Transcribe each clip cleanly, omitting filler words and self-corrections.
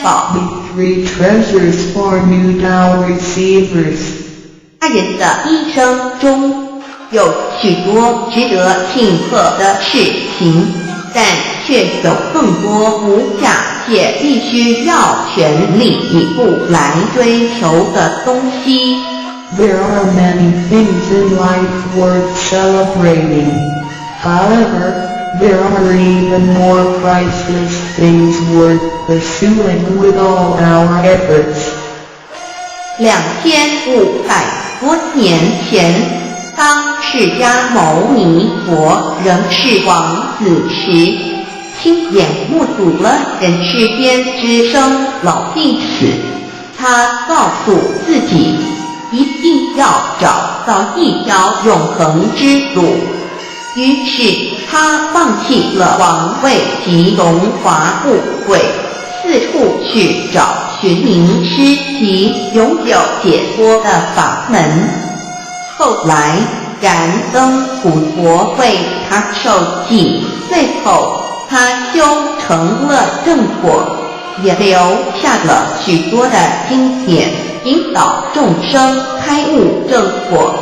寶。 The three treasures for new Tao receivers. 他人的一生中有許多值得慶賀的事情，但卻有更多無價且必須要全力以赴來追求的東西。 There are many things in life worth celebrating. However, there are even more priceless things worth pursuing with all our efforts. 2500多年前，當釋迦牟尼佛仍是王子時，親眼目睹了人世間之生老病死。他告訴自己，一定要找到一條永恆之路。於是他放棄了王位及榮華富貴，四處去找尋明師及永久解脫的法門。後來，燃燈普佛為他授記，最後他修成了正果，也留下了許多的經典，引導眾生開悟正果。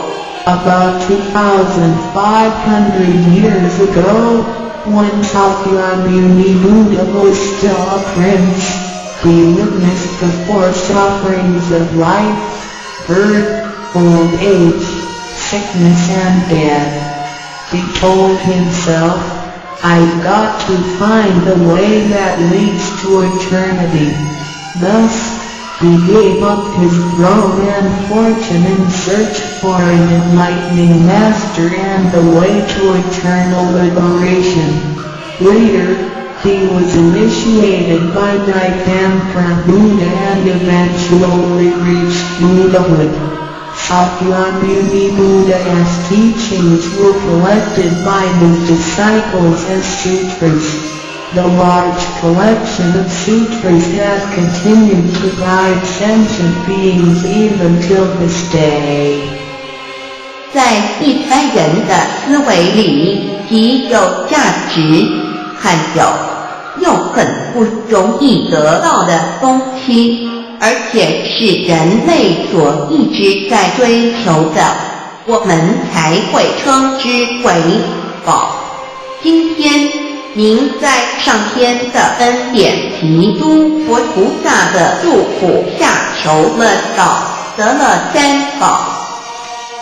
About 2,500 years ago, when Sakyamuni Buddha was still a prince, he witnessed the four sufferings of life: birth, old age, sickness and death. He told himself, "I've got to find the way that leads to eternity." Thus, he gave up his throne and fortune in search for an enlightening master and the way to eternal liberation. Later, he was initiated by Dipankara Buddha and eventually reached Buddhahood. Sakyamuni Buddha's teachings were collected by his disciples as sutras. The large collection of sutras has continued to guide sentient beings even till this day. 在一般人的思維裡，極有價值、罕有又很不容易得到的東西，而且是人類所一直在追求的，我們才會稱之為寶。今天，您在上天的恩典及諸佛菩薩的祝福下求了道，得了三寶。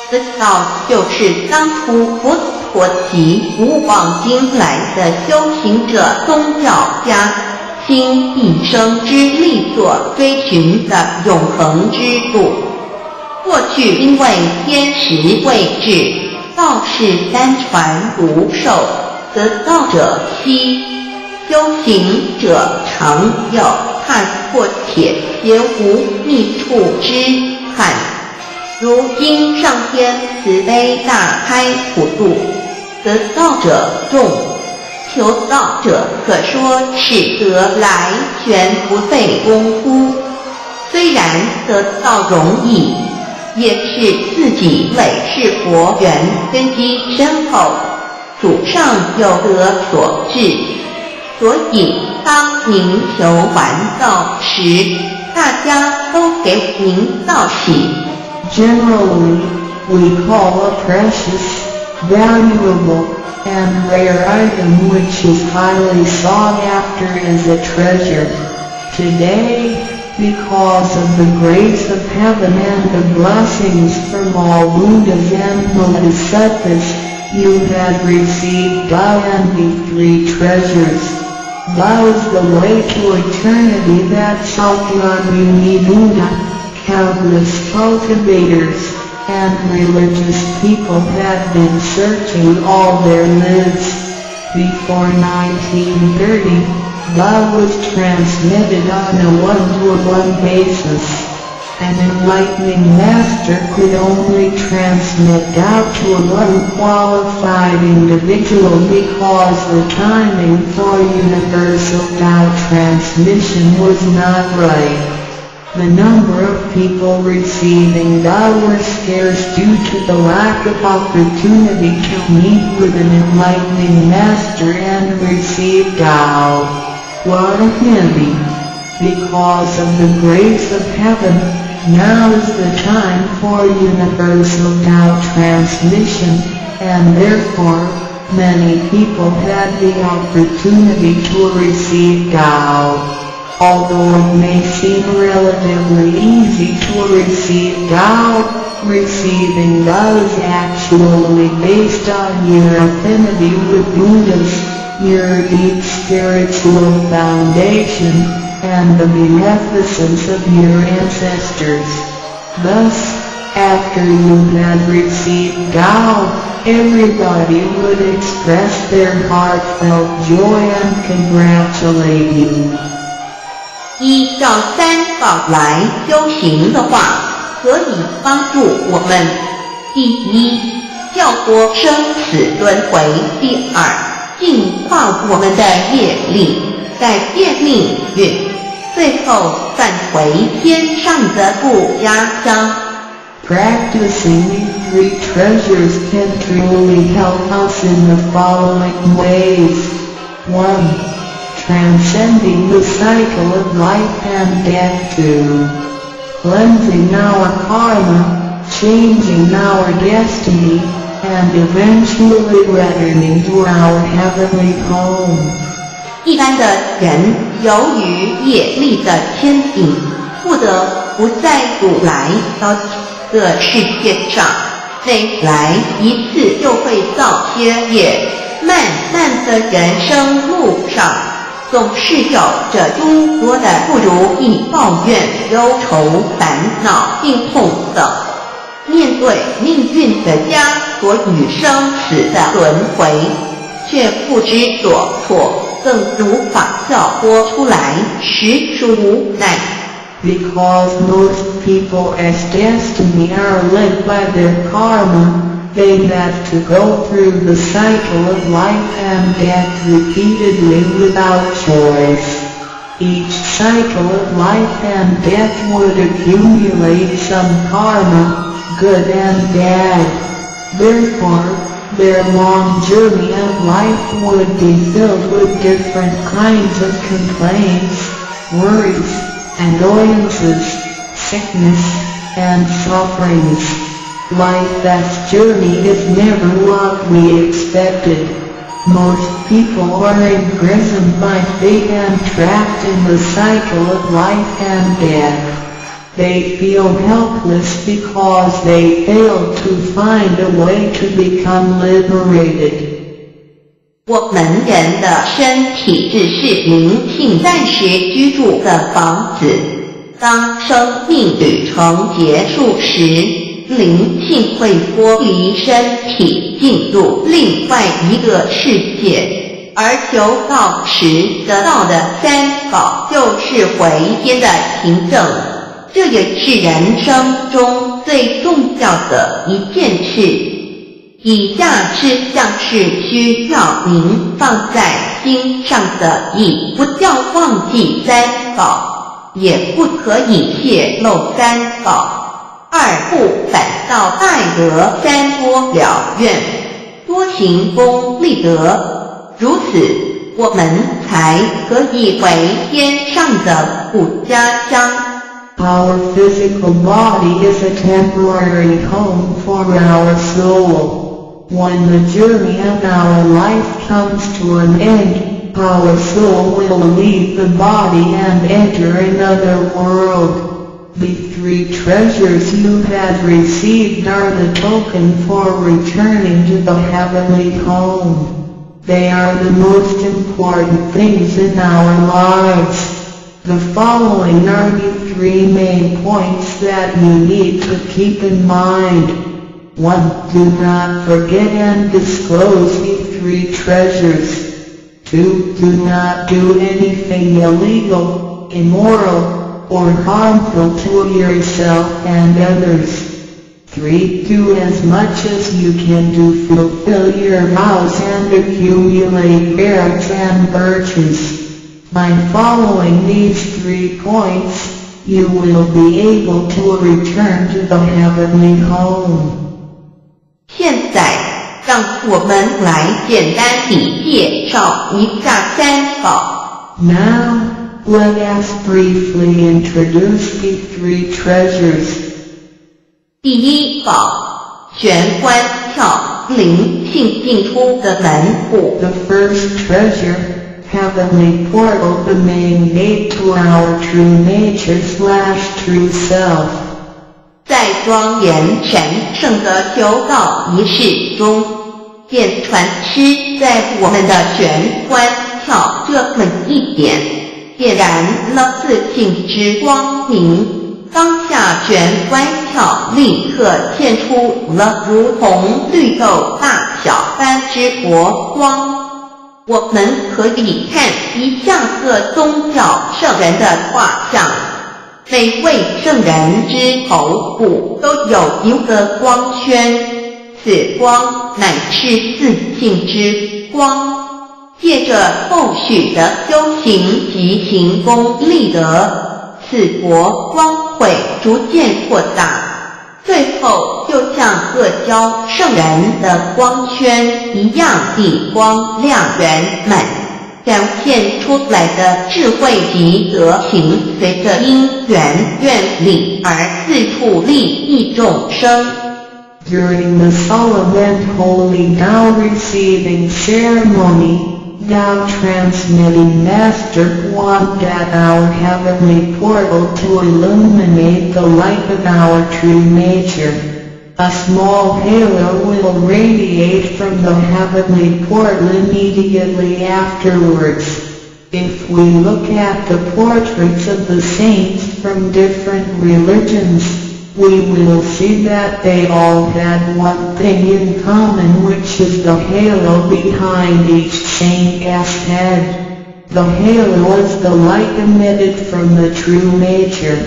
此道就是當初佛陀及古往今來的修行者、宗教家傾畢生之力所追尋的永恆之路。過去因為天時未至，道是單傳獨授，得道者稀，修行者常有看破鐵鞋無覓處之憾。如今上天慈悲大開普度，得道者眾，求道者可說是得來全不費功夫。雖然得道容易，也是自己累世佛緣根基深厚，祖上有德所致。所以當您求完道時，大家都給您道喜。 Generally, we call a precious, valuable, and rare item which is highly sought after as a treasure. Today, because of the grace of heaven and the blessings from all Buddhas and Bodhisattvas, you have received Tao and the three treasures. Tao is the way to eternity that Sakyamuni Buddha, countless cultivators, and religious people had been searching all their lives. Before 1930, Tao was transmitted on a one-to-one basis. An enlightening master could only transmit Tao to one qualified individual because the timing for universal Tao transmission was not right. The number of people receiving Tao were scarce due to the lack of opportunity to meet with an enlightening master and receive Tao. What a pity! Because of the grace of heaven, now is the time for universal Tao transmission, and therefore, many people had the opportunity to receive Tao. Although it may seem relatively easy to receive Tao, receiving Tao is actually based on your affinity with Buddhas, your deep spiritual foundation, and the beneficence of your ancestors. Thus, after you had received Tao, everybody would express their heartfelt joy and congratulate you. 依照三寶來修行的話，可以幫助我們：第一，跳脫生死輪迴；第二，淨化我們的業力，改變命運；最後返回天上的故家鄉。 Practicing these three treasures can truly help us in the following ways. 1. Transcending the cycle of life and death. 2. Cleansing our karma, changing our destiny, and eventually returning to our heavenly home. 一般的人由於業力的牽引，不得不再度來到這個世界上，每來一次就會造些業，漫漫的人生路上，總是有着諸多的不如意、抱怨、憂愁、煩惱、病痛等。面對命運的枷鎖與生死的輪迴，卻不知所措，更無法跳脫出來，實屬無奈。 Because most people's destiny are led by their karma, they have to go through the cycle of life and death repeatedly without choice. Each cycle of life and death would accumulate some karma, good and bad. Therefore, their long journey of life would be filled with different kinds of complaints, worries, annoyances, sickness, and sufferings. Life's journey is never what we expected. Most people are imprisoned by fate and trapped in the cycle of life and death. They feel helpless because they failed to find a way to become liberated. 我們人的身體只是靈性暫時居住的房子。當生命旅程結束時，靈性會脫離身體，進入另外一個世界。而求道時得到的三寶，就是回天的憑證。這也是人生中最重要的一件事。以下事項是需要您放在心上的：一，不要忘記三寶，也不可以洩露三寶；二，不反到愛樂三多了願，多行功立德，如此我們才可以回天上的故家鄉。 Our physical body is a temporary home for our soul. When the journey of our life comes to an end, our soul will leave the body and enter another world. The three treasures you have received are the token for returning to the heavenly home. They are the most important things in our lives. The following are the three main points that you need to keep in mind. 1. Do not forget and disclose the three treasures. 2. Do not do anything illegal, immoral, or harmful to yourself and others. 3. Do as much as you can to fulfill your vows and accumulate merits and virtues. By following these three points, you will be able to return to the heavenly home. 現在，讓我們來簡單地介紹一下三寶。 Now, Let us briefly introduce the three treasures. 第一寶，玄關竅，靈性進出的門戶。 The first treasure, heavenly portal, the main gate to our true nature/true self. 在莊嚴神聖的求道儀式中，點傳師在我們的玄關竅這麼一點，點燃了自性之光明。當下玄關竅立刻現出了如同綠豆大小般之佛光。我們可以看一下各宗教聖人的畫像，每位聖人之頭部都有一個光圈，此光乃是自性之光。借着後續的修行及行功立德，此佛光會逐漸擴大，最後就像各教聖人的光圈一樣地光亮圓滿，展現出來的智慧及德行，隨着因緣願力而四處利益眾生。 During the solemn and holy Tao receiving ceremony, Tao transmitting Master pointed at our heavenly portal to illuminate the light of our true nature. A small halo will radiate from the heavenly portal immediately afterwards. If we look at the portraits of the saints from different religions, we will see that they all had one thing in common, which is the halo behind each saint's head. The halo is the light emitted from the true nature.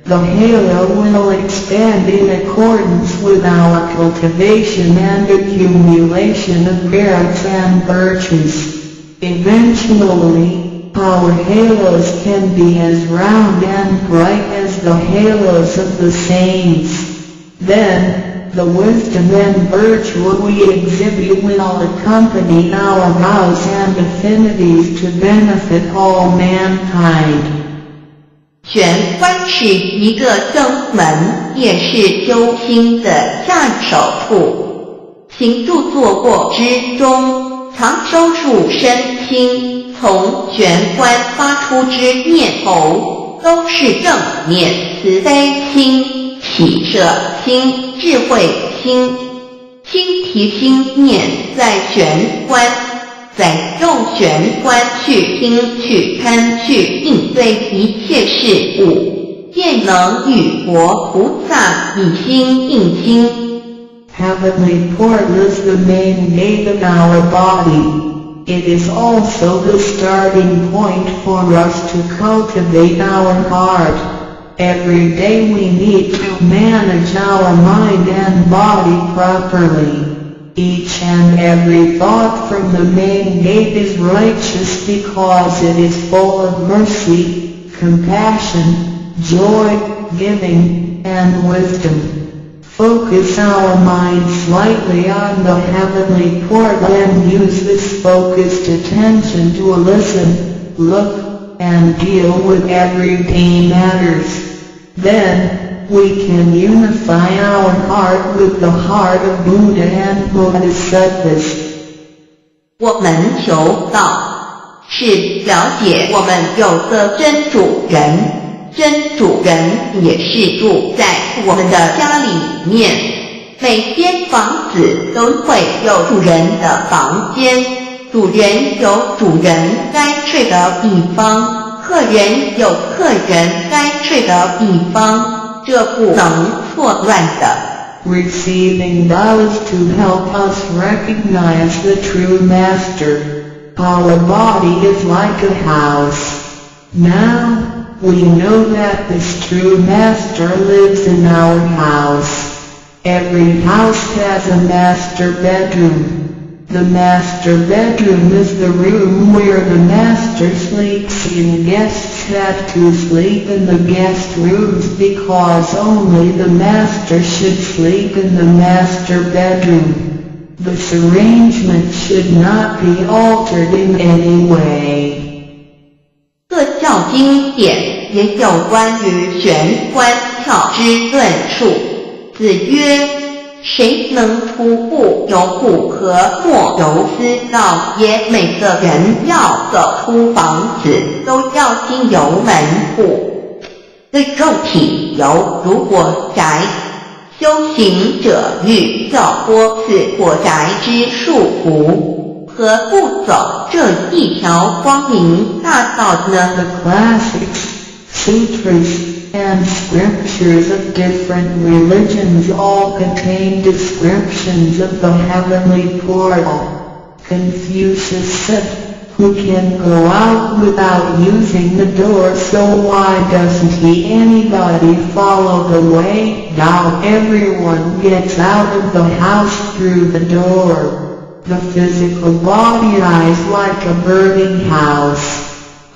The halo will expand in accordance with our cultivation and accumulation of merits and virtues. Eventually, our halos can be as round and bright as the halos of the saints. Then, the wisdom and virtue we exhibit will accompany our vows and affinities to benefit all mankind. 玄關是一個正門，也是修心的下手處。行住坐臥之中，常收束身心，從玄關發出之念頭，都是正念、慈悲心、喜捨心、智慧心。心提心念在玄關，再用玄關去聽、去看、去應對一切事物，便能與佛菩薩以心印心。 Heavenly portal is the main gate of our body. It is also the starting point for us to cultivate our heart. Every day we need to manage our mind and body properly. Each and every thought from the main gate is righteous because it is full of mercy, compassion, joy, giving, and wisdom. Focus our mind slightly on the heavenly portal and use this focused attention to listen, look, and deal with everyday matters. Then, we can unify our heart with the heart of Buddha and Bodhisattvas. 我們求道是了解我們有個真主人，真主人也是住在我們的家裡面。每間房子都會有主人的房間，主人有主人該睡的地方，客人有客人該睡的地方，這不能錯亂的。 Receiving vows to help us recognize the true master. Our body is like a house. Now, we know that this true master lives in our house. Every house has a master bedroom. The master bedroom is the room where the master sleeps and guests have to sleep in the guest rooms because only the master should sleep in the master bedroom. This arrangement should not be altered in any way. 各教教經典也有關於玄關竅之論述。子曰：誰能出不由戶何莫由斯道耶？每個人要走出房子，都要經由門戶。這肉體猶如火宅，修行者欲跳脫此火宅之束縛，何不走這一條光明大道呢？ The classics, sutras, and scriptures of different religions all contain descriptions of the heavenly portal. Confucius said, "Who can go out without using the door, so why doesn't he anybody follow the way Tao? Everyone gets out of the house through the door. The physical body is like a burning house.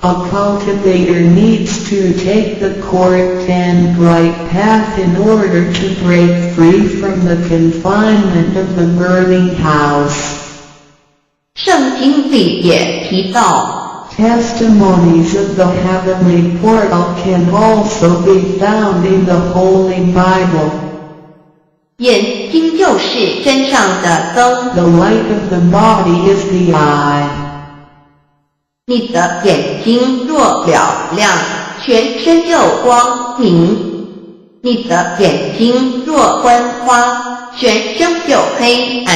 A cultivator needs to take the correct and bright path in order to break free from the confinement of the burning house." 聖經裡也提到， Testimonies of the heavenly portal can also be found in the Holy Bible. 眼睛就是身上的燈。 The light of the body is the eye. 你的眼睛若嘹亮，全身就光明；你的眼睛若昏花，全身就黑暗。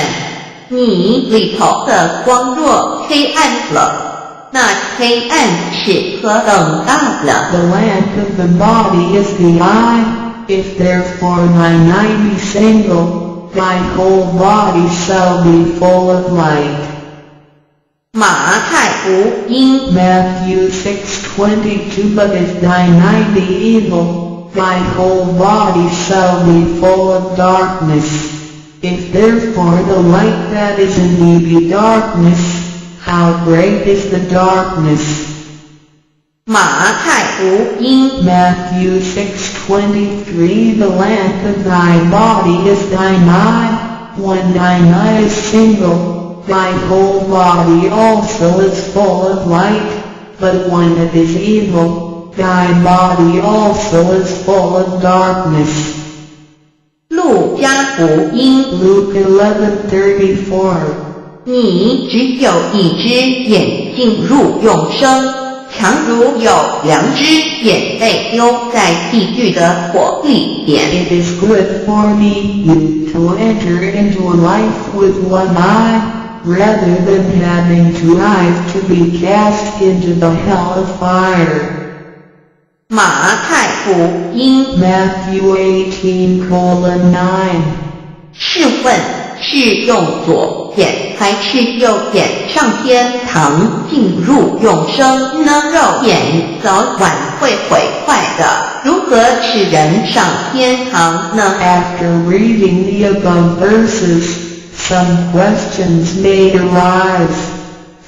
你裡頭的光若黑暗了，那黑暗是何等大呢？ The lamp of the body is the eye. If therefore thine eye be single, thy whole body shall be full of light. 馬太福音 Matthew 6:22. But if thine eye be evil, thy whole body shall be full of darkness. If therefore the light that is in thee be darkness, how great is the darkness?" 馬太福音 Matthew 6:23. The lamp of thy body is thine eye. When thine eye is single, thy whole body also is full of light. But when it is evil, thy body also is full of darkness. 路加福音 Luke 11:34. 你只有一隻眼進入永生，強如有兩隻眼被丟在地獄的火裡邊。 It is good for me you to enter into life with one eye, rather than having two eyes to be cast into the hell of fire. 馬太福音 Matthew 18:9. 試問是用左眼還是右眼上天堂進入永生呢？肉眼早晚會毀壞的，如何使人上天堂呢？ After reading the above verses, some questions may arise.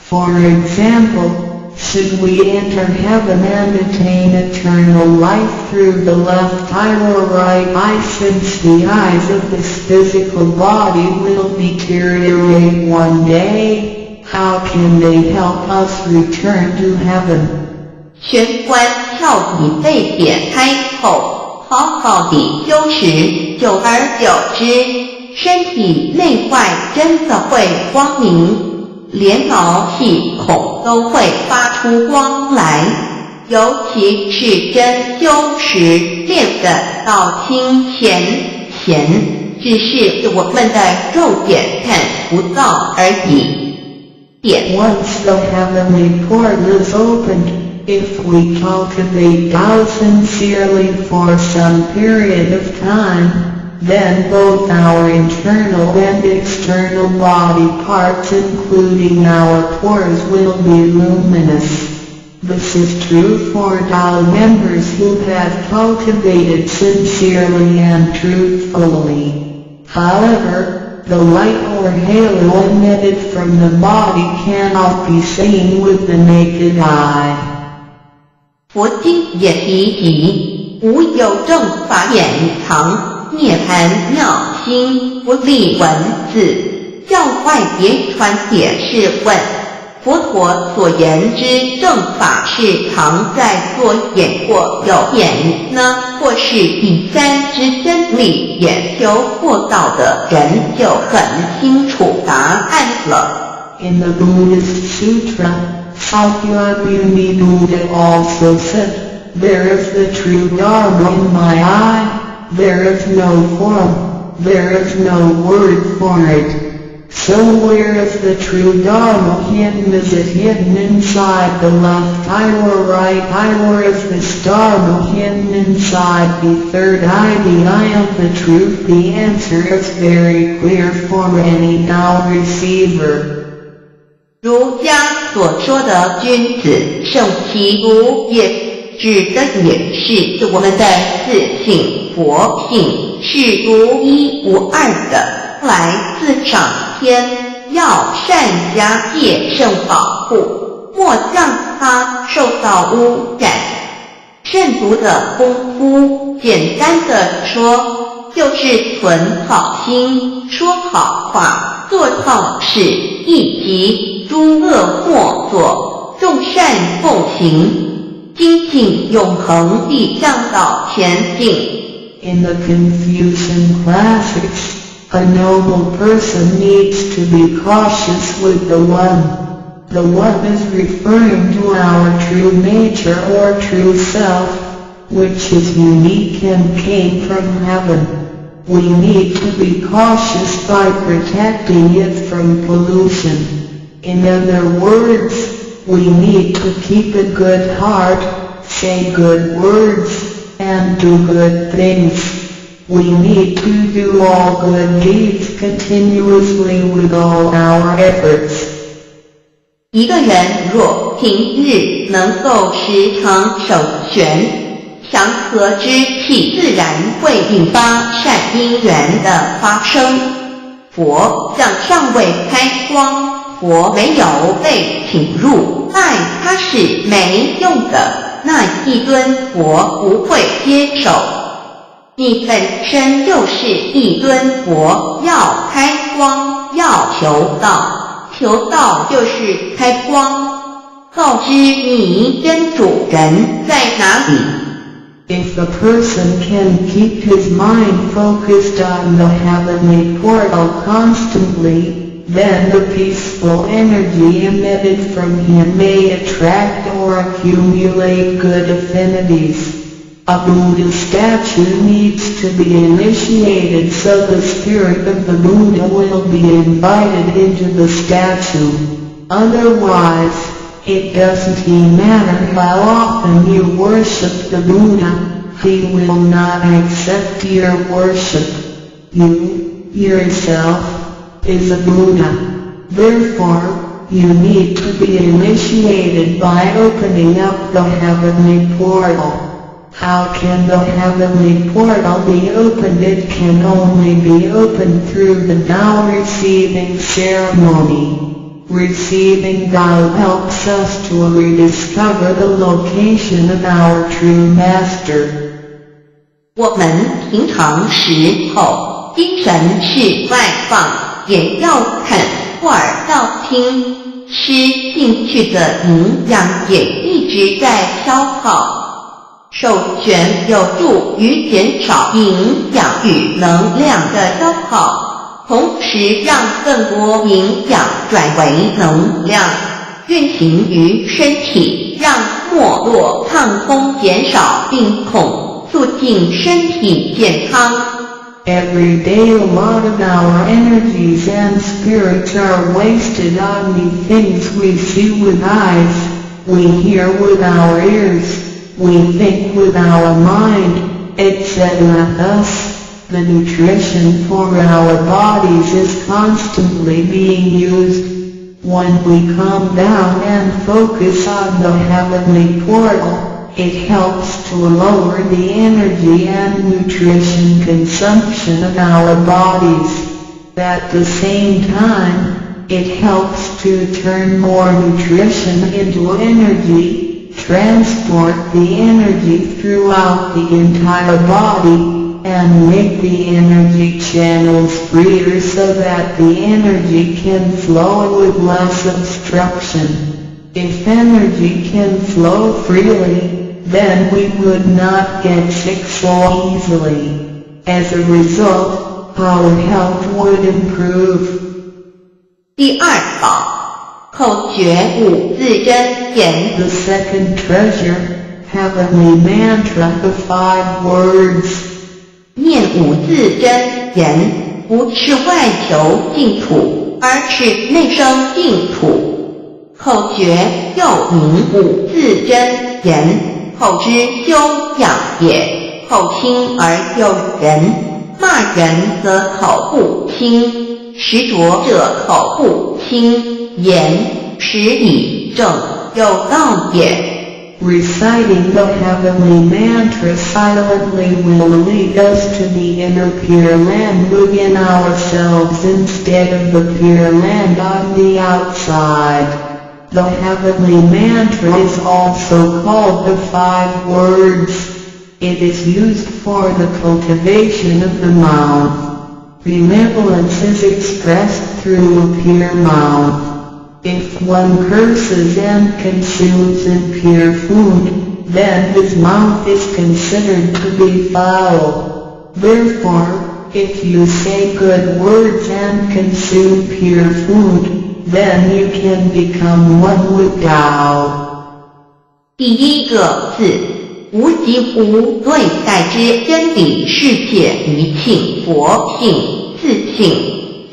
For example, should we enter heaven and attain eternal life through the left eye or right eye, since the eyes of this physical body will deteriorate one day? How can they help us return to heaven? 玄關竅已被點開後，好好地修持，久而久之，身體內外真的會光明，連毛細孔都會發出光來。尤其是真修實練的到清顯顯，只是我們的肉眼看不到而已。點 Once the heavenly portal is opened, if we cultivate Tao sincerely for some period of time, then both our internal and external body parts, including our pores, will be luminous. This is true for Tao members who have cultivated sincerely and truthfully. However, the light or halo emitted from the body cannot be seen with the naked eye. 佛經也提及，無有正法眼藏，涅槃妙心不立文字，教外別傳也是問，佛陀所言之正法是藏在左眼或右眼呢，或是第三之真理眼？求过道的人就很清楚答案了。 In the Buddhist Sutra, Sakyamuni Buddha also said, "There is the true Dharma in my eye, there is no form, there is no word for it." So where is the true Dharma hidden? Is it hidden inside the left eye or right eye, or is this Dharma hidden inside the third eye, the eye of the truth? The answer is very clear for any Tao receiver. 儒家所說的君子慎其獨也，指的也是我們的自性佛性是獨一無二的，來自上天，要善加戒慎保護，莫讓它受到污染。慎獨的功夫，簡單的說，就是存好心、說好話、做好事，以及諸惡莫作，眾善奉行，精進永恆地向道前進。 In the Confucian classics, a noble person needs to be cautious with the One. The One is referring to our true nature or true self, which is unique and came from heaven. We need to be cautious by protecting it from pollution. In other words, we need to keep a good heart, say good words, and do good things. We need to do all good deeds continuously with all our efforts. 一個人若平日能夠時常守玄，祥和之氣自然會引發善因緣的發生。佛像尚未開光，佛沒有被請入，拜他是沒用的，那一尊佛不會接受。你本身就是一尊佛，要開光，要求道，求道就是開光，告知你真主人在哪裡。 If a person can keep his mind focused on the heavenly portal constantly, then the peaceful energy emitted from him may attract or accumulate good affinities. A Buddha statue needs to be initiated so the spirit of the Buddha will be invited into the statue. Otherwise, it doesn't matter how often you worship the Buddha, he will not accept your worship. You, yourself, is a Buddha. Therefore, you need to be initiated by opening up the heavenly portal. How can the heavenly portal be opened? It can only be opened through the Tao receiving ceremony. Receiving Tao helps us to rediscover the location of our true master. 我們平常時候精神是外放，眼要看，耳要聽，吃進去的營養也一直在消耗。守玄有助於減少營養與能量的消耗，同時讓更多營養轉為能量，運行於身體，讓脈絡暢通，減少病痛，促進身體健康。 Every day a lot of our energies and spirits are wasted on the things we see with eyes, we hear with our ears, we think with our mind, etc. Thus, the nutrition for our bodies is constantly being used. When we calm down and focus on the heavenly portal, it helps to lower the energy and nutrition consumption of our bodies. At the same time, it helps to turn more nutrition into energy, transport the energy throughout the entire body, and make the energy channels freer so that the energy can flow with less obstruction. If energy can flow freely, then we would not get sick so easily. As a result, our health would improve. 第二寶，口訣五字真言。 The second treasure, heavenly mantra, the five words. 念五字真言，不是外求淨土，而是內生淨土。口訣又名五字真言，口之修養也。口清而有仁，罵人則口不清，食濁者口不清，言食以正，有道也。 Reciting the heavenly mantra silently will lead us to the inner Pure Land within ourselves instead of the Pure Land on the outside. The heavenly mantra is also called the five words. It is used for the cultivation of the mouth. Benevolence is expressed through a pure mouth. If one curses and consumes impure food, then his mouth is considered to be foul. Therefore, if you say good words and consume pure food, then you can become one with Tao. 第一個字，無即無對待之真理世界一性佛性自性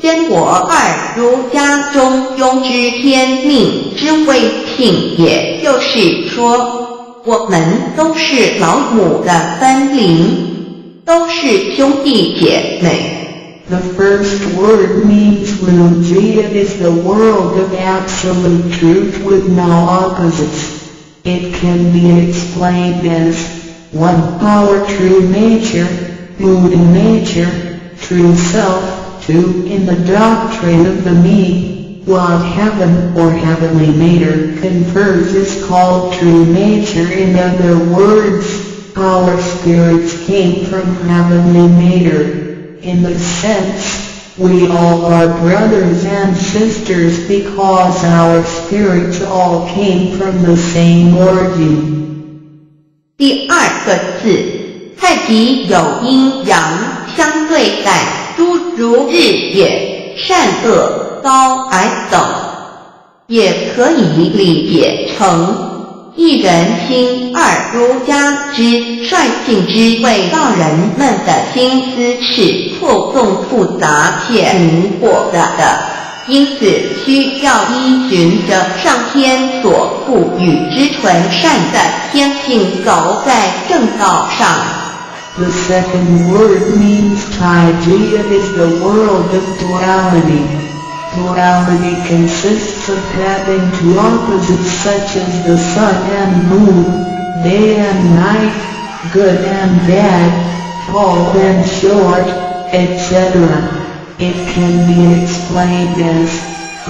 真我二儒家中庸之天命之謂性，也就是說，我們都是老母的分靈，都是兄弟姐妹。 The first word means Wuji. It is the world of absolute truth with no opposites. It can be explained as 1. Our true nature, Buddha nature, true self. 2. In the doctrine of the me, what heaven or heavenly matter confers is called true nature. In other words, our spirits came from heavenly matter. In this sense, we all are brothers and sisters because our spirits all came from the same origin. 第二個字，太極有陰陽相對待，諸如日夜、善惡、高矮等，也可以理解成一人心二儒家之率性之謂道人們的心思是錯綜複雜且迷惑的，因此需要依循着上天所賦予之純善的天性走在正道上。 The second word means Taiji. It is the world of duality. Duality consists of having two opposites such as the sun and moon, day and night, good and bad, tall and short, etc. It can be explained as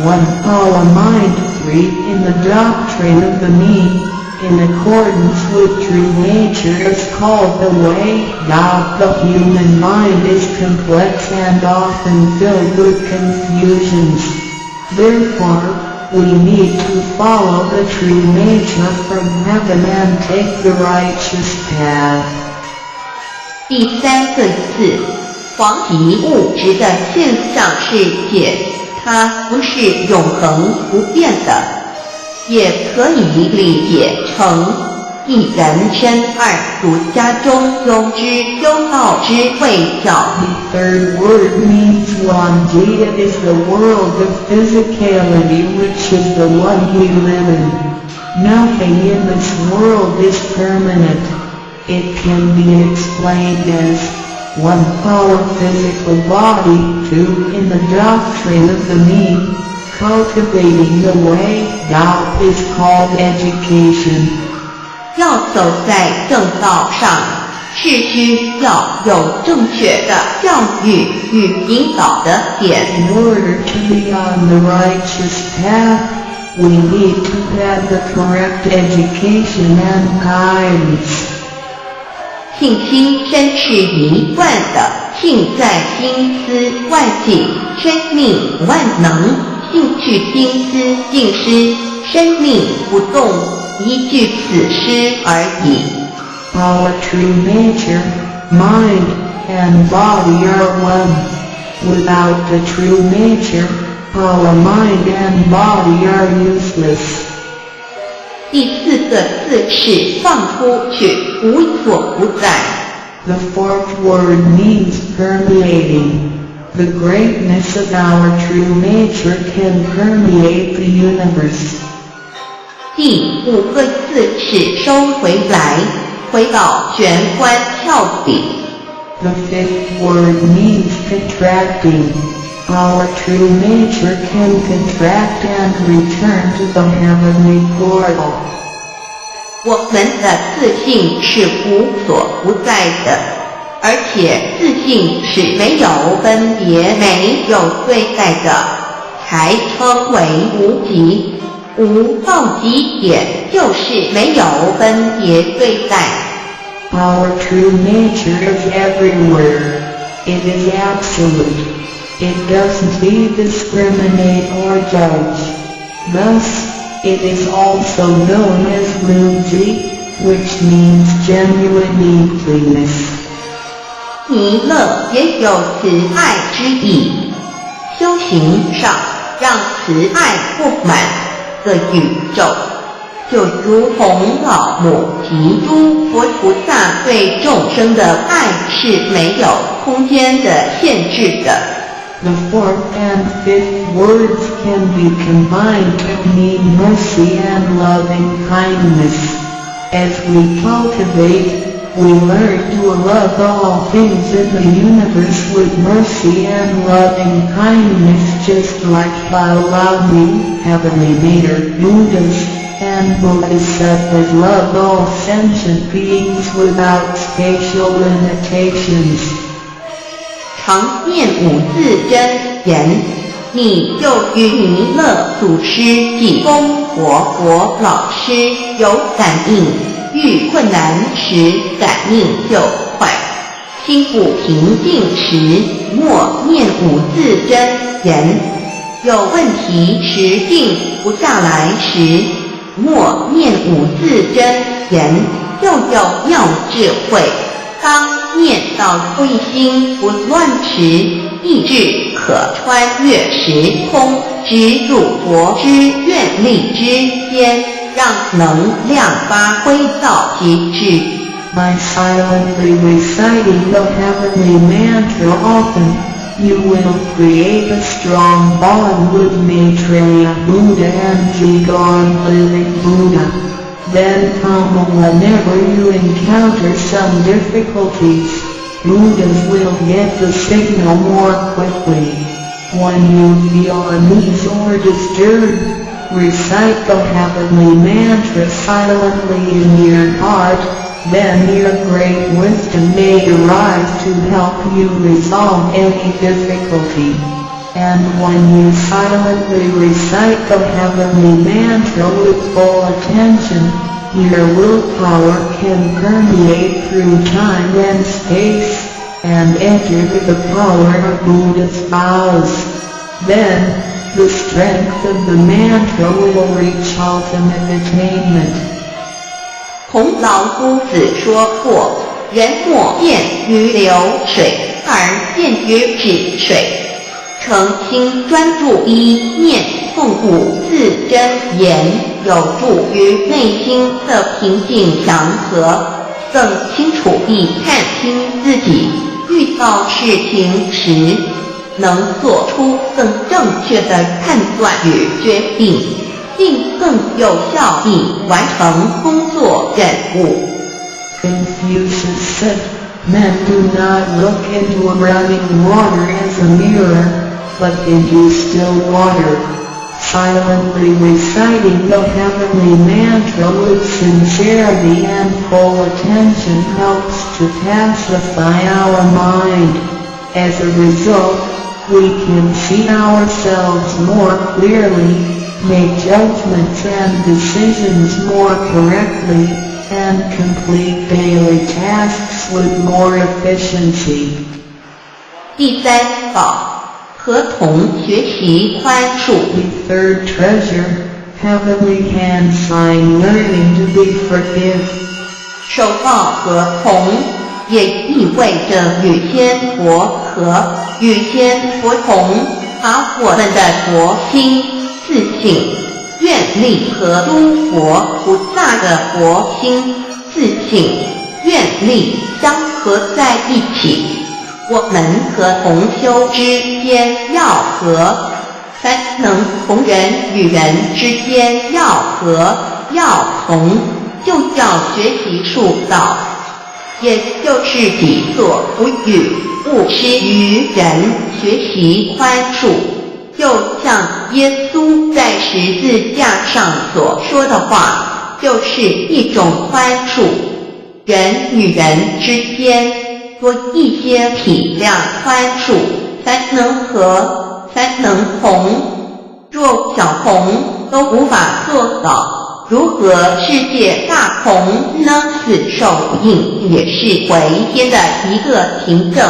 1. Our mind, 3. In the doctrine of the me, in accordance with true nature is called the way. Now, the human mind is complex and often filled with confusions. Therefore, we need to follow the true nature from heaven and take the righteous path. 第三個字，黃極物質的現象世界，它不是永恆不變的，也可以理解成一人身二儒家中庸之修道之謂教。 The third word means Wanji. It is the world of physicality, which is the one we live in. Nothing in this world is permanent. It can be explained as 1. Our physical body, 2. In the doctrine of the me, cultivating the way, Tao is called education. 要走在正道上，是需要有正確的教育與引導的點。 In order to be on the righteous path, we need to have the correct education and guidance. 性心身是一貫的，性在心思萬境，生命萬能，性去心思盡失，生命不動，一句此詩而已。 Our true nature, mind, and body are one. Without the true nature, our mind and body are useless. 第四個字是放出去，無所不在。 The fourth word means permeating. The greatness of our true nature can permeate the universe. 第五個字是收回來，回到玄關竅裡。 The fifth word means contracting. Our true nature can contract and return to the heavenly portal. 我們的自性是無所不在的，而且自性是沒有分別、沒有對待的，才稱為無極。無到極點就是沒有分別對待。 Our true nature is everywhere. It is absolute. It doesn't discriminate or judge. Thus, it is also known as Wuji, which means genuine emptiness. 彌勒也有慈愛之意，修行上讓慈愛布滿個宇宙，就如同老母及諸佛菩薩對眾生的愛是沒有空間的限制的。 The fourth and fifth words can be combined to mean mercy and loving kindness. As we cultivate, we learn to love all things in the universe with mercy and loving kindness, just like how 老母, Heavenly Mater, Buddhas, and Bodhisattvas love all sentient beings without spatial limitations. 常念五字真言，你就與彌勒祖師濟公活佛老師有感應，遇困難時感應就快。心不平靜時，默念五字真言；有問題時靜不下來時，默念五字真言，就有妙智慧。當念到一心不亂時，意志可穿越時空，直入佛之願力之間，讓能量發揮到極致。 By silently reciting the heavenly mantra often, you will create a strong bond with Maitreya Buddha and Jigong Living Buddha. Then come whenever you encounter some difficulties, Buddhas will get the signal more quickly. When you feel unease or disturbed, recite the heavenly mantra silently in your heart. Then your great wisdom may arise to help you resolve any difficulty. And when you silently recite the heavenly mantra with full attention, your willpower can permeate through time and space, and enter the power of Buddha's vows. Then, the strength of the mantra will reach ultimate attainment. 孔老夫子說過：“人莫見於流水，而見於止水。”誠心專注一念誦五字真言，有助於內心的平靜祥和，更清楚地看清自己。遇到事情時，能做出更正確的判斷與決定，並更有效地完成工作任務。 Confucius said, "Men do not look into a running water as a mirror, but into still water." Silently reciting the heavenly mantra with sincerity and full attention helps to pacify our mind. As a result, we can see ourselves more clearly, make judgments and decisions more correctly, and complete daily tasks tasks with more efficiency. 第三寶，和同學習寬恕。 The third treasure, Heavenly Hand Sign, learning to be forgive. 手抱和同，也意味着與千佛合，與千佛同，把我們的佛心、自性、願力和諸佛菩薩的佛心、自性、願力相合在一起。我們和同修之間要和，才能同人與人之間要和要同，就要學習恕道，也就是己所不欲，勿施於人，學習寬恕。就像耶穌在十字架上所說的話，就是一種寬恕。人與人之間多一些體諒寬恕，才能和，才能同。若小同都無法做到，如何世界大同呢？此手印也是回天的一個憑證。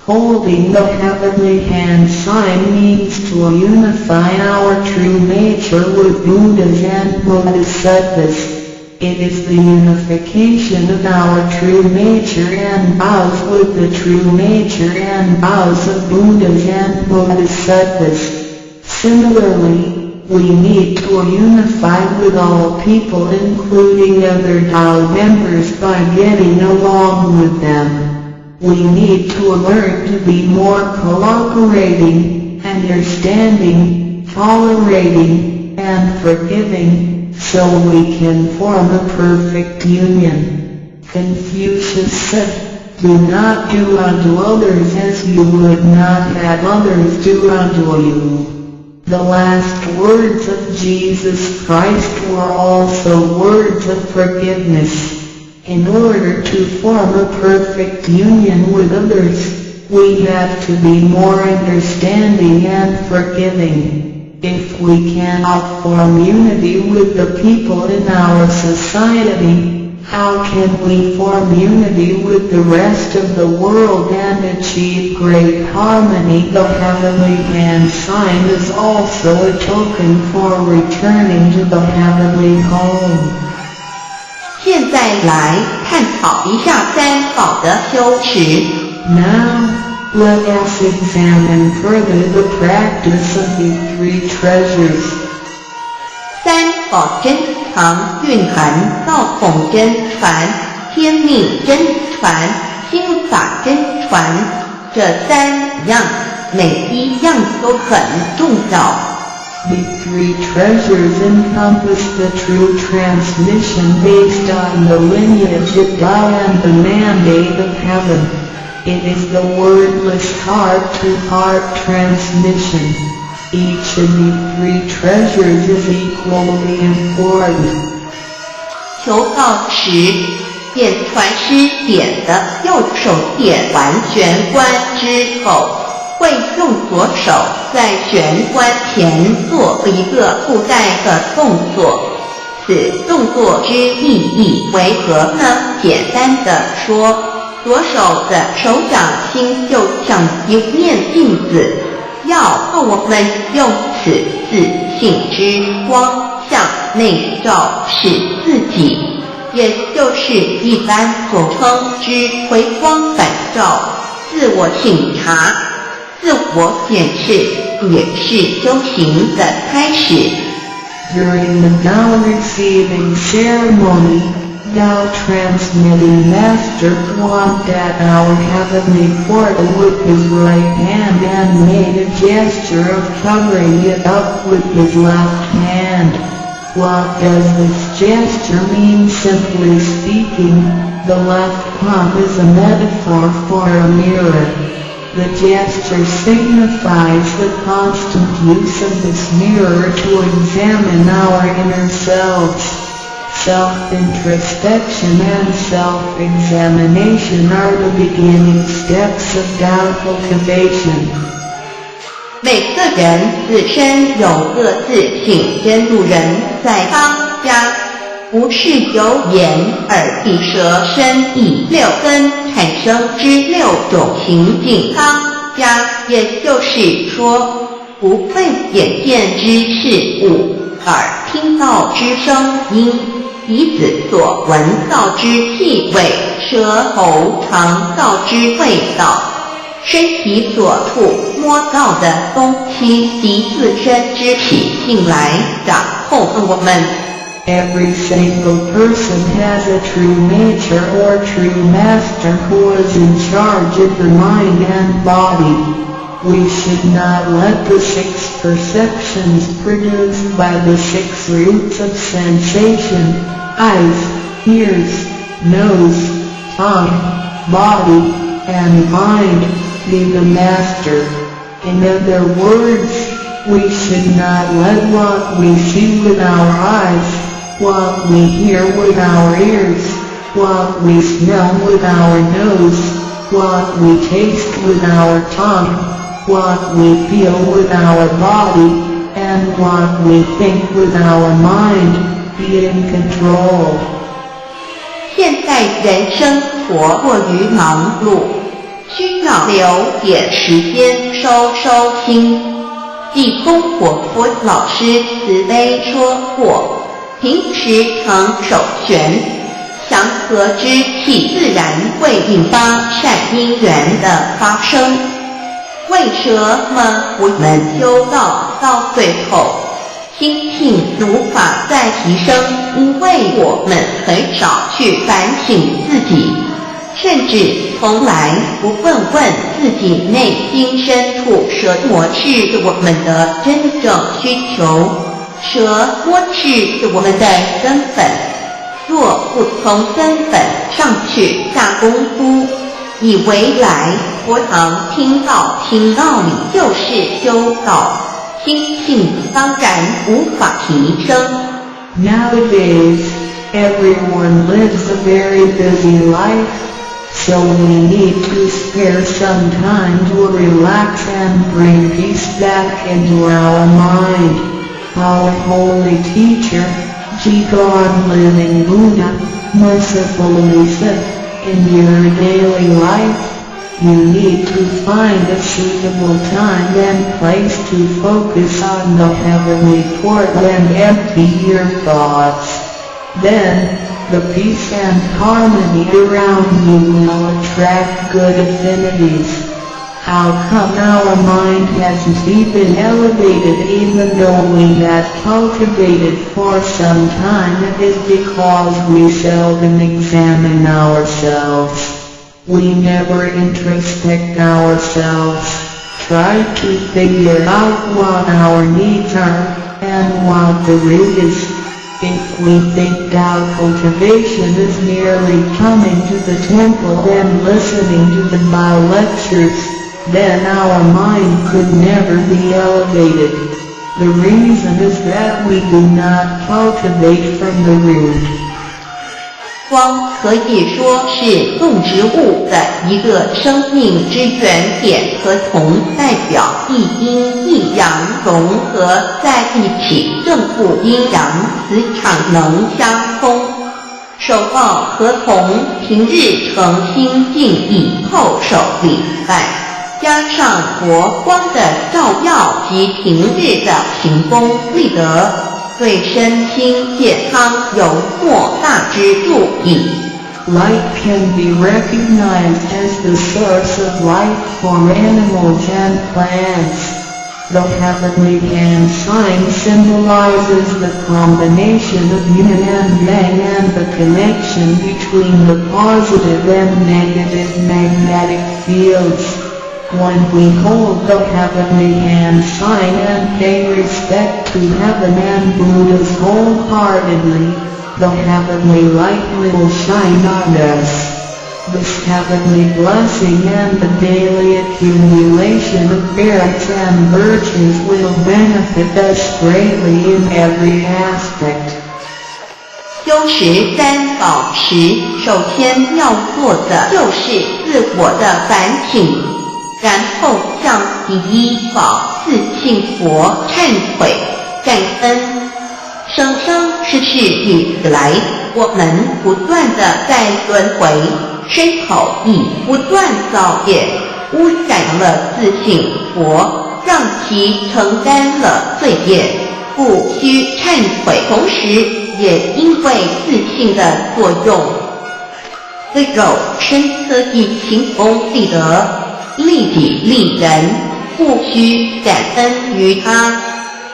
Holding the Heavenly Hand Sign means to unify our true nature with Buddhas and Bodhisattvas. It is the unification of our true nature and vows with the true nature and vows of Buddhas and Bodhisattvas. Similarly, we need to unify with all people, including other Tao members, by getting along with them. We need to learn to be more cooperating, understanding, tolerating, and forgiving, so we can form a perfect union. Confucius said, "Do not do unto others as you would not have others do unto you." The last words of Jesus Christ were also words of forgiveness. In order to form a perfect union with others, we have to be more understanding and forgiving. If we cannot form unity with the people in our society, how can we form unity with the rest of the world and achieve great harmony? The Heavenly Hand Sign is also a token for returning to the heavenly home. 現在來探討一下三寶的修持。 Now, let us examine further the practice of the three treasures. 三寶珍藏蘊含道統真傳、天命真傳、心法真傳這三樣，每一樣都很重要。 The three treasures encompass the true transmission based on the lineage of Tao and the mandate of heaven. It is the wordless heart-to-heart transmission. Each of the three treasures is equally important. 求道時，點傳師點的右手點完玄關之後，會用左手在玄關前做一個覆蓋的動作。此動作之意義為何呢？簡單的說，左手的手掌心就像一面鏡子，要我們用此自性之光向內照視自己，也就是一般所稱之回光返照、自我省察、自我檢視，也是修行的開始。 During the Tao receiving ceremony, Tao transmitting master pointed at our heavenly portal with his right hand and made a gesture of covering it up with his left hand. What does this gesture mean? Simply speaking, the left palm is a metaphor for a mirror. The gesture signifies the constant use of this mirror to examine our inner selves. Self-introspection and self-examination are the beginning steps of Tao cultivation. 每個人自身有個自性真如人在當家，不是由眼耳鼻舌身意六根產生之六種情境當家，也就是說，不被眼見之事物，耳聽到之聲音，鼻子所聞到之氣味，舌頭嘗到之味道，身體所觸摸到的東西及自身之習性來掌控我們。 Every single person has a true nature or true master who is in charge of the mind and body. We should not let the six perceptions produced by the six roots of sensation, eyes, ears, nose, tongue, body, and mind, be the master. In other words, we should not let what we see with our eyes, what we hear with our ears, what we smell with our nose, what we taste with our tongue, what we feel with our body, and what we think with our mind, be in control. 現代人生活過於忙碌，需要留點時間收收心。濟公活佛老師慈悲說過，平時常守玄，祥和之氣自然會引發善因緣的發生。為什麼我們修道到最後，心性無法再提升？因為我們很少去反省自己，甚至從來不問問自己內心深處什麼是我們的真正需求，什麼是我們的根本。若不從根本上去下功夫，以為來佛堂聽道聽道理就是修道，心性當然無法提升。 Nowadays, everyone lives a very busy life, so we need to spare some time to relax and bring peace back into our mind. Our holy teacher, Jigong Living Buddha, mercifully said, "In your daily life, you need to find a suitable time and place to focus on the heavenly court and empty your thoughts. Then, the peace and harmony around you will attract good affinities." How come our mind hasn't been elevated even though we have cultivated for some time? It is because we seldom examine ourselves. We never introspect ourselves, try to figure out what our needs are, and what the root is. If we think Tao cultivation is merely coming to the temple and listening to the Tao lectures, then our mind could never be elevated. The reason is that we do not cultivate from the root. 光可以說是動植物的一個生命之源點和銅代表一陰一陽融合在一起，正負陰陽磁場能相通。手抱河童平日誠心靜意叩首禮拜，加上佛光的照耀及平日的行功立德，對身心健康有莫大之助益。 Light can be recognized as the source of life for animals and plants. The heavenly hand sign symbolizes the combination of yin and yang and the connection between the positive and negative magnetic fields. When we hold the heavenly hand sign and pay respect to heaven and Buddhas wholeheartedly, the heavenly light will shine on us. This heavenly blessing and the daily accumulation of merits and virtues will benefit us greatly in every aspect. 修持三寶時，首先要做的就是自我的反省，然後向第一寶自性佛懺悔感恩，生生世世以來，我們不斷地在輪迴，身口意不斷造業，污染了自性佛，讓其承擔了罪業，故須懺悔。同時，也因為自性的作用，這肉身得以行功立德，利己利人，故須感恩於他。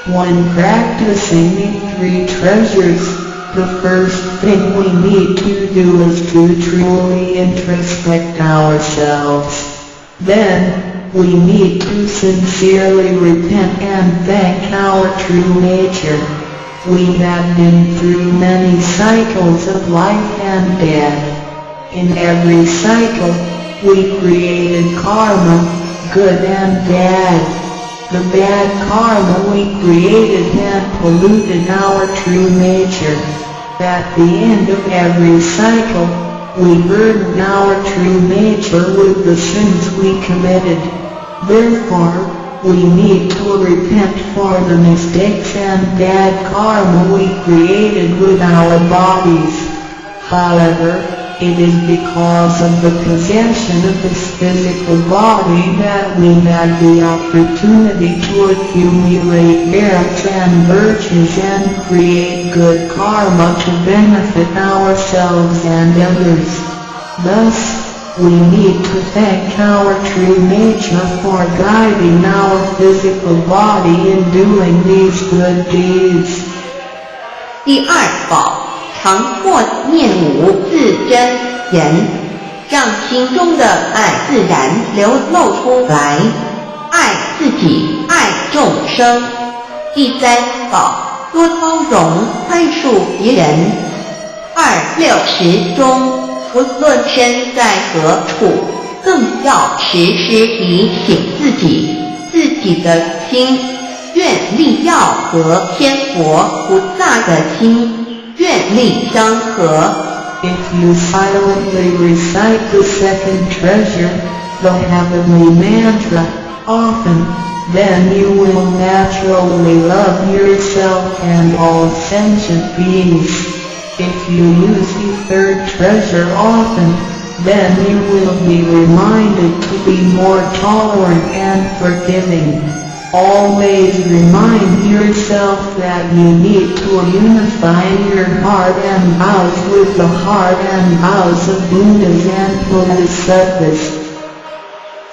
When practicing the three treasures, the first thing we need to do is to truly introspect ourselves. Then, we need to sincerely repent and thank our true nature. We have been through many cycles of life and death. In every cycle, we created karma, good and bad. The bad karma we created had polluted our true nature. At the end of every cycle, we burden our true nature with the sins we committed. Therefore, we need to repent for the mistakes and bad karma we created with our bodies. However, it is because of the possession of this physical body that we had the opportunity to accumulate merits and virtues and create good karma to benefit ourselves and others. Thus, we need to thank our true nature for guiding our physical body in doing these good deeds. 第二寶，常默念五字真言，讓心中的愛自然流露出來，愛自己，愛眾生。第三寶，多包容寬恕別人。二六時中，不論身在何處，更要時時提醒自己，自己的心願力要和天佛菩薩的心願力相合。 If you silently recite the second treasure, the heavenly mantra, often, then you will naturally love yourself and all sentient beings. If you use the third treasure often, then you will be reminded to be more tolerant and forgiving. Always remind yourself that you need to unify your heart and vows with the heart and vows of Buddhas and Bodhisattvas.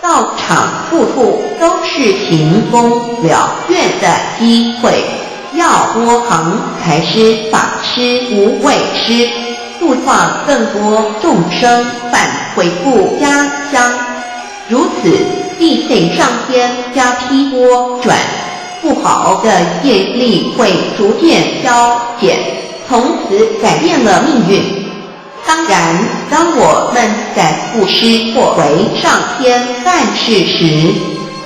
道場處處都是行功了願的機會，要多行財施、法施、無畏施，度化更多眾生返回故家鄉。如此，必得上天加被撥轉，不好的業力會逐漸消減，從此改變了命運。當然，當我們在布施或為上天辦事時，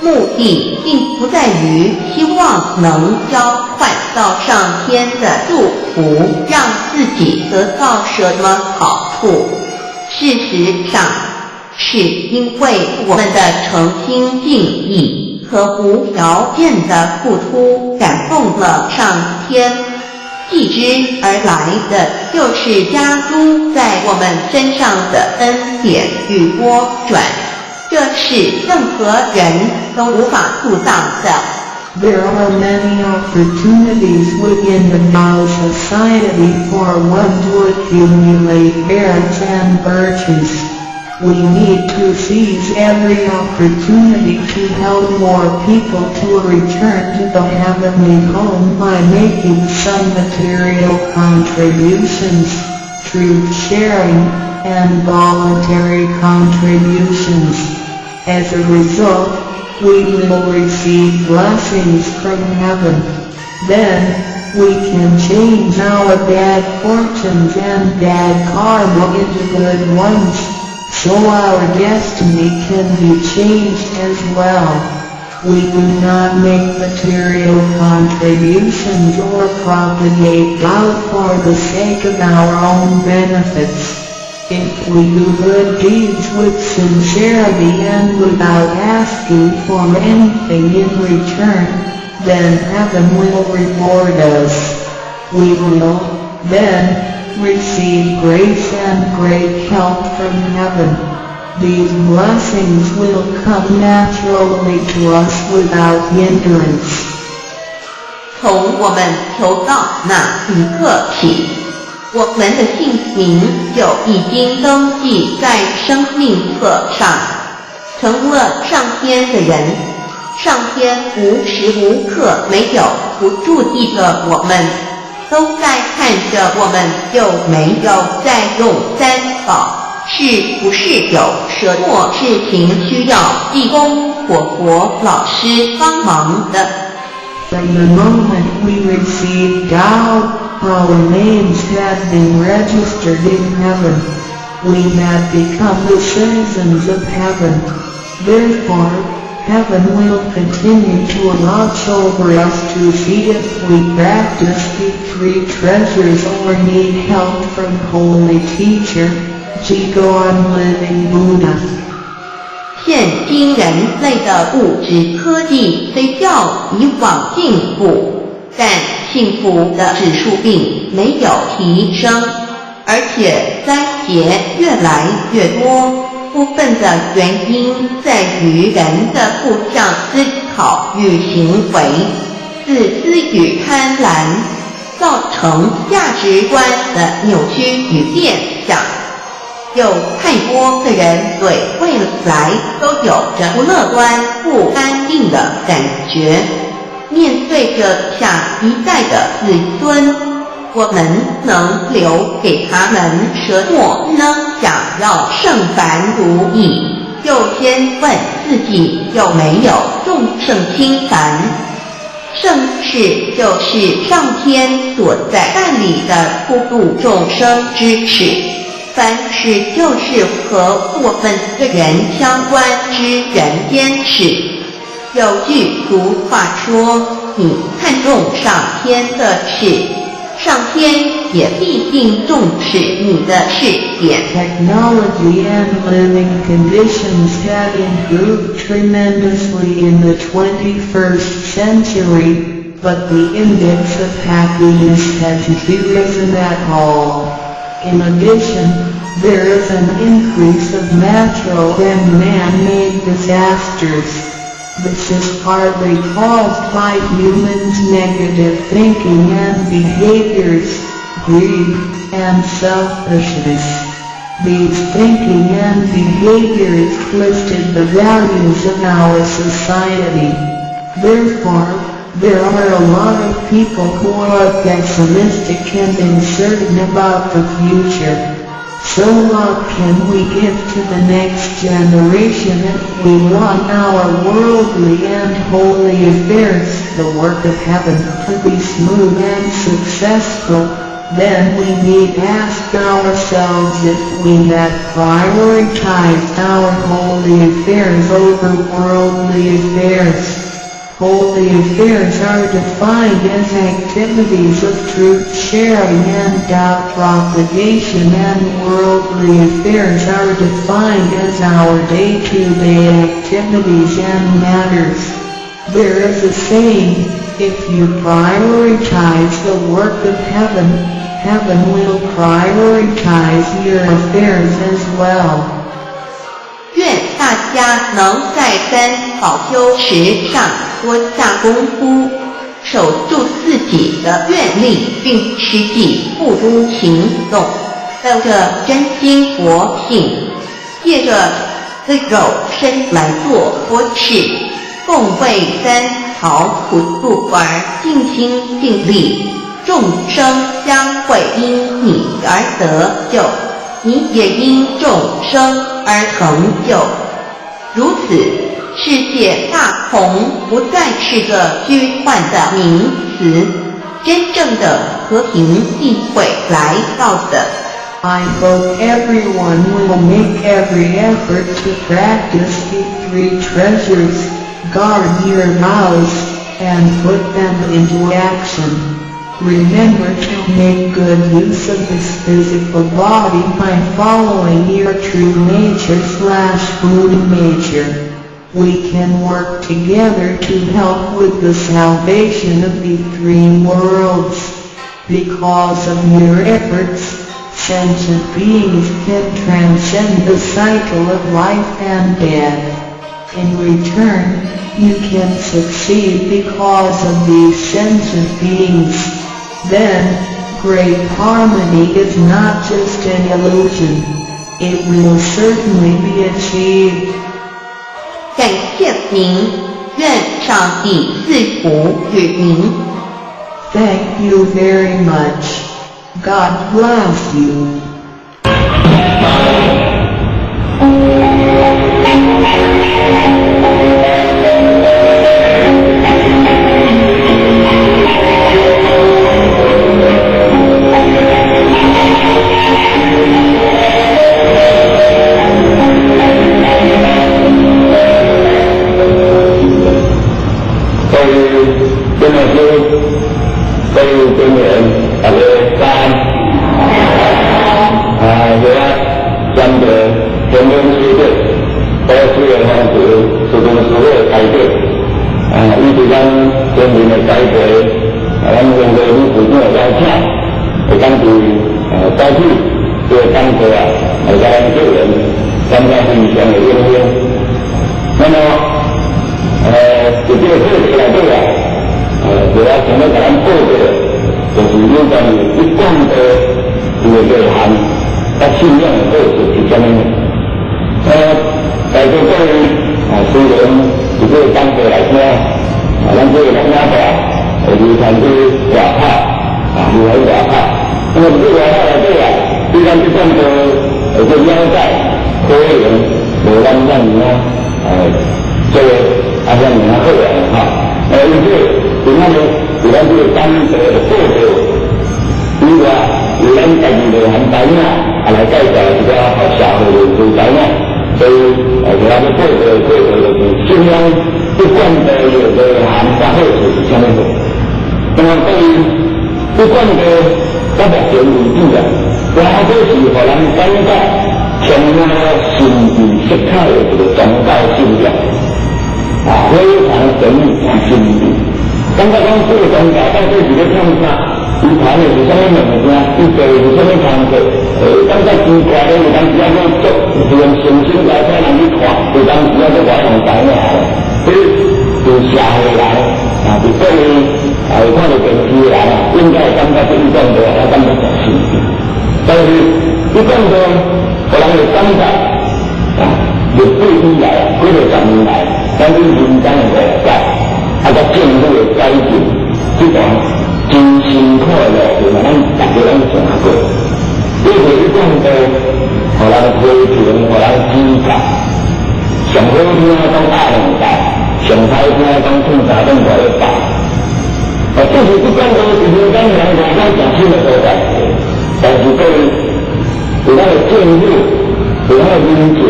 目的並不在於希望能交換到上天的祝福，讓自己得到什麼好處。事實上，是因為我們的誠心敬意和無條件的付出感動了上天，繼之而來的就是加諸在我們身上的恩典與撥轉，這是任何人都無法阻擋的。 There are many opportunities within the Tao society for one to accumulate merits and virtues. We need to seize every opportunity to help more people to return to the heavenly home by making some material contributions, truth sharing, and voluntary contributions. As a result, we will receive blessings from heaven. Then, we can change our bad fortunes and bad karma into good ones, so our destiny can be changed as well. We do not make material contributions or propagate doubt for the sake of our own benefits. If we do good deeds with sincerity and without asking for anything in return, then heaven will reward us. We will, Then, receive grace and great help from heaven. These blessings will come naturally to us without hindrance. 從我們求道那一刻起，我們的姓名就已經登記在生命冊上，成了上天的人。上天無時無刻沒有不注意著我們，都在看着我們有沒有在用三寶，是不是有什麼事情需要濟公活佛老師幫忙的？ From the moment we received Tao, our names had been registered in heaven. We had become the citizens of heaven. Therefore, heaven will continue to watch over us to see if we practice the three treasures or need help from Holy Teacher, Jigong Living Buddha. 現今人類的物質科技雖較以往進步，但幸福的指數並沒有提升，而且災劫越來越多。部分的原因在於人的負向思考與行為、自私與貪婪，造成價值觀的扭曲與變相。有太多的人對未來都有着不樂觀、不安定的感覺。面對着下一代的子孫，我們能留給他們什麼呢？想要聖凡如意，就先問自己有沒有重聖輕凡。聖事就是上天所在辦理的普度眾生之事。凡事就是和我們個人相關之人間事。有句俗話說：你看重上天的事，上天也必定重視你的事業。 Technology and living conditions have improved tremendously in the 21st century, but the index of happiness hasn't risen at all. In addition, there is an increase of natural and man-made disasters. This is partly caused by humans' negative thinking and behaviors, greed, and selfishness. These thinking and behaviors twisted the values of our society. Therefore, there are a lot of people who are pessimistic and uncertain about the future. So what can we give to the next generation if we want our worldly and holy affairs, the work of heaven, to be smooth and successful? Then we need ask ourselves if we have prioritized our holy affairs over worldly affairs. Holy affairs are defined as activities of truth sharing and Tao propagation, and worldly affairs are defined as our day-to-day activities and matters. There is a saying, "If you prioritize the work of heaven, heaven will prioritize your affairs as well." 願大家能在三寶修持上多下功夫，守住自己的願力，並實際付諸行動，帶著真心佛性，借著這肉身來做佛事，共為三寶普度而盡心盡力，眾生將會因你而得救，你也因眾生而成就。如此，世界大同不再是個虛幻的名詞，真正的和平必會來到的。 I hope everyone will make every effort to practice the three treasures, guard your vows, and put them into action. Remember to make good use of this physical body by following your true nature/Buddha nature. We can work together to help with the salvation of the three worlds. Because of your efforts, sentient beings can transcend the cycle of life and death. In return, you can succeed because of these sentient beings. Then, great harmony is not just an illusion. It will certainly be achieved. 感謝您，願上帝賜福與您。 Thank you very much. God bless you. 各位真老師，各位官員，大家早安。啊，我針對天文師長、導師的方式、師尊師母的開導，啊，以及咱全面的改革，啊，咱面對理事長的邀請，會當佇早起這個講座啊，來共咱個人感覺非常的榮幸。那麼，佇這個課程內底啊，就我想欲共咱報告的，就是有關於一貫道這個內涵、佮信仰的好處是啥物。在座各位啊，雖然佇這個講座來聽，啊，咱這個咱阿爸會流傳去外口，啊，流傳外口。那麼佇這個外口內底啊，對咱一貫道會做了解，可能無咱遮爾啊，做啊遐爾啊好啊，哈。因此，今仔日佇咱這個講座的報告以外，由咱家己內涵知影，啊來介紹一寡社會人士知影。所以，今仔日報告的課程就是信仰一貫道的內涵佮好處是啥物貨。那麼對於一貫道到目前為止啊，也閣是予人感覺充滿了神秘色彩的一個宗教信仰，啊，非常神秘神秘。感覺講這個宗教到底是咧創啥？伊談的是啥物物件？伊做的是啥物工作？感覺奇怪咧，有當時啊，閣做是用誠心來請人去看，有當時啊，閣無人知影。所以，對社會人啊，對各位啊，有看著電視的人啊，應該會感覺這一貫道啊，感覺誠神秘。但是，一貫道，予人會感覺啊，歷史以來啊，幾若十年來，咱對民間的誤解，啊，佮政府的改進，這段真辛苦的路途，咱逐家攏行過。因為一貫道，予人批評，予人指教，上好聽講鴨兩代，上歹聽講天三頓五咧拜。啊，這是一貫道是民間人誤解誠深的所在。但是各位，佇咱的政府，佇咱的民情，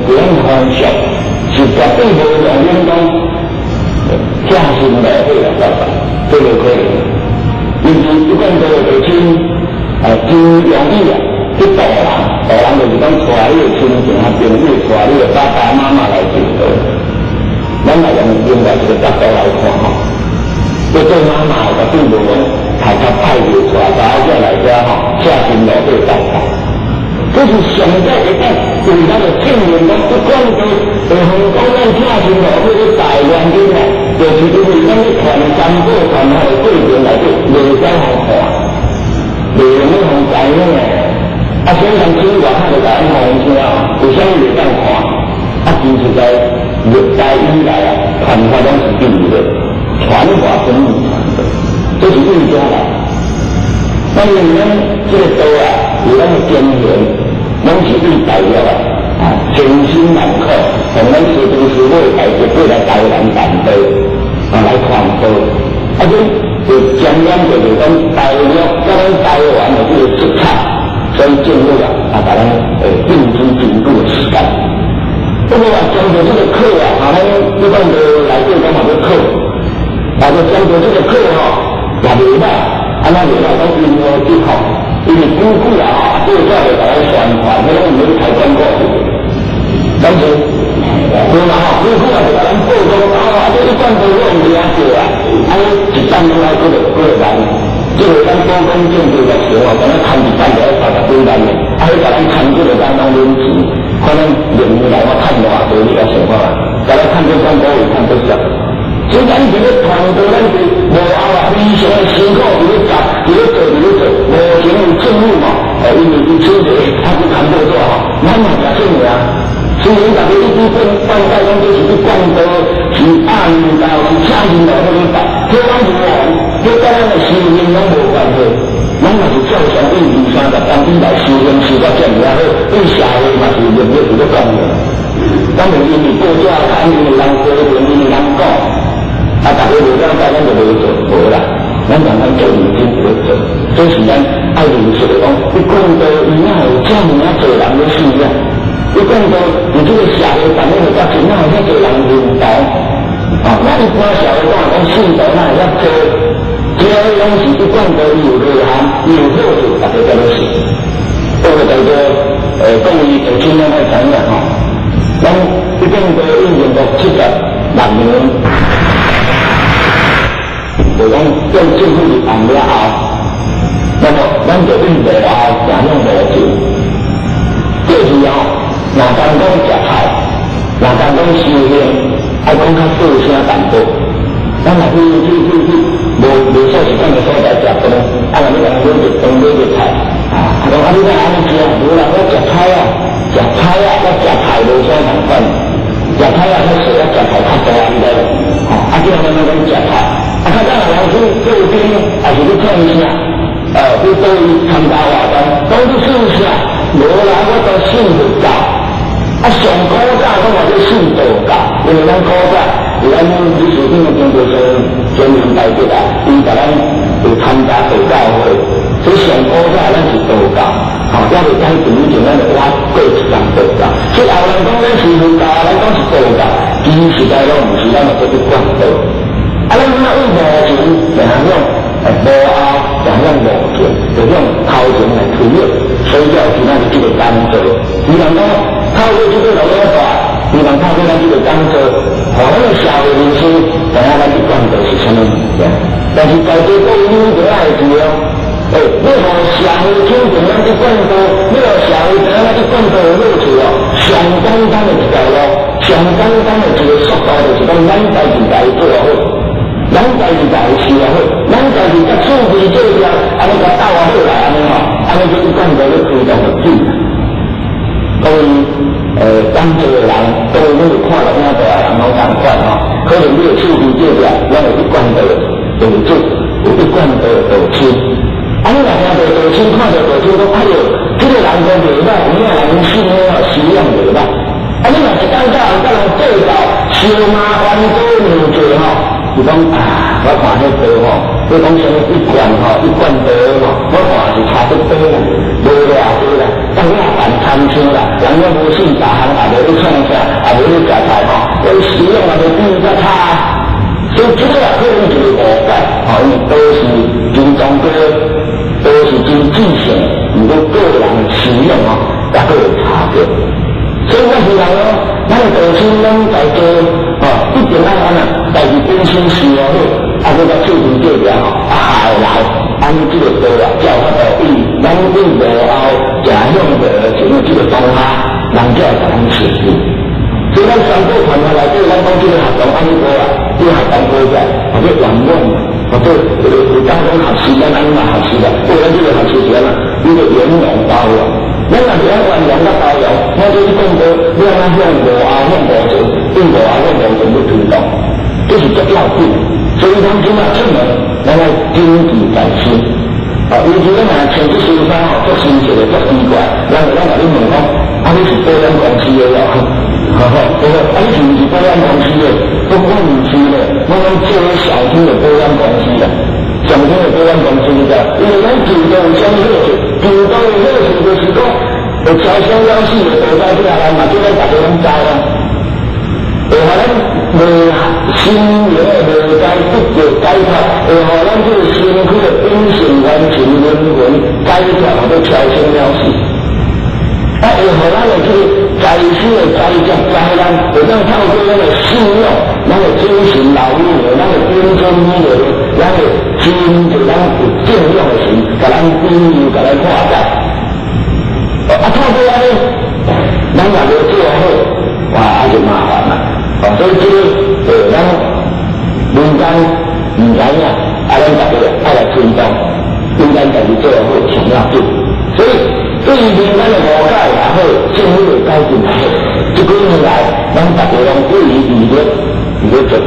佇咱的風俗，是絕對無讓恁講正心落火來拜拜，這無可能。因此，一貫道的親啊，真容易啊，去導人，導人就是講帶你的親情啊、朋友，帶你的爸爸媽媽來脣道。咱來用另外一個角度來看吼，這做媽媽的絕對無講太較歹就帶查某囝來遮吼，赤身露體拜拜。這是上帝會當為咱的證明講，一貫道會方講咱赤身露體去拜原因啊，就是因為咱咧傳三寶傳法的過程內底，袂使予看，袂用予知影的。啊，所以人出外口就共咱放聲，為啥物袂當看？啊，其實在歷代以來啊，傳法攏是對的，傳法是秘傳的，這是為啥來？那因為咱這個道啊，有咱的根源，攏是對大陸啊，啊，千辛萬苦，從咱師父師母的代志過來台灣辦道，啊，來傳播。啊，這就沾染就是講大陸佮咱台灣的這個色彩，所以政府啊，啊，共咱禁止真久的時間。不過啊，講到這個課啊，啊，咱一般都來對講嘛欲考，啊，就講到這個課吼，也袂歹，啊，那袂歹講因何得吼？因為久久啊，報紙就共咱宣傳，彼攏毋免開廣告。但是，無啦吼，久久啊就共咱報講，啊，這一貫道攏有名叫啊，啊，一當攏愛閣落閣落來。這個咱高工建築目前哦，敢若牽一擺就愛30幾萬的，啊，彼共咱牽這個當當免錢，看咱年來我趁偌濟，你來想看啊，共咱趁這廣告費趁多少？所以咱這個團隊，咱是無後啊，非常的辛苦，佇咧做，佇咧做，佇咧做，目前有政府嘛，因為伊出錢，他去牽報紙吼，咱嘛誠出名。雖然大家一直講拜拜，講這是去灌道，是阿彌道，是車人道那個拜，這攏無哦，這跟咱的修行攏無關係。咱嘛是照常對二三十當以來修行修到這爾仔好，對社會嘛是熱烈佇咧講的。咱就因為報紙刊，因為人批評，因為人講，啊，大家無了解，咱就無做，無啦。咱慢慢做認真佇咧做，這是咱愛認識的講，你講道伊哪會這爾仔濟人咧信仰？你講道佇這個社會上面會較濟，哪會遐濟人認同？啊，那一般社會講講信徒哪會遐濟？這個攏是你講道伊有內涵，伊有好處，大家才咧信。這個叫做講伊會聽咱愛知影吼，咱一講道已經到76年，就講對政府入案了後，那麼咱就用幕後行向幕前。過去哦，若當講食菜，若當講修行，愛講較細聲淡薄。咱若去去去去，無無說是講的所在食飯，啊，若欲共買一頓買一菜，啊，啊講啊你哪按呢食？無啦，我食菜啊，食菜啊，我食菜無啥仝款，食菜啊較細，啊食菜較大，毋知？吼，啊叫咱講食菜，啊較早人去做兵，也是去創啥？去佗位參加活動，講你信啥？無啦，我都信佛教。啊，上古早講話咧信道教，因為咱古早有咱理事長的經過上全面大德啊，伊共咱有參加道教會，所以上古早咱是道教，吼，猶未改變以前咱就挖過一層道教。所以後人講咱是佛教，咱講是道教，其實在攏毋是，咱嘛做去灌道。啊，咱這馬為幕前行向幕後行向幕前，就向頭前來推了，所以才有今仔日這個工作。伊人講透過這個老大，伊人透過咱這個工作，予咱的社會人士知影咱一貫道是啥物物件。但是在座各位你一定愛記哦，欸，你予社會肯定咱一貫道，你予社會知影咱一貫道的好處哦，上簡單的一條路，上簡單的一個速度，就是講咱家己家己做好。咱家己家己修好，咱家己佮處理這條，按呢共鬥啊好來，按呢吼，按呢就一貫道咧推動就水。各位當做的人，各位你有看到影大人攏仝款吼，可能你的厝邊隔壁，攏有一貫道道主，有一貫道道親。啊，你若聽著道親，看著道親，講哎喲，這個人講袂歹，有影人信的哦，修養袂歹。啊，你若一工到晚佮人計較，燒麻煩多兩濟吼。就講啊，我看彼道吼，你講啥物一貫吼，一貫道吼，我看是差不多啦，無偌濟啦，當我辦參像啦，人攏無信逐項，也無咧創啥，也無咧食菜吼，伊修養也無比伊較差。所以這個也可能一個誤解，吼，因為都是真宗教，都是真知性，毋過個人的修養吼，也閣有差別。所以我希望哦，咱的道親攏在座，吼，一定愛按怎，家己本身修好，啊，閣佮厝邊隔壁吼，啊，下來，按呢這個道啊，才有法度對咱對幕後行向幕前的這個當下，人才會共咱承認。所以咱三寶團體內底，咱講這個學堂按呢過啊，這個學堂過來，或者圓滿，或者有有當講學習，咱按呢嘛學習啦，對咱這個學習是按怎？呢個圓融包容。咱若是愛圓融佮包容，我這去講道，你按怎向幕後向幕前，對幕後向幕前去推動，這是足要緊。所以咱這馬出門，咱愛謹記在心。啊，尤其咱若穿這身衫吼，足親切的，足奇怪，人會當共你問講，啊，你是保險公司的哦？哈哈，對不？啊，你是毋是保險公司的？我我毋是咧，我攏做小聽的保險公司啦。上天的保險公司你知？因為咱求道有啥物好處？求道的好處就是講，會超生了死的道在底下，人嘛叫咱逐家攏知啊。會予咱內心靈的內在得著解脫，會予咱這個身軀的本性完成輪迴解脫，或者超生了死。啊，會予咱的這個在世的災劫災難，會當透過咱的信仰，咱的精神老母，咱的頂尊母的，咱的真濟人有正念。神，共咱庇佑，共咱化解。啊，透過按呢，咱若無做好，哇，啊就麻煩啦。哦，所以這個，咱民間毋知影，啊，咱大家愛來推動，應該家己做好上要緊。所以對於民間的誤解也好，政府的改進也好，這幾年來，咱大家攏不遺餘力佇咧做。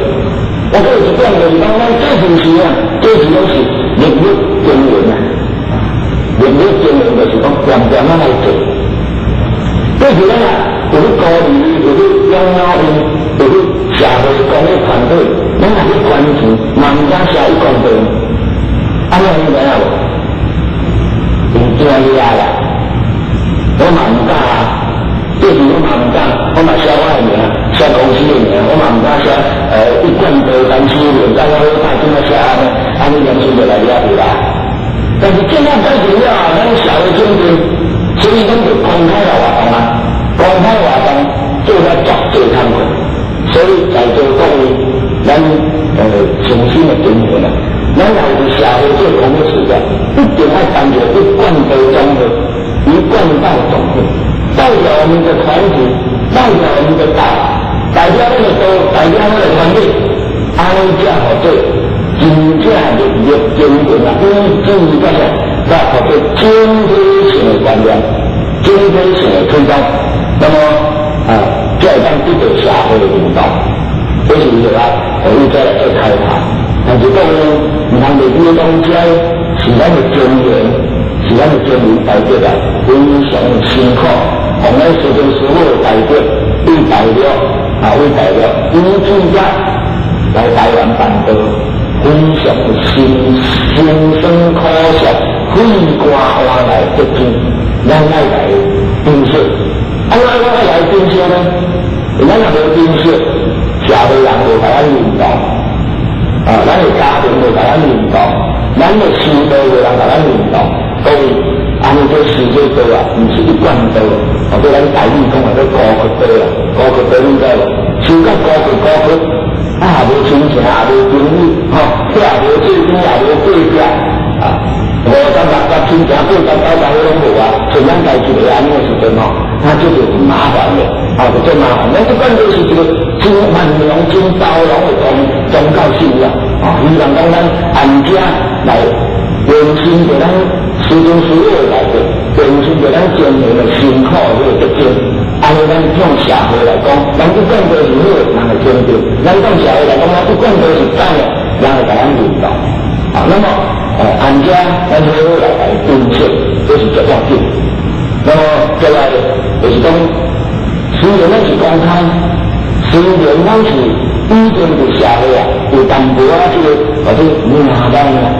我閣有一點就是講，咱做事時啊，做事攏是日日耕耘啊，日日耕耘就是講恬恬仔來做。過去咱啊，有去鼓勵，有去養老院，有去社會公益團隊，咱若去捐錢，嘛毋敢寫一貫道。按怎你知影無？因驚掠啦，我嘛毋敢啊。這時我嘛毋敢，我嘛寫我的名，寫公司的名，我嘛毋敢寫一貫道單車連，咱好歹怎啊寫按呢？按呢良心就來掠去啦。但是政府改進了後，咱社會轉變，所以咱就公開來活動啊，公開活動做了足濟工課，所以在座各位，咱誠心的經營啊，咱若有社會做公益事業，一定愛擔着一貫道總會，一貫道總會。代表我們的團體，代表我們的黨，代表那個都，代表那個團隊，按呢才號做真正日日經營啊，以至於個啥，那號做整體性的觀念，整體性的推動，那麼啊，才會當得到社會的認同。這是一個我們再來做開發。但是各位，毋通袂記講，這是咱的莊嚴，是咱的莊嚴代表啊，非常的辛苦。我們師尊師父的代表，為大陸啊，為大陸，以至遮來台灣辦道，非常的辛辛酸苦澀，血汗換來得知，咱愛來珍惜。啊，咱愛來珍惜呢？咱若無珍惜，社會人會共咱認同，啊，咱的家庭會共咱認同，咱的師道會人共咱認同，各位，按呢這世界道啊，毋是一貫道。哦，對咱台語講啊，叫孤骨道啦，孤骨道你知無？修到孤骨孤骨，啊，無親情，也無朋友，吼，也無做邊，也無隔壁，啊，五十六十親情八十九十彼攏無啊，像咱家己一个按呢的時陣吼，那這就很麻煩的，啊，就足麻煩。咱這貫道是一個真繁榮、真包容的宗教信仰，啊，希望講咱按遮來延伸著咱師尊師母的來的。延伸著咱前人的辛苦這個特徵，按呢咱向社會來講，咱一貫道是好，人會肯定；咱向社會來講，咱一貫道是歹的，人會共咱認同。啊，那麼，按遮咱好好來來珍惜，這是最要緊。那麼再來就是講，雖然咱是公開，雖然咱是已經佇社會啊，有淡薄仔這個或者名望啊。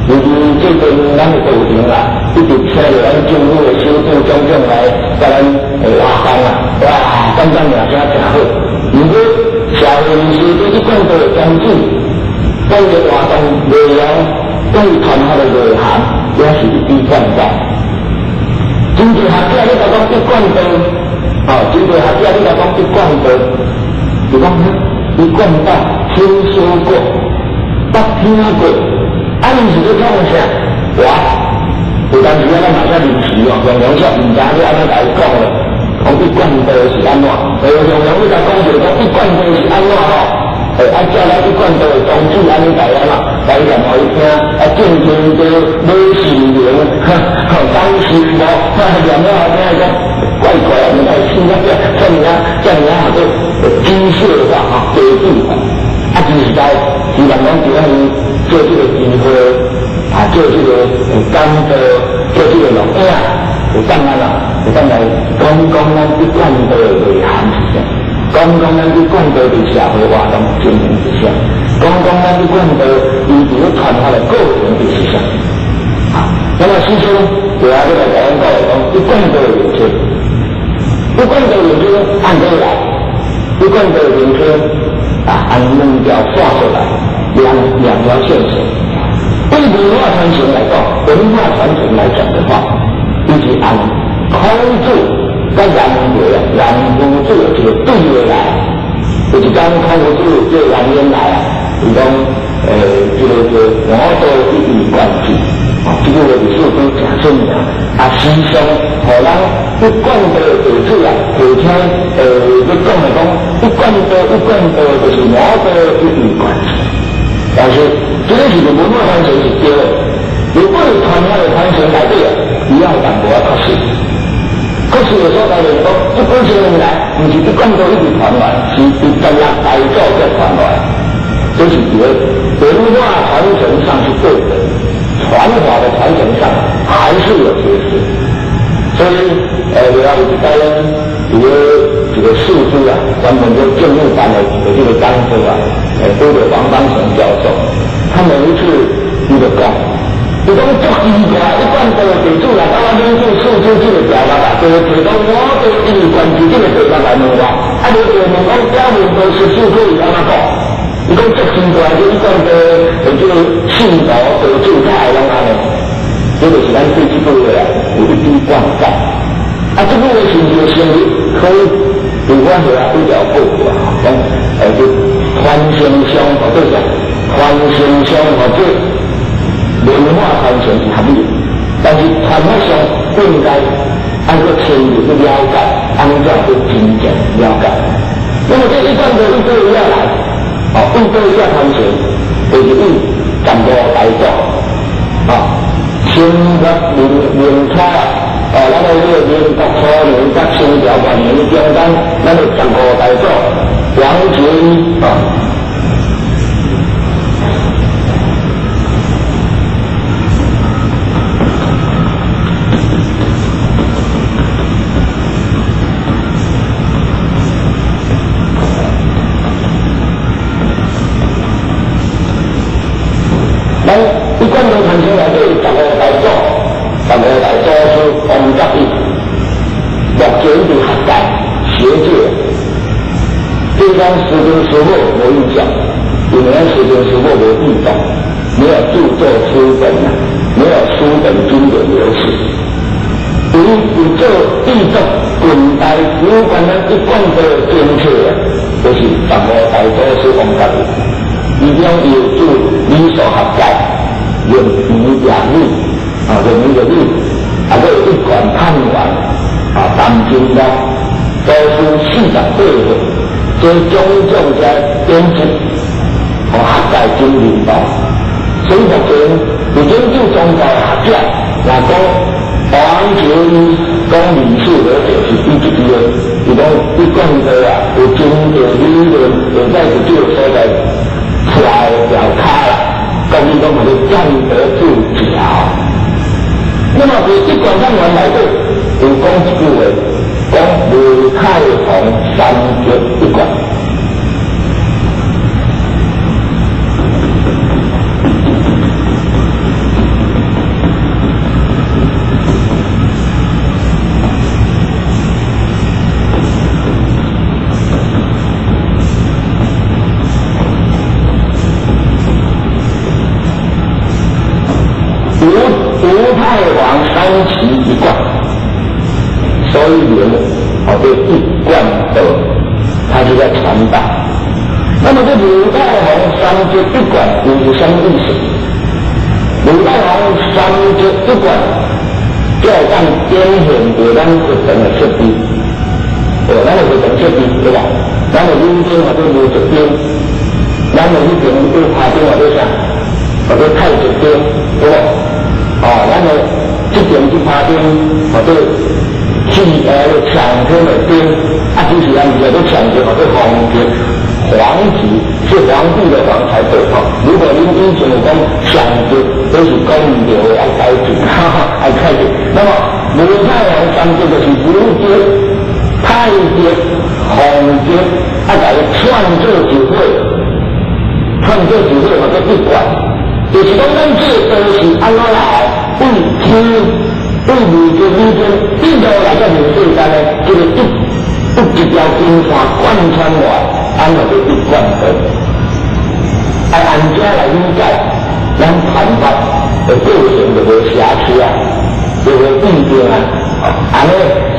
尤其最近咱的道場啊，一直請著咱政府的首長總長來共咱活動啊，哇，感覺名聲誠好。如果社會人士對這貫道的宗旨、對個活動內容、對傳法的內涵，也是一知半解。真濟學者你共講一貫道，哦，真濟學者你共講一貫道，就講一貫道聽說過，捌聽過。啊！伊是咧創啥？哇！有當時啊，咱嘛寫臨時哦，用兩寫毋知你按怎共伊講咧？講一貫道是按怎？用兩你共講一個講一貫道是按怎吼？啊，照咱一貫道的宗旨按呢來啊嘛，來念予伊聽，啊，正經的老善良，吼，當時無，念了後聽伊講怪怪啊，你來聽啊，這爾啊，這爾啊，叫做機械化吼，機器化。啊，其實在希望講今仔日做這個機會，啊，做這個講座，做這個錄影，會當按怎？會當來講講咱一貫道的內涵是啥？講講咱一貫道佇社會活動情形是啥？講講咱一貫道伊佇咧傳法的過程是啥？啊，那麼首先，就要來共咱講來講一貫道的名稱，一貫道的名稱按怎來？一貫道的名稱啊，按兩條線索來，兩條線索。對文化傳承來講，文化傳承來講的話，伊是按孔子佮顏回啊，顏夫子的一個對話來。有一工孔夫子叫顏淵來啊，伊講這個叫我道一以貫之，哦，這句話是四祖誠出名，啊，時常予咱一貫道的弟子啊，提醒咧講的講，一貫道一貫道就是我道一以貫之。但是這個是文化傳承是對的，如果是傳統的傳承內底啊，伊也有淡薄仔缺失。缺失的所在就是講，這幾千年來，毋是一貫道一直傳來，是佇16大祖才傳來。這是佇個文化傳承上是對的，傳法的傳承上還是有缺失。所以，另外有一擺，佇個一個師資啊，專門做政務辦的一個這個講座啊，拄著王邦成教授，他每一次伊就講，伊講足奇怪，一貫道的弟子來到我研究四書這個條目啊，就會提講我道一以貫之這個題目來問我，啊，無就問講表面道十四句是按怎講？伊講足奇怪，這一貫道的這個信徒弟子才會攏按呢，這就是咱對這句話啊有一點觀感。啊，這句話是毋是成立？可以，對我是啊比較好啊，講就傳承上或者啥，傳承上或者文化傳承是合理的，但是傳法上應該按個深入去了解，按怎去真正了解。那麼這一貫道一對一來，哦，一對一傳承，就是以15大祖，啊，清末民民初啊，哦，咱的這個民國初年甲清朝末年中間，咱的15大祖王杰一啊。咱一貫道傳承內底15大祖，15大祖師王覺一，目前佇學界學界，對咱師尊師母無印象，因為咱師尊師母無著作，沒有著作書本啊，沒有書本經典留世。伊有做著作近代有關咱一貫道的政策啊，就是15大祖師王覺一。伊中有著理數學界，用語言語，啊，用語言語，啊，閣有一貫探源，啊，陳金樂，祖師48歲，這種種這典籍，予學界真認同。所以目前佇研究宗教的學者，若講王杰一講歷史的，就是伊這句話，伊講一貫道啊，有真濟理論，會使佇這個所在出來調卡啦，講伊講叫做站得住腳。那麼佇一貫探源內底有講一句話，講吳太皇三節一貫。吳太皇三期一貫，所以名哦叫一貫道，他是在傳達。那麼這吳太皇三節一貫又是什麼意思？吳太皇三節一貫，就會當展現著咱佛堂的設備，哦，咱的佛堂設備對吧？咱的五燈或者無極燈，咱的彼邊對拍燈或者啥，或者太極燈，對吧？哦，咱的這邊去拍燈，或者氣搶天的燈，啊，其實咱毋是叫搶天，或者皇帝，皇帝是皇帝的皇才對吼。如果恁以前有講搶天，都是講毋對的，愛改正，哈哈，愛改正。那麼吳太皇三節就是無極、太極、皇極，啊，共伊串做一伙，串做一伙，或者一貫。就是講，咱這個道是按怎來？對天、對未來、未來，一路來到人世間呢，這個一條金線貫穿落來，按怎做一貫道？愛按這來理解，咱傳法的過程就無瑕疵啊。叫做意境啊。按呢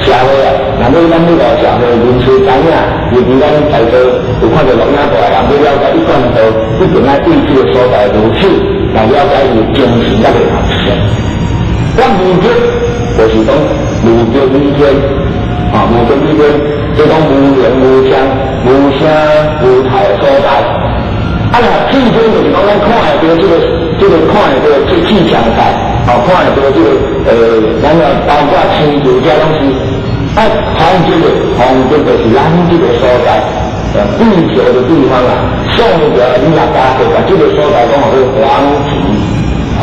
社會啊，若欲咱欲來社會人士知影，尤其咱在座有看著錄影帶的人，欲了解一貫道，一定愛對這个所在入手來了解伊精神抑未合相。咱無極就是講無極理天，啊，無極理天，就講無形無相、無聲無態所在。啊，若氣天就是講咱看會著這个看會著這氣象界，哦，看會著這个咱個包括星球這攏是。啊，風極的風極就是咱這个所在，地球的地方啊。宋朝你若加過，共這个所在講號做黃極，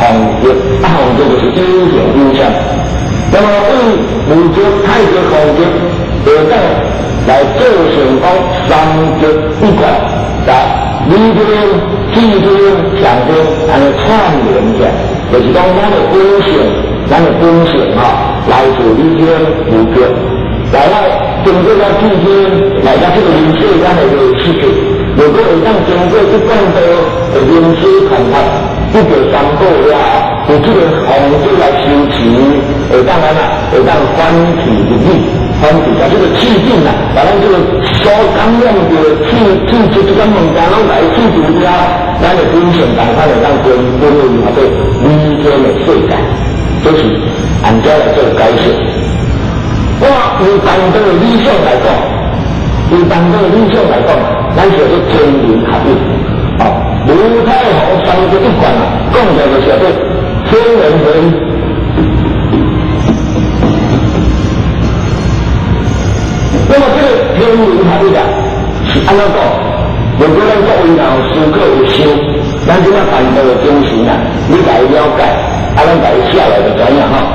風極啊，風極就是有形有相。那麼對無極、太極、風極下當來做成講三極一貫，來理天、氣天、象天，按呢串聯起來，就是講咱的本性，咱的本性吼，來自理天無極，來了經過了氣天，來到這个人世間的世界，如果會當經過一貫道的人世看法，得到三寶了後，用這个方式來修持，會當按怎？會當反體入理，反體共這个氣境啊，把咱這个所感染著的氣氣質這種物件攏來去除了，咱的本性共款會當歸歸為叫做理天的世界，這是按這來做解釋。我用單道的理想來講，用單道的理想來講，咱叫做天人合一。哦，無太行三極一貫啊，講起來就是叫做天人合一。那麼這个天人合一啊，是按怎講？如果咱各位若有思考有想，咱這擺辦道的精神啊，你來了解，啊，咱共伊寫來就知影吼。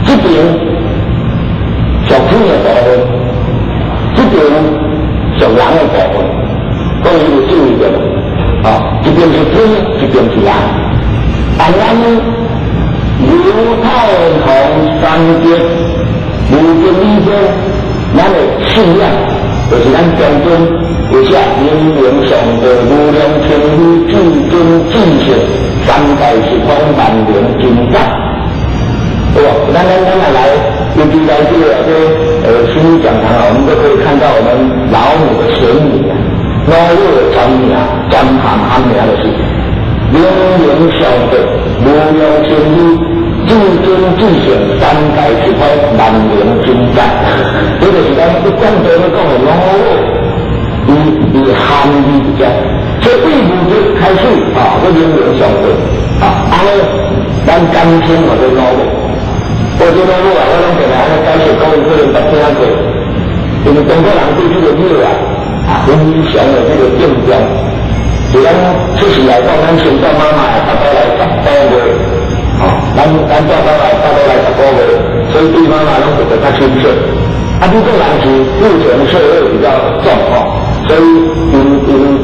這邊屬天的部分，這邊屬人的部分，各位有注意著無？哦，一邊是天，一邊是人。按咱猶太皇三極無極理天，咱的信仰就是咱中間有寫明明上帝無量千里至尊至聖三界十方萬能真覺。對吧？咱來，尤其來這个心理講堂啊，我們都可以看到我們老母的全名啊，老母的全名、全含含名就是明明上帝無量千里至尊至聖三界十方萬能真覺，這就是咱一貫道咧講的老母，伊含義佇遮，所以對無極開始啊，這明明上帝啊，按呢，咱簡稱號做老母。我這老母啊，我攏定定按呢解釋，各位可能捌聽過，因為中國人對這个母啊，啊非常的這个敬重。就咱出世來講，咱先帶媽媽來腹肚來10個月，吼，咱帶媽媽腹肚來10個月，所以對媽媽攏特別較親切。啊，美國人是父權社會比較重吼，所以𪜶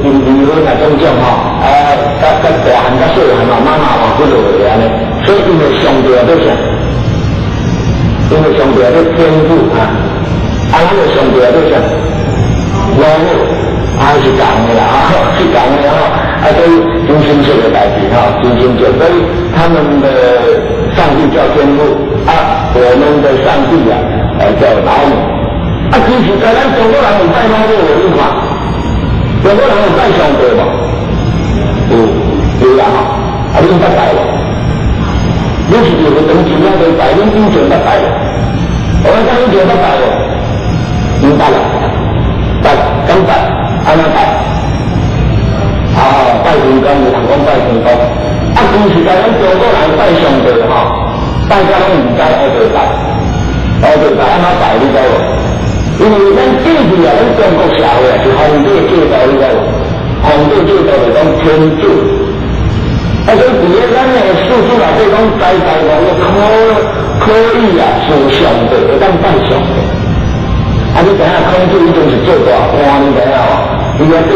離婚啊種種吼，啊，較較大漢較細漢吼，媽媽嘛幾落會按呢，所以𪜶的上帝啊做啥？𪜶的上帝啊做天父啊，啊，咱的上帝啊做啥？老母。啊，是仝的啦，啊，是仝的吼，啊，所以真親切的代誌吼，真親切。所以他們的上帝叫天父，啊，我們的上帝啊，叫老母。啊，其實在咱中國人有拜老母的，你看，中國人有拜上帝無？有啦吼，啊，恁捌拜無？你是伫佛堂前仔袂拜，恁以前捌拜無？我講以前捌拜無？毋捌啦，捌，敢拜？按怎拜？啊，拜天公，有人講拜天公。啊，其實在咱中國人拜上帝吼，拜甲攏毋知烏白拜，烏白拜按怎拜你知無？因為咱過去啊，咱中國社會啊是皇帝制度，你知無？皇帝制度就講天子，啊，所以佇咧咱的史書內底講，代代王可以啊，事上帝，會當拜上帝。啊，你知影孔子以前是做大官，你知影無？伊啊對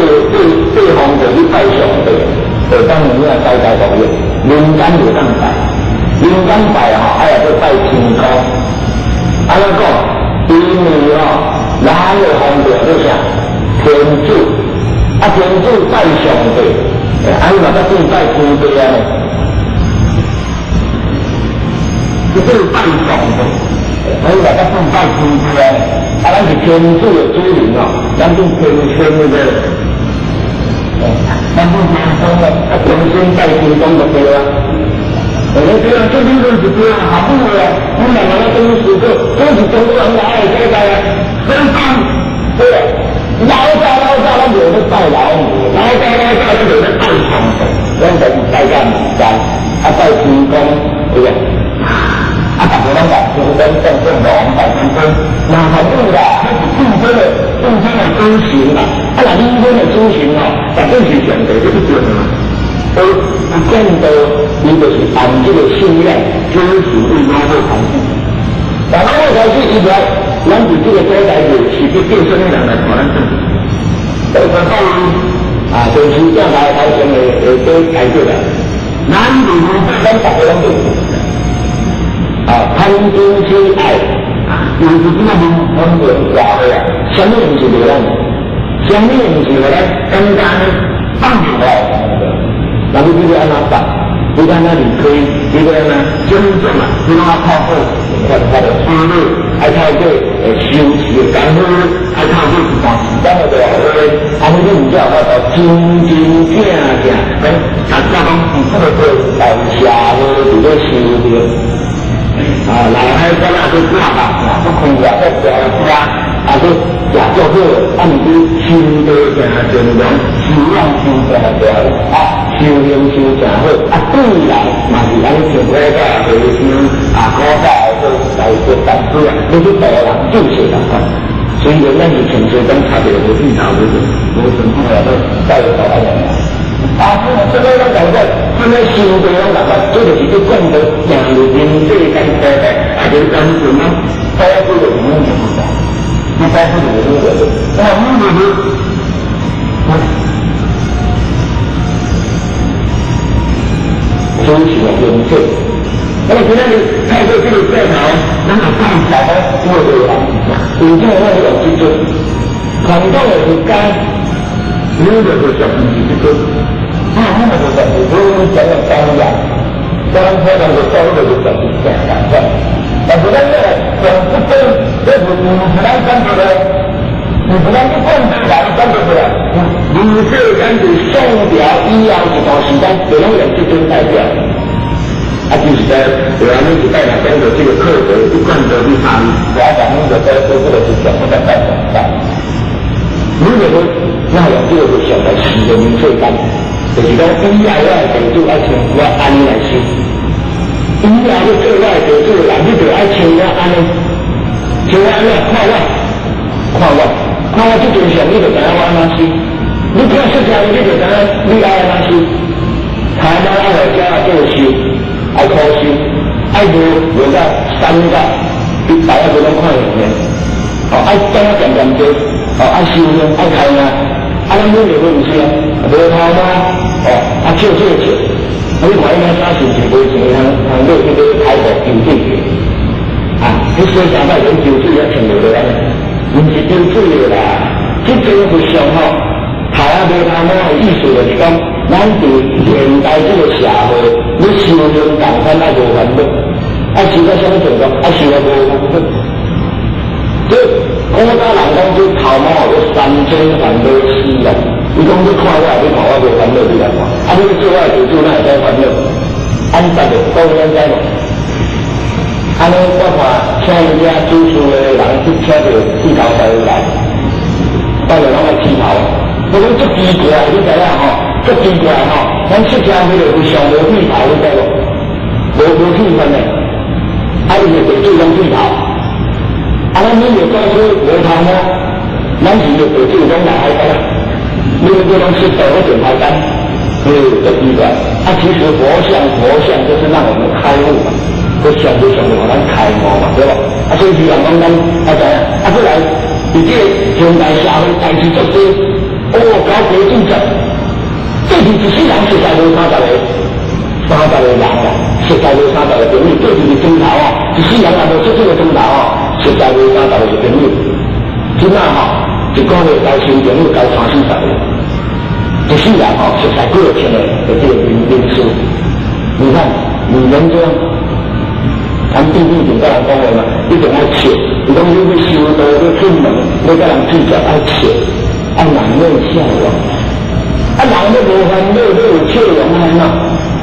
皇帝去拜上帝，會當有影代代王的，民間袂當拜，民間拜吼，愛要拜天公。按怎講？因為吼，咱的皇帝做啥？天子，啊天子拜上帝，啊伊嘛才變拜天地啊呢？這叫拜上帝，啊伊嘛才變拜天地啊呢？啊，咱是天子的子民哦，咱變天孫的，咱變天孫的，啊天孫拜天公就對啊。我對啊，這理論是對啊，好不啊，你慢慢來跟你思考，這是中國人來的世界啊，真講，對啊，老早老早咱就咧拜老母，老早老早咱就咧拜上帝，咱就是拜甲民間，啊拜天公，對不對？啊，逐个攏拜天公、正正龍、拜天公，麻煩你啦，那是眾生的眾生的祖神啦，啊，若你阮的祖神哦，絕對是上帝，這一定啊。而不見得，伊就是按這個信仰，就是為老母開始。但老母開始以來，咱佇這個所在就是去叫啥物人來看咱政治？就看到啊，電視鏡頭頭前會會對解決啦。咱就是咱逐个攏對。啊，貪嗔痴愛，就是這個文文化的啊，啥物毋是袂咱，啥物毋是予咱感覺呢放入來。那你欲按怎放？你按怎離開？你欲按怎種種啊？你攏愛透過佛法的思路，愛透過修持的功夫，愛透過一段時間的大會，按呢你毋才有法度真真正正講，大家攏佇這個大社會佇咧修行。啊，內海關啊，去掛目，去開業，去食食，啊，去食足好，啊，毋過心地誠善良，修養修誠大，啊，修行修誠好，啊，對人嘛是按呢像古早和尚啊，古早的來做大師啊，你去度人救世共款。雖然咱是傳說中插著無剃頭，無無傳統來都帶頭按呢。啊，這個咱講過，這個修道攏共款，這就是去講到行入人世間所在，啊，就是單純講，保護就是阮的問題，你保護就是阮的，我阮就是，主持的形式。那麼今仔日透過這個鏡頭，咱來介紹講這個人是啥？為什麼我用這種傳統的佛家，你就是十毋是這個。啊，我們就是如果講的當然，當可能就講就是十是正共款。但是咱這個從這個，這是毋是咱講出來，毋是咱去講出來，講出來。人世間自宋朝以後一段時間，就攏用這種代表。啊，就是在有安呢一擺來講到這個課題，不管到去啥物，我講恁就說說這個是全部在代表在。你就說那用這個就上來四個人世間。就是講，以後我的地主愛像我按呢來修，以後欲做我的地主的人，你就愛像我按呢，像我按呢看我，看我，看我這陣相，你就知影我按怎修。你看釋迦牟尼，你就知影你愛按怎修。頭毛愛來遮做修，愛苦修，愛無無到三個，你大家都攏看會見。哦，愛怎啊漸漸做，哦，愛修行，愛開啊。啊，咱每個毋是啊，無頭毛。哦，啊笑笑笑，啊你看伊那啥是毋是無錢通通買去買開部抽水機？啊，你洗衫擺免抽水啊，穿落落按呢？毋是抽水的啦，這尊佛像吼，頭仔無頭毛的意思就是講，咱佇現代這個社會，你修行仝款愛無煩惱，愛修到啥物程度？愛修到無煩惱。這古早人講這頭毛叫三千煩惱絲啊。伊講你看我，你看我無煩惱，你來看。啊，你做我的地主，哪會使煩惱？按十個講你知無？按呢，我看請伊遮主事的人去請著剃頭師來，到了攏愛剃頭。我講足奇怪，你知影吼？足奇怪吼！咱釋迦牟尼佛上無剃頭，你知無？無剃髮的，啊，伊的地主攏剃頭。啊，啊，咱每個祖師無頭毛，咱是個地主攏來海邊啊，你們這攏是倒一點海邊，對，這奇怪。啊，其實佛像佛像就是讓我們開悟嘛，個像就像讓咱開悟嘛，對吧？啊，所以是人講咱啊知影，啊，過來佇這個現代社會代誌足多，哦，搞國主節，這是一世人實在無三十個，三十個人啦，實在無三十個朋友，對一個鐘頭啊，一世人也無出這個鐘頭啊，實在無三十個是朋友。這馬吼，一個月交新朋友交三四十個，一世人吼，實在幾個千個的這個人人數。你看，女人這樣，咱弟弟就跟人講話嘛，一定愛笑。伊講你欲修道，欲出門，欲佮人計較愛笑，愛滿面笑容。啊，人欲無煩惱，欲有笑容安怎？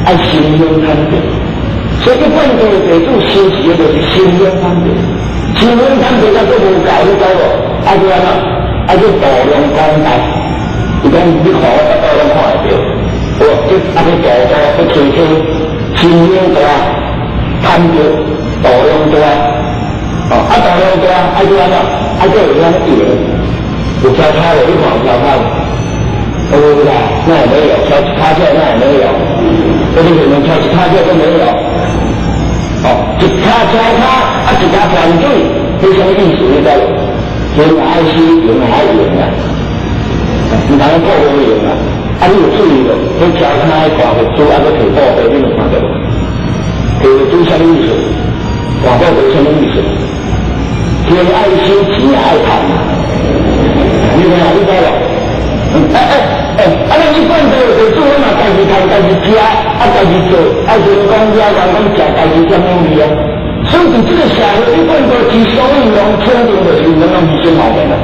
愛心胸坦白。所以一貫道的弟子修持的就是心胸坦白。心胸坦白才閣無夠，你知無？愛做按怎？愛做度量廣大。伊講你看我腹肚攏看會著。我這啊去度度去吹吹，心胸大，坦白，度量大。哦，啊度量大，愛做按怎？愛做會曉用。有交叉的，你看有交叉無？有啦，那也沒有，敲卡架那也沒有，這裡你們敲卡架都沒有。哦，一跤交叉，啊一跤團隊，這什麼意思？你知無？天愛修，人愛用啊。毋通講無用啊！啊，你有注意無？彼交叉的看佛珠，啊，閣提布袋，你有看著無？提佛珠啥物意思？看布袋啥物意思？天愛修，錢也愛趁。你看，你知無？哎哎哎，啊，咱一貫道的做，嘛家己趁，家己食，啊，家己做，啊，人講了，人講食，家己點樣味啊？所以佇這個社會，一貫道之所以攏肯定就是攏攏是小毛病啦。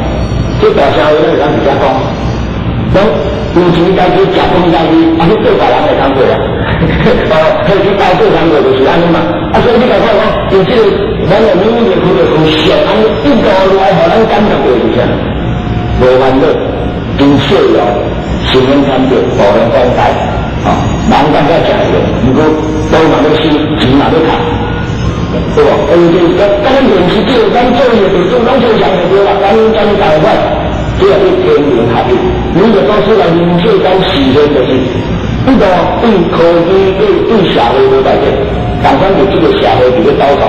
這大社會咱會當直接講，講有錢家己食飯家己，啊去做別人的工課啊，哦，去去包做工課就是按呢嘛。啊，所以你來看講，用這個咱的免疫力去就去熟，按呢一路來，予咱感覺著是啥？無煩惱，真笑容，心胸坦白，度量廣大，哦，人感覺誠用，毋過道嘛欲修，錢嘛欲趁，對無？因為這咱咱認識這個，咱做伊的弟子，攏做上就對啦，咱咱共款，這個叫天人合一。每個祖師來人世間示現，就是對對科技對對社會無代誌，共款佇這個社會佇咧鬥鬥，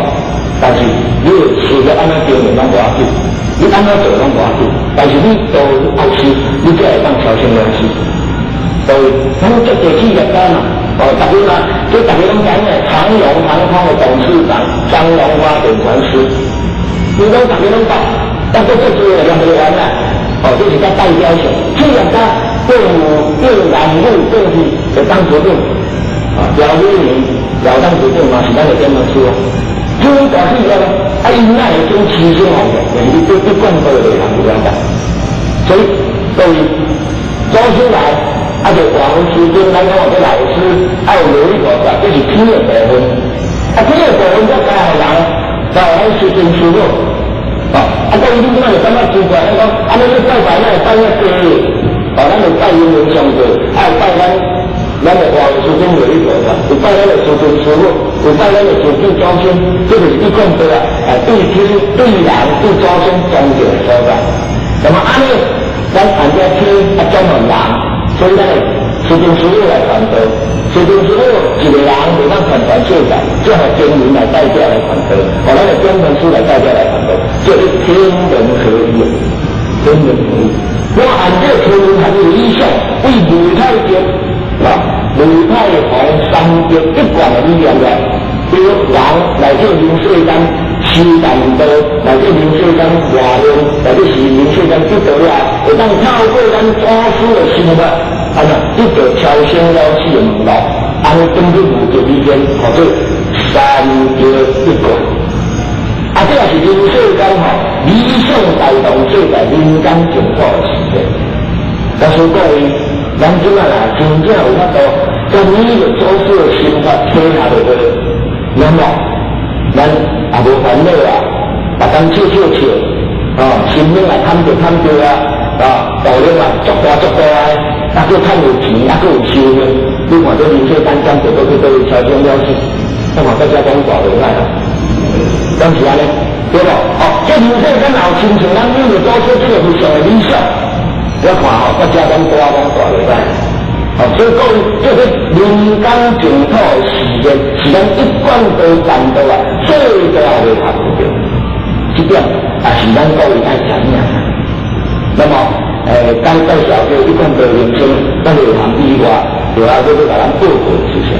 但是你的事業按怎經營攏無要緊，你按怎做攏無要緊，但是你都愛修，你才會當超生了死。所以，咱做地企業家嘛，哦，大家嘛，這大家攏知影，長榮航空的董事長張榮發點傳師，你講大家攏捌，但閣做做的念袂完啦。哦，這是較代表性，企業家變變人物變去的董事長，啊，廖偉明廖董事長嘛是咱的點傳師哦。這種大企業啊，伊哪會種痴心行的？就是你對對貫道的人有了解。所以，各位祖師來，啊，就黃師尊，咱講這老師愛留一個這是天的部分。啊，天的部分才教予人，教咱師尊師母。啊，啊，各位你這擺就感覺奇怪，咱講，啊，咱咧拜拜，咱會拜遐濟，哦，咱會拜因緣上帝，愛拜咱咱的華師尊為一個啦，有拜咱的師尊師母，有拜咱的師祖祖先，這就是一貫道啊，啊，對天、對人、對祖先尊敬的所在。那麼按呢，咱按照天啊，轉予人，所以咱的師尊師母來傳道，師尊師母一個人袂當傳全世界，最好天人來代表來傳道，予咱的點傳師來代表來傳道，這是天人合一，天人合一。我按這天人合一理想，為無太極啊，無太紅三極一貫的理念來，比如人來這人世間修道，來這人世間活動，來這是人世間得道了，會當透過咱祖師的心法，啊那得到超生了死的門路，按呢轉去無極理念，號做三極一貫。啊，這也是人世間吼理想帶動世界人間淨土的實現。但是各位，咱這擺若真正有法度將每個祖師的心法體下落去，那麼咱也無煩惱啊，逐工笑笑笑，啊，心胸也坦著坦著啊，啊，道理嘛足大足大的，啊，閣趁有錢，啊，閣有修行，你看這人世間兼得閣去佗位超生了死，我看大家講大無歹啊，敢是按呢？對無？哦，這人世間若有親像咱每個祖師這個非常的理想，我看吼，國家攏大攏大袂歹。哦，所以各位，這個人間淨土的事業，是咱一貫道辦道啊，最大的合著。這點也是咱各位愛知影。那麼，剛介紹這一貫道人生，咱內涵以外，就要閣欲共咱報告事情。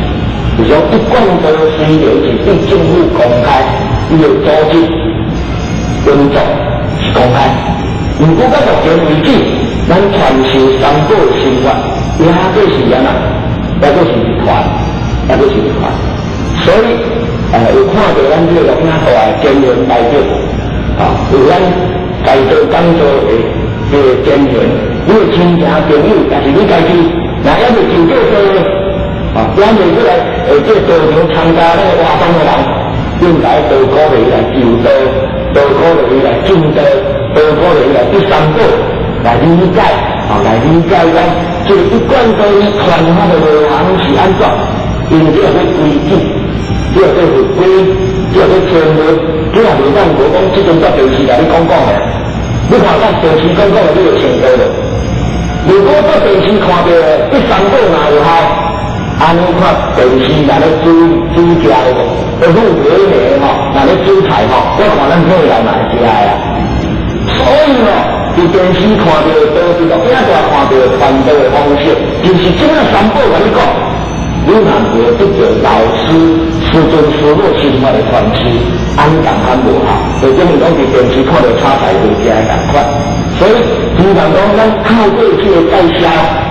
就是講一貫道雖然是對政府公開，伊的組織運作是公開，毋過到目前為止，咱傳授三寶心法，也閣是按怎？也閣是傳，也閣是傳。所以，有看著咱這個影大的堅緣代表，啊，有咱在座講座的這個堅緣，你的親情朋友，也是你家己，若猶未受過道，啊，猶未過來，這個道場參加那個活動的人，應該多鼓勵來求道，多鼓勵來進道，多鼓勵來得三寶，來理解，啊，來理解咱這個一貫道傳法的內涵是按怎？因為這個規矩，這個法規，這個天律，這也袂當無講，這陣在電視內你講講的。你看咱電視講講的，你就成道了。如果在電視看著得三寶若有效，按呢看電視若咧煮煮食的無，咧煮皮麵吼，若咧煮菜吼，我看咱伙人嘛會食的啊。所以吼，佇電視看著倒佇錄影帶看著傳道的方式，就是這個三寶共你講，你若無得著老師師尊師母心法的傳授，按呢仝款無效，就等於講佇電視看著炒菜會食的仝款。所以，通常講咱透過這個介紹，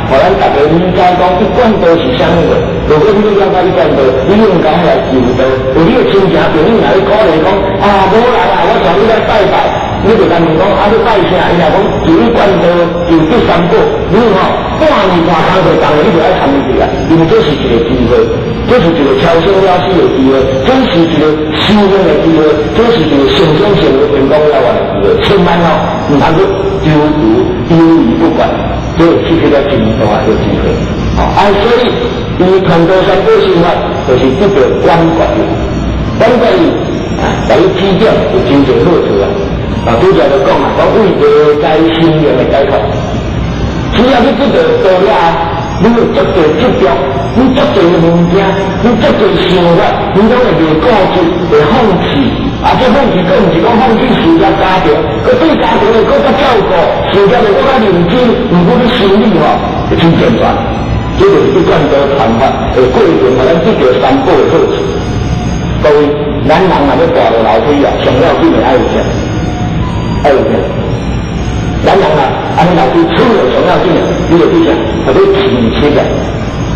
予咱大家理解講一貫道是啥物貨。如果你了解一貫道，你應該來求道。有你的親戚朋友若咧鼓勵講，啊，無來啊，我帶你來拜拜。你就共問講，啊，你拜啥？伊若講求一貫道，求得三寶，你吼半年大工課重的，你就愛參與去啊，因為這是一個機會，這是一個超生了死的機會，這是一個修行的機會，這是一個成長成為成功了的機會。千萬哦，毋通去猶豫猶豫不決，這會失去了真大的機會。啊，所以伊傳道三寶心法，就是得著觀覺力，觀覺力啊，來指點有真濟好處啊。啊，拄才就講啊，講為內在心靈的解脫，只要你得著道了，你有足濟執著，你足濟物件，你足濟想法，你攏會袂固執，會放棄。啊，這放棄，閣毋是講放棄事業家庭，閣對家庭會閣較照顧，事業會閣較認真，毋過你心理吼會真健全。這就是一貫道傳法的過程，予咱得著三寶的好處。各位，咱人若欲跋落樓梯啊，上要緊的愛有啥？愛有啥？咱人啊，按呢樓梯出了上要緊的，你就去啥？予你提起來，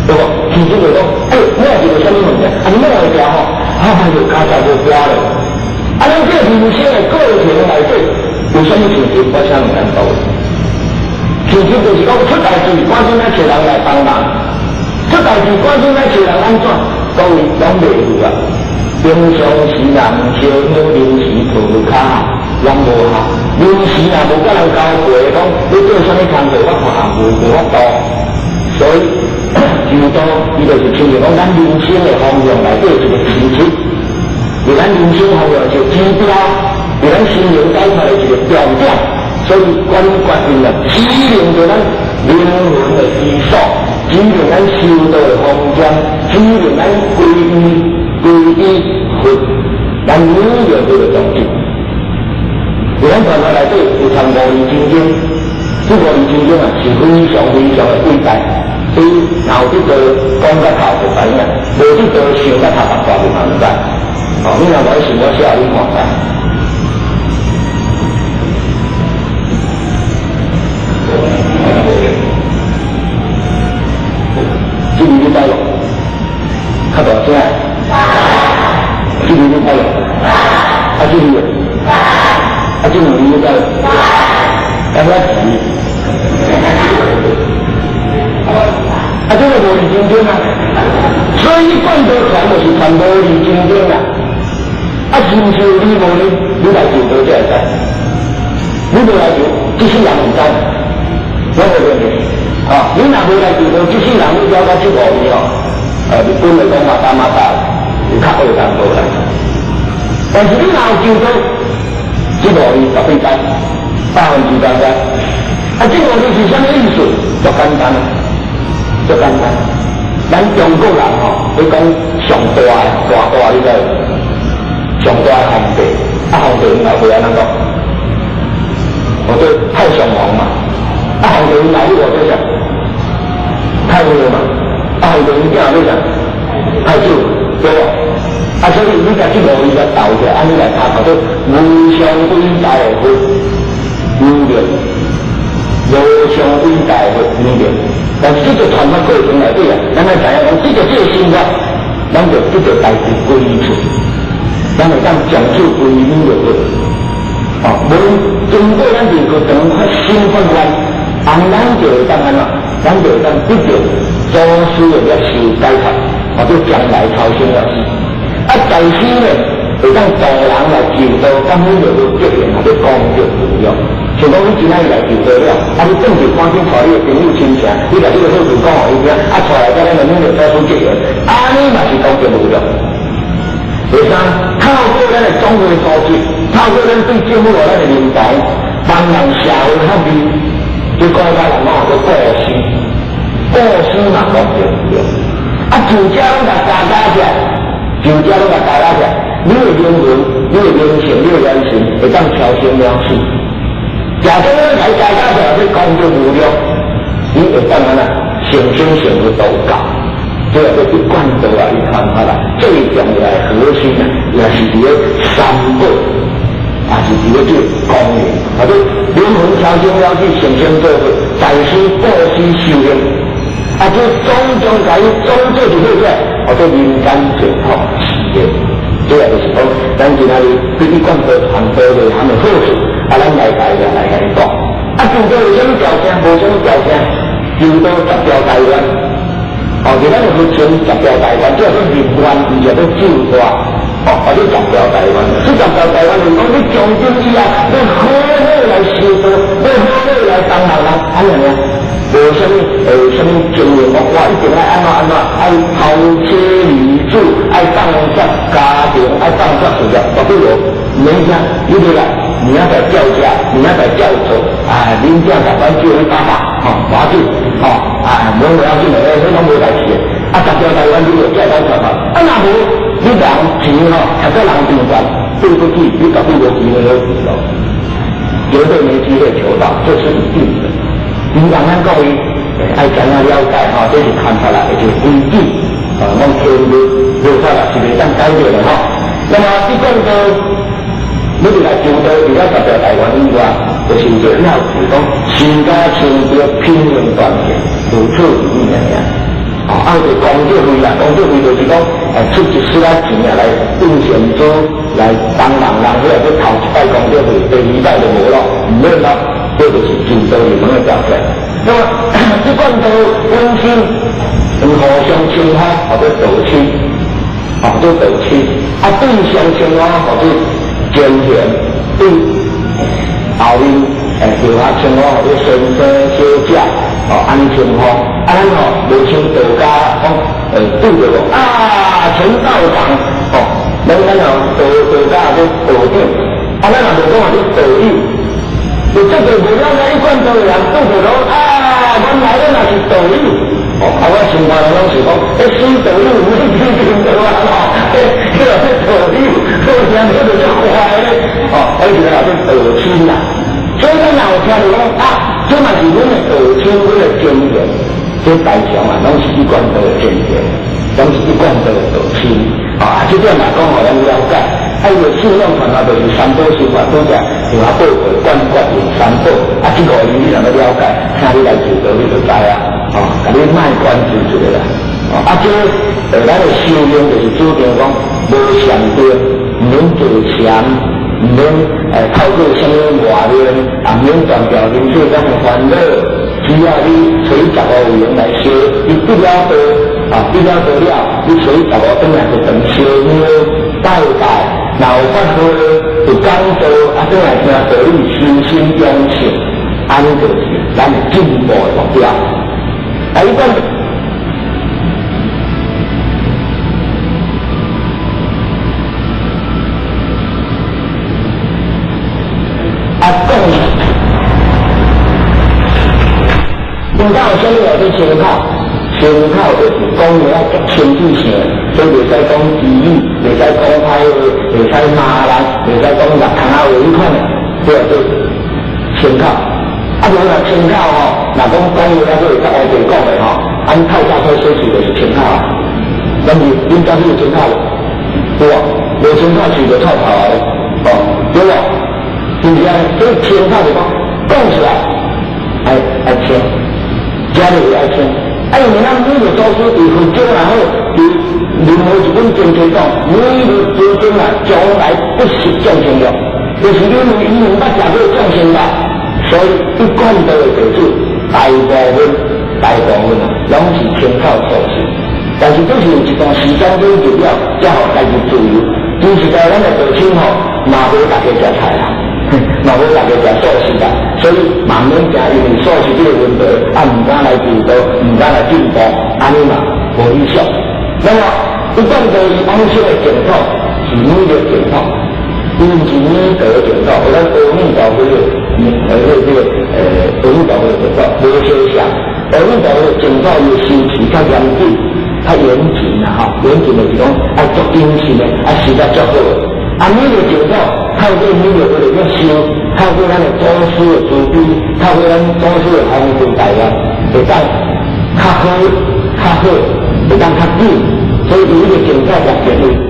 對無？提起就講，欸，摸一个啥物物件？啊，你摸會著吼，啊，就跤才無跋咧。啊，咱這人生的過程內底，有啥物事情我請問咱各位？其實就是講出代誌，趕緊來揣人來幫忙；出代誌，趕緊來揣人按怎？各位攏袂有啊！平常時人燒香臨時抱跤，攏無效。臨時若無佮人交陪，講你做啥物工課，我看也無法度。所以求道，伊就是親像講咱人生的方向內底一個指針，是咱人生方向一個指標，是咱心靈解脫的一個重點。所以觀決定啊，指引著咱靈魂的歸宿，指引咱修道的方針，指引咱歸依歸依佛，咱每樣這個宗旨。佇咱傳法內底有參五字真經，這五字真經啊是非常非常的偉大。所以若有得著講甲透就知影，無得著想甲頭殼大就嘛毋知。哦，你若無愛信我寫予你看覓。這字你知無？較大聲。這字你知無？啊，這字，啊，這兩字你知無？敢若字。啊，這個無字真經啊，所以一貫道傳就是傳無字真經啊。啊，是毋是有理無理？你來求道才會知。你無來求，這世人毋知。我無問題。啊，你若無來求道，這世人你了解這五年哦，日本來講嘛，打嘛打，有較學淡薄啦。但是你若有求道，這五字18章，83%。啊，這五字是啥物意思？足簡單，足簡單。咱中國人吼，咧講上大的大大，你知無？上大的皇帝，啊，皇帝𪜶老爸按怎講？哦，對，太上皇嘛。啊，皇帝𪜶老母號做啥？太后嘛。啊，皇帝𪜶囝做啥？太子，對無？啊，所以你共這五字來鬥起來，按呢來讀，叫做無上偉大的佛弥勒，無上偉大的佛彌勒。但是這個傳說過程內底啊，咱愛知影講，這個生活，咱就得著代誌歸處，咱會當講出歸彌勒佛。哦，無論經過咱這個長發心發願，按咱就會當按怎？咱就會當得著祖師的業受解脫，或者將來超生了死。啊，在世呢，會當度人來求道，感恩就有結緣，或者功德無量。像講你今仔日來求道了，啊，你轉去趕緊帶你的朋友親戚，你共這個好事講予伊聽，啊，帶來佮咱的彌勒祖師結緣，按呢嘛是功德無量。第三，透過咱的總會組織，透過咱對政府予咱的認同，幫人社會福利，這古早人講叫布施，布施嘛功德無量。啊，就這攏共加加起來，就這攏共加加起來，你的靈魂、你的靈性、你的言行，會當超生了死。假設你來加加起來，這功德無量，你會當按怎成仙成佛道教，這個一貫道啊，伊看法啦，最重要的核心啊，也是佇咧三寶，也是佇咧這個功能，或者靈魂超生了死，成仙做佛，在世布施修行，啊，這種種共伊總做一伙起來，或者人間淨土是的。這個就是講，咱今仔日對一貫道傳播的他們好處，啊，咱來來來來共伊講。啊，求道有啥物條件？無啥物條件，求道十條大願。哦，就咱的佛經十條大願，這是立願，毋是欲咒歌。哦，或者十條大願，這十條大願就是講，你從今以後，欲好好來修道，欲好好來幫人人，按呢爾。無啥物，啥物經營目標，一定愛按怎按怎，愛拋妻離子，愛放下家庭，愛放下事業，絕對無。毋免驚，你袂來，明仔載照食，明仔載照做，啊，恁囝共阮叫你爸爸，吼，無要緊，吼，啊，無無要緊的，彼攏無代誌的。啊，十條大願你就照單全發，啊，若無，你人錢吼，徛在人邊懸，對不起，你絕對無機會好求到，絕對沒機會求到，這是一定的。希望咱各位愛知影了解吼，這是看出來的一個規矩，啊，攏天律律法啦，是袂當改變的吼。那麼一貫道，你佇來求道，除了十條大願以外，就是有一個了是講，身家清潔，品行端正，如此而已爾爾。啊，啊，有一個功德費啦，功德費就是講，出一絲仔錢啊，來印善珠，來幫人人，彼個去頭一擺功德費，第二擺就無咯，毋免咯。這就是求道入門的條件。那麼，這貫道本身互相稱呼，或者道親，或者道親，啊，對相稱呼，或者前賢，對後面叫他稱呼，或者先生、小姐，哦，按呢稱呼。啊，咱吼無像道家講，對著講啊，陳道長，哦，咱吼道家叫道長，啊，咱若無講話做道友。就這個無了解一貫道的人，對著講啊，原來咱也是道友。哦，啊，我想看人攏是講，欸，死道友，唔是天道啊，吼，欸，彼個是道友，好聽聽著足壞咧，哦，彼個叫做道親啦。所以咱若有聽著講啊，這嘛是阮的道親，阮的前賢，這大常啊，攏是一貫道的前賢，攏是一貫道的道親。啊，這點嘛講予咱了解。啊，伊個信仰傳來就是三寶修法，拄則向我報告觀覺用三寶。啊，這五字你若欲了解，請你來求道，你就知啊。哦，共你莫關注一下啦。哦，啊，這咱的修行就是主張講無禪定，毋免坐禪，毋免透過啥物外面，也毋免斷掉人世間的煩惱。只要你揣十五有閒來修，你得了道，啊，得了道了，你揣十五轉來就當燒香拜拜，若有法會有講座，啊，轉來聽道理，修心養性，按呢就是咱的進步的目標。啊，伊講。啥物叫做清口？清口就是講話愛足清楚性，所以袂使講語語，袂使講歹話，袂使罵人，袂使講六空仔話，彼款的，這叫做清口。啊，無若清口吼，若講講話抑閣會較烏白講的吼，按透早出洗喙就是清口啊。咱是恁家己有清口無？有無？無清口喙就臭臭啊咧，哦，對無？是毋是按呢？所以清口就講講出來愛愛清，食落去愛清。啊，因為咱每個祖師佇佛經也好，佇任何一本經冊講，彌勒佛經啊，從來不食眾生肉，就是因為伊毋捌食過眾生肉，所以一貫道的弟子大部分大部分啊，攏是清口素食。但是這是有一段時間累積了，才予家己自由。其實在咱的道場吼，嘛無逐家食菜啦，嘛無逐家食素食啦，所以嘛毋免驚，因為素食這個問題，啊毋敢來求道，毋敢來進步，按呢嘛無理想。那麼一貫道伊往生的淨土是彌勒淨土，伊毋是彌陀淨土，咱阿彌陀佛的，阿彌陀佛的淨土無相像。阿彌陀佛的淨土伊修持較嚴謹。較嚴謹啦，吼，嚴謹就是講愛足謹慎的，愛修得足好。啊，彌勒淨土透過彌勒佛的修，透過咱的祖師的慈悲，透過咱祖師的宏圖大願，會當較好、較好，會當較緊，所以伊個淨土目的。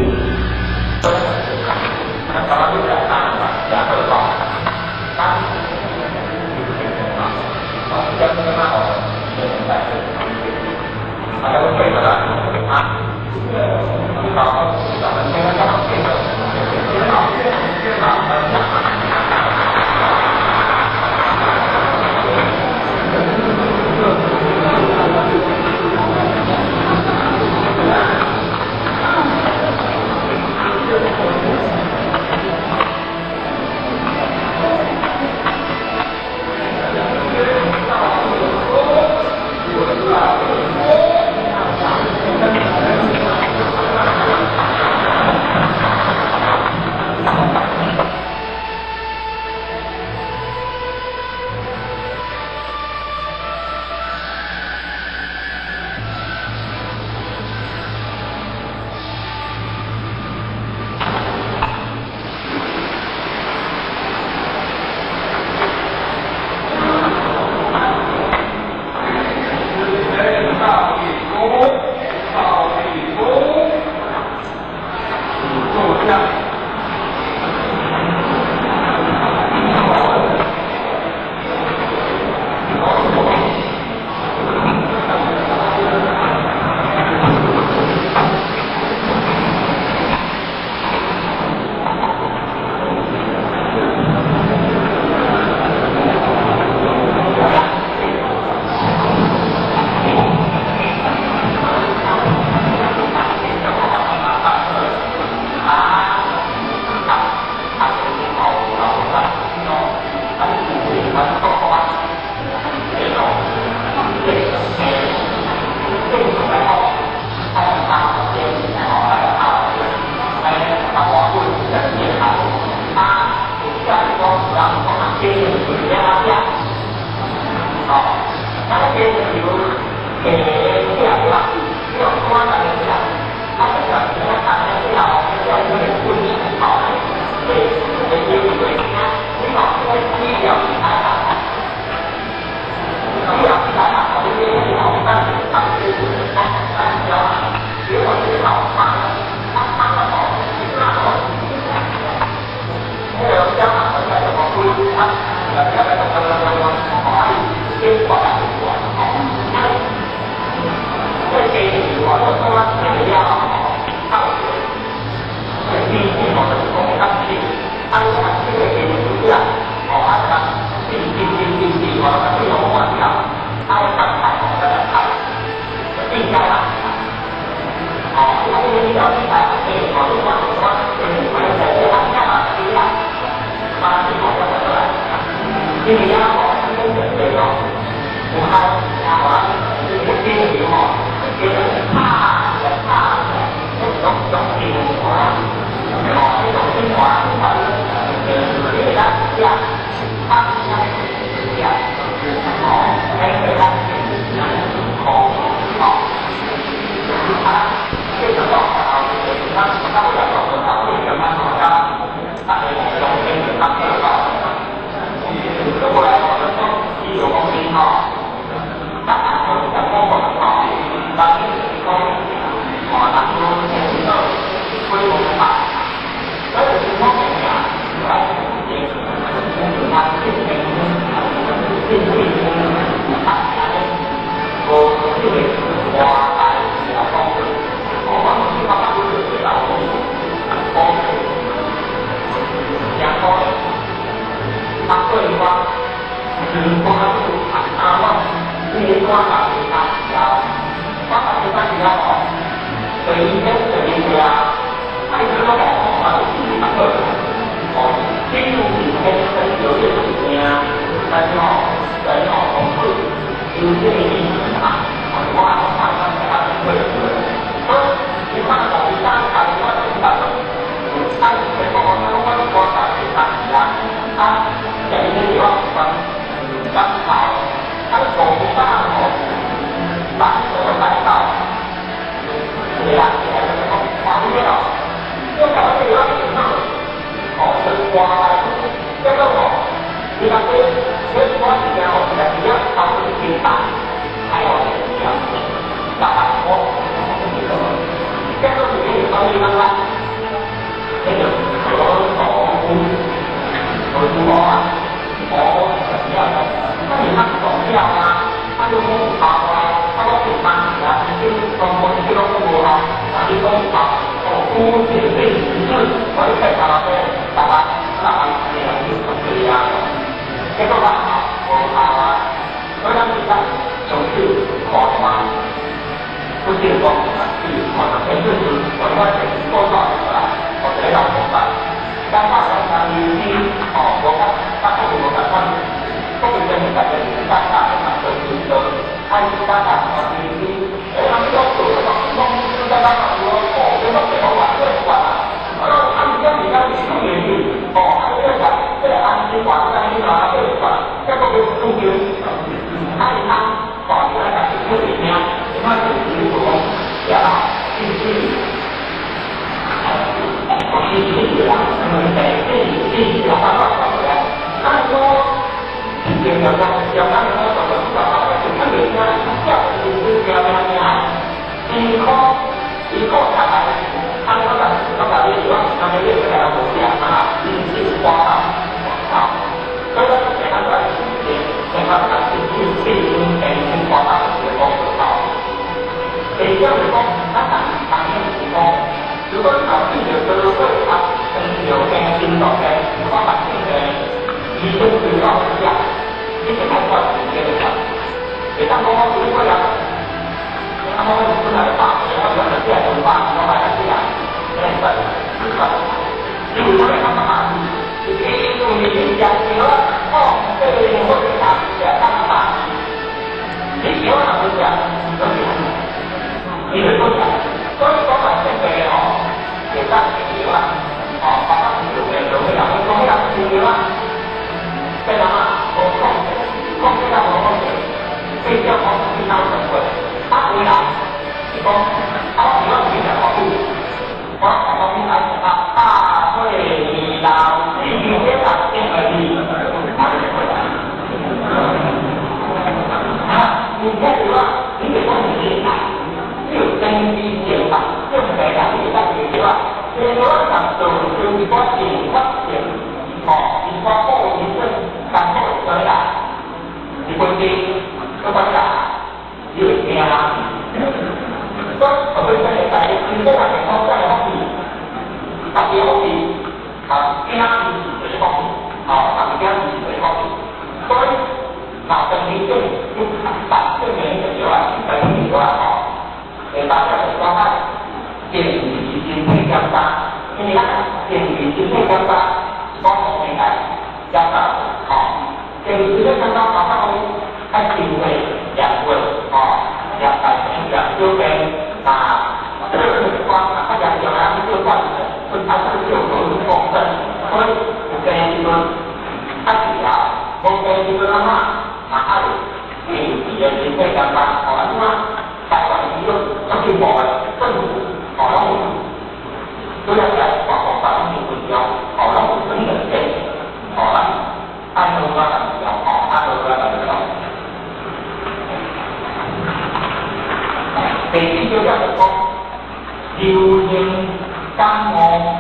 感冒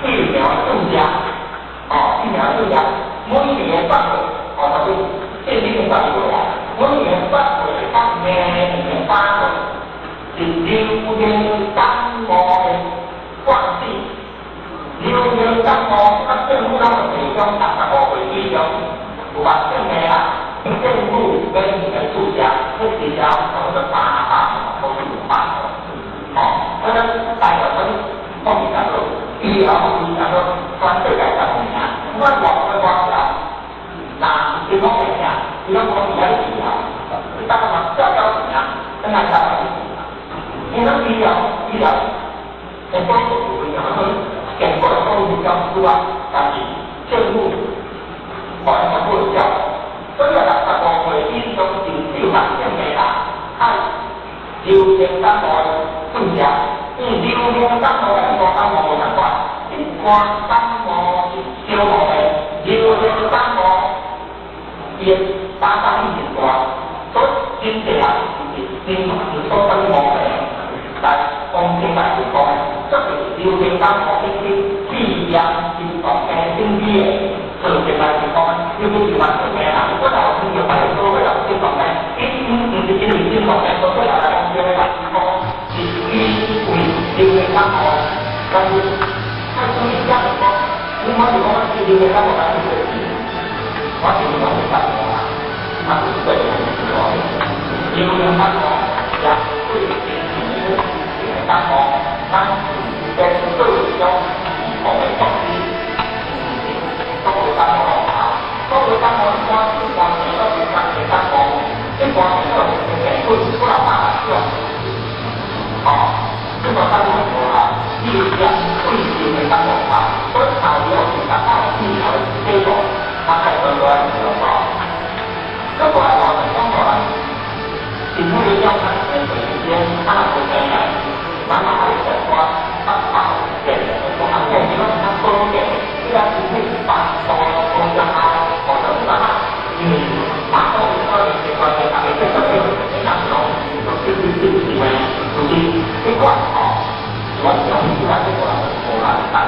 疫苗注射，哦，疫苗注射，每年8月，哦，特別這已經8月啦，每年8月到明年8月是流行感冒的季節。流行感冒，啊，政府攏會提供65歲以上有癌症的人，政府免費注射，去治療差不多800多500哦，所以台灣嗰啲方面講到醫療非常好，全世界上有名。我外國外國，那地方來講，伊攏講伊遐治療，你當嘛照照錢啊，等下台灣去治療，因為醫療，會幫助非常好。健保的所有公司啊，但是政府完全不會叫，所以65歲以上就有癌症的人，愛流行感冒注射，因為流行感冒跟一般感冒無仝款，一般感冒是小毛病，流行感冒伊的殺傷力真大，所以真濟人是真是所啥物毛病，但講清白就講，這是流行感冒引起肺炎、心臟病等等的造成來是講，尤其是慢性病啦，我若有聽到別個所謂的心臟病，伊毋是因為心臟病所以來講，來講是因為流行感冒，但是較注意點是講，你我是講是流行感冒來去我是講是感冒啦，啊是對的，流行感冒也對感冒，咱是對種預防的措施，所謂感冒啊，所謂感冒一般一般病都是感感冒，一般病都是病菌，過來800種，哦，這個感冒無啊，你也對性的感冒啊，所以頭條是達到治療的結果，它才得來哦。這過來我們講過來，政府的藥廠的時間，啊，若無病人，咱嘛愛上關北包健，我啊健，你講較保健，你啊身體腹肚高血壓，或者是啥，因為腹肚有可能是關係，逐個這個你若是講，就對對對對的，就是這款吼，我講這款這個人無人當，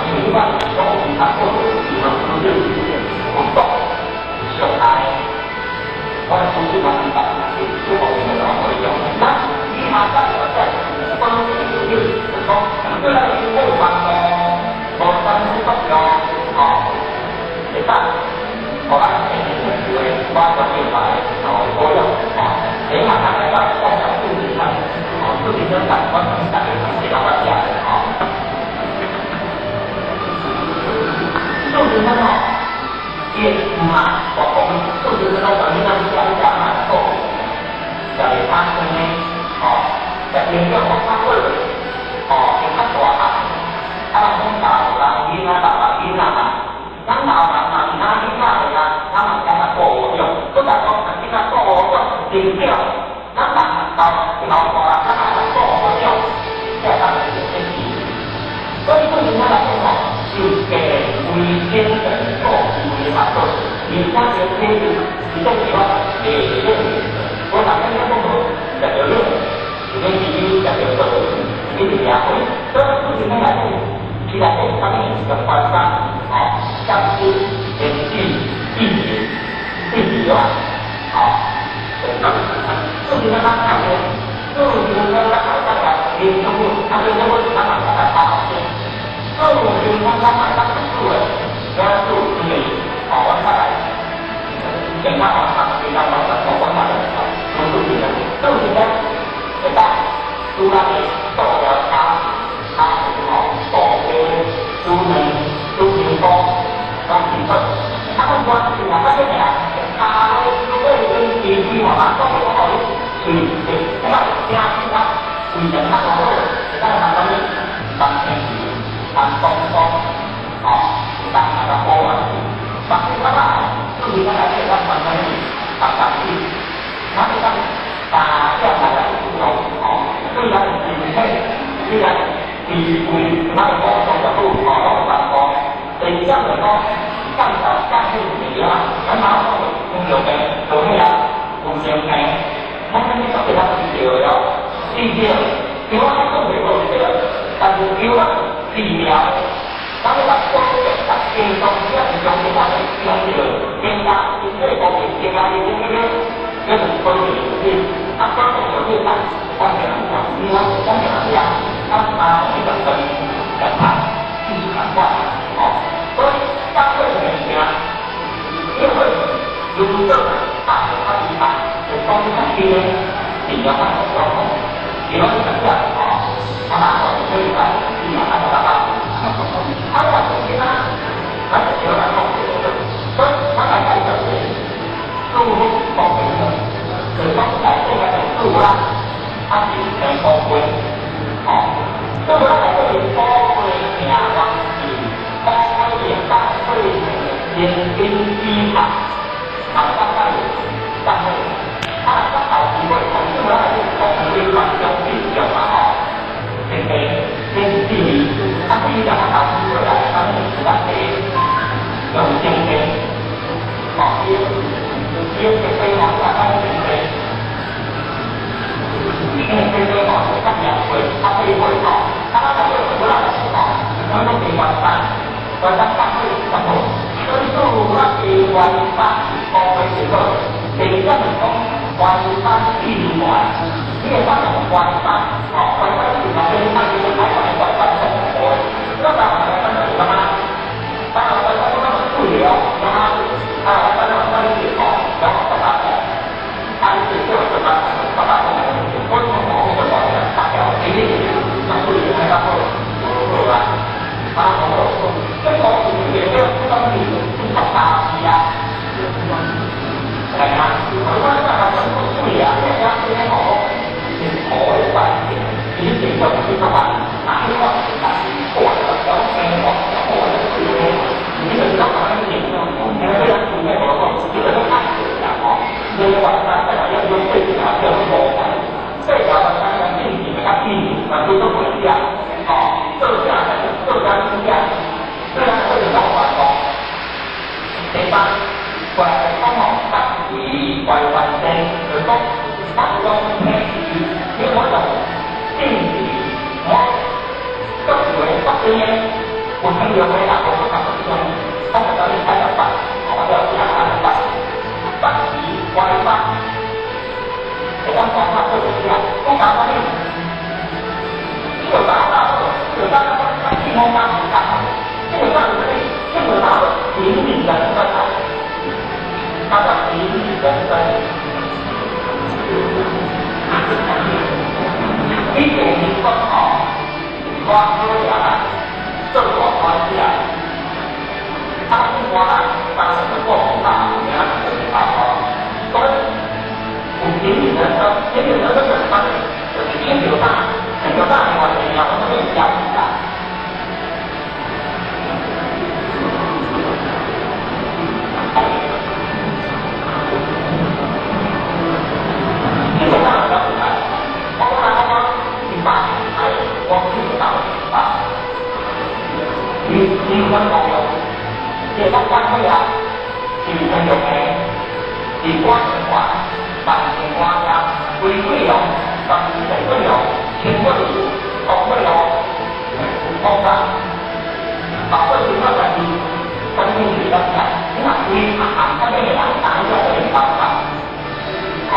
因為這款講其他做地方都是活動上愛，我的出去嘛是把這方面的話可以用。那以下咱就在保健食品，就講對咱身體有幫助，無三副作用，吼，會當，予咱健康的我專業來哦保養，吼，起碼咱來講講下肚子上，哦，肚子上我大家比較捌食的，吼。肚子上吼，伊嘛，我講肚子上咱咱食食嘛好，食袂歹酸的，吼，食營養較好，吼，會較大漢。啊，人講老人囡仔，老人囡仔嘛，咱老人嘛是哪囡仔的啊，咱嘛是愛顧養，閣來講，囡仔顧養成長，咱人老老大人，咱嘛愛顧養，才會當有身體。所以對囡仔來講吼，就加維精神顧為嘛好，而且個體力是講是我袂冷，我逐日講無食著冷，有咧是食著熱，一直也會。所以對囡仔來講，伊來講啥物就關心，吼，降低年紀、病情、病情啊，吼，對囡仔咱看咧，對囡仔咱來講，營養物，啊，營養物咱嘛會當打好些。對囡仔咱嘛會當煮的，咱煮因為吼，阮較來健康嘛，健康嘛，我阮嘛來講，煮囡仔，對囡仔會當煮咱的豆苗汤，汤吼，豆花、煮卵、煮牛菇，攏真好。啊，阮我是啊，较这个啊，咖喱、煮跟鸡鸡吼，啊，讲好你随便，我嘛是听听啊，规程較好，會當放啥物？放青魚，放冬菇，吼，會當來個補丸，放這個啊，對囡仔來講，咱放啥物？放咖喱，咱會當大量來使用，吼，對咱身體，對咱脾胃，咱的五臟六腑，吼，攏有幫助。第二點就講，降少降血脂啊，咱馬上糖尿病、高血壓、有精病，咱這個都會當治療了。治療，對我來講袂好，對我但是叫咱治療，咱要把保健、把健康，這是重要的，重要。增加經濟方面，增加你這個，這是保健食品，啊，保健食品咱關鍵是啥？你講關鍵是啥？咱啊，這個跟健康技術相關，哦，所以當個物件，因為如果大家一般，就講較輕的，治療較好狀況，比如講這樣，哦，啊，那我可以來，治療較好。啊，我是啊，咱就叫來講，所以咱來講就是，舒服方便的，就是講來講來就舒啦，啊是真寶貴，哦，所以咱來講是寶貴命運是寶貴的寶貴的人生之法，啊，咱來咱來，啊，咱後期會從這來講講規範中比較嘛吼，先第先第二，啊，第二個後期會來，咱是咱的用精神，哦，伊伊個規劃咱精神，因為規劃是較兩會，較幾會吼，啊，咱就會來吼，咱攏地關山，關山放會較好，所以做咱地關山高飛就好，第二點是講關山地關，你會發現關山，哦，關山地關，你看你台灣的關山上好，那台灣的關山是啥物？台灣關山攏水哦，啊，啊，關山關山哦，然後十八個，啊，你做十八個，十八個，我從我個關山大條，你那水還較好，好啊，啊，好，這個是這個當地十八字啊，係啊，我講那個水啊，這個這個是土的關係，其實這個是什麼？哪一個？哪個？我的小生活，我的水呢？你就是講啥物事？因為這樣子呢，我講，你就是愛啦吼。你話咱再來要用對條叫無關，對條的咱咱進行的較緊，嘛都做不了，哦，做啥做啥物件，這樣會有關講。第三，關講吼，北為關關生，就是講北講天時，你我就政治，我作為北邊的，有聽到的人，我都覺得這種，我就等於睇入北，我就聽下北，北為關北，會當講法做啥？講講啥物？這個大大，這個大大，地方大大，這個大是啥物？這個大引領人生，它叫引領人生。以前你講吼，我好食啊，做大官食，啊，我啊，當時過大，名就是大吼，所以有引領人生，引領人生就是啥物？就是聽著大，聽著大的話，就要什麼價值啊？這個大了不我講我一百，哎，我聽到一百。你你阮講了，這個關係啊，是很有名，是關關萬年關呀，歸貴龍，萬年貴龍，清貴路，東貴路，東山，包括其他在地，關鍵是啥？你若規行行那邊的人，大家都會幫忙，哦，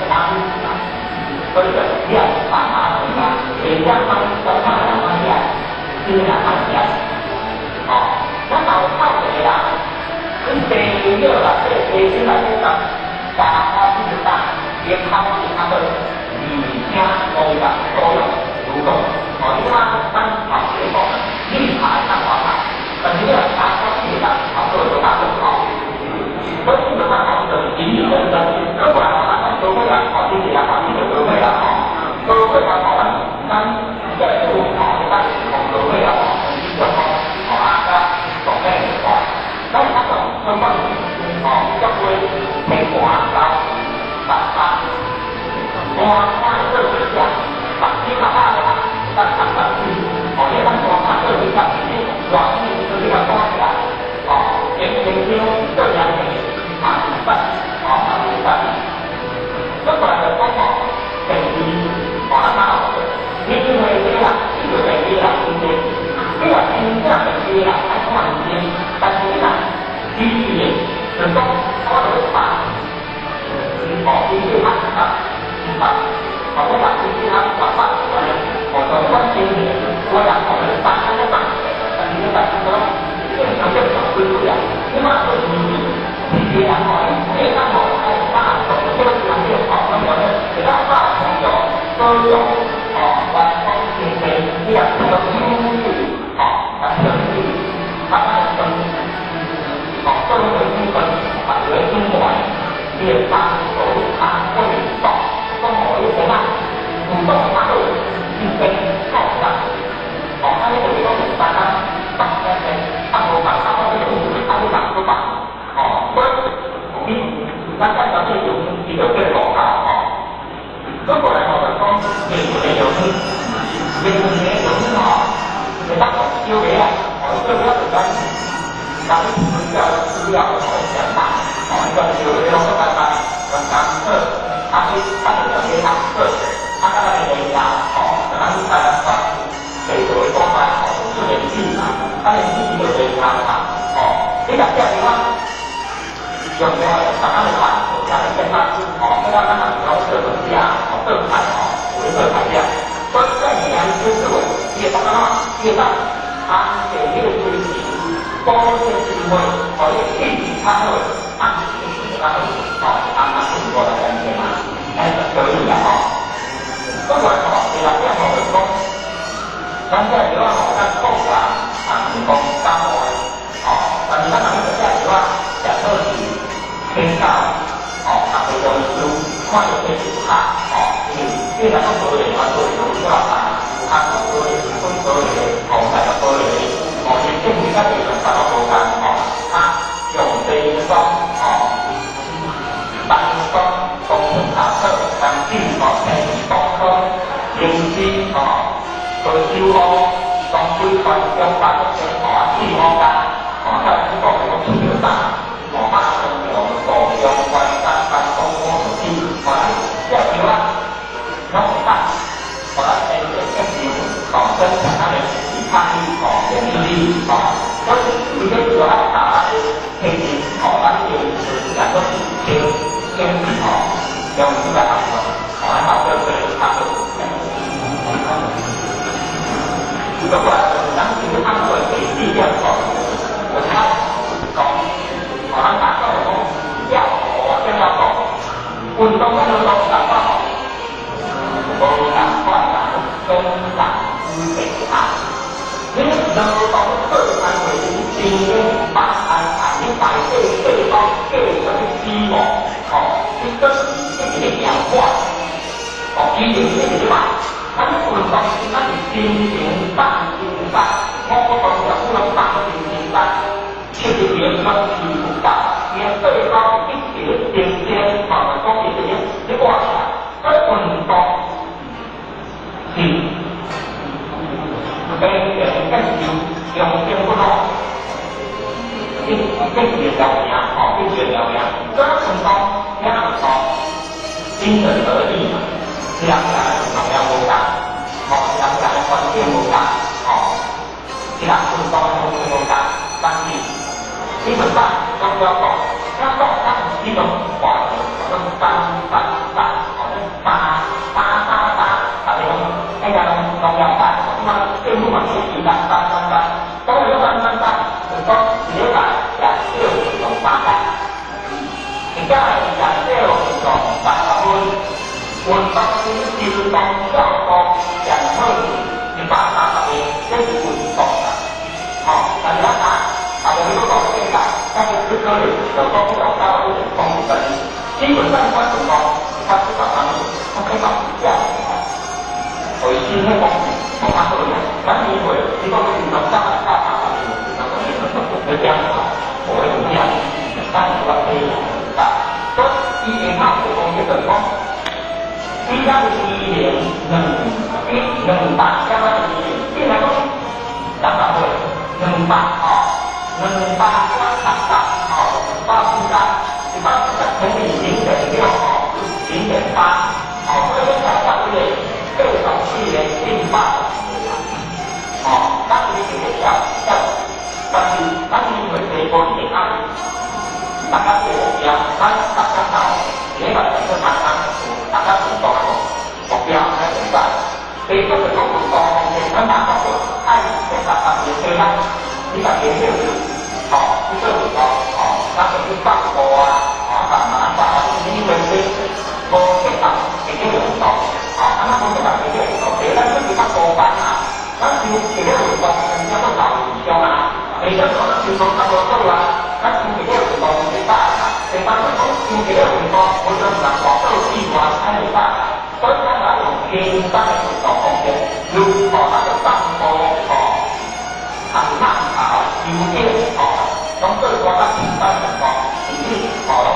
幫。所以就兩把馬啊，兩方雙方兩方兩，是兩方兩。哦，咱老靠一個人，你地了啦，這個地先來講，大花是大，伊口是較好，而且多樣多樣流動。哦，你看咱頭先講，你爬較大爬，但是你若爬我四個，頭做就較好。所以這個講就是引領人生，不管咱講多尾啊，哦，這個啊，這個多尾啊，吼，多尾啊，吼，咱咱這個吼，咱講多尾啊，吼，就講吼啊，講咩話？咱較講什麼？哦，較會天寒高，白沙，寒寒做水下，白天較好啦，咱看白天，哦，你咱寒寒做水下，熱天做這個寒下，哦，天天天做兩年，啊，白，哦，白。咁過來就講吼，第二，我阿媽，你因為這啦，呢個第二啦，第一個講運動，咱人講過愛適合家己的體力，你家己的興趣，吼，去做運動，吼，咱就去放步啊，吼，放馬放啊，你為你無適合會去運動，吼，啊，咱無適合會去運動，第一咱出去較孤單啊，咱就一個運動，人家都老受傷啊，第二講咱就講較無做啊，咱就一個運動袂飽啊，第三講就一個運動，無將人大做以外，安袂飽啊，所以咱來用輕鬆的運動方式，如吼，咱就散步吼，啊是慢跑、游泳吼，攏做寡較簡單運動，甚至吼攏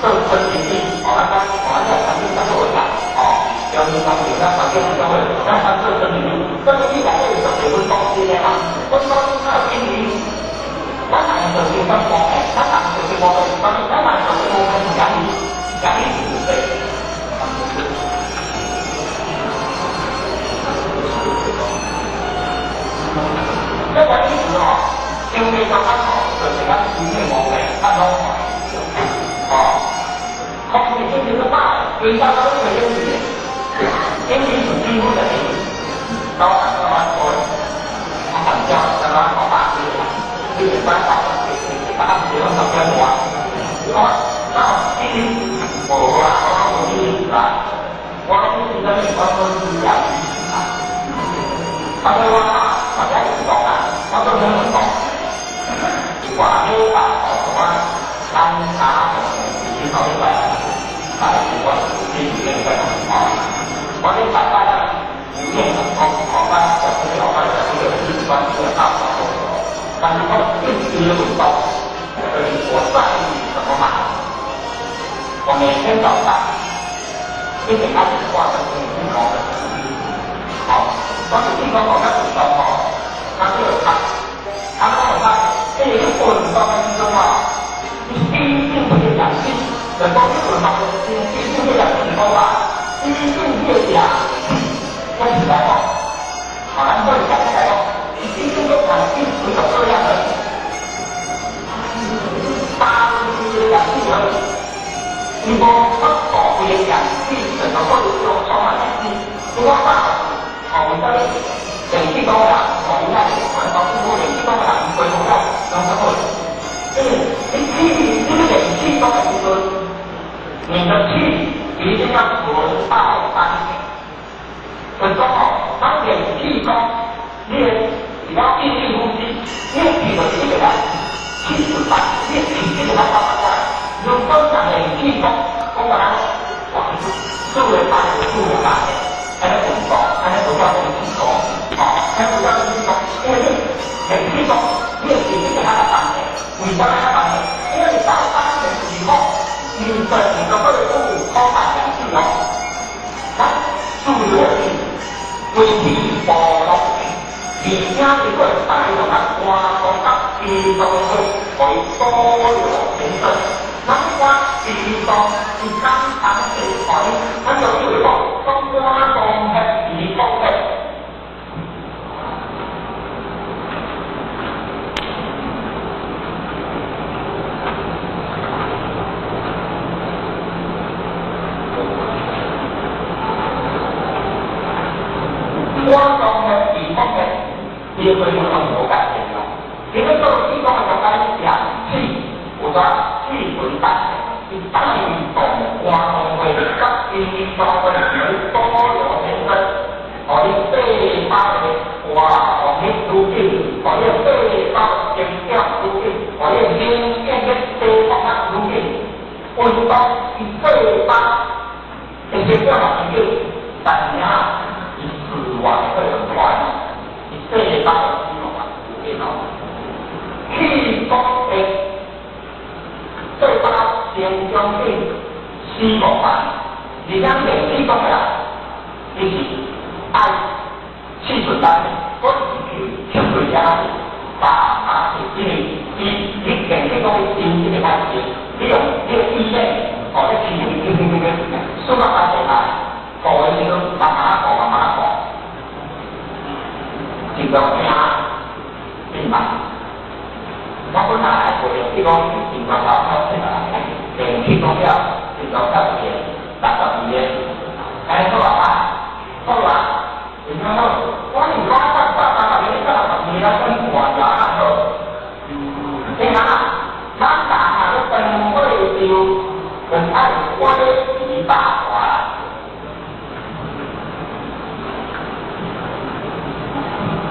做春天體，吼咱講吼咱這環境較好啦，吼，中央環境咱環境較好，咱咱做春天體，春天體內底有十幾分東西的嘛，分東西較有意義。咱人就是分毛病，咱人就是毛病，咱咱人就是毛病是壓力，壓力是對。這個意思哦，經濟上較好，就是咱身體毛病較攏好，哦，空氣清新都歹，規家都袂清氣的，經濟是基本的，高三三萬塊，啊，三交3萬5百幾，你會使搞一百幾萬十幾萬，哦，那經濟無啦，我講無經濟啦，我講現在我講是啊，啊，我啊，大家運動啊，我做咩運動？我禮拜哦，我三三一頭禮拜，啊，我星期禮拜哦，我禮拜拜有練功，哦，我十幾個禮拜十幾個習慣這個大跑但是我定期的運動，就是我在意什麼嘛？我每天早上一定要掛上運動的，好，當你運動好，那運動吼，它就有差，它講有差，因為你運動的時陣吼，你真正這個氧氣，就講你運動的真真正這個氧氣是講話，真正這個氧氣，我是來講，好，咱做講起來講，你真正這氧氣是個這樣的，大部分的氧氣而已，伊無法度規個氧氣，整個過程中充滿氧氣，如果大，哦，為啥物？電氣工人，哦，伊愛環保政府電氣工人，伊規工了，攏較好。因為你氣，你個練氣功的時陣，你的氣一定要存到丹田。就是講哦，當練氣功，你的是講意氣呼吸，你的氣就是一直來氣存丹，你的氣一直來發出來。如果人練氣功，講個人，哇，四個八個四個八個，按呢運動，按呢就叫練氣功。哦，按呢就叫練氣功，因為你練氣功，你的氣一直來丹田。為啥來丹田？因為你到丹田以後，你整個肺部充滿氧氣哦，咱注意氣，規氣暴落，而且伊會帶動咱肝臟甲脾臟的血，予伊多流全身。咱肝脾臟是剛剛地塊，咱就叫做講肝臟血、脾臟血。肝臟血、脾臟血，伊的作用攏無共款啦。因為做氣功的中間氧氣有怎氣存丹田，伊帶動肝臟血甲脾臟血來多流全身，予你細胞的活動力愈緊，予你細胞成長愈緊，予你明顯的細胞較愈緊。運動伊細胞的成長嘛真緊，但是啊，伊死亡會很快，伊細胞的死亡嘛有緊哦。氣功的細胞成長緊，死亡慢，而且練氣功的人，伊是愛氣存丹田，我是去吸水遮，把啊，因為伊你練氣功的真正的開始，你用你的意念，哦，你氣氣氣氣氣，輸到丹田來，過的時陣慢慢過，慢慢過，真正聽明白。我本來做練氣功，真正頭頭起來，練氣功了，真正頭個62個，安尼好啊，好啊，為啥好？我是講八百八十二、八十二來分大牙好。你看啊，咱大下咧分過就分愛我咧二百外。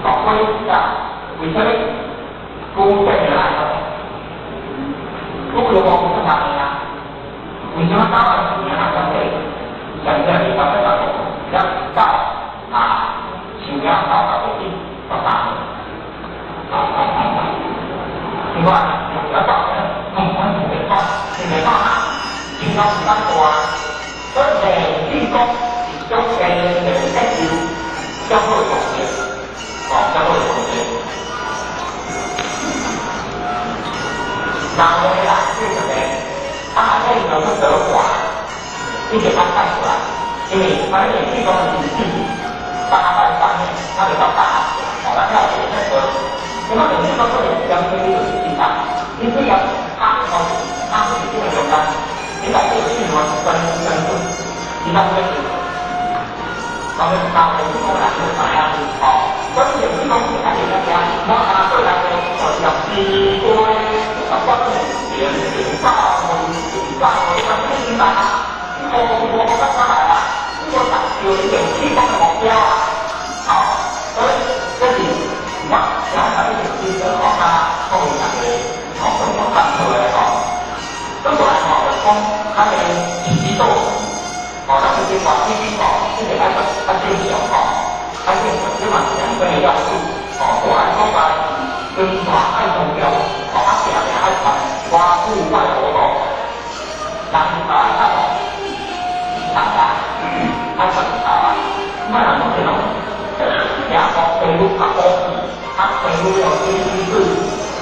哦，所以啊，為啥物孤獨的來？孤獨無出嘛啊？為啥物九萬四啊？關係？上只是八百八十五，一九啊，上了95十三。另外，有一個咧，農村同地方，同地方啊，影響比較大。所以地方是將地地結構較好控制，哦，較好控制。人的啦，這個呢，啊，這個去得寡，你就較看出來，因為反正地方是地八百三呢，它就到八，哦，咱要寫那個。咁啊，你講嗰個時間規律就是點啊？你只要他哦，他是這個中間，你把這個循環分分出，你把這個，當然當然是講啦，就知影哦。所以就你講是安尼樣，我啊對來講，就是時過十分零零八五零八五，你講你明白啊？你無無無得出來啊？你無達到你個期望的目標啊？好，所以這是我。然後呢，就講啊，講大家哦，共同探討的吼。咁過來吼，就講咱的認知度，哦，咱這些話呢啲哦，這個愛較正常吼，較正常，這嘛是兩個要素，哦，大的所在跟大愛重要，哦，啊，定定愛傳外富外活動，人才愛較好，大家愛傳啊，莫人講這種，聽講地路較高。啊，朋友要聽聽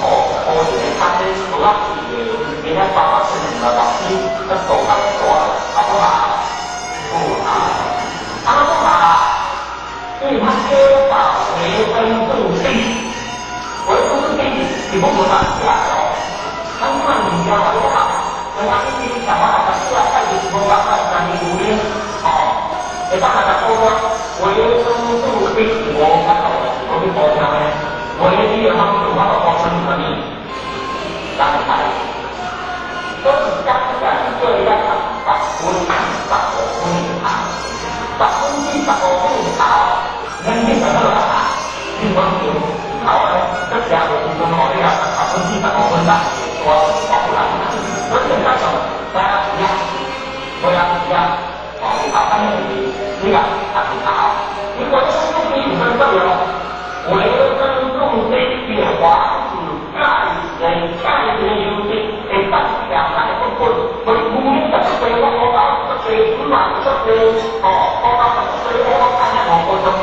哦，哦，一個餐廳，有啊，一個今仔八百千兩百千，啊，大較大，啊，不啊，不啊，啊，不啊，因為他缺乏維生素 D，維生素 D 是無無法食的哦，咱這物件嘛無啊，像咱一啲想法來食，菜就是無辦法家己牛奶，哦，會當來食好啊，維生素 D 是無法度，是無去補充的。唯一的方式，我就補充什麼？蛋白。所以感染最要15%头，15%头，咱你就好啊。你讲就头咧，这食的时阵吼，你也15%啦，大大不啦。所以咱就大家是啊，大家是啊，哦，头反正是你个啊是头，你维生素 D 有啥作用？维生素 D 是防止钙的钙的流失，會當強咱的骨骨，所以牛奶十歲，我五九十歲，五萬十歲，哦，五九十歲，我看下五個鐘頭，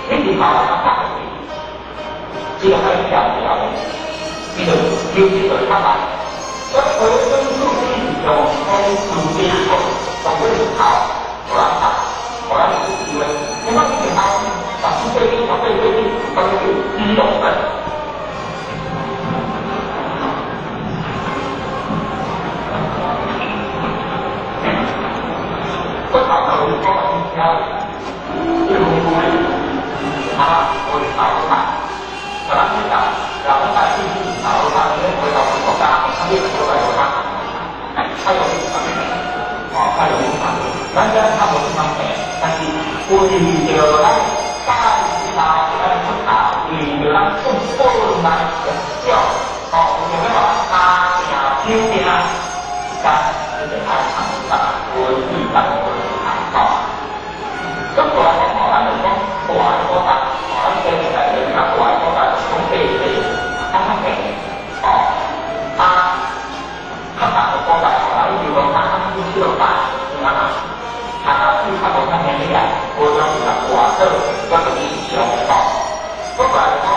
你是頭來較的，這個可以調調的，這個流失就較慢。所以維生素 D 是上好自然的，上尾是頭，予咱讀，予咱有機會。你講你是頭。十四歲、18歲、當做肌肉粉。我頭頭講一條，一路路啊，我是頭髮，咱這個，咱帶進去頭髮，你回到國家，他們國家有他，他有哦，他有咱這他無這麼平，但是為著咱。大頭咱出頭，為著咱出本來目標，哦，為著要把三命九命，咱一定愛參10%、55哦。咁過來講吼，咱就講大的所在，哦，咱這個來講較大的所在，講地地較較平，哦，啊，較大的所在，吼，咱比如講咱七六八，是啊，啊，水較無較便宜啊，無像是較大個，我就以上吼。我過來講，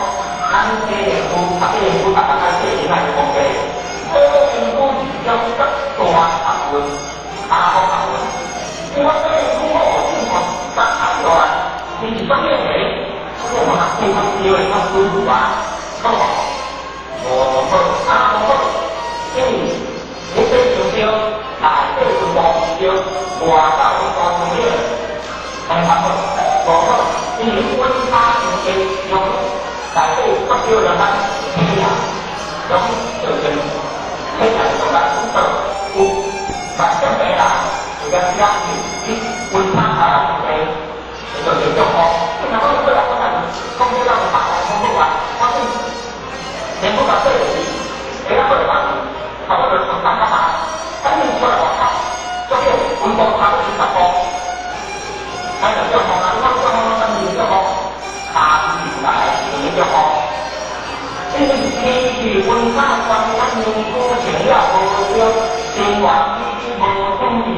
咱這個區，啊，這個區，大家較細，你莫去講這個。高分區是一種較大學問，大學學問。因為我這個區我有正看三下落來，伊是啥物個？我嘛較較少的較舒服啊，好無？無好，啊無好，因為你這上少，內底是無少，外口是大上少，安尼較好，無好。因為溫差傷濟，用內底足少兩咱體啊，用造成體內所在輔導有慢性病人，有陣時啊，你溫差差傷濟，會造成中風。你若講過來講來，講這個白講好啊，我講全部把這個會當過來講，差不多從三較大，反正出來外口，足少溫度差到40度，哎，就中風啊！你講中風，啥物中風？卡住來就中風。因為天氣溫差關，咱身軀穿了無著，生活起居無注意，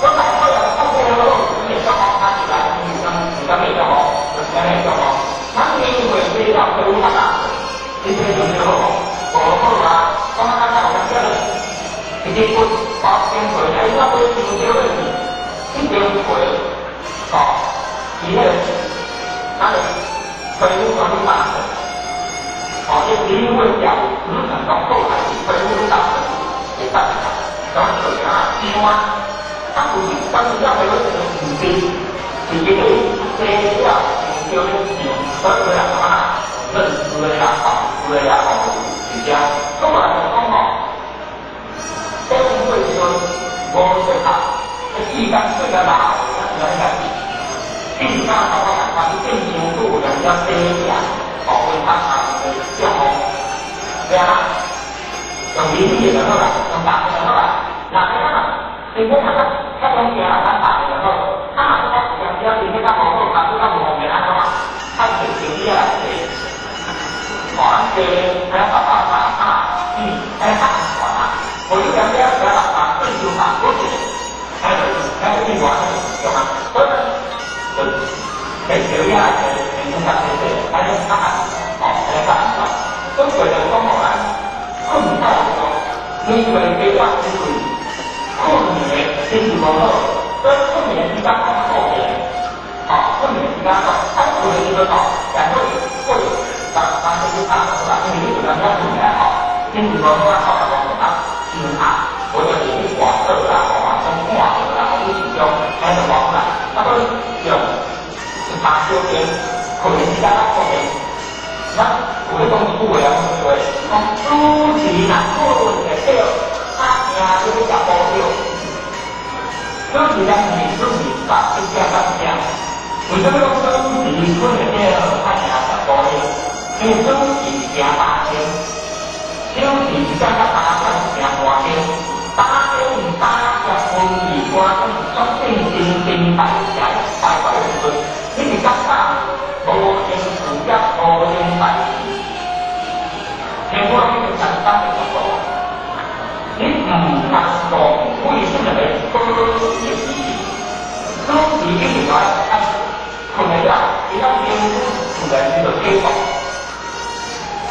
我大概啊，講這個好，你會中風卡起來，是啥物中風？就是按呢中風。咱年歲歲了，皮膚較大，你這就好無好啊！講較簡單，有啥物？直接骨包邊皮，哎，我買香蕉落去，這邊皮，哦，伊迄個，咱的皮膚全部打的，哦，這皮膚的脂層講好還是皮膚打的，會打的，然後就啥香啊，啊，有時關鍵了皮膚是是是這個洗了香蕉咧上，所以人講啊，嫩絲的啦，薄絲的啦，哦，是這。咁啊，就講吼，講過時陣無適合，時間過較老，咱是按呢家己。變甲頭我共款，你變傷久人家洗了，哦，溫差差會中風，對啊。用理解就好啦，用白就好啦。嗱，你講啊，身體較較講行啦，較白就好。啊，若是講有陣時身體較無好，骹手較無方便，按怎啊？較摕行李來摕，哦，摕，愛爸爸爸啊，嗯，愛較安全啊。無你兩邊行爸爸對手爸嗰一個，哎就哎就變外對嗎？所以就摕行李來摕，輕鬆較濟濟，愛較安，哦，愛較安全。所以就講吼，咱困覺的時候，年歲加了因為困眠的心情無好，所以困眠時間較固定，哦，困眠時間講，啊，困的時陣吼，然後過人人就是啊，因為你有陣時困起來吼，心情無好啊，頭殼無啊，傷壓，無就是去跋倒啦，吼，講看著啦，吼，你受傷，安就跋啦，啊，所以用一拍小間，困的時間較固定，咱有咧講一句話啊，講講主持若困會著，啊，驚你欲食補藥。主持人是主持把一點半點，為什麼講主持困會著，啊，驚食補藥？因為主持行8天，小時一點到8點行半天，8點八十分二半鐘促進新陳代謝代謝的時陣，你是感覺無閒事業，無閒代誌，全部攏已經簡單的速度。你毋通講為什麼保持的時主持一定愛愛困會了，伊當皮膚自然就解凍，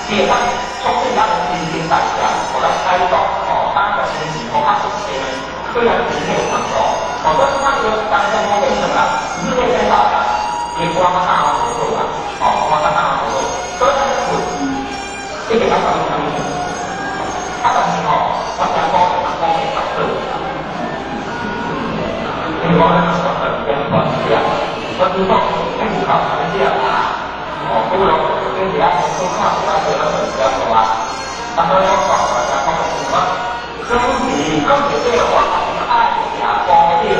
伊會當促進咱的新陳代謝，予咱啟動，吼，打個精神，予較穩定，對咱身體有幫助。哦，所以咱個當中我變成啦，日夜顛倒啦，伊肝較膽無好啊，哦，肝較膽無好，所以咱困，一定要注意啥物？啊，但是吼，我聽講嘛，講會較好。因為我咧講的時間短啲啊，我只講聽有夠長啲啊，哦，不過跟其他公司看其他個咱就比較多啊。但是我講大家講的是什麼？主持講一個我愛食補藥，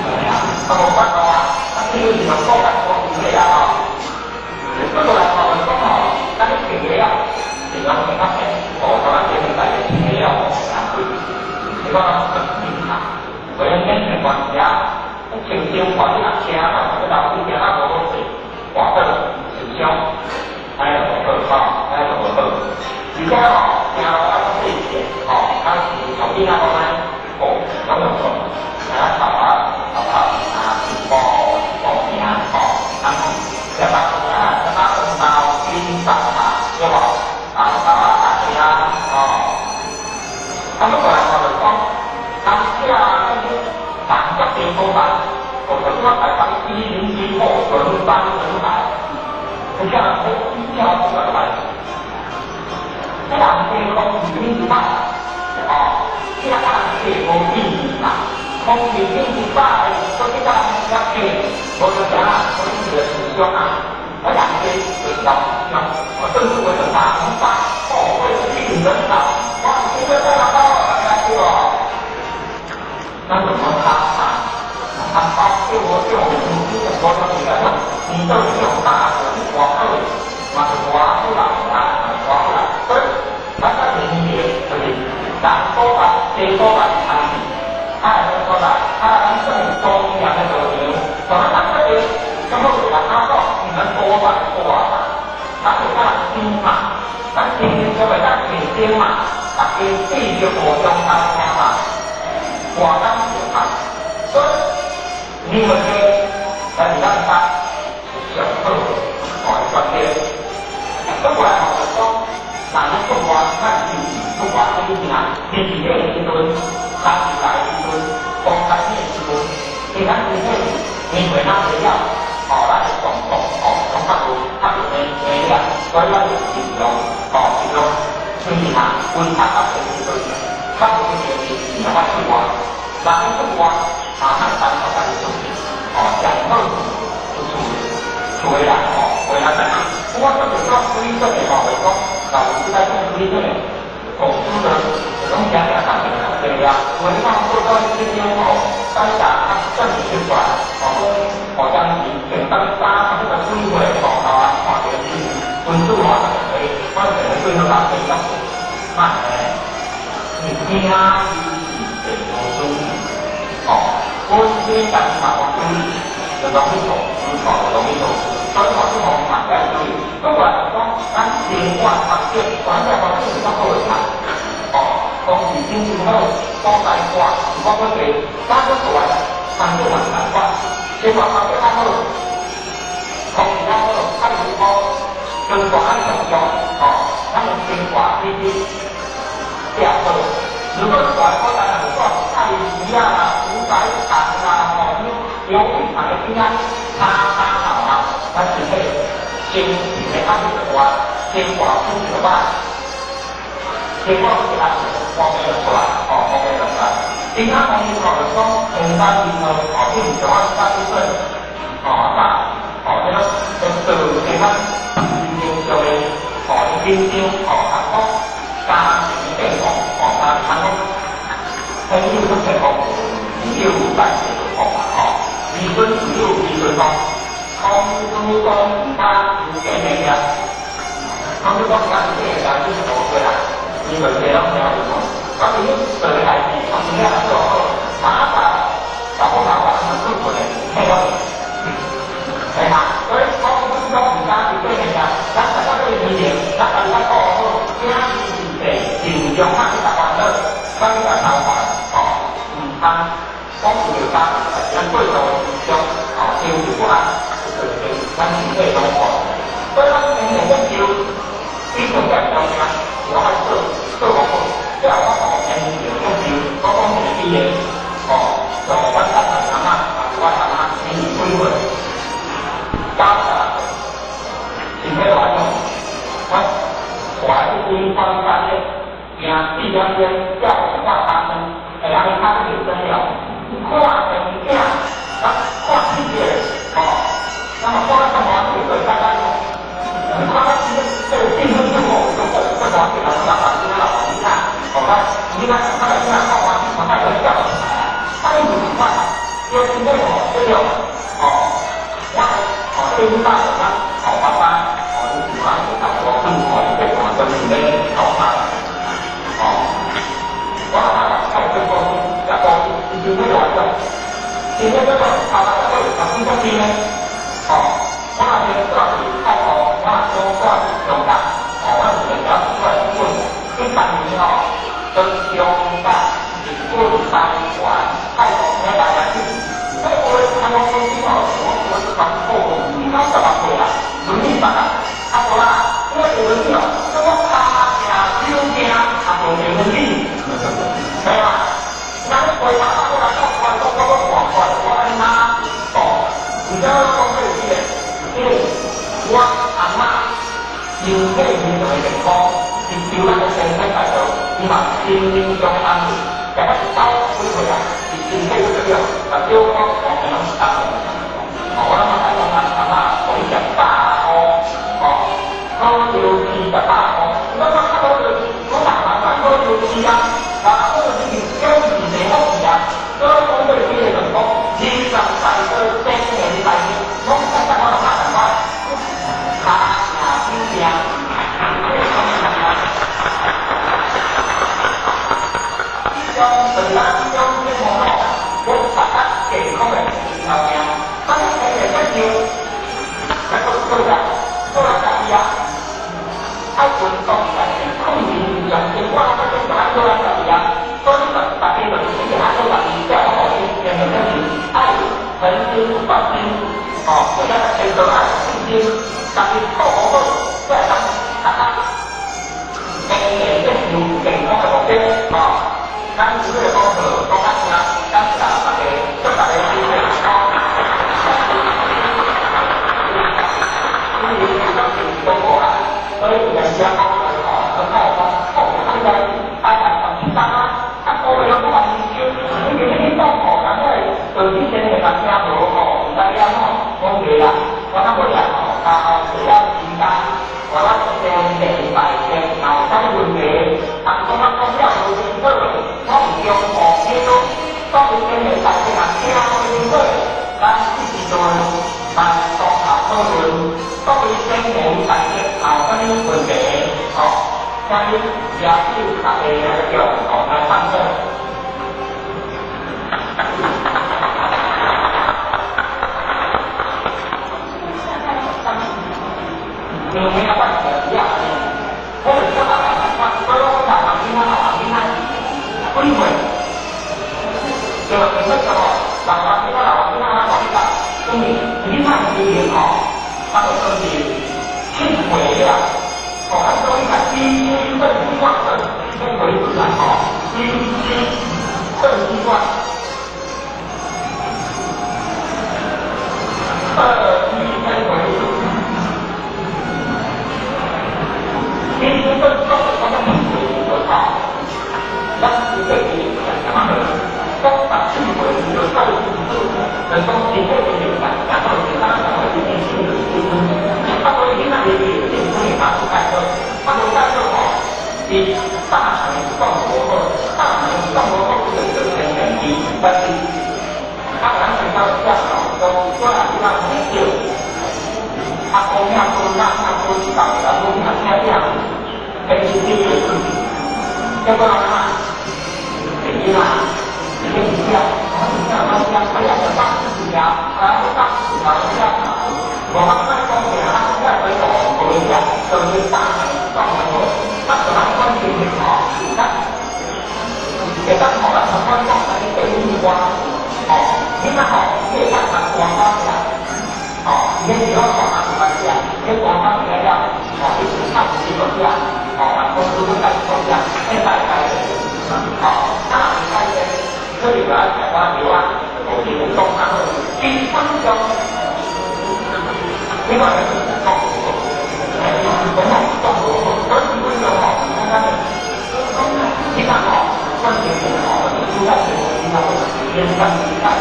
係啊，啊無法度啊，啊這個是用講來講去的啊吼。不過來講來講吼，咱咧食藥是講比較平，哦，台灣這邊大家食藥難貴，你講很正常。所以免太關心啊，親像看你若車嘛，你老師行啊無好勢，跋倒受傷，安呢就無好吼，按呢就無好。而且吼，行路愛細點，吼，啊是從囡仔講安呢，哦，攏用錯，啊頭啊頭殼啊一步一步行，吼，啊，18公啊，18公包金八嘛，對無？啊，包啊大行，吼，啊，不過來講就講，當時啊，人足濟所在，哦，就我台北101號人山人海，你像我一跳出來，這人濟講是啥物歹，哦，這人濟無意義嘛，看空氣頂一擺，說這個一個，無就啥，我們這個思想啊，我兩個就是老思想，我甚至為了大紅大，哦，為了吸引人潮，哇，這個在哪到大家去哦？那怎麼他他他包對我對我們這個國家來講，你到底有大的我好，嘛是我好啦，啊，我好啦，所以咱個年齡就是人多吧，地多吧，啊，啊，所在，啊，咱算多樣的道場，咱咱這邊，咁好就話他講，唔能多吧多啊，咱就講錢嘛，咱天天就為咱錢錢嘛，大家對着互相幫忙嘛，活當就好，所以你們這，咱是咱班是上好哦，專業。不過來吼，就講，人出外，咱就是出外這啲啊，年紀的時陣，三十來時陣，剛開始的時陣，其咱身體年歲那個了，哦，咱就狀況哦，總較有較有能能力，所以咱就盡量哦，盡量推下溫較較低時陣，較無一定是盡量出外，人出外，馬上單獨家己出去，哦，上好出厝厝的人哦，回來等下。我這個講推這個吼，就講，老師在講推這個，公司的攏誠誠較濟較濟啊，有的講做到這種吼，等下較正式出來，吼講好像是成當三這個水會吼，啊，看這個分數吼，可以，反正對好大家講，慢誒，你聽伊是無注意，哦，我這家己嘛無注意，就容易做，出錯就容易做，所以吼，這方面嘛要注意。不過來講，咱生活環境，環境環境是較好的較，哦，空氣品質好，所在大，有講過濟，咱閣大，環境嘛是共款，生活環境較好，空氣較好，較健康，生活較正常，哦，咱的生活品質變好。如果大所在若是住菜市啊啦、屠宰場啦、吼，遊樂場的邊仔，沙沙頭啊，咱身體精神的壓力就大，生活品質就歹，生活品質方面就出來，哦，方面就出來。其他方面吼，就講平班然後哦，比如像我三歲，哦，啊，哦，這個做這款形象的，哦，緊張，哦，啊，講家庭變故，哦，啊，啊，講朋友都變故，有在哦，哦，離婚有離婚講，講講講有幾個啊？講你講講是這個，就是無對啦，因為這攏聽有講，講你做的代誌，講你遐做好，麻煩，老婆麻煩，做做的，聽我的，係嘛？所以講講唔單是這個啊，咱大家這個年齡，咱大家顧好，囝是地，盡量莫去台灣好，莫去台灣，哦，毋通講有着家，咱過度緊張，哦，情緒不安，就是咱身體狀況。所以咱年齡要求，比上較重要，我愛做做好好，這我講年齡要求，我講一個比例，哦，像阮阿阿媽，我阿媽年幾歲？96歲，身體偌好，我帶去規關班的，行4點鐘，叫我他們，哎呀，伊較就真了，看電影，啊，看戲的，哦，那麼看到歡喜就大家，你看到這個氣氛就好，就就就歡喜，人家把你老你看，好吧，你看他來看看歡喜，他來笑，他一直看，因為這個這個，哦，我哦，這一擺咱好爸爸，哦，你喜歡就差不多，哦，這個真是咧好爸，哦，我阿媽太最高興，也高興，伊就要來講，今天這個他來會啊，聽講呢，哦，我那邊住佇泰國，我若講住佇中港，哦，我是連了出來問，這半年哦，跟中港、日本、台灣、泰國來來去，哎，我台灣公司哦，我是全國90萬歲啦，輪椅吧，啊無啦，我坐輪椅哦，我跤行手行，啊無坐輪椅，係嘛？咱回答我來講，我講我我我我安怎哦？而且我講這個這個，因為我阿嬤身體非常的健康，伊丟咱的身體來說，伊嘛心靈上的安慰，大概是9幾歲啊，是身體個表，目睭講講攏是重的。哦，我攏愛講啊，阿媽，予你食百五，哦，好藥治100五，我講較好藥治，我大人嘛好藥治啊，啊，好藥治是表示地好治啊，所以講過這個就講，20大歲成年大歲，攏實實我攏馬上講，卡贏手命。這種就是咱這種這種吼，我大家健康的頭命，咱天然接受，咱閣做啥？做咱家己啊，愛運動，但是控制全身，我咱這種愛做咱家己啊，所以大大家就是這個愛做家己，才好好天然接受，愛恆心發心，哦，或者程度愛信心，家己顧好好，才會當較較天然接受健康的目的，哦。咱這個講課講較聽，感謝大家，祝大家身體健康。因為咱是中國人，所以有陣時講吼，很愛講，講應該愛來十七當啊，啊，個月攏講二十，你今日去講吼，人個對之前會較聽無吼，毋知影吼，講袂啦，我較無啦吼，啊，需要時間，我咱先禮拜先有啥物問題，啊，講啊講了無清楚，我有中午聽，當有天禮拜天啊聽無清楚，咱這時陣來當下討論，當伊先禮拜天有啥物問題，吼，請你舉手大家來共同來探討。因為啊，我是啊，我就是感覺我攏講大人囡仔、老人囡仔幾歲？對吧？你說吼，老人囡仔、老人囡仔，我講你講，因為囡仔時陣吼，他就算是7歲啦，哦，啊，所以講七七歲七八歲，七歲出來吼，七七歲七八，二一三歲。你這個講講講講吼，咱是對是啥物？講17歲就到是，就講身體就明白，然後是咱講的是心理素質。啊，所以囡仔入去政府會馬上解決，啊，無解決吼，伊大腸放無好，大腸放無好就就成問題，但是啊，咱現在講吼，講我若囡仔很少，啊，講遐講那遐講教，啊，講遐聽聽。天生就有問題，結果啊，囡仔已經是這樣，我這樣，哎呀，就當治療，啊，當治療這樣，我慢慢講起來，啊，這樣子講，無影，就是大腸放無好，啊，就咱關鍵是吼，咱會當吼，咱慢慢講，咱去對應我，哦，囡仔吼，會當通大發起來，哦，你是講大媽有關係啊，你大媽起來了，哦，你是唱是個啥？哦，公司都在做這樣，哎，拜拜，好，那你看呢？這裡我要台灣流啊，我是東方的金方中，另外一個是中國，哎，東方中國，所以基本上吼，你看看，你看吼，關鍵是吼，主要是你看天上地下，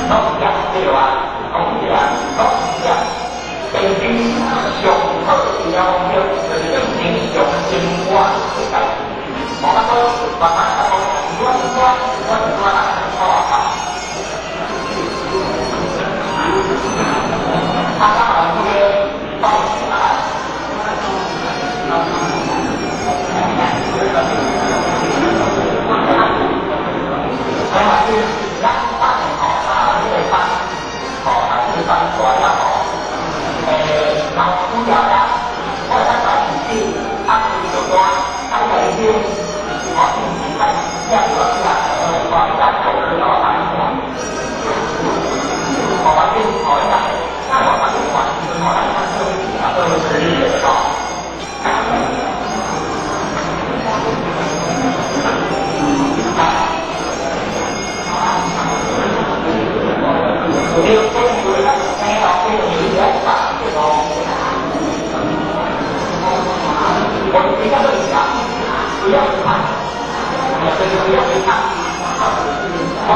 攏是這樣對啊，攏是這樣，攏是這樣，北京上好療藥就是變成上生活的代志。我講慢慢講，我是我，我是我啦，好啊。啊，當然這個報紙啊，啊，咱班吼，啊，這個班，吼，啊，這個班出來了吼，老主要啦，我咱把自己啊，就講，啊，來聽，哦，是看這樣子啊，我咱做的老板，我反正哦，那我反正管，我咱看这个啊，都是哦。我比較都是講，不要去看，就是不要去看。我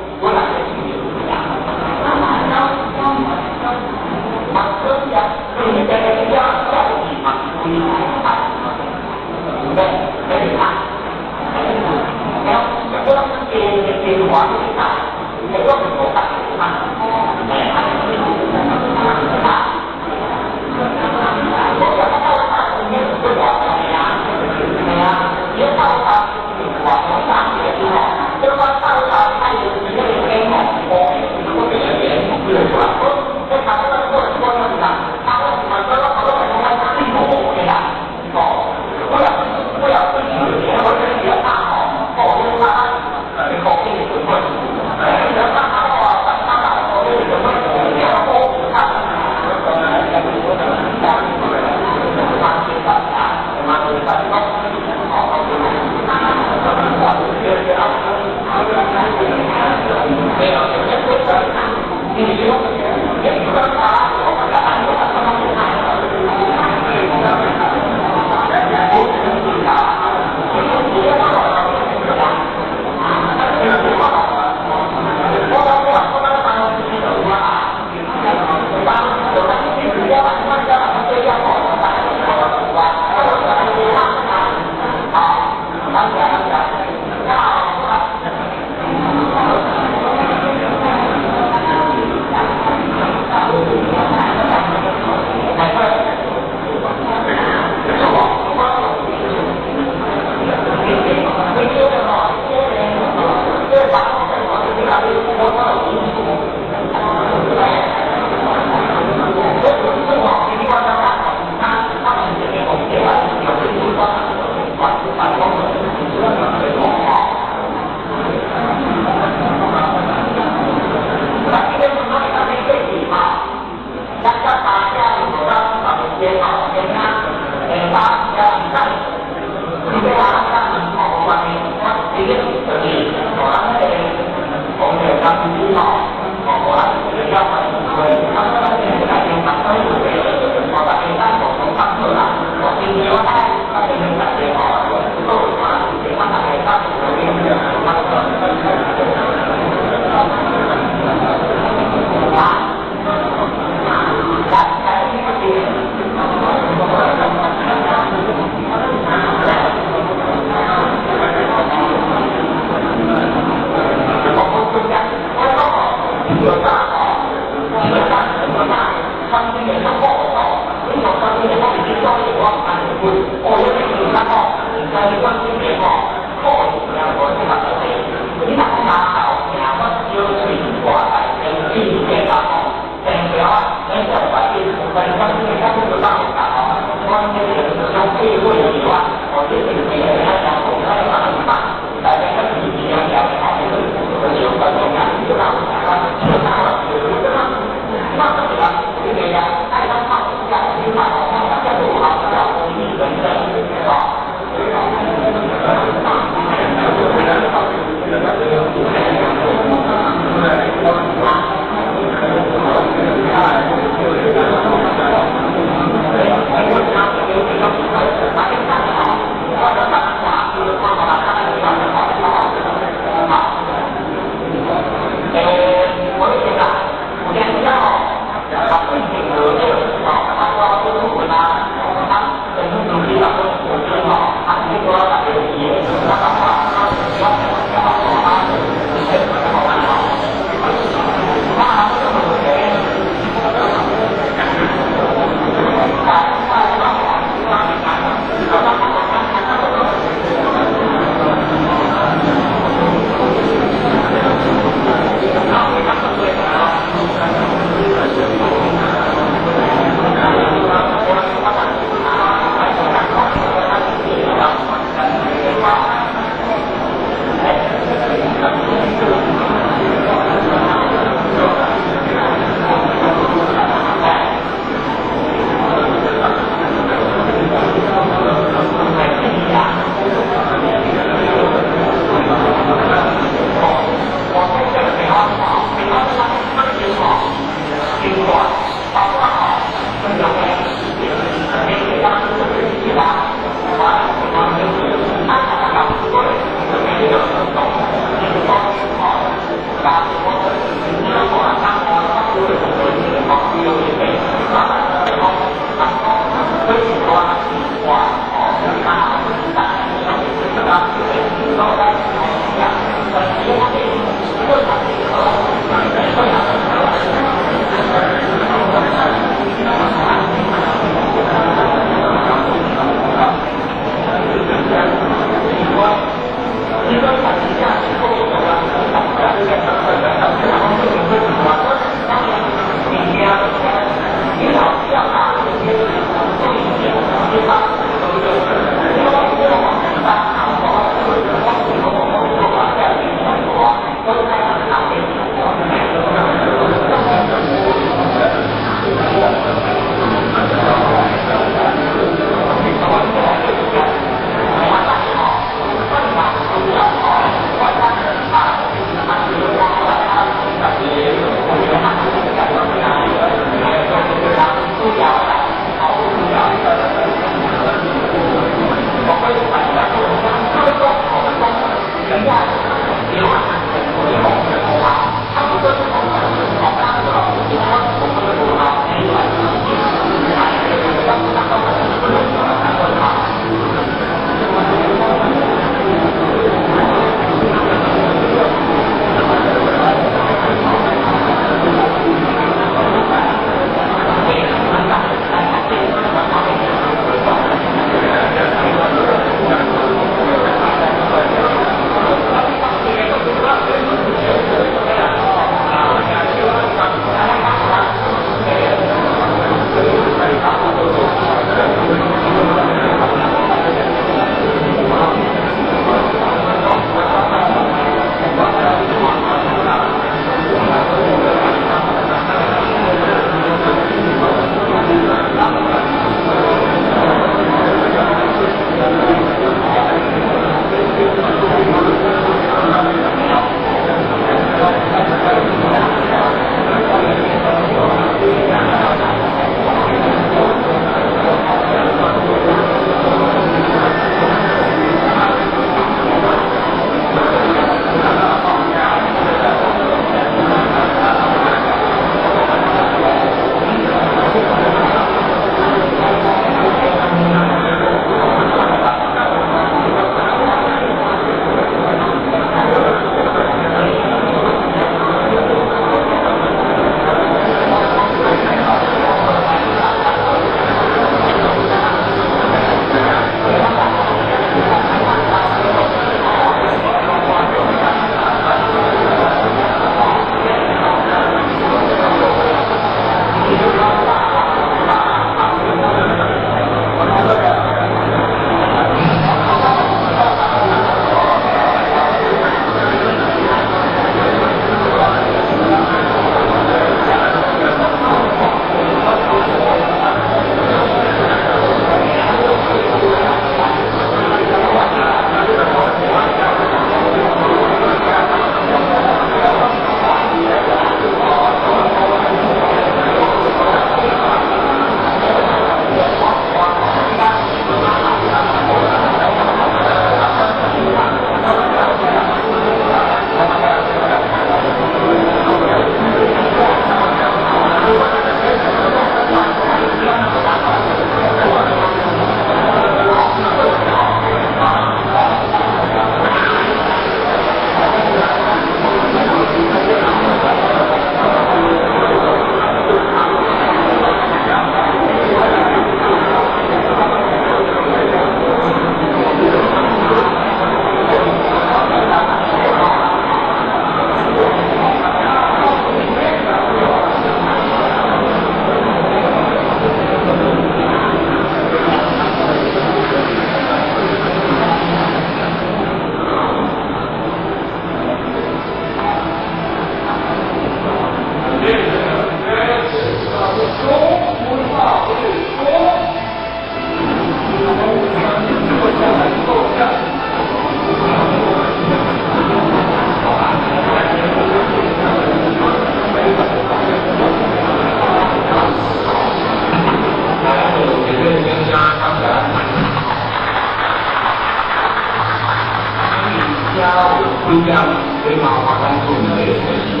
點最麻煩咱注意的，就是講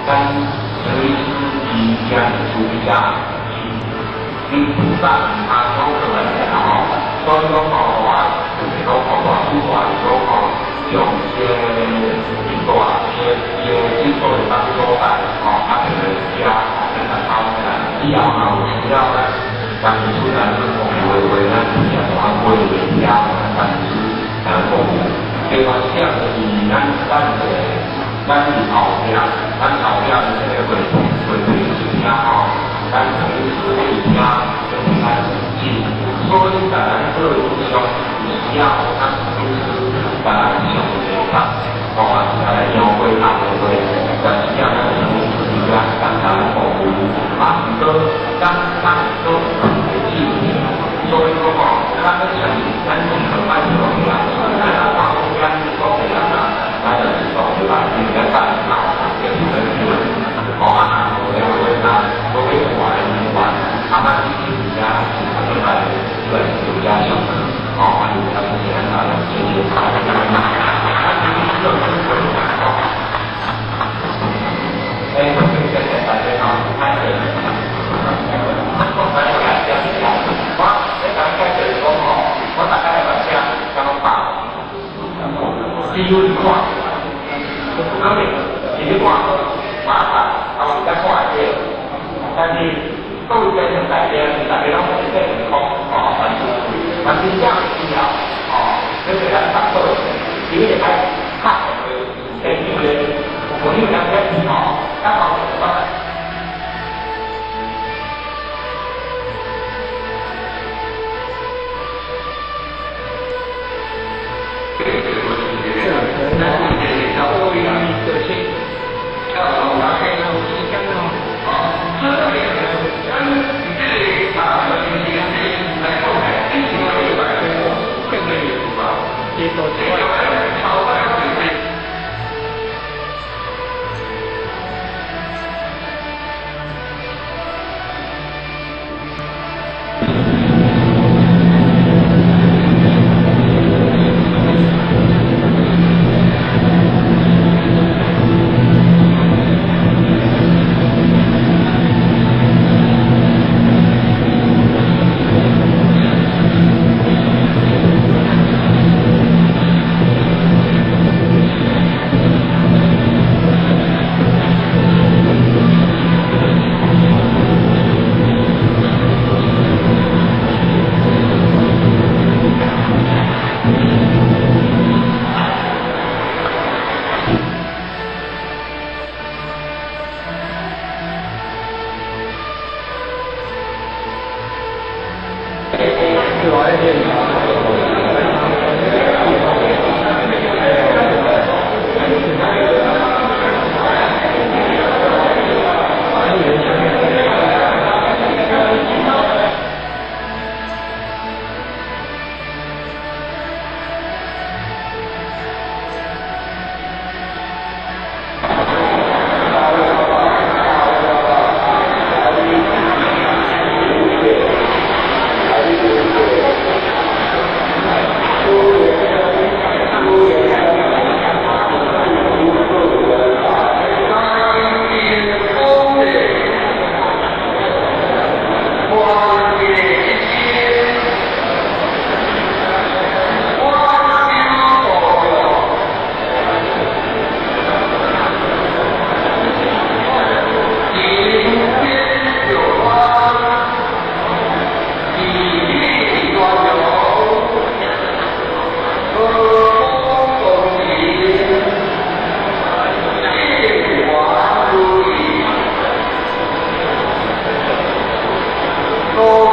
咱陳醫師伊遮處理遮是菩薩他講出來的吼，所以講吼，我就是講吼，我主要是講吼，用這個大這這診所的幫所在吼，啊，就是遮吼，咱來討起來，以後若有需要咱當初咱服務的話，咱直接通過來遮，咱當初來服務。另外一點就是咱咱的咱佇後壁，咱後壁的這個會會會是遮吼，咱陳醫師佇遮就是咱是，所以在咱個人上有需要，咱陳醫師共咱上一個吼，啊，是來邀會談的話，但是咱陳醫師佇遮共咱服務，啊，毋過咱咱都會記住，所以講吼，咱要相信咱任何愛做的人，咱若講咱講的人啊，咱就是講對吧？應該辦好，就是很對。吼啊，無的話啊，無去看醫院，啊，咱直接佇遮是啥物來來佇遮上課，吼，啊，有啥物事咱來解決。啊，其實這種吼，欸，謝謝大家吼，歹勢。我你大概就是講吼，我大概來寫，敢講百，只有你看，有可能是你看麻煩，啊，有才看會著。但是各位觀眾大家，大家攏會變空吼，但是但真正需要吼，這個咱上課，因為愛較會研究的，有有人在吼，較好我。哦。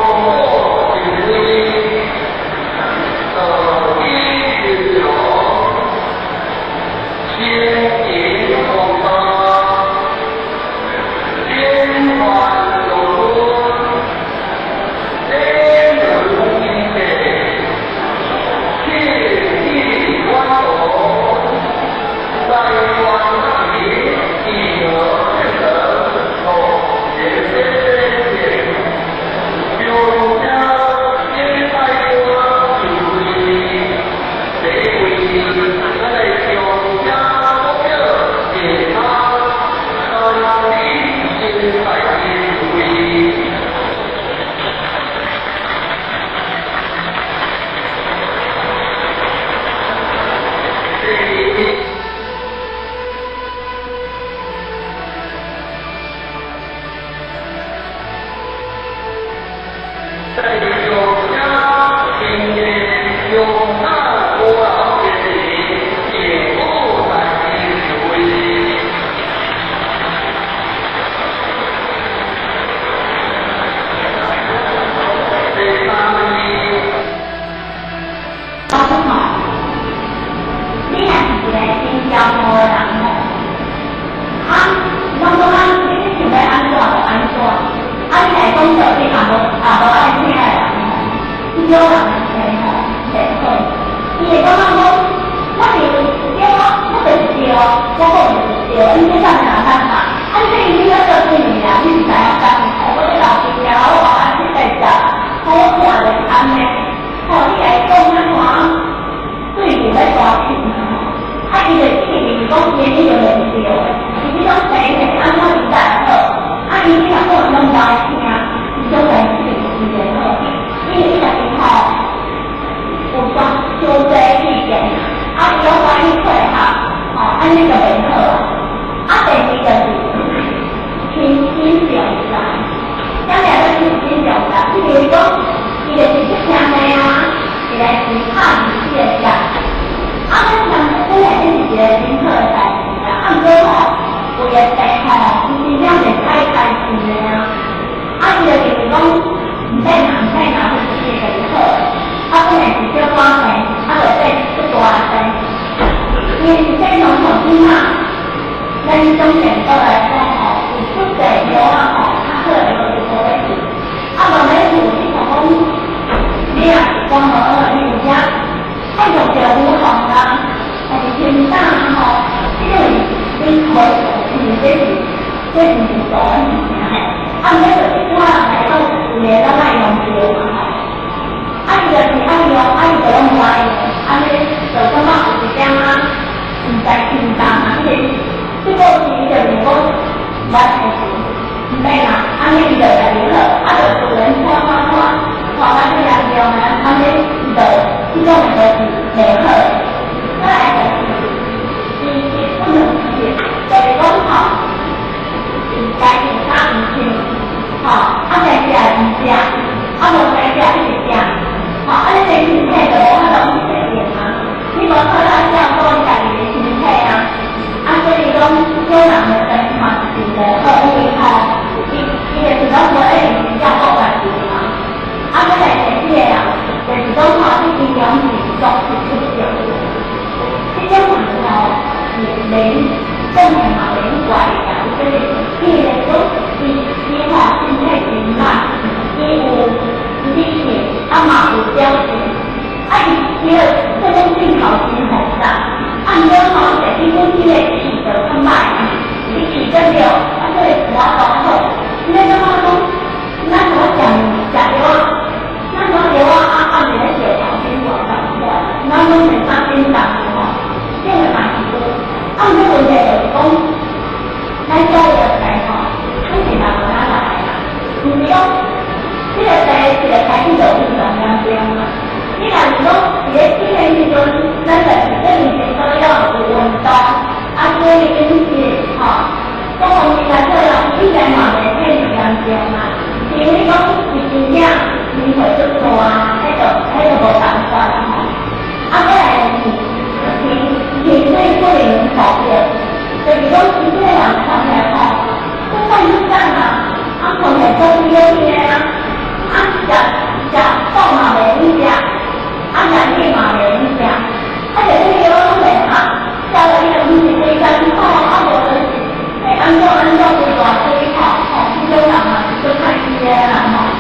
安怎安怎規大堆吼，吼，這種人嘛是足歹聽的啦吼。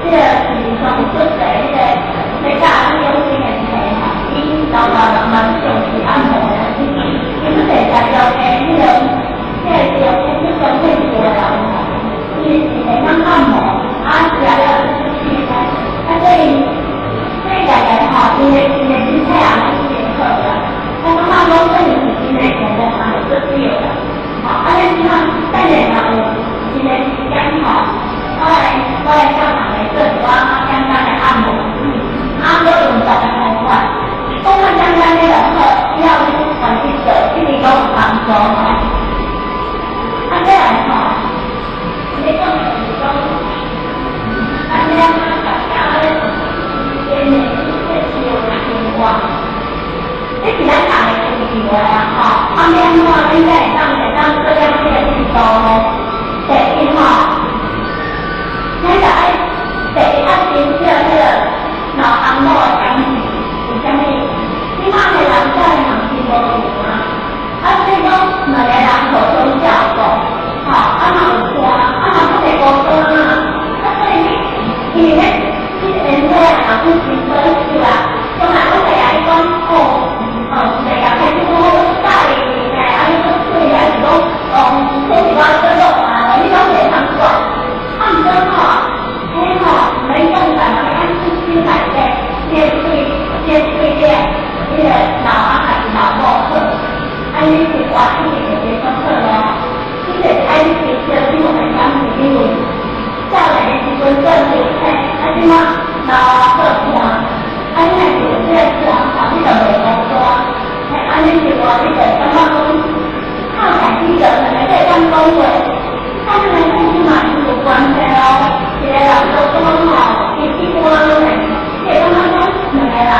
這個是上出世彼個欲教咱養生的冊吼，𪜶老大人嘛重視按摩的，伊出世在中的彼個，這個中這中退休的人吼，伊是會當按摩，啊，食了就出去呢，啊，所以大家吼，𪜶的身體也攏真好啦。我感覺講這是真的健康嘛，就對啦。吼，啊，你這馬等下若有一個時間吼，我來教人來做一寡簡單的按摩，啊，閣用別个方法，講較簡單的就好，只要你願意做，一定攏有幫助吼。啊，再來吼，你講就是講，咱了大家咧，天然這生活，這是咱逐个注意的啊吼。啊，欲按怎恁才會當做了這個程度呢？第一吼，咱就愛第一愛珍惜彼個老翁某的感情，為啥物？這馬的人少年人真無閒啊，啊，所以講兩个人互相照顧，吼，啊嘛有伴，啊嘛較濟孤單啊，啊所以你因為咧，這個緣伙啊，若有真好處啊，將來我第日你講哦，哦，第日開始講我佮意呢，啊你閣水啊，是講哦，說一寡這種啊，你攏袂通管。啊，毋過吼，彼吼毋免講但是按出心內底，你的對，你的對了，你的老翁還是老某好，按呢生活一定會較好咯。你就是愛珍惜這份感情，因為少年的時陣做年輕，啊，這馬老啊做伴，啊，你若是有這個伴吼，你就袂孤單。嘿，按呢生活你就感覺講，靠在彼個兩个會當講話，啊，這個夫妻嘛是有關係哦。一個人孤單吼，伊一般攏會，你會感覺講兩個人，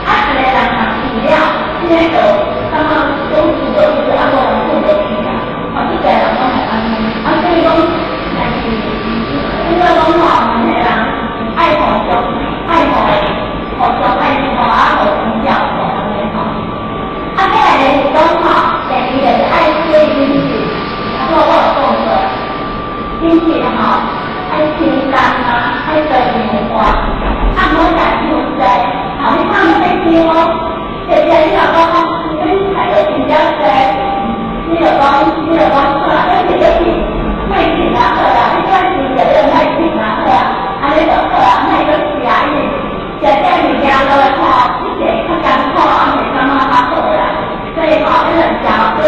啊，一個人若去了，這個就感覺講自做自做，啊，無人顧袂去啊。哦，這濟人攏會按呢，啊，所以講，若是，應該講吼，兩個人愛互相，愛互互相愛護啊，互相照顧按呢吼。啊，再來就是講吼，第二就是愛注意飲食，啊，我有講過，飲食吼，愛清淡啊，愛多元化，啊，毋好食傷濟，吼，你通欲傷哦，特別你若講恁菜都真正濟，你就講好啦，你是你是莫清啊好啦，你管是食你就莫清啊好啊，按呢就好啊，莫閣食，因為食這物件落來吼，你是會較艱苦，啊，會感覺較好啦。所以吼，你著食寡好，食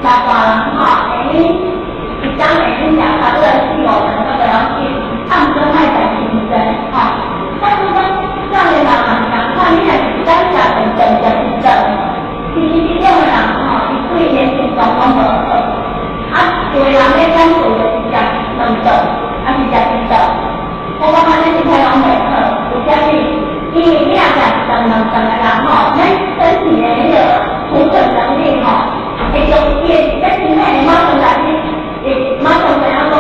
大人吼，會用一工會用食差不多四五頓都袂要緊，啊，毋過莫食傷濟吼。但是講少年人嘛是仝款，你若是一工食兩頓，食一頓，其實這種的人吼，伊對伊的心臟攏無好。啊，有的人咧減肥就是食兩頓，抑是食一頓，我感覺這身體攏袂好。為啥物？因為你若食一頓兩頓的人吼，咱身體的彼個儲存能力吼，會將伊的咱身體會馬上來去，會馬上知影講，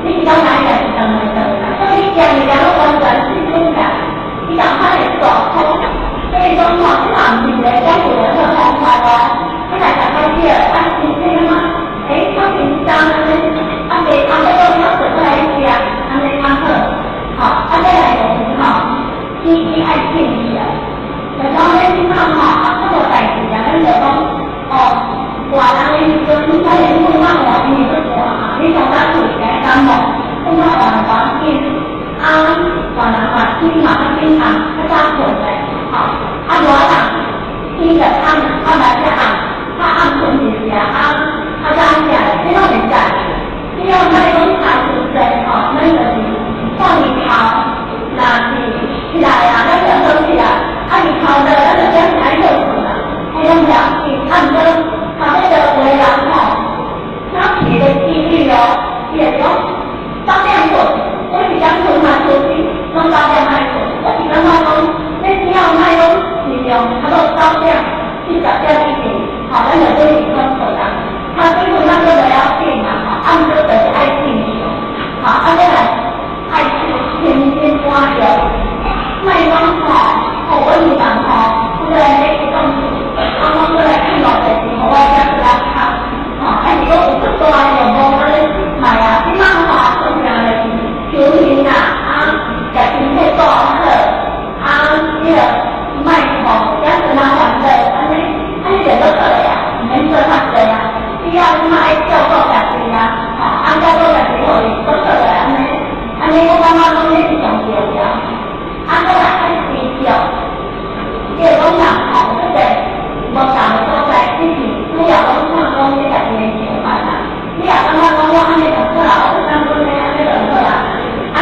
你是講來食一頓兩頓，所以你食物件攏完全集中起來，伊共款會大空。所以講吼，這嘛毋是一個減肥的好方法哦。你若食較少，啊，身體感覺，欸，較輕鬆按呢，啊袂啊，欲閣較濟閣來食，按呢按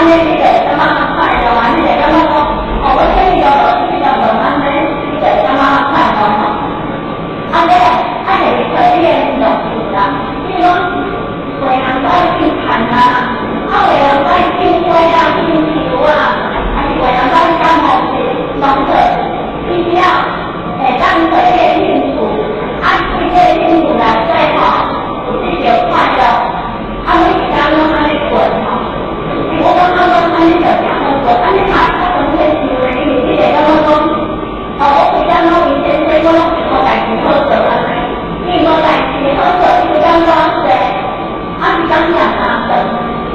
按呢你就會感覺較快樂啊，你就感覺講，哦，我這個這個按呢，你就會感覺較快樂吼。啊，再來，啊，就是找你的樂趣啦，比如講，有的人愛種田啊，啊，有的人愛種花啊、種樹啊，還是有的人愛種農事、農作，你只要會當找你的興趣，啊，對這個興趣內底吼，有這個快樂，啊，每一工攏按呢過吼。我感覺講按呢就誠好過，按呢嘛較當說想的，因為你會感覺講，哦，我規工攏為先生，我攏是無代誌好做按呢，你無代誌好做，你就感覺濟，啊是感覺相頓，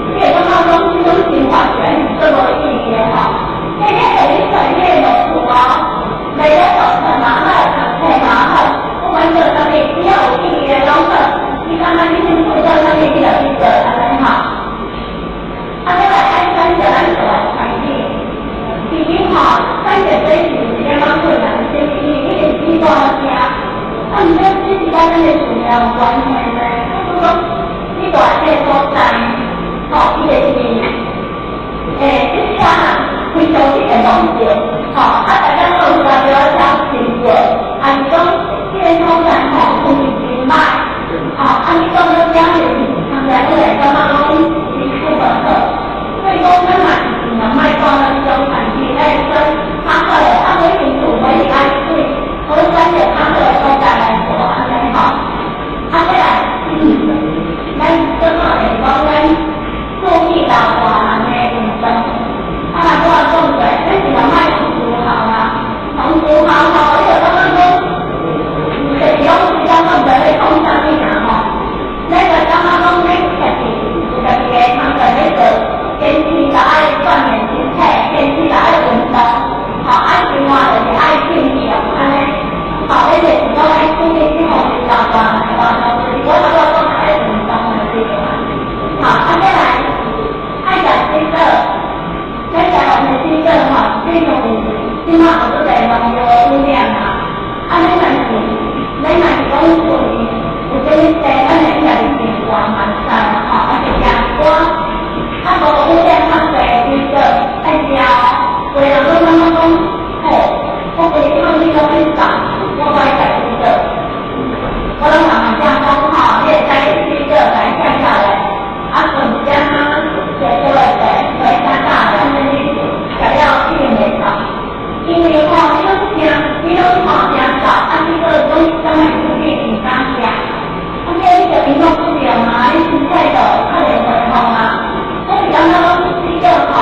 你會感覺講這種生活是按呢足無意義的吼。這個會你找你的樂趣哦，賣咧做菜嘛好，讀冊嘛好，不管做啥物，只要有意義的攏好。你感覺你興趣做啥物，你就去做按呢吼。啊，再來愛選擇咱做的產品。其實吼，選擇這是有一點仔困難，就是因為一直煮食。啊，毋過這是佮咱的事業有關係呢。就是講，你蹛這個所在，吼，伊就是這車非常之會弄著，吼，啊，大家攏有在著車經過，還是講這個所在吼，空氣真歹，吼，啊，你講到遮就是通常攏會感覺講是不好。所以講，咱嘛是盡量莫看咱這種產品，愛選較好的，啊，無一定厝無一定愛媠，好選擇較好的所在來做按呢吼。啊，再來，咱最好就是講咱注意老大人的運動。啊，若我講過，咱盡量莫從事後啊，從事後吼，你就感覺講，就是講時間攏毋知咧創啥物爾吼。咱就感覺講，咱家己有家己的工課咧做，堅持就愛鍛鍊身體，堅持就愛運動，吼，啊，另外就是愛正常按呢，吼，咱就是講愛注意這方面老大人的活動，就是我頭拄仔講愛運動的對啦。好，啊，再來愛食水果，咱食黃的水果吼，這種是這馬有足濟農藥污染啊，啊，咱若是講厝裡有啥物生，咱會用家己種瓜嘛會使吼，啊是食瓜，啊無污染較濟水果愛食哦。有的人攏感覺講，吼，我規工你攏去送，我無愛食水果。我攏共人講講吼，你會使水果來拆下來，啊，放一點仔小小的茶，茶加大的，按呢你食了一定會瘦。因為吼，你攏食，你攏吼食瘦，啊，結果攏感覺自己毋敢食，啊，這你就營養不良啊，你身體就較袂恢復啊。我是感覺講水果吼，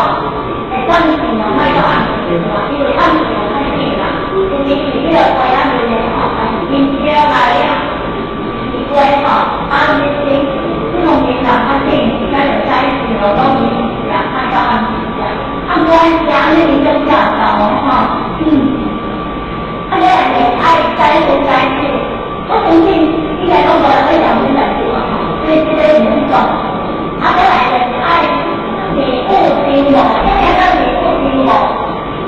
會當盡量莫到暗時嘛，因為暗時較緊啦，尤其是彼個花仔面的吼，香蕉來啊，西瓜吼，啊，這些這方面人較緊，咱會使盡量攏毋食，莫到暗時食。啊，無愛食，你營養較高吼。啊，再來就是愛該喝該酒，我相信應該攏無人欲食薰來酒啊吼，因為這個毋免講。啊，再來就是愛禮物訂某，啥物叫禮物訂某？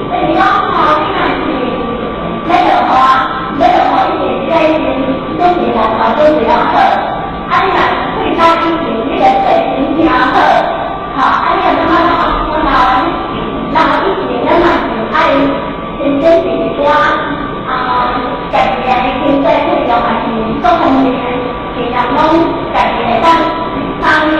就是講吼，你若是欲落雨啊，欲落雨以前這個時準時落雨準時落好。啊，你若退休以前，你就隨時聽好。吼，啊，你若感覺講我老啊，老以前咱嘛是愛先準備一寡啊，家己的經濟費用，還是各方面的，盡量攏家己會當參與。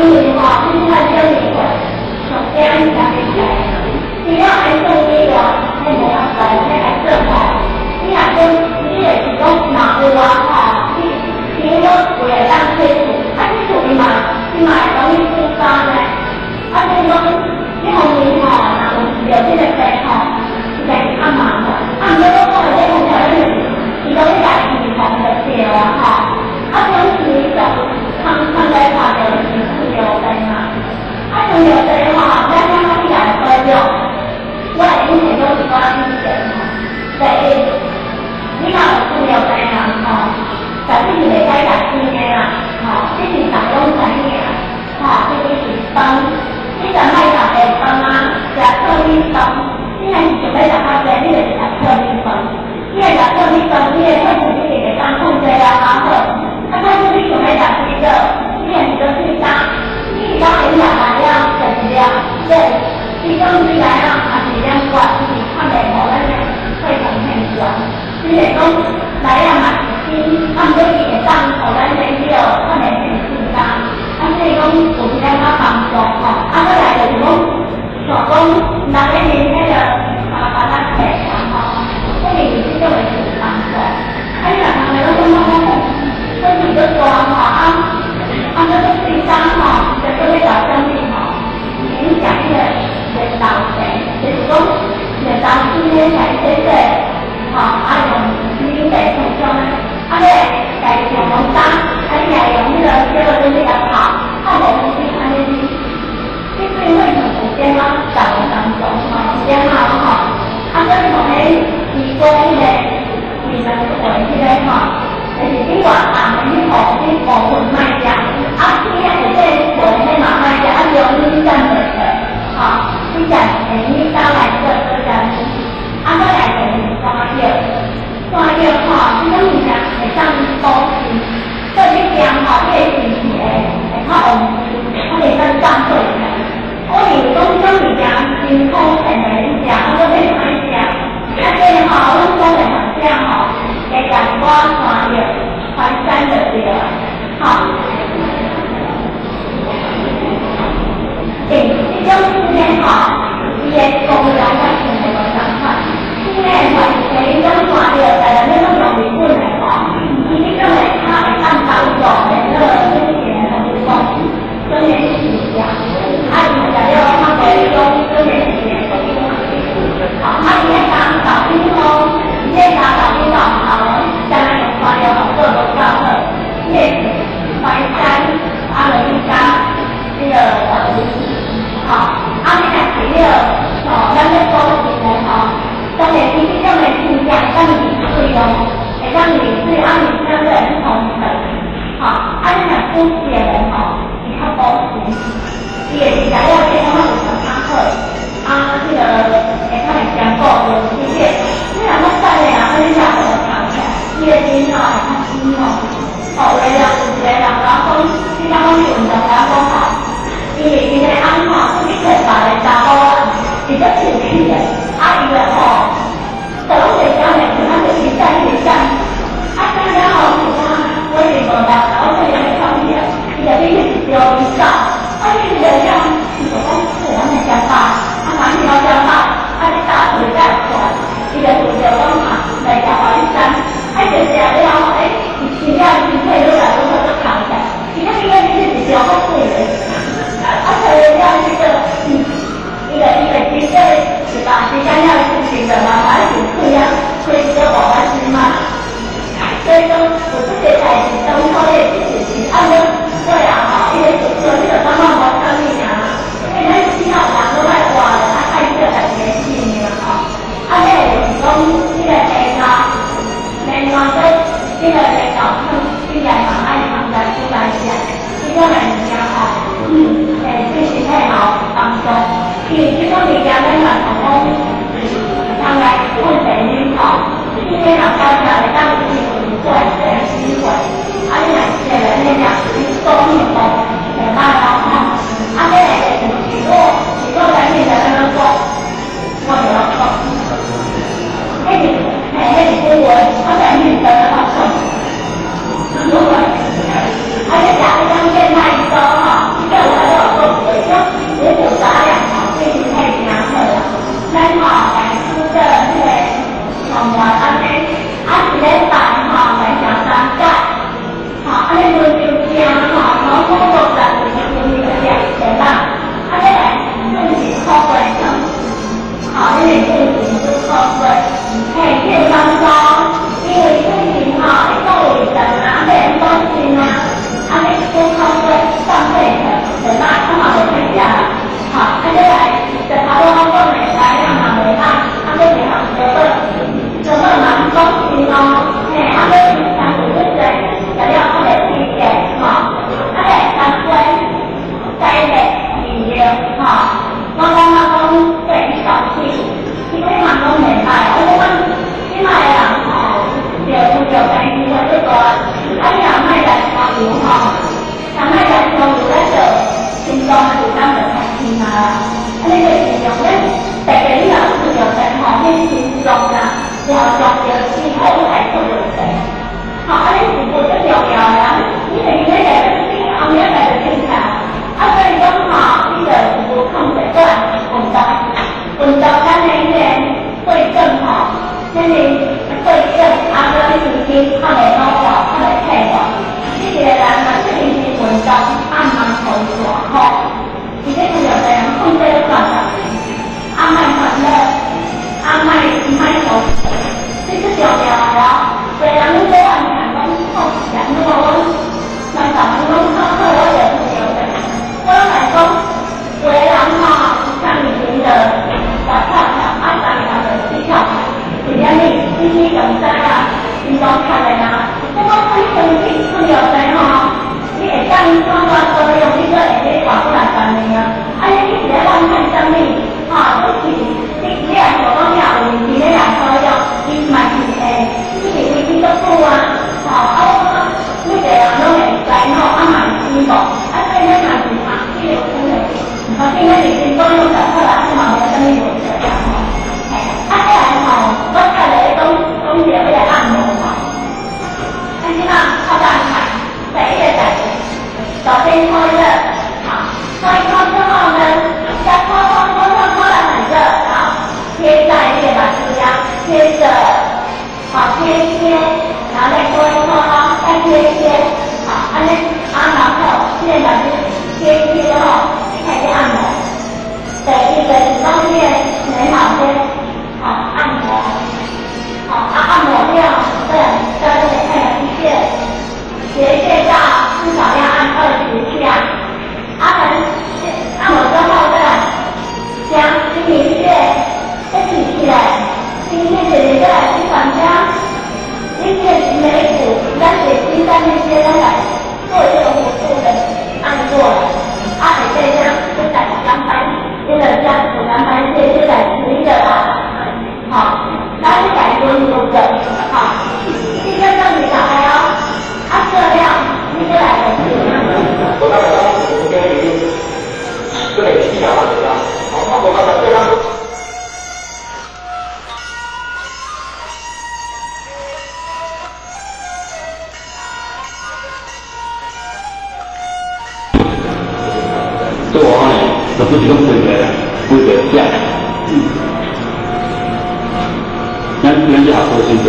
因為吼，你這擺少年歲，上驚家己來，除了愛做以外，彼無法度，彼來做吼。你若講，你就是講若有啊吼，你比如講有會當退厝，啊，這厝伊嘛會講你負擔呢。啊，所以講這方面吼，若有著這個病吼，實在是較麻煩。啊，毋過我講的這方面，伊講你來預防就對啊吼。啊，平時就通通來看著是糖尿病嘛。啊，糖尿病吼，咱感覺你來保養，我會用提供一寡意見吼。第一，你若有糖尿病人吼，實際是袂使食甜的啦，吼，這是逐個攏知影，吼，這個是飯，你就莫食白飯啊，食糙米飯。你若是想欲食較濟，你就是食糙米飯。你若食糙米飯，你的血糖一定會當控制了較好。啊，假使你想欲食水果，你若是講水果，你當會食來了，食一粒，對，這種水來啊，也是兩罐，是較袂予咱的血糖偏懸。雖然講來啊嘛是甜，啊，毋過伊會當予咱的迄個較袂變負擔。啊，所以講有一點仔幫助吼。啊，閣來就是講，像講人咧啉彼個啊，把咱茶啊吼，可能是這種會有幫助。啊，你若通來攏感覺講，身體閣大吼，啊，啊，閣閣水腫吼，就閣欲搞啥物吼，影響彼個熱豆性，就是講熱豆水咧來洗洗，吼，啊用奶茶沖沖咧，啊你家己上網打，啊你也用彼個叫做啥物來泡，泡5分鐘按呢啉，這對血糖有點仔小幫助吼，有點仔吼，啊，閣像彼西瓜彼個二兩回彼個吼，就是你偌紅的你五分莫食，啊天啊下底無彼嘛莫食，啊中你占袂出，吼，你食下米當來做做啥物？啊，閣來就是山藥，山藥吼，這種物件會當補腎，所以你食吼，你的腎氣會較旺盛，啊會當漲血起來。我認為講這種物件真普遍的你食，啊，閣欲歹食，啊，這吼，阮講的學者吼，會食一寡山藥，淮山就對啊，吼。欸，這種吃的吼，伊的功用甲全部無仝款。吃的話是這種山藥，但是你攏用米粉的吼，伊這種的較會當幫助的那個身體的恢復，當然是食，啊，伊食了較袂講當然是會好，啊，伊迄加豆冰吼，伊迄加豆冰豆頭，敢若用山藥做無夠好，伊是淮山啊，落去加這個豆冰，吼，啊，你若是彼個吼，咱咧補腎的吼，當然伊這種的物件會當利水哦，會當利水，啊，而且閣會通腸，吼，啊，你若補腎的吼，是較補腎，伊會食了會感覺有較好，啊，這個會較會兼顧着身體。你若講瘦的人，啊，你食就會胖起來，伊的面吼會較尖哦。吼，有的人有一個人甲我講，你敢講去運動，甲我講吼，因為伊的翁吼出去揣別个查某人，是足生氣的，啊，伊就吼，就攏袂曉面，啊，就一直等一直等，啊，等了後是講，我是無力，我可能欲放棄啊，伊就變去一招伊走，啊，伊就了，伊就講，這個人會食飽，啊，反正我食飽，啊，你打出來才會出來，伊就想著講嘛，來食淮山，啊，伊就食了後，欸，伊吃了身體愈來愈好，閣胖起來，伊講伊講你這是上好水的，啊，所以了這個，伊就經過一段時間了，心情就慢慢就開啊，開咗慢慢先嘛。所以講，有這個代誌當初的其實是按怎過啊吼，伊個做做你就感覺無啥物爾，因為咱死後人攏愛活的，啊愛惜家己的性命吼。啊，這個就是講，這個棉花，棉花閣這個棉豆湯，你也嘛愛通來煮來食，這種的物件吼，會對身體嘛有幫助。因為這種物件咱嘛想講，通來問病人吼，這個若包食會當有機會的機會。做好呢，就不是講飛來啦，飛來食。咱這學佛修道，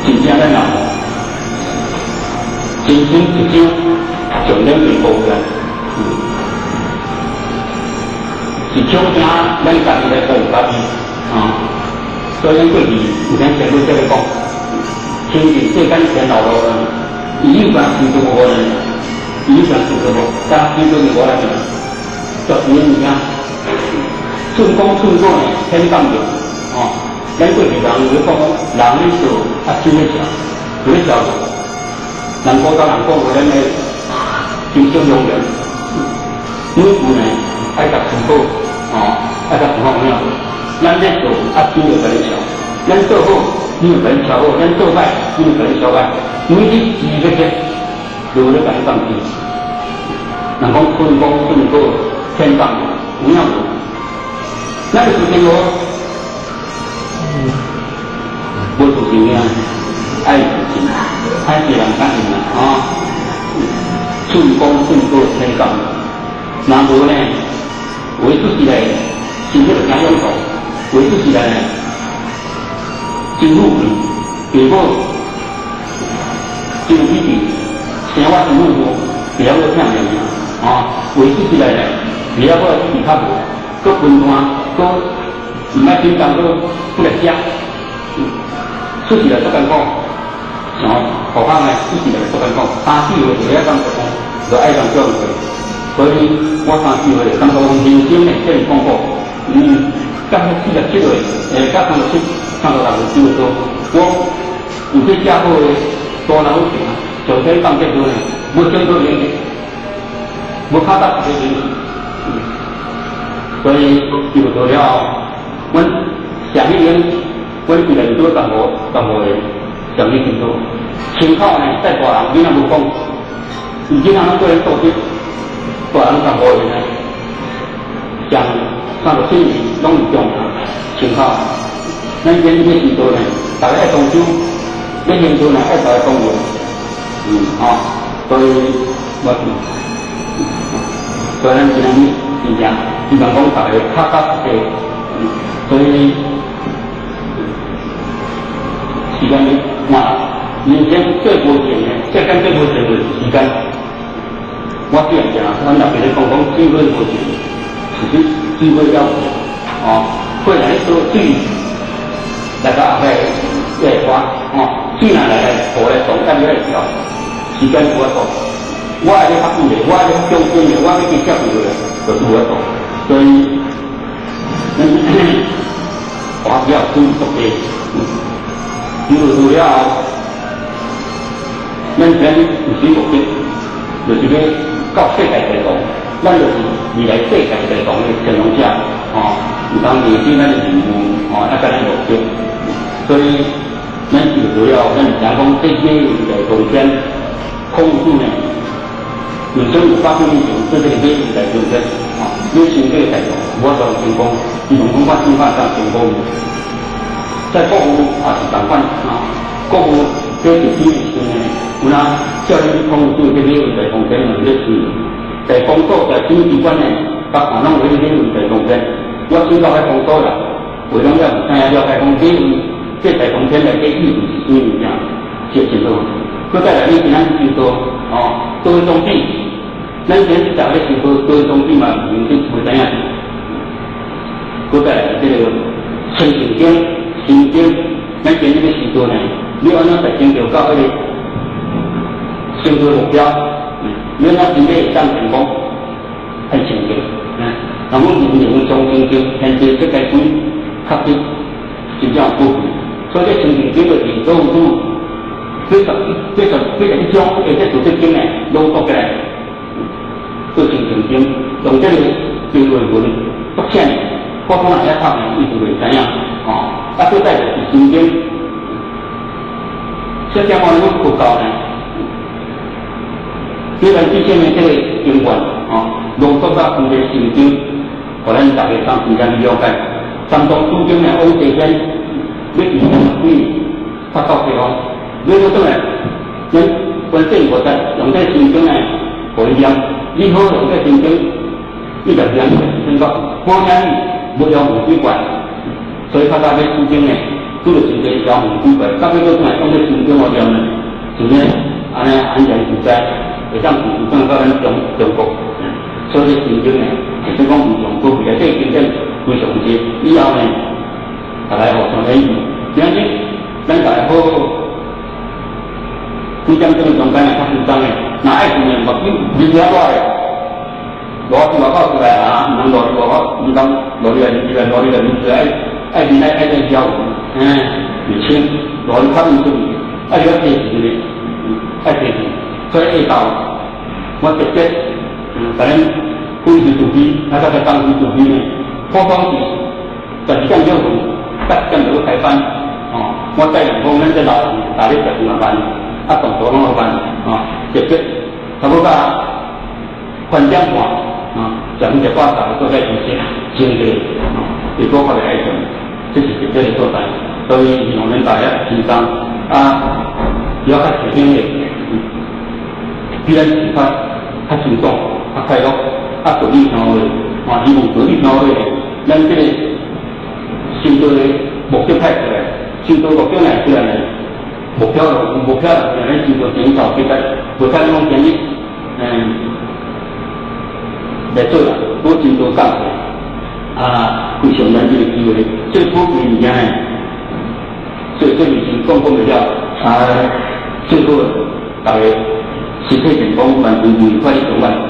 真正咱人真心一想，上點進步啦。是恐驚咱家己來保護家己，啊！所以咱過去有聽前輩這個講，親近世間賢老路，伊有關修道無呢？伊有關修道無？敢修道就無來呢？絕對物件，寸講寸過呢，天放著，哦。咱過去人有咧講，人咧做，啊心咧笑，就咧笑。人古早人講話，咱咧真少用人，每句呢愛共思考，哦，愛共思考有影無？咱咧做，啊心就共你笑；咱做好，你就共你笑好；咱做歹，你就共你笑歹。每日時刻刻，就咧共你放屁。人講春風順過天放，有影無？咱就自信無？無自信啊，愛自信，愛是人較用啊，吼！寸講寸過天降，若無呢，話出時來，真正就驚勇鬥；話出時來呢，真富貴，爸母真有脾氣，生活真富裕，袂曉閣聽命啊！哦，話出時來呢，袂曉閣脾氣較無，閣分散，閣毋愛緊張，閣不來食。出事來足艱苦，像後生呢，出事來足艱苦，三四歲就愛當做工，就愛當教育。所以我三四歲就感覺講人生呢這麼痛苦。到47歲，到37、36歲多，我有去食好的大腦情啊，上天放這多呢，無整個年紀，無卡達一個年紀。所以就做了後，阮上一年。阮規個做15、15個，上去真多。親口呢，帶大人，囡仔無講。伊囡仔攏做咧素質，大人十五個呢，上37年攏是中親口。咱今日要修道呢，逐家愛同修，要行道呢，愛逐家講話。吼，所以我，所以咱今仔日真正希望講逐家較較實際，所以。時間嘛，人生最無情的，世間最無情就是時間。我雖然講，阮老爸咧講講水火無情，其實水火了無，哦，火來咧倒水，來到後壁會花，哦，水若來來土來動，等你來調，時間無法度。我愛咧較久的，我愛咧較長的，我愛去接住的，就是無法度。所以，咱花了水足濟。入道了後，咱今日有啥目的？就是欲到世界大同，咱就是未來世界大同的乾隆者，吼，毋通迷失咱的任務，吼，啊，佮咱目的。所以，咱入道了後，咱就聽講這個未來空間，孔子呢，人生500多年前做這個未來空間，吼，欲成這個大同，無法度成功，伊用方法方法當成功。在國父也是仝款，啊，國父這是什麼時呢？有哪叫你孔子這個未來空間嘛？咧是，在工作在什麼機關呢？甲看攏有彼個未來空間。我先到遐工作啦，為攏了有知影了解講，這位這大空間內底意義是啥物件，是真好。閣再來，你今仔日修道，哦，道的宗旨，咱今日逐個修道，道的宗旨嘛，毋是袂知影。閣再來這個清淨經、心經，咱今日欲修道呢，你按怎達成著到彼個修道目標？你按怎真正會當成功？愛清淨，那麼人人中清淨，現在世界鬼確實真正有寶貴。所以這清淨經就是老子81章的這道德經呢，攏讀起來，做清淨經，用這個白話文讀起來，普通人遐讀呢，伊就會知影，哦。啊，閣再就是心經，這點我阮佛教呢，你來之前的這個經文，哦，濃縮到規個心經，予咱逐家長時間去了解。三藏諸經呢，往西天，欲去什麼鬼，發到西方，欲閣轉來，咱觀世音菩薩用這個心經呢，予伊念，你好用這個心經，伊就這樣子講，我今日無用五鬼怪，所以較早欲取經呢，拄著真濟妖魔鬼怪，到尾閣聽講咧心經我念呢，就呢按呢安然自在，會當自轉到咱中國。所以心經呢，就是講非常寶貴，這個經典非常之，以後呢，大家互相聯繫，今日咱大家好幾點鐘的中間較輕鬆的，若愛困的目睭面遐大的，攞去外口出來啊，毋通落去外口，毋通落去來，入來落去來，面出來愛面愛愛點消，面清，落去較面出去，愛較提神的，愛提神。所以下晝我特別，甲恁分析慈悲，啊，甲個當時慈悲呢，普通是12點了份，7點就要開班，哦，我帶人講，咱這老人大日12萬，啊，動作攏好慢，哦，特別差不多3點半，啊，10分1百十個做在休息，真濟，哦，如果較袂愛困，這是特別的所在，所以希望恁大家輕鬆，啊，要較提醒的，比咱自發較輕鬆、較快樂，啊，道理聽落，嘛希望道理聽落，咱這個修道的目的太出來，修道目的若出來呢，目標，咱修道前頭其實無使講今日，來做啦，我真多感謝，啊，非常難得的機會，這寶貴物件呢，所以這事情講講袂了，啊，最好大家身體健康，萬事如意，快樂平安。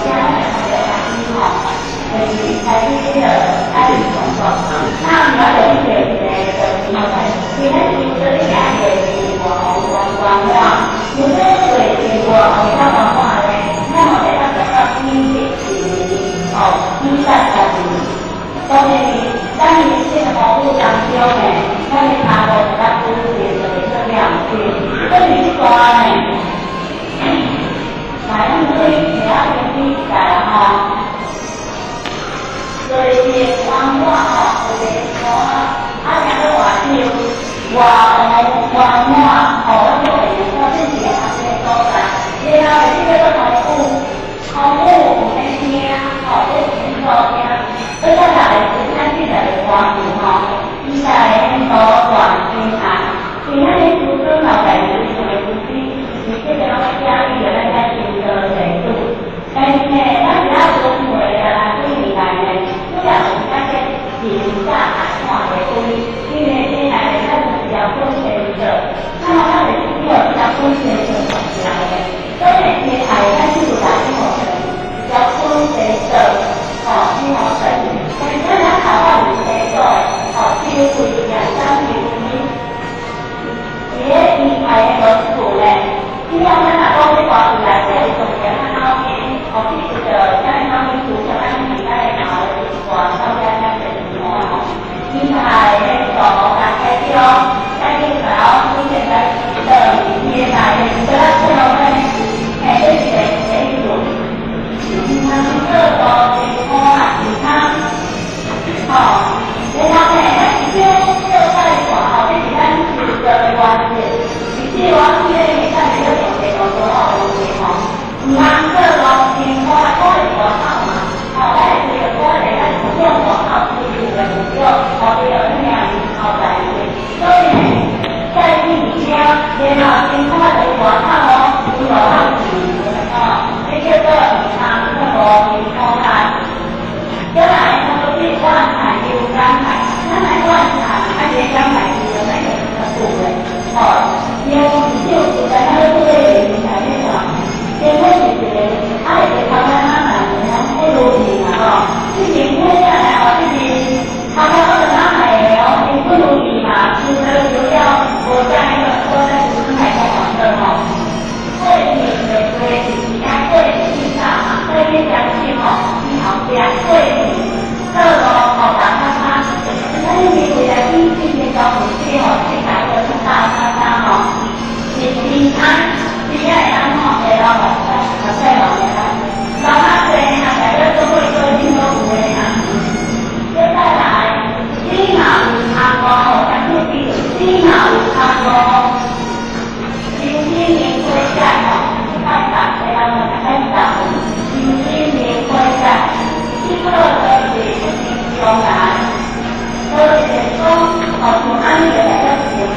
來，外外滿吼，咱做會用到這是學習所在。然後這個叫空母，空母有咧聽，吼，這是清楚聽。閣再來是咱這個歌詞吼，伊在沿途斷天涯，今仔日師尊老在就是的師資，是這個攏寫伊個咱遮修道地主。但是呢，咱是愛輪迴啊，幾年來呢，主要是咱這靈早看的對，因為這來咱是條本先做，那麼咱就是叫這條本先做重要的，所以呢，愛咱就是來去學條本先做，吼，去學成。但是咱來頭我是先做的，吼，只有規定三有呢，佇咧伊愛的文字呢，只要咱若講這歌詞內底有重點，咱後面，吼，記住著，咱後面拄着咱其他的頭的一段，到遮遮濟字吼，伊愛的數大家中，咱去搞，你現在的年代的，這最後呢，嘿，這是個第一句，毋通做無辛苦啊，毋通，吼，然後呢，咱是叫做拜拜吼，這是咱修道的原則。其實我記得你咱是咧做這個多少東西吼，毋通做無辛苦啊，苦是外口嘛，吼，咱會對著苦的，咱是用外口追求的目標，吼，對著啥物後代志。所以呢，在你裡了，然後辛苦啊，就是外口哦，有外口是，吼，這叫做毋通做無辛苦啊。再來，我們是斷財又感慨，咱來斷財，啊，這感慨是咱個較久的，吼，因為只有時間，咱咧做這個平台咧看，結果是一個，啊，一個頭家媽媽不如意嘛，吼，這邊好下來哦，這邊頭家我的媽媽的哦，伊不如意嘛，輸了輸了，無在那個說那是太講黃的吼，過去的過去，而家過去大嘛，所以你相信吼，你後壁過去做路吼，大叉叉，咱認為來比之前交付這吼，這大個是大叉叉吼，是平安，平安的安吼，會老老老細老的啊，老阿伯啊，大家都會做挺多有的啊。接下來，你若有通路，相信你若有通路，心心明歸在吼，拜拜，會人來拜心心明歸在，這個就是不是將來，所以就是講，吼，像按呢個來講，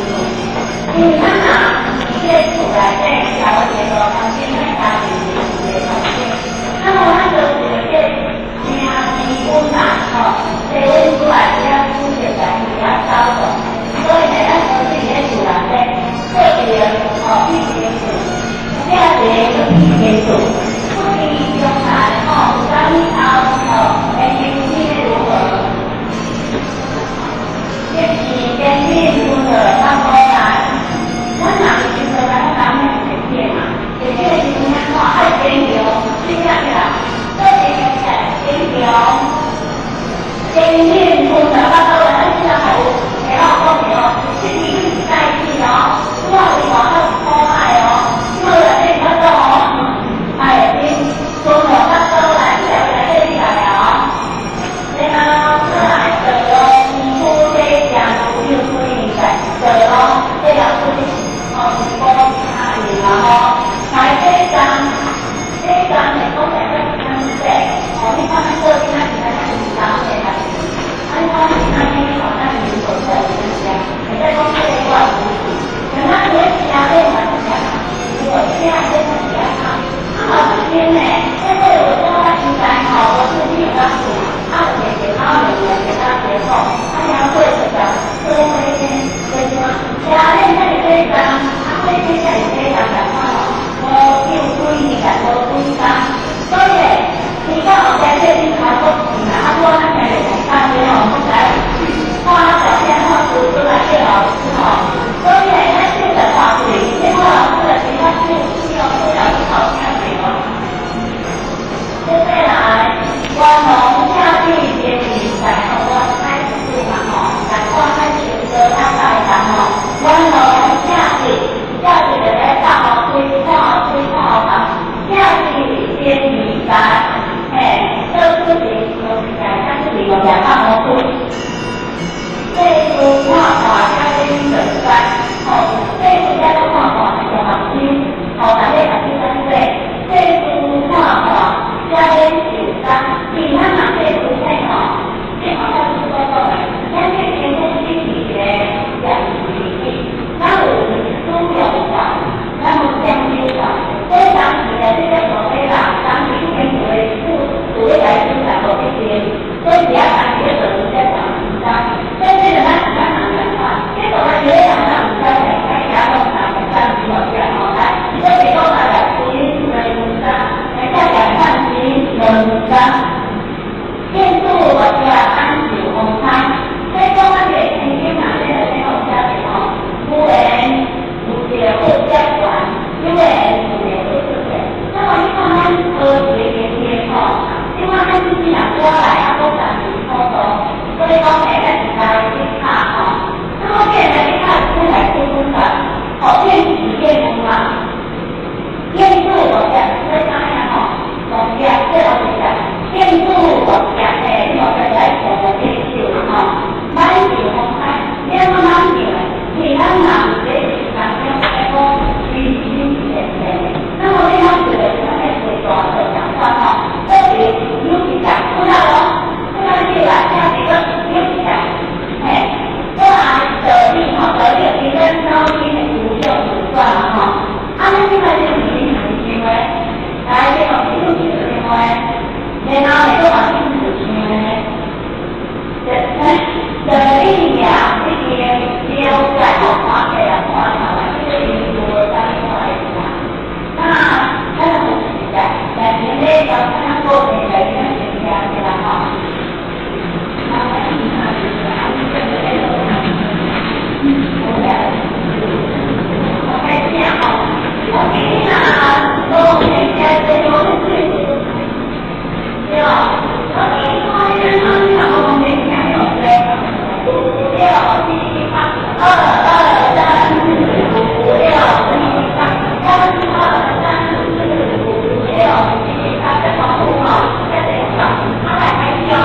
然後會閣嘛親自唱咧。就你呀，已經了解吼，看起來看下來，這個印度的啥物看會啦。那咱有是在在前咧，將咱過程來咱先聽起來吼。那我聽下就是啊，你這個在做啥？我來，我開始啊吼，我今日啊，都先聽這個是，對，我今看你唱唱，我講你聽有對，五六七八，二二三四五六七八，三二三四五六七八，這重複吼，這個唱，啊來開始哦，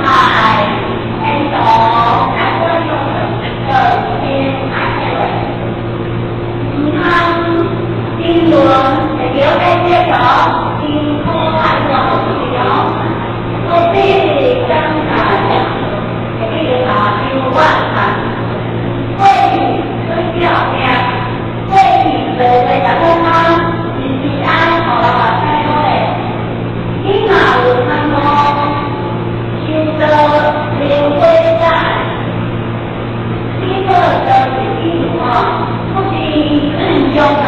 愛天堂愛觀眾的天愛的，毋通爭論，會叫解釋哦，真可愛我是哦，何必尷尬？會記得啊，有萬難，過去去表命，過去做做逐個通，是是愛予人嘛聽好咧。你若有通路，修道靈火仔，你做就是意思吼，不是將來。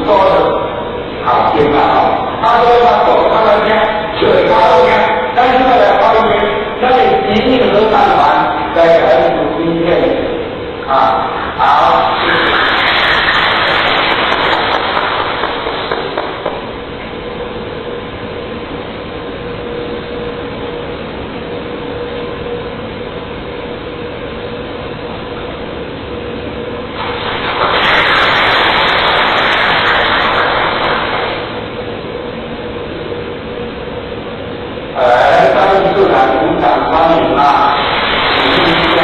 所啊，对啦吼，啊，所以嘛讲较好听，笑会較好聽。咱這擺來發揮咱的精英合唱團來共咱做表演，啊，好，謝謝。來，三位社長鼓掌歡迎啊！鼓勵一下。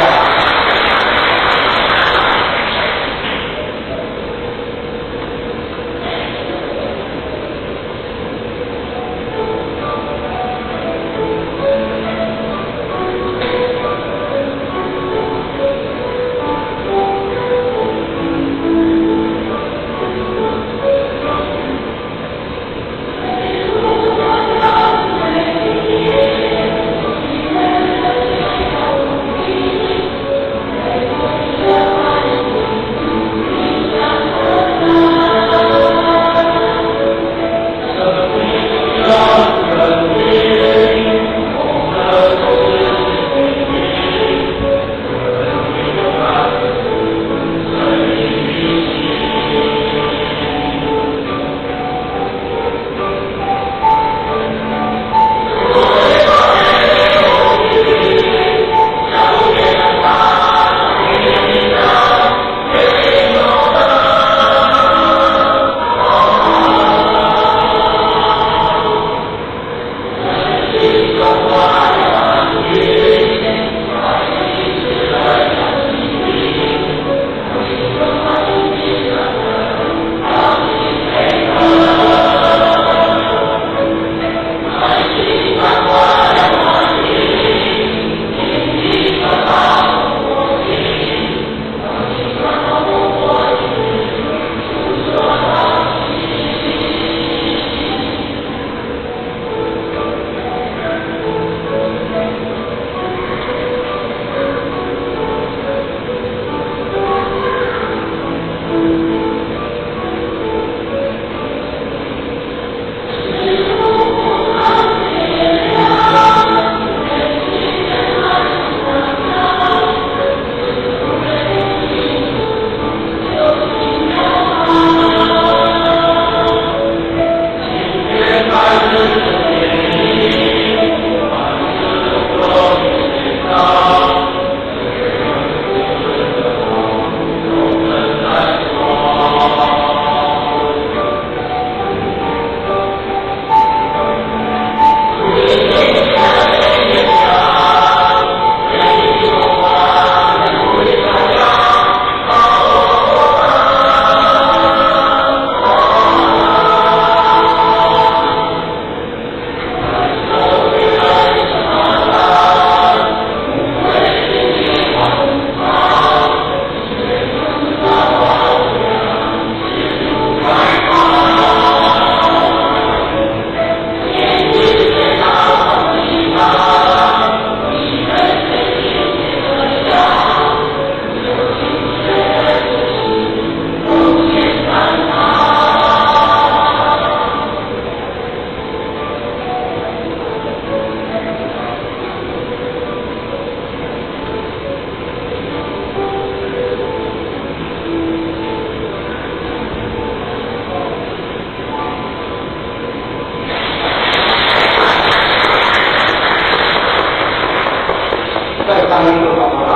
再唱一首好不好？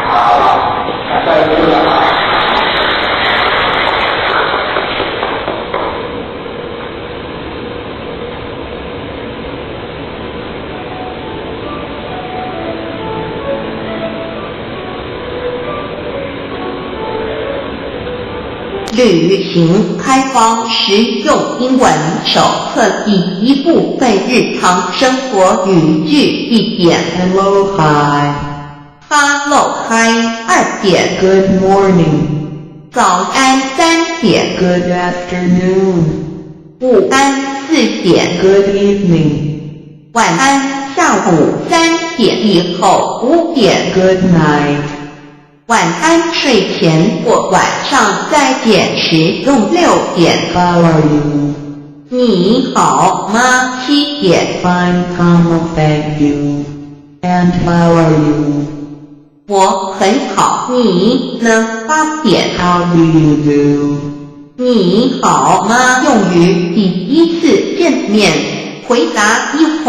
好，再一首啊。旅行开荒实用英文手册第一部分日常生活语句一點 Hello, hi. ，Hello hi 二點， Good morning. 早安三點， Good afternoon. 午安四點， Good evening. 晚安下午3點以後5點。 Good night. 晚安，睡前或晚上再见时用6点。 How are you? 你好嗎？7点。 Fine, comma, thank you. And how are you? 我很好，你呢？8点。 How do you do? 你好嗎？用於第一次見面。回答一紅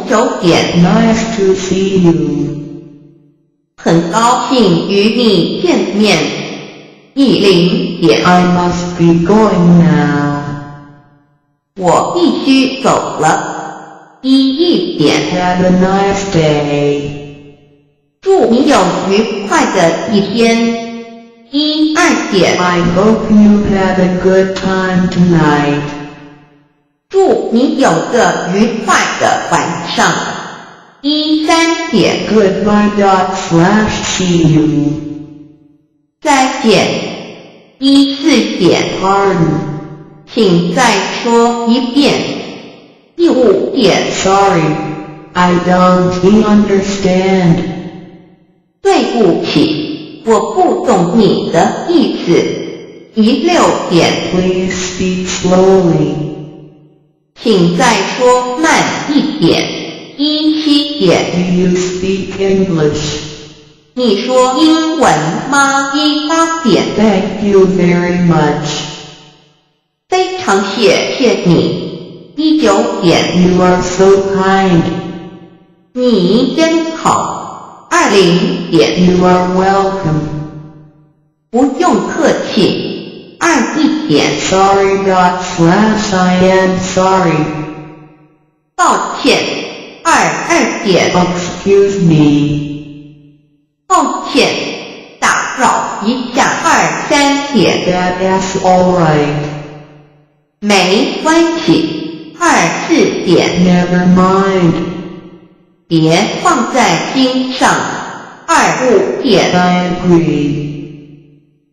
9點。 Nice to see you. 很高興與你見面。10點。 I must be going now. 我必須走了。11點。 Have a nice day. 祝你有愉快的一天。12點。 I hope you have a good time tonight. 祝你有個愉快的晚上。13點。 Goodbye dot slash see you. 再見。14點。 Pardon. 請再說一遍。15點。 Sorry. I don't understand. 對不起，我不懂你的意思。16點。 Please speak slowly. 請再說慢一點。17點。 Do you speak English? 你說英文嗎？18點。 Thank you very much. 非常謝謝你。19點。 You are so kind. 你真好。20點。 You are welcome. 不用客氣。21點。 Sorry dot slash I am sorry. 抱歉。22點。 Excuse me. 抱歉，打擾一下。23點。 That's alright. 沒關係。24點。 Never mind. 別放在心上。25點。 I agree.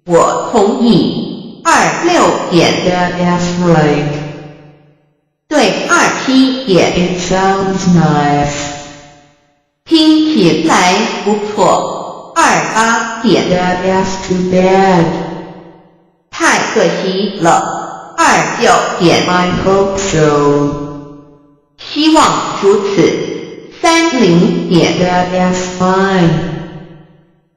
我同意。26點。 That's right. 對。27點。 It sounds nice. 聽起來不錯。28點。 That's too bad. 太可惜了。29點。 I hope so. 希望如此。30點。 That's fine.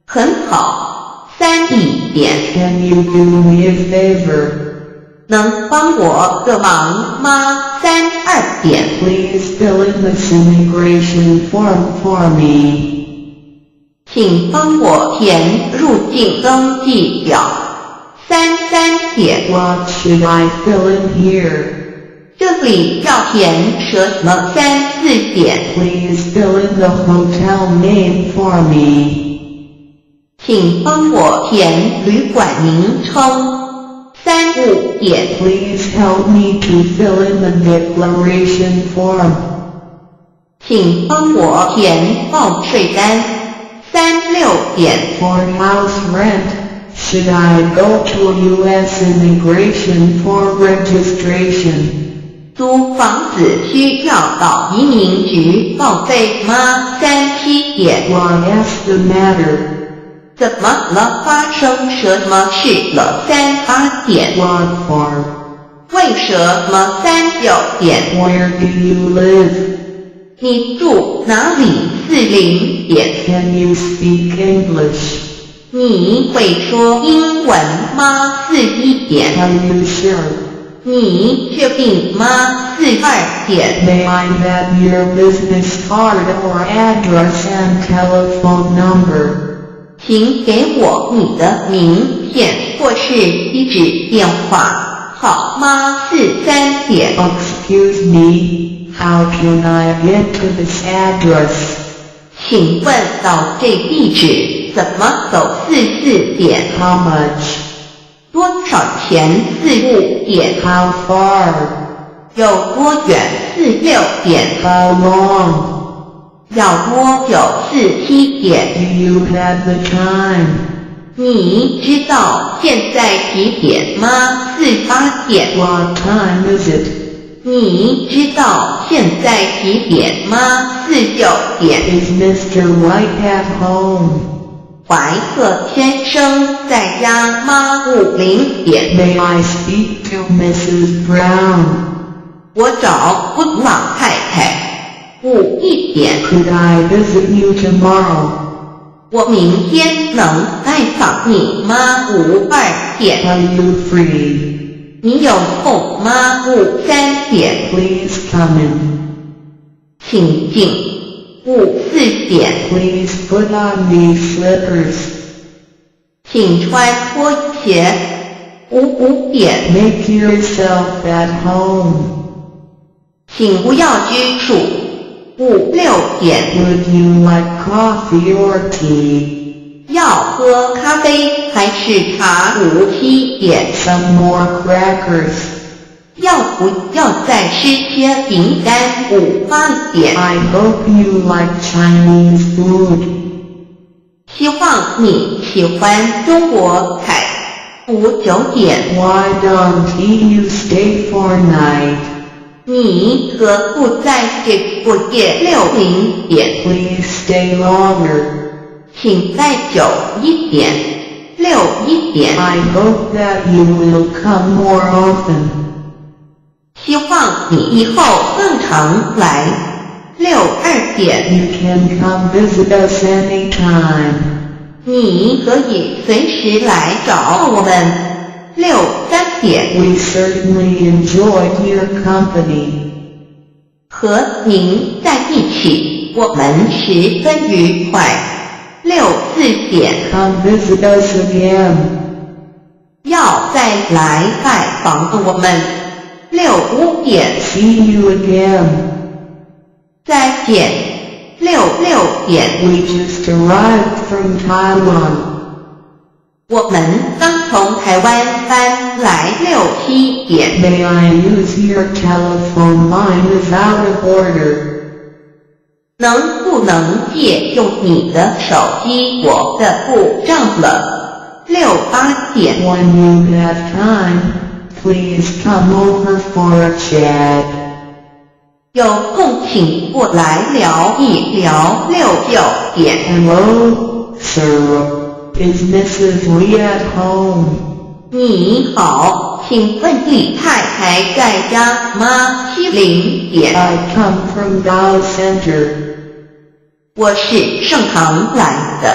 很好。31點。 Can you do me a favor? 能幫我個忙嗎？32點。 Please fill in this immigration form for me. 請幫我填入境登記表。33點。 What should I fill in here? 這裡要填什麼？34點。 Please fill in the hotel name for me. 請幫我填旅館名稱。35點。 Please help me to fill in the declaration form. 請幫我填報稅單。36點。 For house rent, should I go to U.S. immigration for registration? 租房子需要到移民局報備嗎？37點。 What's the matter? 怎麼了？發生什麼事了？38點。 What for? 為什麼？39點。 Where do you live? 你住哪裡？40點。 Can you speak English? 你會說英文嗎？41點。 Are you sure? 你確定嗎？42點。 May I have your business card or address and telephone number? 請給我你的名片或是地址電話，好嗎？43點。 Excuse me, how can I get to this address? 請問到這地址怎麼走？44點。 How much? 多少錢？45點。 How far? 有多遠？46點。 How long? 要多久？47點。 Do you have the time? 你知道現在幾點嗎？48點。 What time is it? 你知道現在幾點嗎？49點。 Is Mr. White at home? 懷克先生在家嗎？50點。 May I speak to Mrs. Brown? 我找布朗太太。51點。 Could I visit you tomorrow? 我明天能拜訪你嗎？52點。 Are you free? 你有空嗎？53點。 Please come in. 請進。54點。 Please put on these slippers. 請穿拖鞋。55點。 Make yourself at home. 請不要拘束。56點。 Would you like coffee or tea? 要喝咖啡還是茶？57點。 Some more crackers. 要不要再吃些餅乾？58點。 I hope you like Chinese food. 希望你喜歡中國菜。59點。 Why don't you stay for night? 你何不在這過夜？60點。 Please stay longer. 請待久一點。61點。 I hope that you will come more often. 希望你以後更常來。62點。 You can come visit us anytime. 你可以隨時來找我們。63點。 We certainly enjoyed your company. 和您在一起，我們十分愉快。64點。 Come visit us again. 要再來拜訪我們。65點。 See you again. 再見。66點。 We just arrived from Taiwan. 我們剛從台灣搬來。67點。 May I use your telephone? Mine is out of order. 能不能借用你的手機？我的故障了。68點。 When you have time, please come over for a chat. 有空請過來聊一聊。69點。 Hello, sir. Is Mrs. Lee at home? 你好，請問李太太在家嗎？70點。 I come from Tao Center. 我是聖堂來的。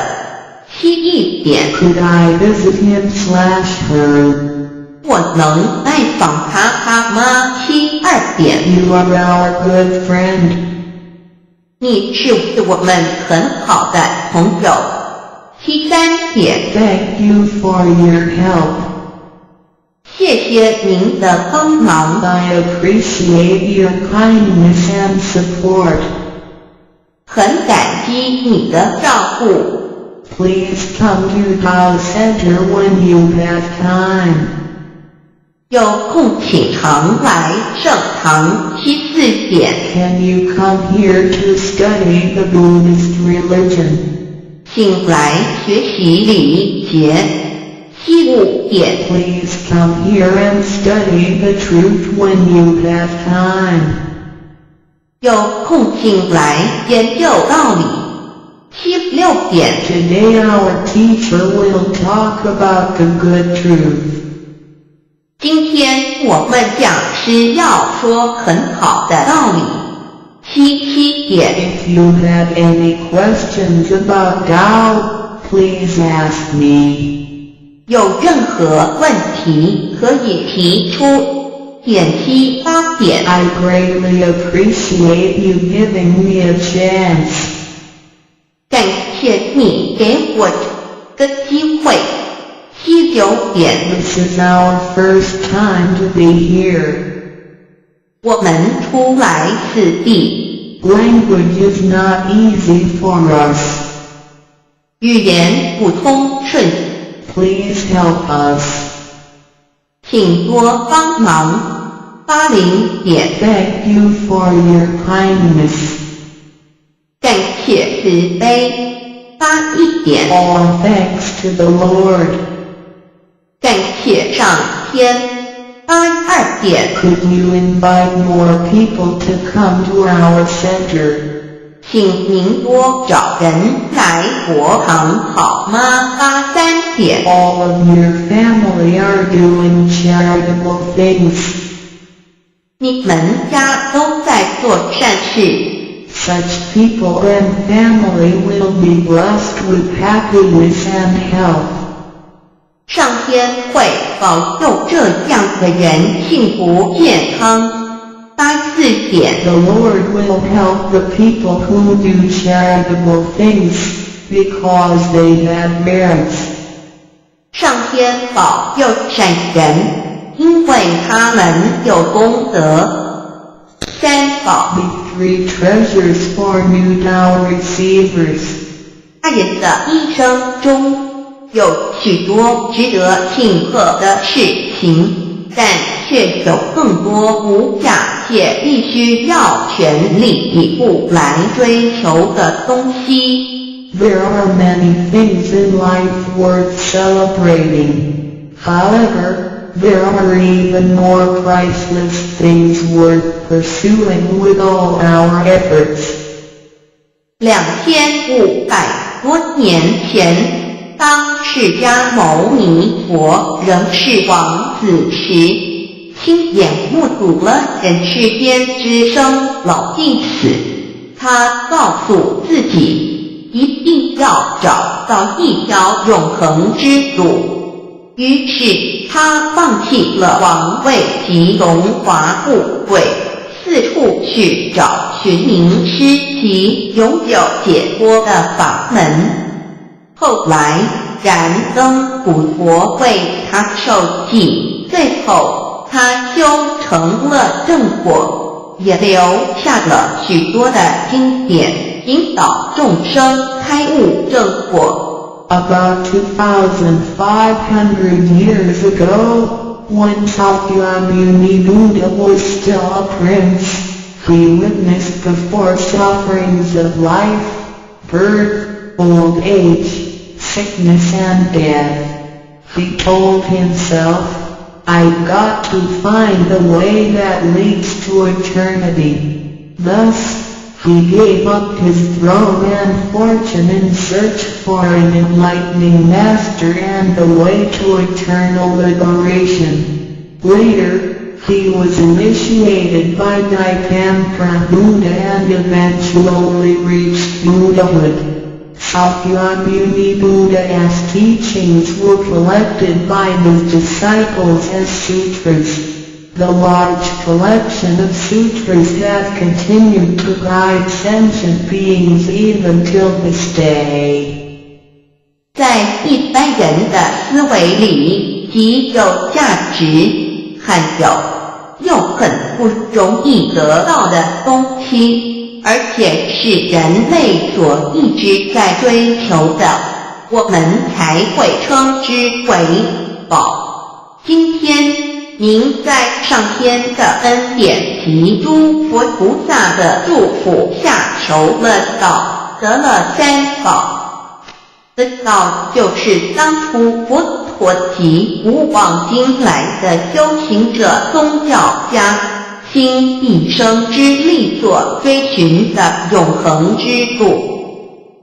71點。 Could I visit him/her? 我能拜訪他她嗎？72點。 You are our good friend. 你是我們很好的朋友。73點。 Thank you for your help. 謝謝您的幫忙。 I appreciate your kindness and support. 很感激你的照顧。 Please come to Tao Center when you have time. 有空請常來聖堂。74點。 Can you come here to study the Buddhist religion? 請來學習禮節。75點。 Please come here and study the truth when you have time. 有空請來研究道理。76點。 Today our teacher will talk about the good truth. 今天我們講師要說很好的道理。77點。 If you have any questions about Tao, please ask me. 有任何問題可以提出。78點。 I greatly appreciate you giving me a chance. 感謝你給我個機會。79點。 This is our first time to be here. 我們初來此地。 Language is not easy for us. 語言不通順。 Please help us. 請多幫忙。80點。 Thank you for your kindness. 感謝慈悲。81點。 All thanks to the Lord. 感謝上天。82點。 Could you invite more people to come to our center? 請您多找人來佛堂好嗎？83點。 All of your family are doing charitable things. 你們家都在做善事。 Such people and family will be blessed with happiness and health. 上天會保佑這樣的人幸福健康。84點。 The Lord will help the people who do charitable things, because they have merits. 上天保佑善人，因為他們有功德。三寶。 The three treasures for new Tao receivers. 大人的一生中有許多值得慶賀的事情，但卻有更多無價且必須要全力以赴來追求的東西。 There are many things in life worth celebrating. However, there are even more priceless things worth pursuing with all our efforts. 2500多年前，當釋迦牟尼佛仍是王子時，親眼目睹了人世間之生老病死。他告訴自己，一定要找到一條永恆之路。於是他放棄了王位及榮華富貴，四處去找尋名師及永久解脫的法門。後來，燃燈古佛為他授記，最後他修成了正果，也留下了許多的經典，引導眾生開悟正果。 About 2,500 years ago, when Sakyamuni Buddha was still a prince, he witnessed the four sufferings of life: birth, old age, sickness and death. He told himself, "I've got to find the way that leads to eternity." Thus, he gave up his throne and fortune in search for an enlightening master and the way to eternal liberation. Later, he was initiated by Dipankara Buddha and eventually reached Buddhahood. Sakyamuni Buddha's teachings were collected by his disciples as sutras. The large collection of sutras have continued to guide sentient beings even till this day. 在一般人的思維裡，極有價值、罕有又很不容易得到的東西，而且是人類所一直在追求的，我們才會稱之為寶。今天，您在上天的恩典及諸佛菩薩的祝福下求了道，得了三寶。得道就是當初佛陀及古往今來的修行者、宗教家傾畢生之力所追尋的永恆之路。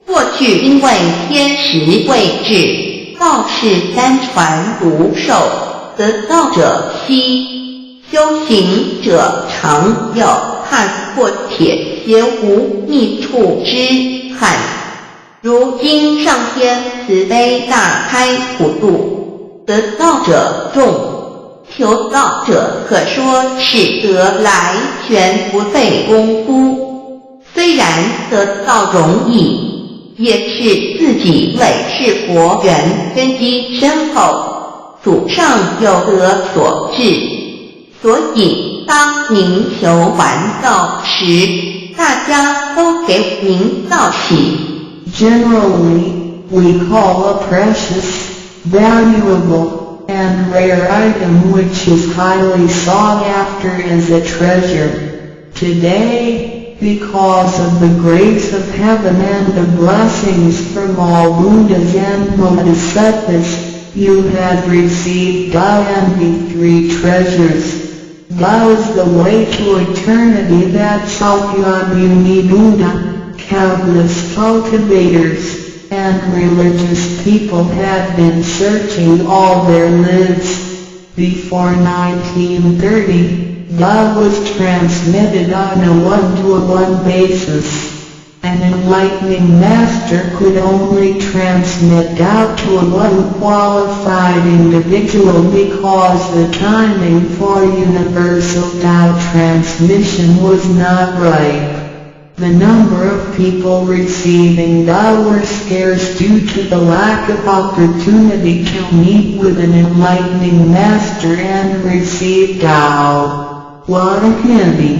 過去因為天時未至，道是單傳獨授，得道者稀，修行者常有看破鐵鞋無覓處之憾。如今上天慈悲大開普度，得道者眾，求道者可說是得來全不費功夫。雖然得道容易，也是自己累世佛緣根基深厚，祖上有德所致。所以當您求完道時，大家都給您道喜。 Generally, we call a precious, valuable, and rare item which is highly sought after as a treasure. Today, because of the grace of heaven and the blessings from all Buddhas and Bodhisattvas, you have received Tao and the three treasures. Tao is the way to eternity that Sakyamuni Buddha, Countless cultivators and religious people had been searching all their lives. Before 1930, Tao was transmitted on a one-to-one basis. An enlightening master could only transmit Tao to one qualified individual because the timing for universal Tao transmission was not ripe. The number of people receiving Tao were scarce due to the lack of opportunity to meet with an enlightening master and receive Tao. What a pity!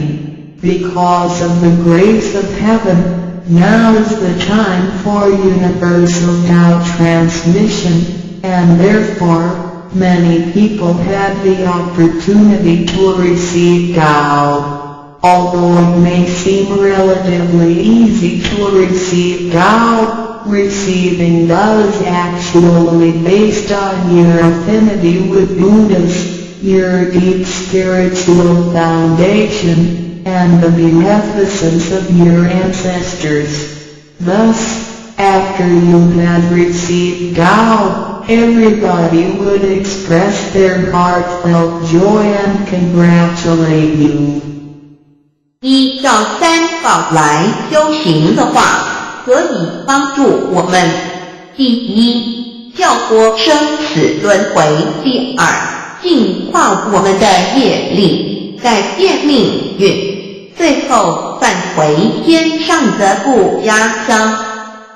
Because of the grace of heaven, now is the time for universal Tao transmission, and therefore, many people had the opportunity to receive Tao. Although it may seem relatively easy to receive Tao, receiving Tao is actually based on your affinity with Buddhas, your deep spiritual foundation, and the beneficence of your ancestors. Thus, after you had received Tao, everybody would express their heartfelt joy and congratulate you. 依照三寶來修行的話，可以幫助我們：第一，跳脫生死輪迴；第二，淨化我們的業力，改變命運；最後返回天上的故家鄉。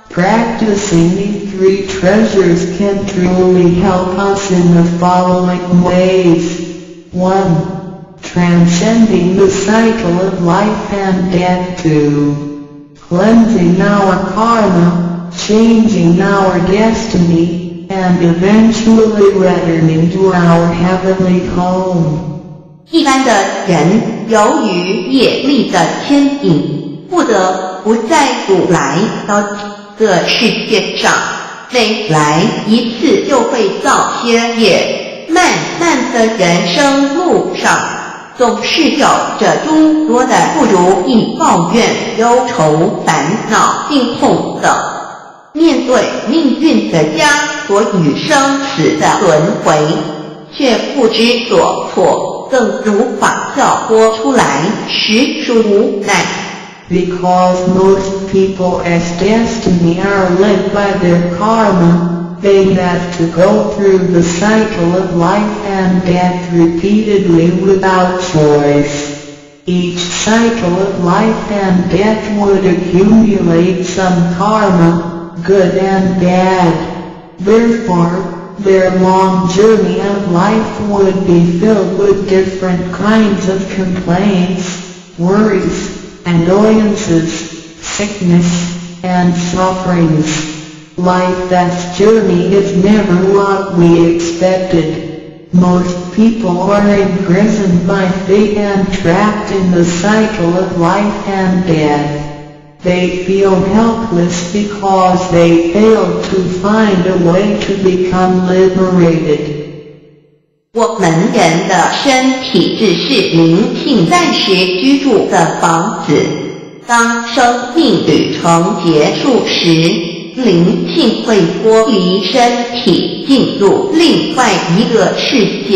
Practicing the three treasures can truly help us in the following ways. 1. Transcending the cycle of life and death. 2. Cleansing our karma, changing our destiny, and eventually returning to our heavenly home. 一般的人由於業力的牽引，不得不再度來到這個世界上，每來一次就會造些業，漫漫的人生路上，總是有着諸多的不如意、抱怨、憂愁、煩惱、病痛等。面對命運的枷鎖與生死的輪迴，卻不知所措，更無法跳脫出來，實屬無奈。 Because most people's destiny are led by their karma, they have to go through the cycle of life and death repeatedly without choice. Each cycle of life and death would accumulate some karma, good and bad. Therefore, their long journey of life would be filled with different kinds of complaints, worries, annoyances, sickness, and sufferings. Life's journey is never what we expected. Most people are imprisoned by fate and trapped in the cycle of life and death. They feel helpless because they failed to find a way to become liberated. 我們人的身體只是靈性暫時居住的房子。當生命旅程結束時，靈性會脫離身體，進入另外一個世界。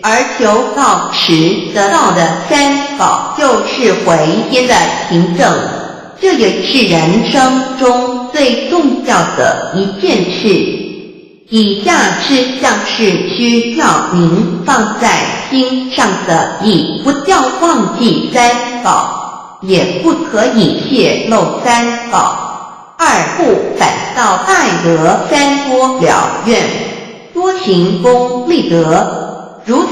而求道時得到的三寶，就是回天的憑證。這也是人生中最重要的一件事。以下事項是需要您放在心上的：一，不要忘記三寶，也不可以洩露三寶；二，不反到愛樂三多了願，多行功立德，如此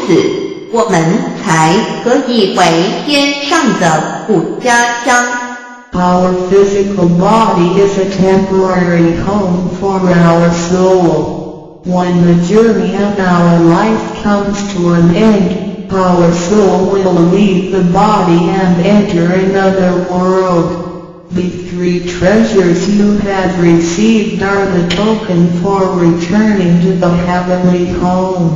我們才可以回天上的故家鄉。 Our physical body is a temporary home for our soul. When the journey of our life comes to an end, our soul will leave the body and enter another world. The three treasures you have received are the token for returning to the heavenly home.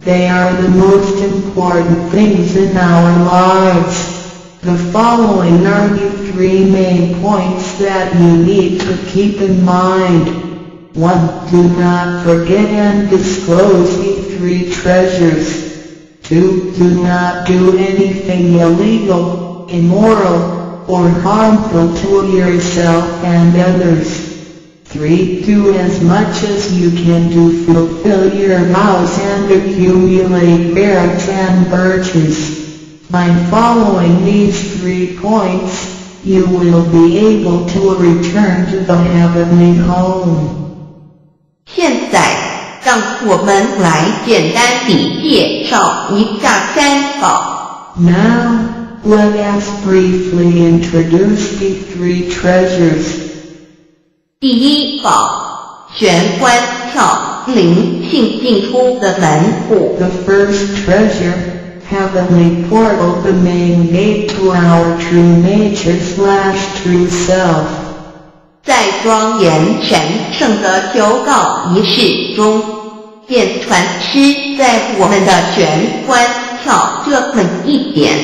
They are the most important things in our lives. The following are the three main points that you need to keep in mind. 1. Do not forget and disclose the three treasures. 2. Do not do anything illegal, immoral, or harmful to yourself and others. 3. Do as much as you can to fulfill your vows and accumulate merits and virtues. By following these three points, you will be able to return to the heavenly home. 現在，讓我們來簡單地介紹一下三寶。 Now, let us briefly introduce the three treasures. 第一寶，玄關竅，靈性進出的門戶。 The first treasure, heavenly portal, the main gate to our true nature/true self. 在莊嚴神聖的求告儀式中，點傳師在我們的玄關竅這麼一點，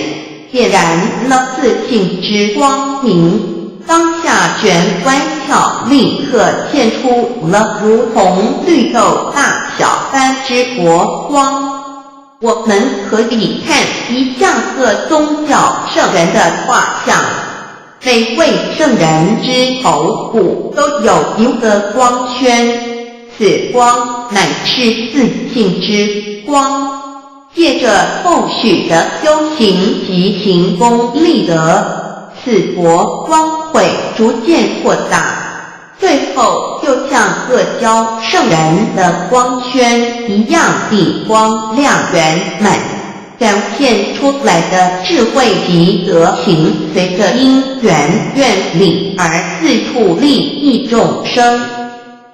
點燃了自性之光明。當下玄關竅立刻現出了如同綠豆大小般之佛光。我們可以看一下各宗教聖人的畫像，每位聖人之頭部都有一個光圈，此光乃是自性之光。借着後續的修行及行功立德，此佛光會逐漸擴大，最後就像各教聖人的光圈一樣地光亮圓滿，展現出來的智慧及德行，隨着因緣願力而四處利益眾生。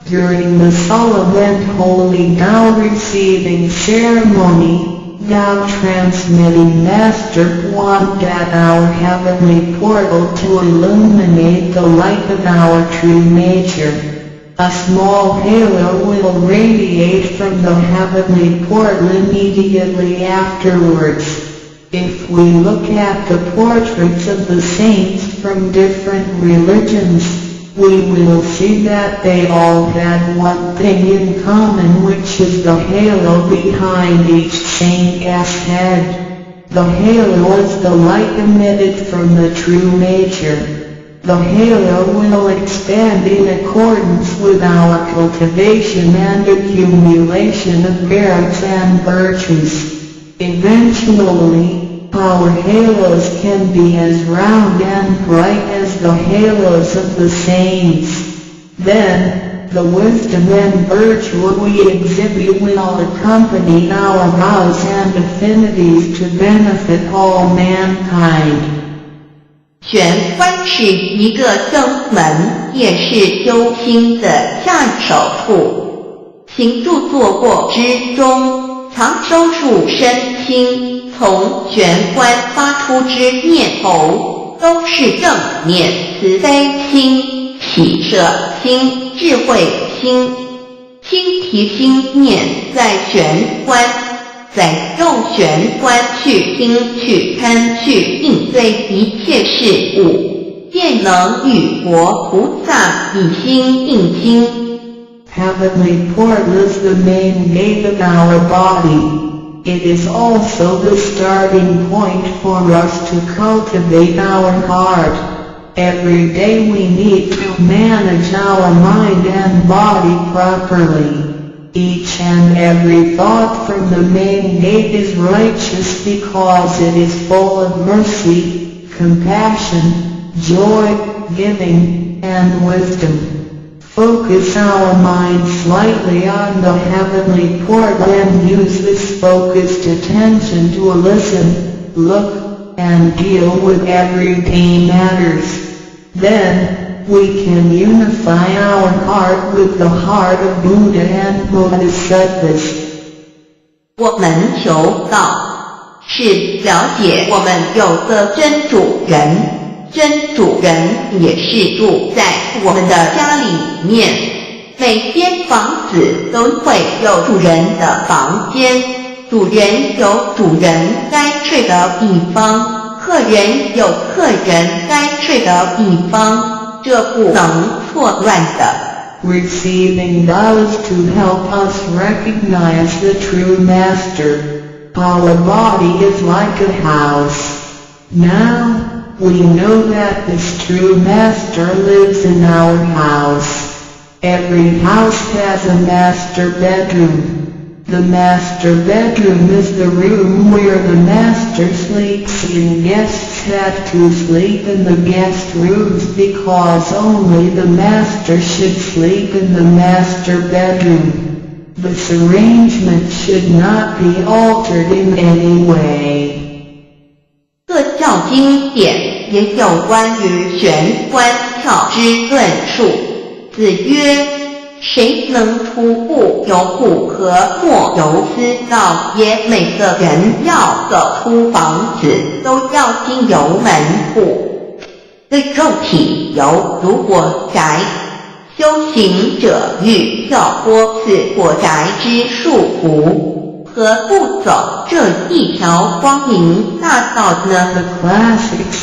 During the solemn and holy Vow receiving ceremony, Vow transmitting Master pointed at our heavenly portal to illuminate the light of our true nature. A small halo will radiate from the heavenly portal immediately afterwards. If we look at the portraits of the saints from different religions, we will see that they all had one thing in common, which is the halo behind each saint's head. The halo is the light emitted from the true nature. The halo will expand in accordance with our cultivation and accumulation of merits and virtues. Eventually, our halos can be as round and bright as the halos of the saints. Then, the wisdom and virtue we exhibit will accompany our vows and affinities to benefit all mankind. 玄關是一個正門，也是修心的下手處。行住坐臥之中，常收束身心，從玄關發出之念頭，都是正念、慈悲心、喜捨心、智慧心。心提心念在玄關，再用玄關去聽、去看、去應對一切事物，便能與佛菩薩以心印心。 Heavenly portal is the main gate of our body. It is also the starting point for us to cultivate our heart. Every day we need to manage our mind and body properly. Each and every thought from the main gate is righteous because it is full of mercy, compassion, joy, giving, and wisdom. Focus our mind slightly on the heavenly portal and use this focused attention to listen, look, and deal with everyday matters. Then, we can unify our heart with the heart of Buddha and Bodhisattvas. 我們求道，是了解我們有個真主人，真主人也是住在我們的家裡面。每間房子都會有主人的房間，主人有主人該睡的地方。客人有客人該睡的地方，這不能錯亂的。 Receiving vows to help us recognize the true master. Our body is like a house. Now, we know that this true master lives in our house. Every house has a master bedroom. The master bedroom is the room where the master sleeps and guests have to sleep in the guest rooms because only the master should sleep in the master bedroom. This arrangement should not be altered in any way. 各教經典也有關於玄關竅之論述。子曰：誰能出不由戶和莫由私道耶？每個人要走出房子，都要經由門戶。這肉體猶如火宅，修行者欲跳脫此火宅之束縛，何不走這一條光明大道呢？ The classics,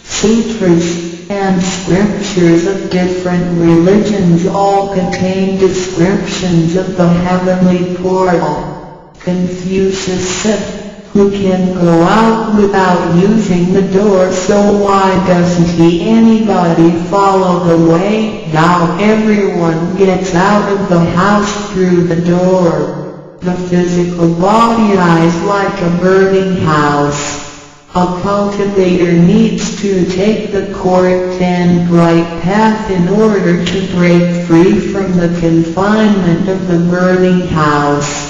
sutras, and scriptures of different religions all contain descriptions of the heavenly portal. Confucius said, "Who can go out without using the door, so why doesn't he anybody follow the way? Now everyone gets out of the house through the door. The physical body is like a burning house. A cultivator needs to take the correct and bright path in order to break free from the confinement of the burning house."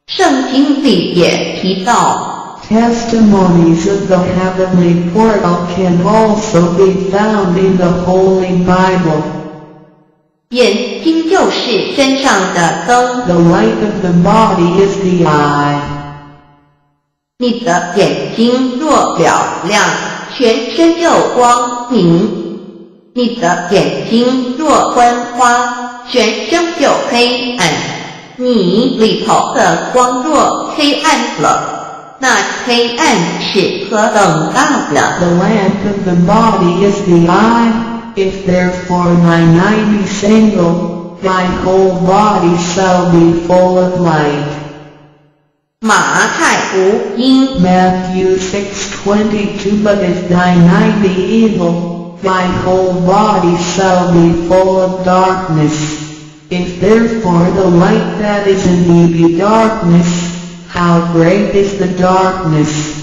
聖經裡也提到， Testimonies of the heavenly portal can also be found in the Holy Bible. 眼睛就是身上的燈， The light of the body is the eye. 你的眼睛若嘹亮，全身就光明；你的眼睛若昏花，全身就黑暗。你裡頭的光若黑暗了，那黑暗是何等大呢？ The lamp of the body is the eye. If therefore thine eye be single, thy whole body shall be full of light. 馬太福音 Matthew 6:22. But if thine eye be evil, thy whole body shall be full of darkness. If therefore the light that is in thee be darkness, how great is the darkness?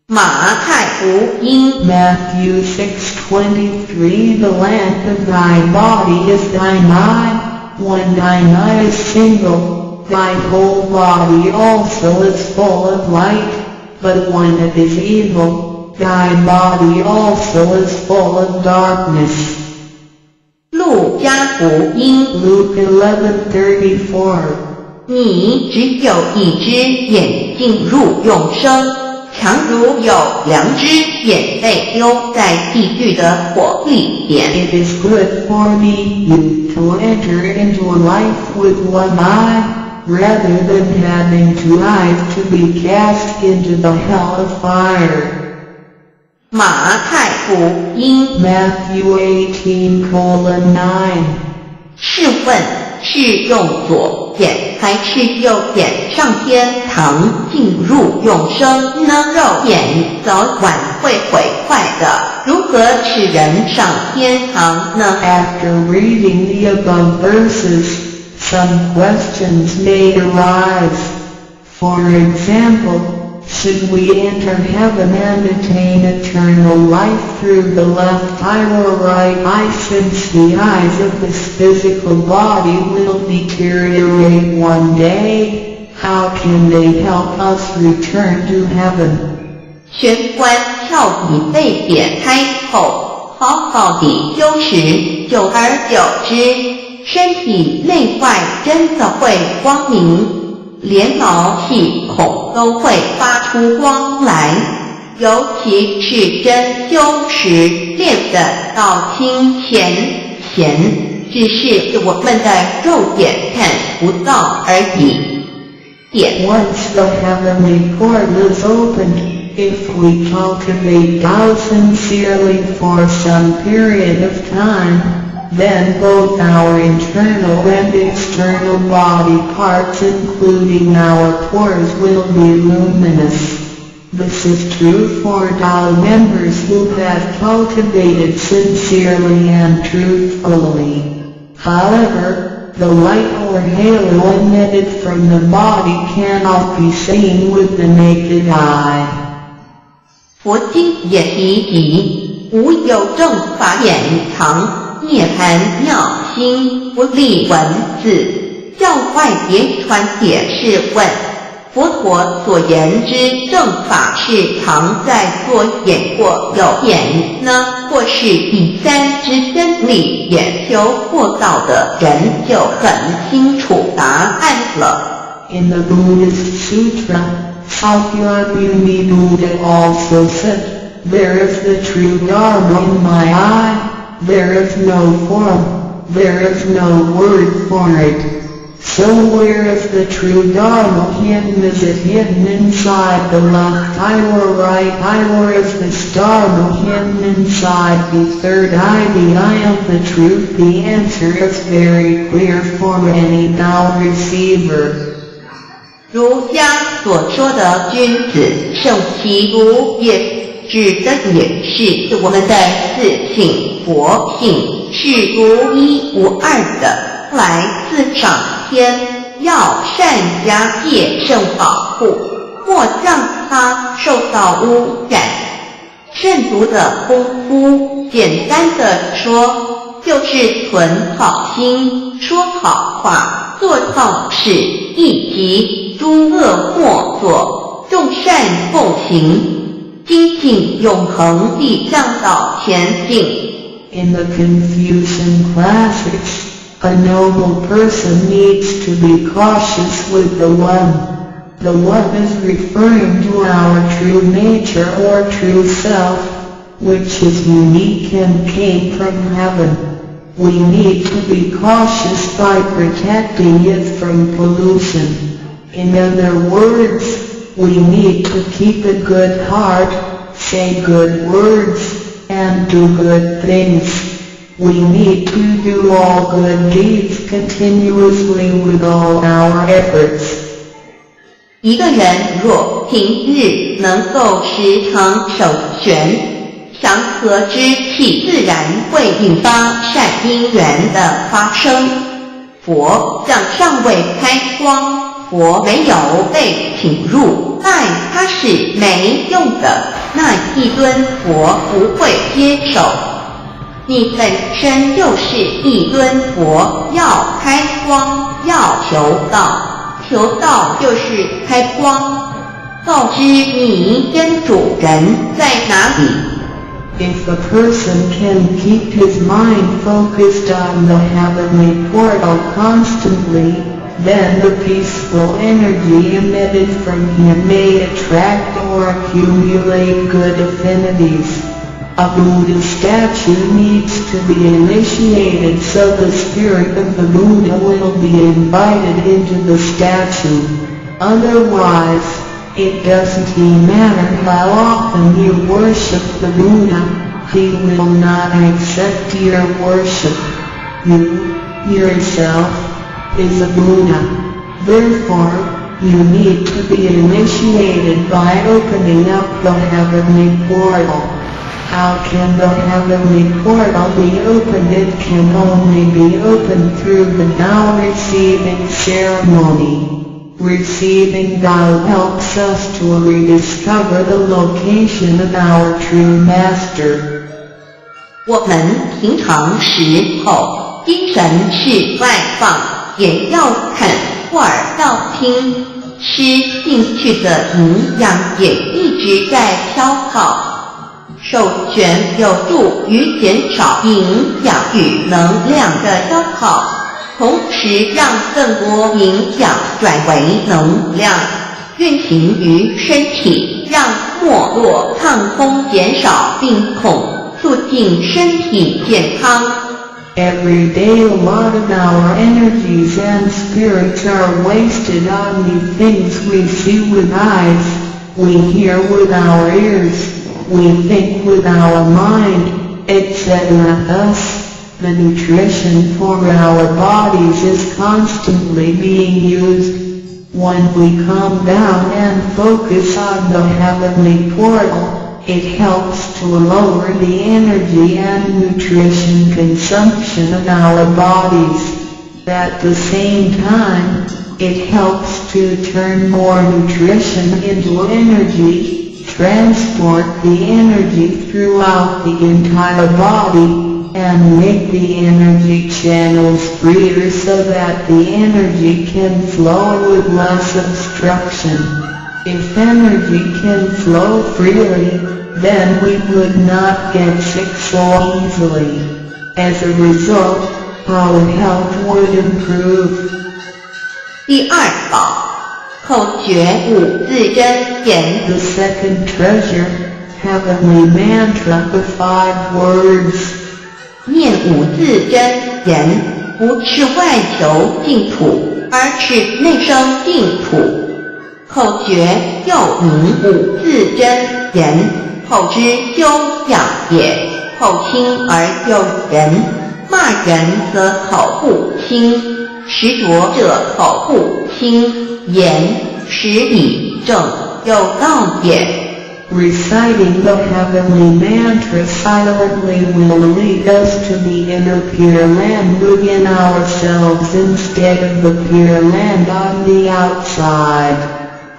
馬太福音 Matthew 6:23. The lamp of thy body is thine eye. When thine eye is single, thy whole body also is full of light. But when it is evil, thy body also is full of darkness. 路加福音 Luke 11:34. 你只有一隻眼進入永生，強如有兩隻眼被丟在地獄的火裡邊。 It is good for thee you to enter into life with one eye, rather than having two eyes to be cast into the hell of fire. 馬太福音 Matthew 18:9. 試問是用左眼還是右眼上天堂進入永生呢？肉眼早晚會毀壞的，如何使人上天堂呢？ After reading the above verses, some questions may arise. For example, should we enter heaven and attain eternal life through the left eye or right eye, since the eyes of this physical body will deteriorate one day? How can they help us return to heaven? 玄關竅已被點開後，好好地修持，久而久之，身體內外真的會光明，連毛細孔都會發出光來。尤其是真修實練的道清淺顯，只是我們的肉眼看不到而已。點 Once the heavenly portal is opened, If we cultivate Tao sincerely for some period of time, then both our internal and external body parts, including our pores, will be luminous. This is true for Tao members who have cultivated sincerely and truthfully. However, the light or halo emitted from the body cannot be seen with the naked eye. 佛經也提及，無有正法眼藏，涅槃妙心不立文字，教外別傳也是問，佛陀所言之正法是藏在左眼或右眼呢，或是第三之真理眼修過道的人就很清楚答案了。 In the Buddhist Sutra, Sakyamuni Buddha also said, "There is the true Dharma in my eye, there is no form, there is no word for it." So where is the true Dharma hidden? Is it hidden inside the left eye or right eye, or is this Dharma hidden inside the third eye, the eye of the truth? The answer is very clear for any Tao receiver. 儒家所說的君子慎其獨也，指的也是我們的自性佛性是獨一無二的，來自上天，要善加戒慎保護，莫讓它受到污染。慎獨的功夫，簡單的說，就是存好心、說好話、做好事，以及諸惡莫作，眾善奉行，精進永恆地向道前進。 In the Confucian classics, a noble person needs to be cautious with the one. The one is referring to our true nature or true self, which is unique and came from heaven. We need to be cautious by protecting it from pollution. In other words, we need to keep a good heart, say good words, and do good things. We need to do all good deeds continuously with all our efforts. 一個人若平日能夠時常守玄，祥和之氣自然會引發善因緣的發生。佛像尚未開光，佛沒有被請入，拜他是沒用的，那一尊佛不會接受。你本身就是一尊佛，要開光，要求道，求道就是開光，告知你真主人在哪裡。 If a person can keep his mind focused on the heavenly portal constantly, then the peaceful energy emitted from him may attract or accumulate good affinities. A Buddha statue needs to be initiated so the spirit of the Buddha will be invited into the statue. Otherwise, it doesn't matter how often you worship the Buddha, he will not accept your worship. You, yourself, is a Buddha. Therefore, you need to be initiated by opening up the heavenly portal. How can the heavenly portal be opened? It can only be opened through the Tao receiving ceremony. Receiving Tao helps us to rediscover the location of our true master. 我們平常時候精神是外放，眼要看，耳要聽，吃進去的營養也一直在消耗。守玄有助於減少營養與能量的消耗，同時讓更多營養轉為能量，運行於身體，讓脈絡暢通，減少病痛，促進身體健康。 Every day a lot of our energies and spirits are wasted on the things we see with eyes, We hear with our ears, we think with our mind, etc. Thus, the nutrition for our bodies is constantly being used. When we calm down and focus on the heavenly portal, it helps to lower the energy and nutrition consumption of our bodies. At the same time, it helps to turn more nutrition into energy, transport the energy throughout the entire body, and make the energy channels freer so that the energy can flow with less obstruction. If energy can flow freely, then we would not get sick so easily. As a result, our health would improve. 第二寶，口訣五字真言。 The second treasure, heavenly mantra, the five words. 念五字真言，不是外求淨土，而是內生淨土。口訣又名五字真言，口之修養也。口清而有仁，罵人則口不清，食濁者口不清，言食以正，有道也。 Reciting the heavenly mantra silently will lead us to the inner Pure Land within ourselves instead of the Pure Land on the outside.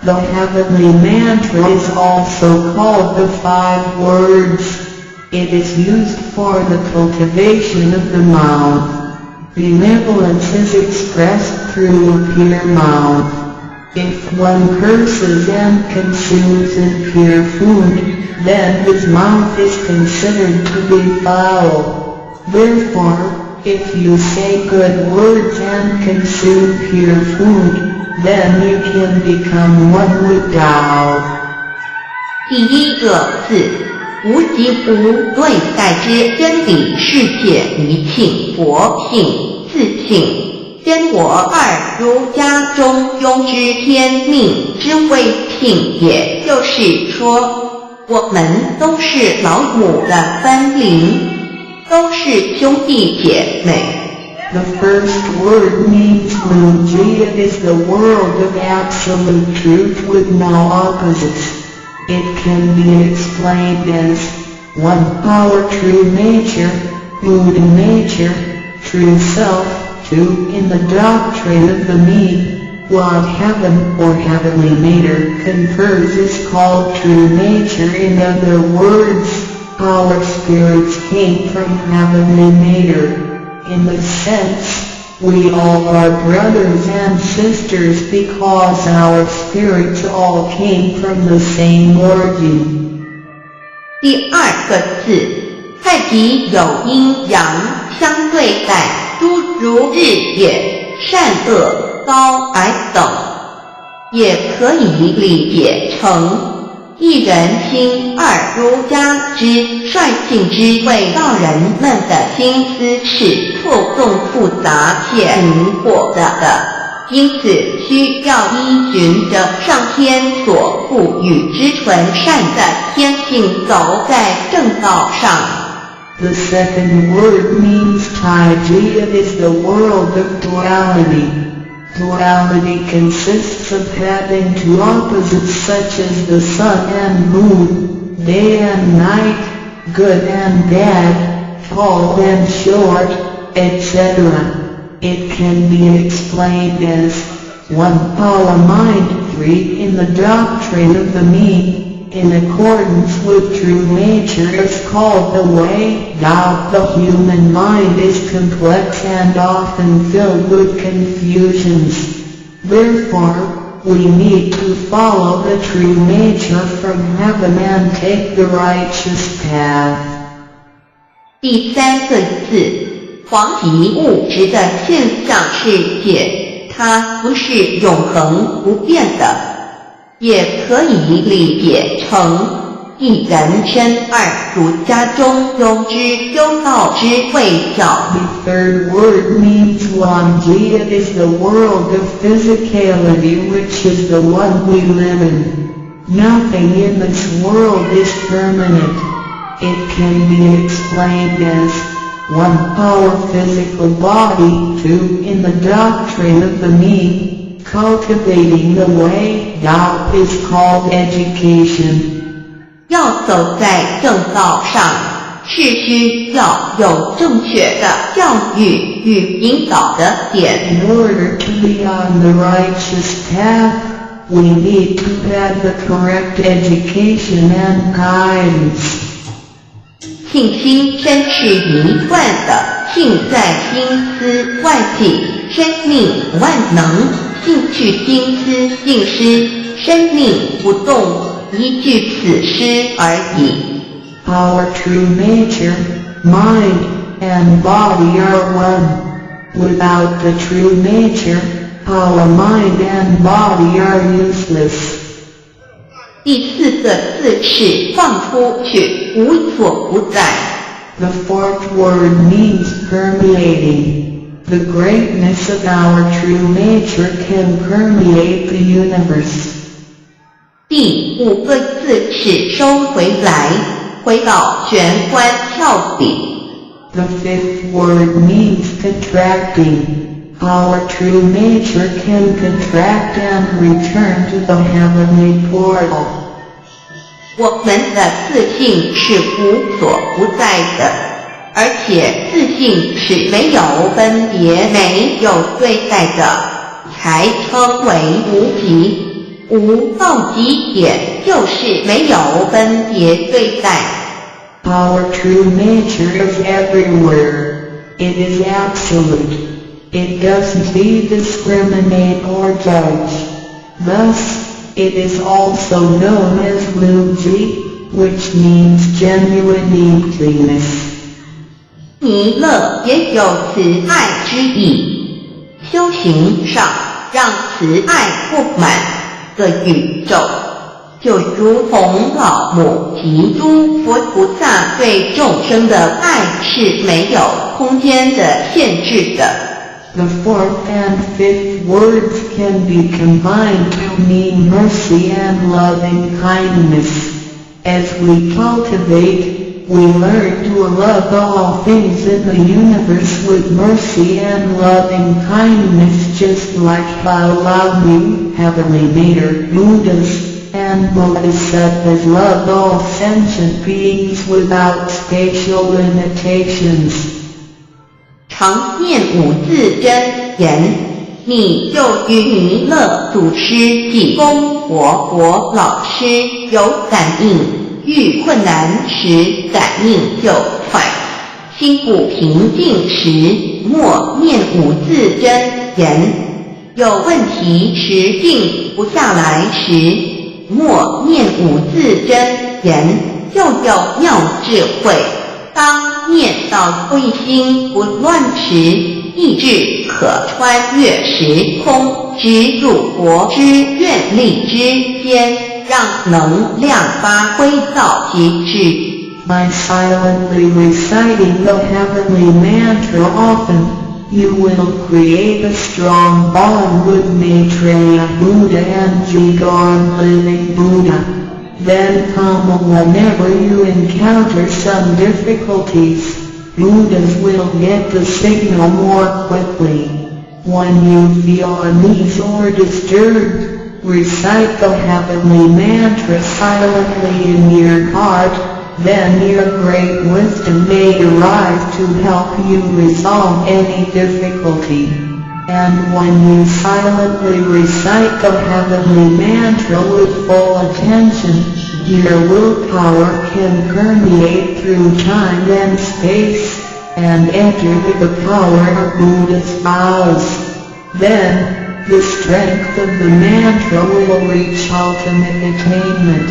The heavenly mantra is also called the five words. It is used for the cultivation of the mouth. Benevolence is expressed through a pure mouth. If one curses and consumes impure food, then his mouth is considered to be foul. Therefore, if you say good words and consume pure food, then you can become one with Tao. 第一個字，無即無對待之真理世界一性佛性自性真我二儒家中庸之天命之謂性，也就是說，我們都是老母的分靈，都是兄弟姐妹。 The first word means Mujia is the world of absolute truth with no opposites. It can be explained as 1. Our true nature, Buddha nature, true self, 2. In the doctrine of the me, what heaven or heavenly matter confers is called true nature. In other words, our spirits came from heavenly matter. In this sense, we all are brothers and sisters because our spirits all came from the same origin. 第二個字，太極有陰陽相對待，諸如日夜、善惡、高矮等，也可以理解成一人心二儒家之率性之謂道人們的心思是錯綜複雜且迷惑的，因此需要依循著上天所賦予之純善的天性走在正道上。 The second word means Taiji is the world of duality. Duality consists of having two opposites such as the sun and moon, day and night, good and bad, tall and short, etc. It can be explained as 1. Our mind, 3. In the doctrine of the me, in accordance with true nature is called the way. Tao. The human mind is complex and often filled with confusions. Therefore, we need to follow the true nature from heaven and take the righteous path. 第三個字，黃極物質的現象世界，它不是永恆不變的，也可以理解成一人身二儒家中庸之修道之謂教。 The third word means Wanjia is the world of physicality, which is the one we live in. Nothing in this world is permanent. It can be explained as 1. Our physical body, 2. In the doctrine of the me, cultivating the way, Tao is called education. 要走在正道上，是需要有正確的教育與引導的點。 In order to be on the righteous path, we need to have the correct education and guidance. 信心身是一貫的，信在心思萬際，生命萬能，信去心思盡失，生命不動，一句此詩而已。 Our true nature, mind, and body are one. Without the true nature, our mind and body are useless. 第四個字是放出去，無所不在。 The fourth word means permeating. The greatness of our true nature can permeate the universe. 第五個字是收回來，回到玄關竅裡。 The fifth word means contracting. Our true nature can contract and return to the heavenly portal. 我們的自性是無所不在的，而且自性是沒有分別、沒有對待的，才稱為無極。無到極點，就是沒有分別對待。 Our true nature is everywhere. It is absolute. It doesn't discriminate or judge. Thus, it is also known as Wuji, which means genuine emptiness. 彌勒也有慈愛之意，修行上讓慈愛布滿個宇宙，就如同老母及諸佛菩薩對眾生的愛是沒有空間的限制的。 The fourth and fifth words can be combined to mean mercy and loving kindness. As we cultivate, we learn to love all things in the universe with mercy and loving kindness, just like how 老母, Heavenly Mater, Buddhas, and Bodhisattvas love all sentient beings without spatial limitations. 常念五字真言，你就與彌勒祖師濟公活佛老師有感應。遇困難時感應就快，心不平靜時默念五字真言；有問題時靜不下來時，默念五字真言，就有妙智慧。當念到一心不亂時，意志可穿越時空，直入佛之願力之間，讓能量發揮到極致。 By silently reciting the heavenly mantra often, you will create a strong bond with Maitreya Buddha and Jigong Living Buddha. Then come whenever you encounter some difficulties, Buddhas will get the signal more quickly. When you feel unease or disturbed, recite the heavenly mantra silently in your heart. Then your great wisdom may arise to help you resolve any difficulty. And when you silently recite the heavenly mantra with full attention, your willpower can permeate through time and space, and enter the power of Buddha's vows. Then, the strength of the mantra will reach ultimate attainment.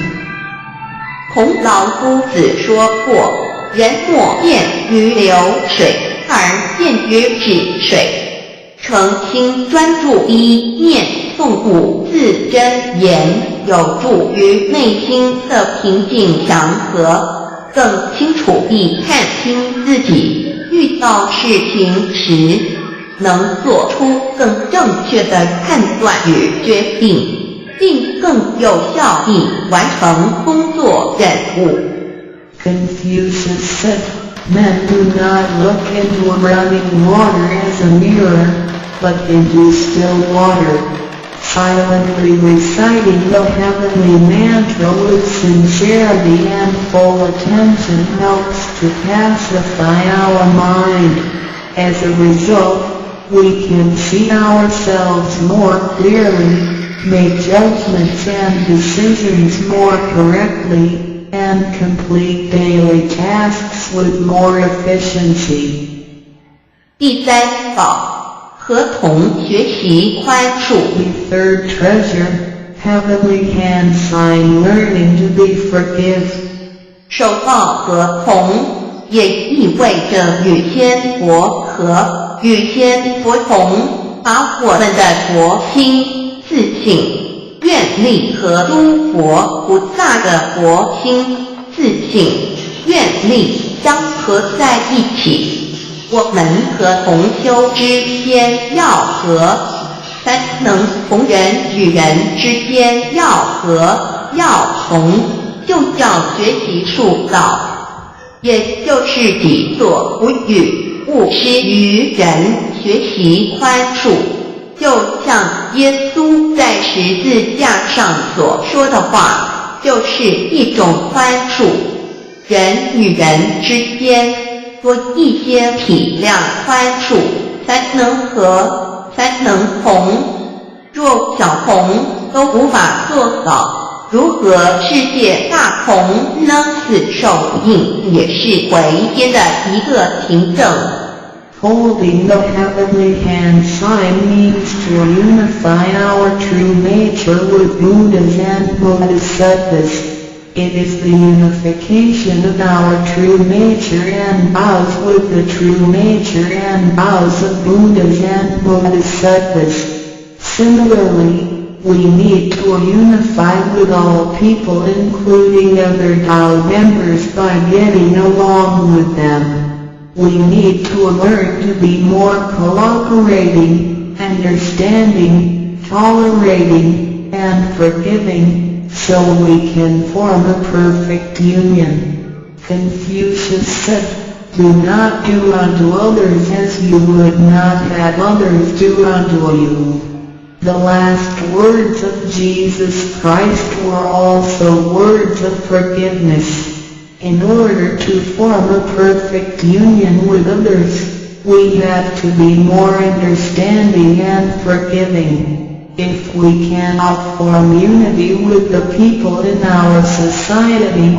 孔老夫子說過：“人莫厭於流水，而厭於止水。”誠心專注一念誦五字真言，有助於內心的平靜祥和，更清楚地看清自己。遇到事情時，能做出更正確的判斷與決定，並更有效地完成工作任務。 Confucius said, "Men do not look into running water as a mirror, but into still water." Silently reciting the heavenly mantra with sincerity and full attention helps to pacify our mind. As a result, we can see ourselves more clearly, make judgments and decisions more correctly, and complete daily tasks with more efficiency. 第三寶，和同學習寬恕。 The third treasure, heavenly hand sign, learning to be forgive. 手抱和同，也意味着與千佛和，與千佛同，把我們的佛心、自性、願力和諸佛菩薩的佛心、自性、願力相合在一起。我們和同修之間要和，才能同人與人之間要和要同，就要學習恕道，也就是己所不欲，勿施於人，學習寬恕。就像耶穌在十字架上所說的話，就是一種寬恕。人與人之間多一些體諒寬恕，才能和，才能同。若小同都無法做到，如何世界大同呢？此手印也是回天的一個憑證。 Holding the heavenly hand sign means to unify our true nature with Buddhas and Bodhisattvas. It is the unification of our true nature and vows with the true nature and vows of Buddhas and Bodhisattvas. Similarly, we need to unify with all people, including other Tao members, by getting along with them. We need to learn to be more cooperating, understanding, tolerating, and forgiving, so we can form a perfect union. Confucius said, "Do not do unto others as you would not have others do unto you." The last words of Jesus Christ were also words of forgiveness. In order to form a perfect union with others, we have to be more understanding and forgiving. If we cannot form unity with the people in our society,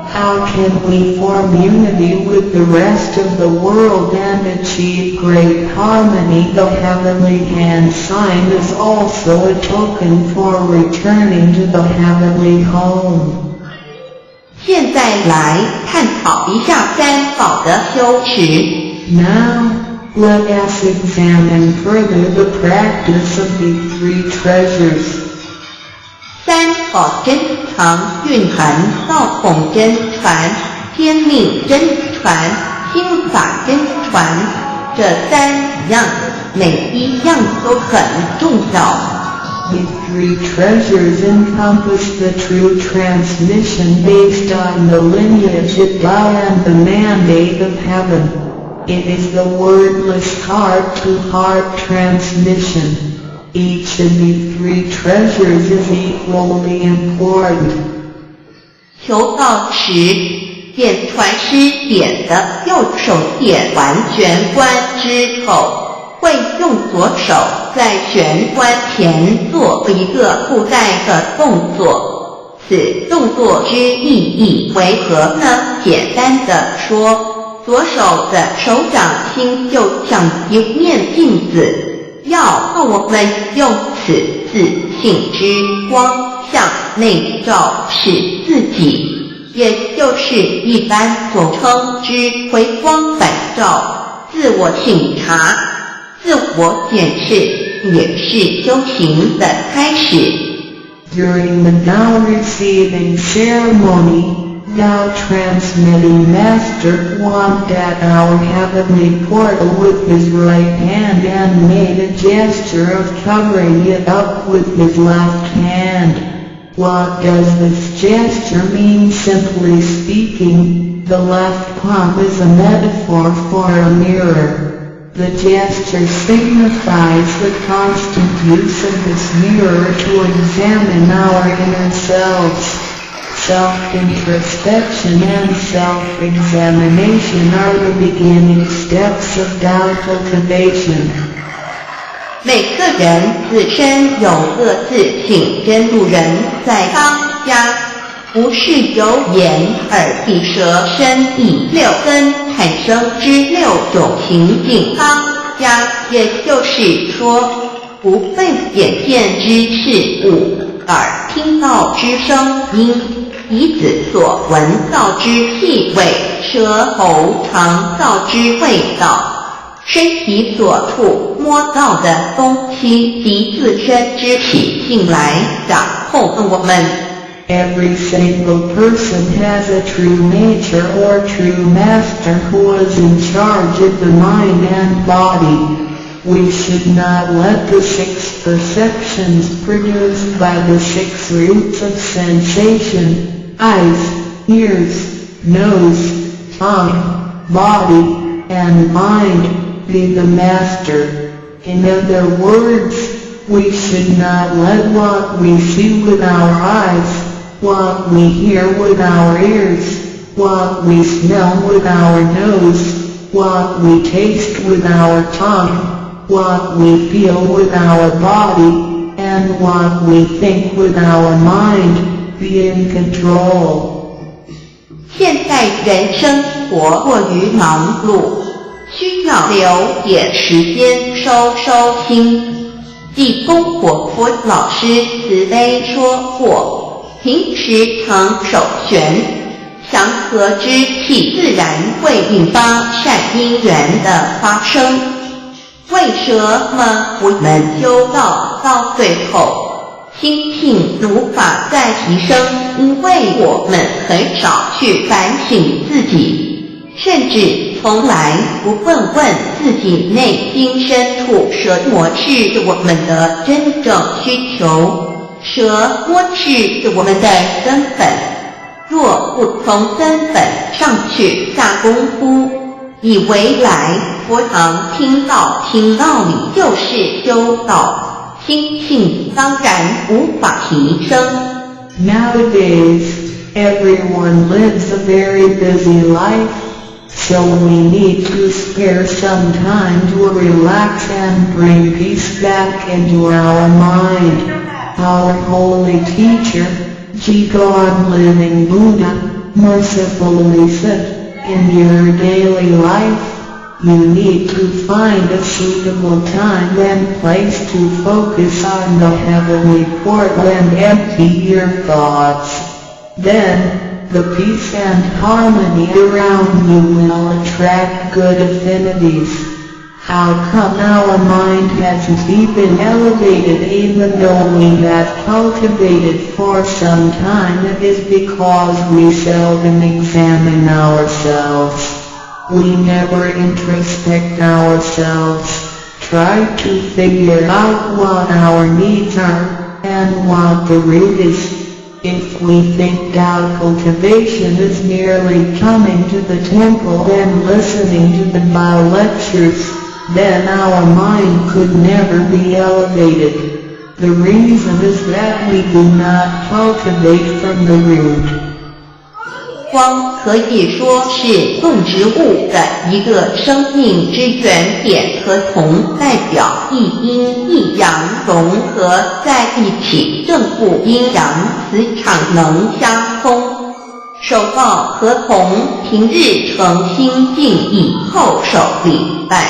how can we form unity with the rest of the world and achieve great harmony? The heavenly hand sign is also a token for returning to the heavenly home. 現在來探討一下三寶的修持。 Now, let us examine further the practice of the three treasures. 三寶珍藏蘊含道統真傳、天命真傳、心法真傳這三樣，每一樣都很重要。 The three treasures encompass the true transmission based on the lineage of Tao and the mandate of heaven. It is the wordless heart-to-heart transmission. Each of the three treasures is equally important. 求道時，點傳師點的右手點完玄關之後，會用左手在玄關前做一個覆蓋的動作。此動作之意義為何呢？簡單的說，左手的手掌心就像一面鏡子，要我們用此自性之光向內照視自己，也就是一般所稱之回光返照、自我省察、自我檢視，也是修行的開始。 During the Tao receiving ceremony, Tao transmitting master pointed at our heavenly portal with his right hand and made a gesture of covering it up with his left hand. What does this gesture mean? Simply speaking, the left palm is a metaphor for a mirror. The gesture signifies the constant use of this mirror to examine our inner selves. Self-introspection and self-examination are the beginning steps of Tao cultivation. 每個人自身有個自性真如人在當家，不是由眼耳鼻舌身意六根產生之六種情境當家，也就是說，不被眼見之事物、耳聽到之聲音、鼻子所聞到之氣味、舌頭嘗到之味道，身體所觸摸到的東西及自身之習性來掌控我們。 Every single person has a true nature or true master who is in charge of the mind and body. We should not let the six perceptions produced by the six roots of sensation, eyes, ears, nose, tongue, body, and mind, be the master. In other words, we should not let what we see with our eyes, what we hear with our ears, what we smell with our nose, what we taste with our tongue, what we feel with our body, and what we think with our mind, be in control. 現代人生活過於忙碌，需要留點時間收收心。濟公活佛老師慈悲說過，平時常守玄，祥和之氣自然會引發善因緣的發生。為什麼我們修道到最後，心性無法再提升？因為我們很少去反省自己，甚至從來不問問自己內心深處什麼是我們的真正需求，什麼是我們的根本。若不從根本上去下功夫，以為來佛堂聽道聽道理就是修道，心性當然無法提升。 Nowadays, everyone lives a very busy life, so we need to spare some time to relax and bring peace back into our mind. Our holy teacher, Jigong Living Buddha, mercifully said, "In your daily life, you need to find a suitable time and place to focus on the heavenly portal and empty your thoughts. Then, the peace and harmony around you will attract good affinities." How come our mind hasn't been elevated even though we have cultivated for some time? It is because we seldom examine ourselves. We never introspect ourselves, try to figure out what our needs are, and what the root is. If we think Tao cultivation is merely coming to the temple and listening to the Tao lectures, then our mind could never be elevated. The reason is that we do not cultivate from the root. 光可以說是動植物的一個生命之源點和銅代表一陰一陽融合在一起，正負陰陽磁場能相通。手抱河童平日誠心靜意叩首禮拜，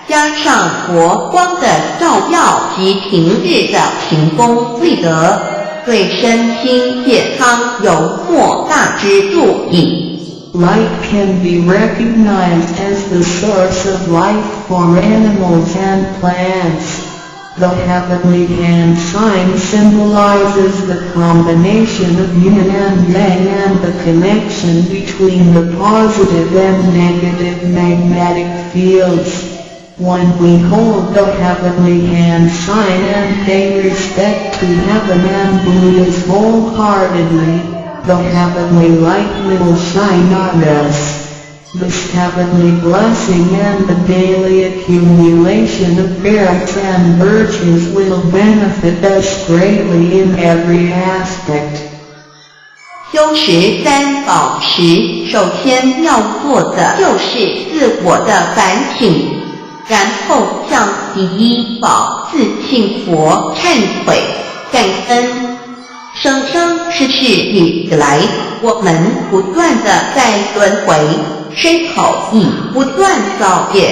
加上佛光的照耀及平日的勤功積德，對身心健康有莫大之助益。 Light can be recognized as the source of life for animals and plants. The heavenly hand sign symbolizes the combination of yin and yang and the connection between the positive and negative magnetic fields. When we hold the heavenly hand sign and pay respect to heaven and Buddhas wholeheartedly, the heavenly light will shine on us. This heavenly blessing and the daily accumulation of merits and virtues will benefit us greatly in every aspect. 修持三寶時，首先要做的就是自我的反省，然後向第一寶自性佛懺悔感恩。生生世世以來，我們不斷地在輪迴，身口意不斷造業，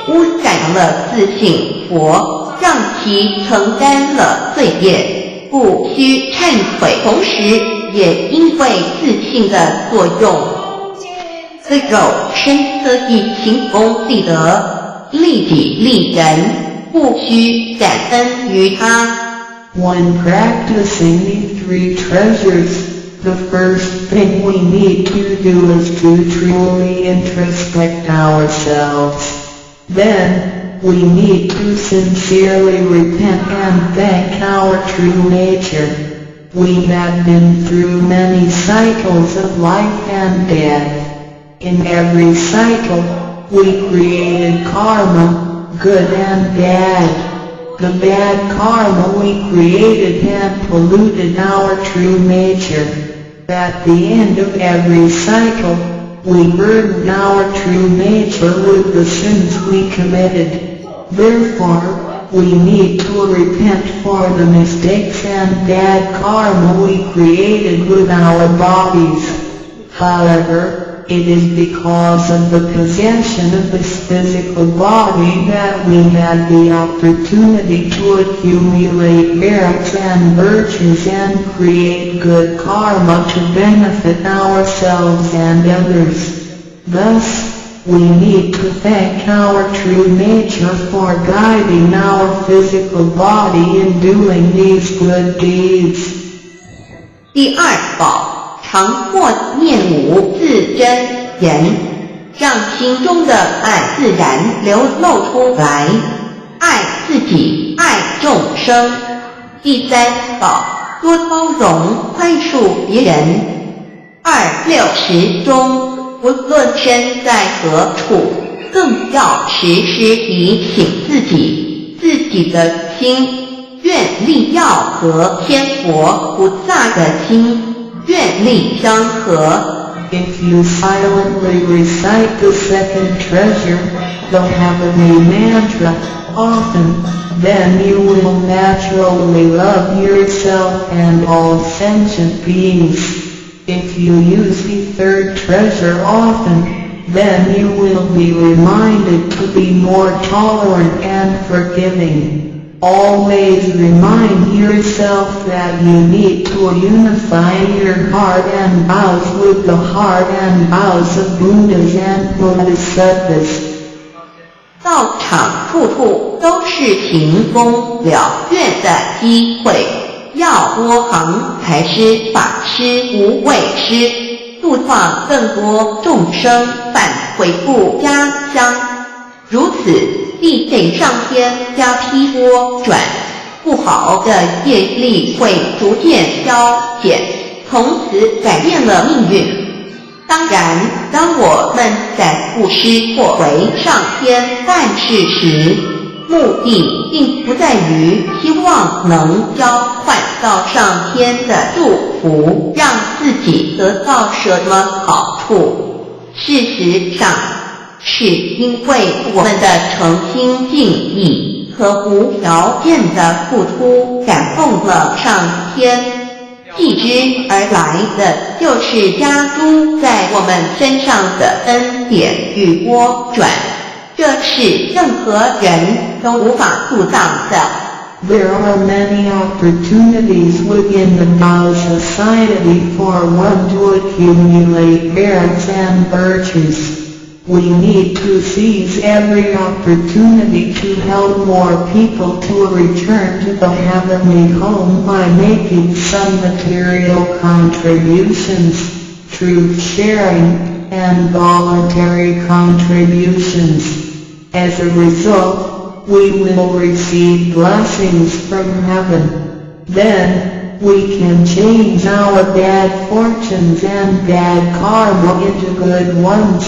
污染了自性佛，讓其承擔了罪業，故須懺悔。同時，也因為自性的作用，這肉身得以行功立德，利己利人，故須感恩於他。 When practicing the three treasures, the first thing we need to do is to truly introspect ourselves. Then, we need to sincerely repent and thank our true nature. We have been through many cycles of life and death. In every cycle, we created karma, good and bad. The bad karma we created had polluted our true nature. At the end of every cycle, we burden our true nature with the sins we committed. Therefore, we need to repent for the mistakes and bad karma we created with our bodies. However, it is because of the possession of this physical body that we had the opportunity to accumulate merits and virtues and create good karma to benefit ourselves and others. Thus, we need to thank our true nature for guiding our physical body in doing these good deeds. 第二寶，常默念五字真言，讓心中的愛自然流露出來，愛自己，愛眾生。第三寶，多包容寬恕別人。二六時中，無論身在何處，更要時時提醒自己，自己的心願力要和天佛菩薩的心願力相合。 If you silently recite the second treasure, the heavenly mantra, often, then you will naturally love yourself and all sentient beings. If you use the third treasure often, then you will be reminded to be more tolerant and forgiving. Always remind yourself that you need to unify your heart and vows with the heart and vows of Buddhas and Bodhisattvas. 道場處處都是行功了願的機會，要多行財施、法施、無畏施，度化更多眾生返回故家鄉。如此，必得上天加被撥轉，不好的業力會逐漸消減，從此改變了命運。當然，當我們在布施或為上天辦事時，目的並不在於希望能交換到上天的祝福，讓自己得到什麼好處。事實上，是因為我們的誠心敬意和無條件的付出感動了上天，繼之而來的就是加諸在我們身上的恩典與撥轉，這是任何人都無法阻擋的。 There are many opportunities within the Tao society for one to accumulate merits and virtues. We need to seize every opportunity to help more people to return to the heavenly home by making some material contributions, truth sharing, and voluntary contributions. As a result, we will receive blessings from heaven. Then, we can change our bad fortunes and bad karma into good ones,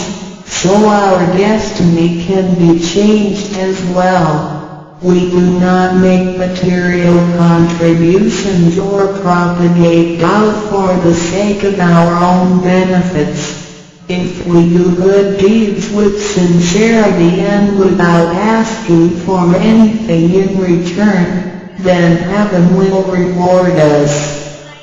so our destiny can be changed as well. We do not make material contributions or propagate Tao for the sake of our own benefits. If we do good deeds with sincerity and without asking for anything in return, then heaven will reward us.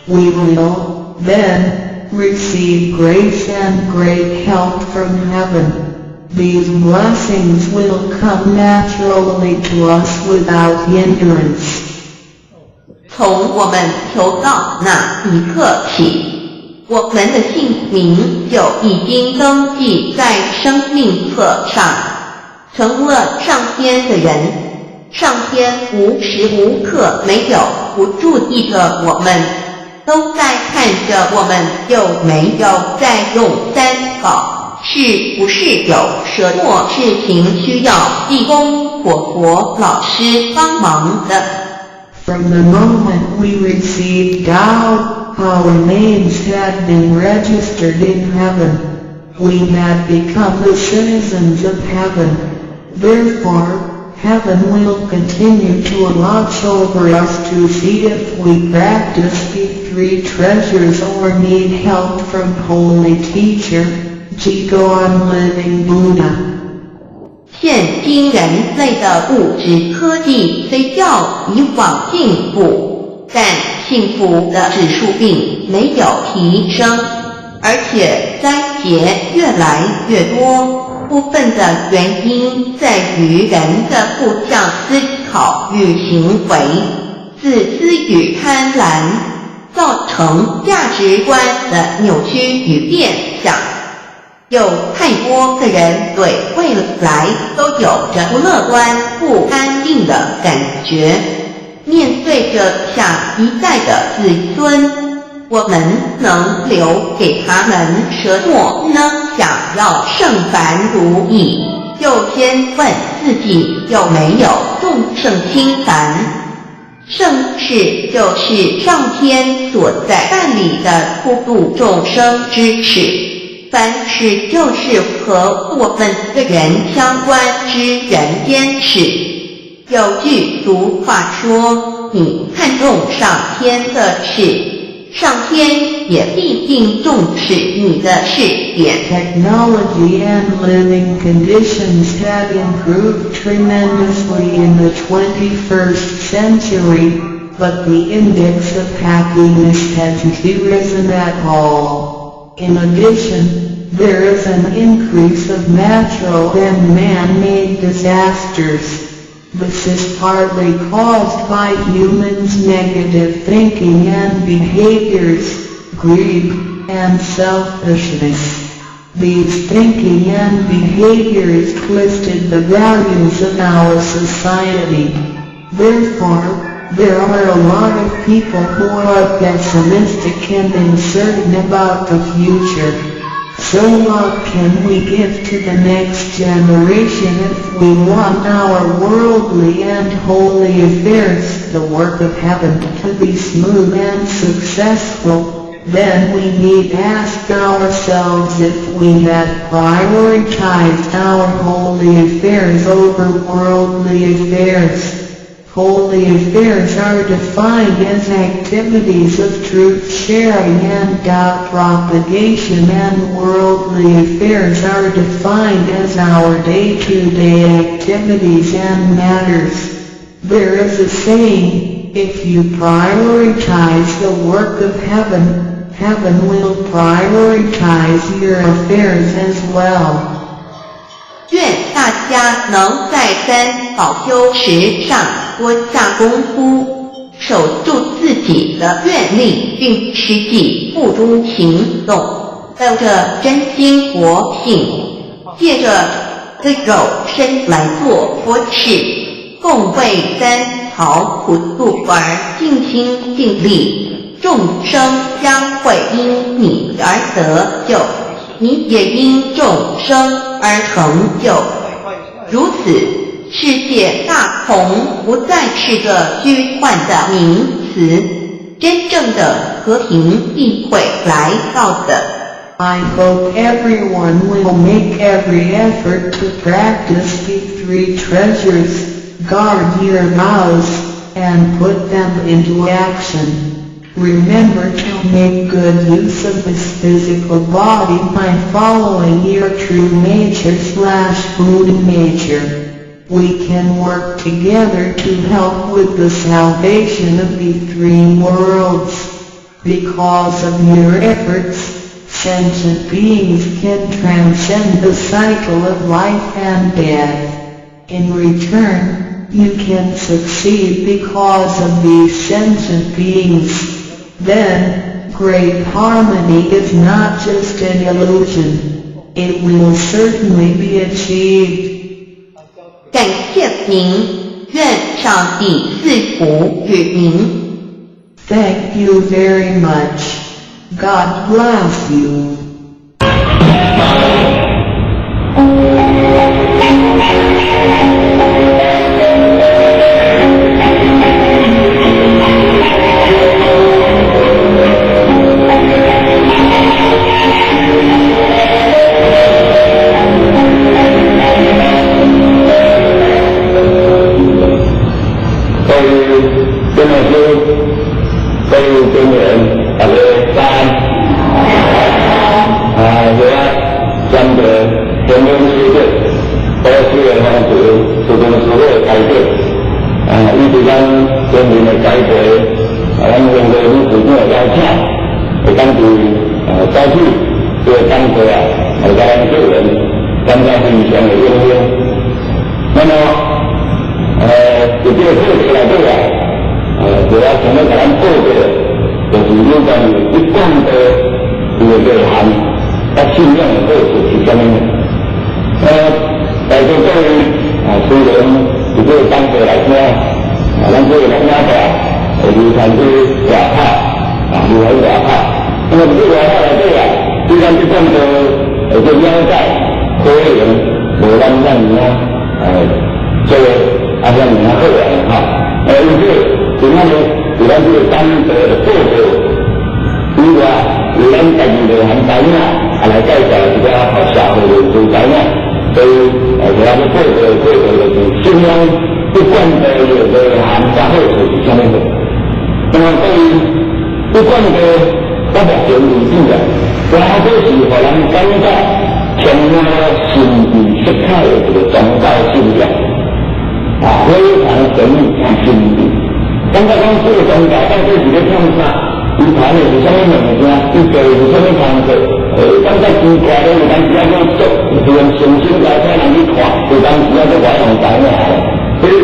We will, then, receive grace and great help from heaven. These blessings will come naturally to us without hindrance. 從我們求道那一刻起，我們的姓名就已經登記在生命冊上，成了上天的人。上天無時無刻沒有不注意著我們，都在看著我們有沒有在用三寶，是不是有什麼事情需要濟公活佛老師幫忙的？ From the moment we received Tao, our names had been registered in heaven. We had become the citizens of heaven. Therefore, heaven will continue to watch over us to see if we practice the three treasures or need help from Holy Teacher, Jigong Living Buddha. 現今人類的物質科技雖較以往進步，但幸福的指數並沒有提升，而且災劫越來越多。部分的原因在於人的負向思考與行為、自私與貪婪，造成價值觀的扭曲與變相。有太多的人對未來都有著不樂觀、不安定的感覺。面對著下一代的子孫，我們能留給他們什麼呢？想要聖凡如意，就先問自己有沒有眾聖親凡。聖事就是上天所在辦理的普度眾生之事。凡事就是和我們個人相關之人間事。有句俗話說：你看重上天的事，上天也必定重視你的事點。 Technology and living conditions have improved tremendously in the 21st century, but the index of happiness hasn't risen at all. In addition, there is an increase of natural and man-made disasters. This is partly caused by humans' negative thinking and behaviors, greed, and selfishness. These thinking and behaviors twisted the values of our society. Therefore, there are a lot of people who are pessimistic and uncertain about the future. So what can we give to the next generation if we want our worldly and holy affairs, the work of heaven, to be smooth and successful? Then we need ask ourselves if we have prioritized our holy affairs over worldly affairs. Holy affairs are defined as activities of truth sharing and Tao propagation, and worldly affairs are defined as our day-to-day activities and matters. There is a saying, "If you prioritize the work of heaven, heaven will prioritize your affairs as well." 願大家能在三寶修持上多下功夫，守住自己的願力，並實際付諸行動，帶著真心佛性，借著這肉身來做佛事，共為三寶普度而盡心盡力，眾生將會因你而得救，你也因眾生而成就。如此，世界大同不再是個虛幻的名詞，真正的和平必會來到的。 I hope everyone will make every effort to practice the three treasures, guard your vows, and put them into action. Remember to make good use of this physical body by following your true nature/Buddha nature. We can work together to help with the salvation of the three worlds. Because of your efforts, sentient beings can transcend the cycle of life and death. In return, you can succeed because of these sentient beings. Then, great harmony is not just an illusion. It will certainly be achieved. 感謝您，願上帝賜福與您。 Thank you very much. God bless you. 各位真老師，各位官員，大家早安。啊，我針對香港師姐，保守的方式，慈公師傅的開示，啊，以及咱全民的改革，啊，咱香港理事長的邀請，會當佇早起這個講座啊，來共咱個人感覺非常的榮幸。那麼，佇這個課程內底啊，就我想欲共咱報告的，就是有關於一貫道伊的內涵，佮信仰的好處是啥物？在座各位啊，雖然佇這個講座來聽，啊，咱這個老兄弟會流傳去外口，啊，流傳外口。那麼佇這個外口內底啊，對咱這貫道會做了解，可能無咱遮爾啊，做啊遐爾啊好啊，吼。因此，今仔日佇咱這個講座的報告以外，為咱家己內涵知影，啊來介紹一寡予社會人士知影。所以，今仔日報告的報告就是信仰一貫道的內涵佮好處是啥物貨。那麼對於一貫道到目前為止啊，也閣是予人感覺充滿了神秘色彩的一個宗教信仰，啊，非常神秘神秘。感覺講這個宗教到底是咧創啥？伊談的是啥物物件？伊做的是啥物工作？感覺奇怪咧，有當時啊閣做，是用信心來請人去看，有當時啊閣無愛予知影。所以，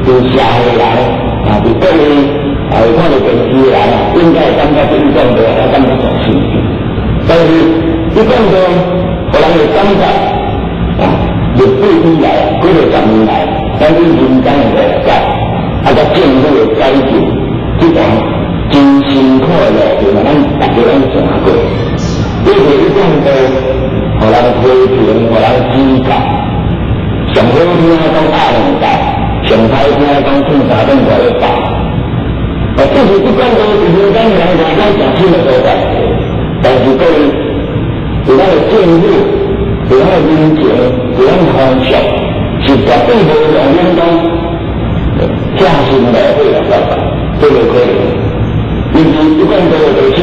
佇社會人啊，佇各位啊，有看著電視的人啊，應該會感覺這一貫道啊，感覺誠神秘。但是，一貫道，予人的感覺啊，歷史以來啊，幾若十年來，咱對民間的誤解，啊，佮政府的改進，這段真辛苦的路程啊，咱大家攏行過。對這一貫道，予人批評，予人指教，上好聽講鴨兩大，上歹聽講唱三頓外咧爆。啊，這是一貫道是民間人誤解誠深的所在。但是各位，佇咱的政府，佇咱的民情，佇咱的風俗，是絕對無容忍講拆身落火來拜拜，這無可能。因為一貫道的心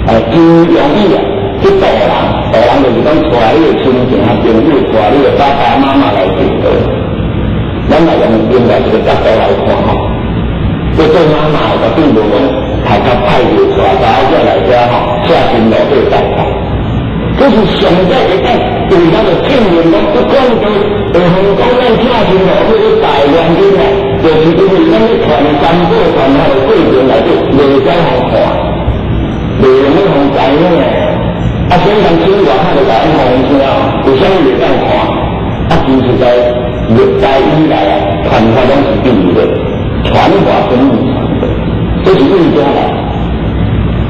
啊，真容易啊，去導人，導人就是講帶你的親情啊、朋友，帶你的爸爸媽媽來脣道。咱來用另外一個角度來看吼，這做媽媽的絕對無講頭殼歹著帶查某囝來遮吼，拆身落火拜拜。這是上早會當對咱的證明講，一貫道會通講咱拆身落火去拜原因啊，就是因為咱咧傳三寶傳法的過程內底，袂使予看，袂用咧予知影。啊，所以人請外口就共咱放聲，為啥物袂當看？啊，其實在歷代以來啊，傳法攏是秘密的，傳法是秘傳的，這是為啥來？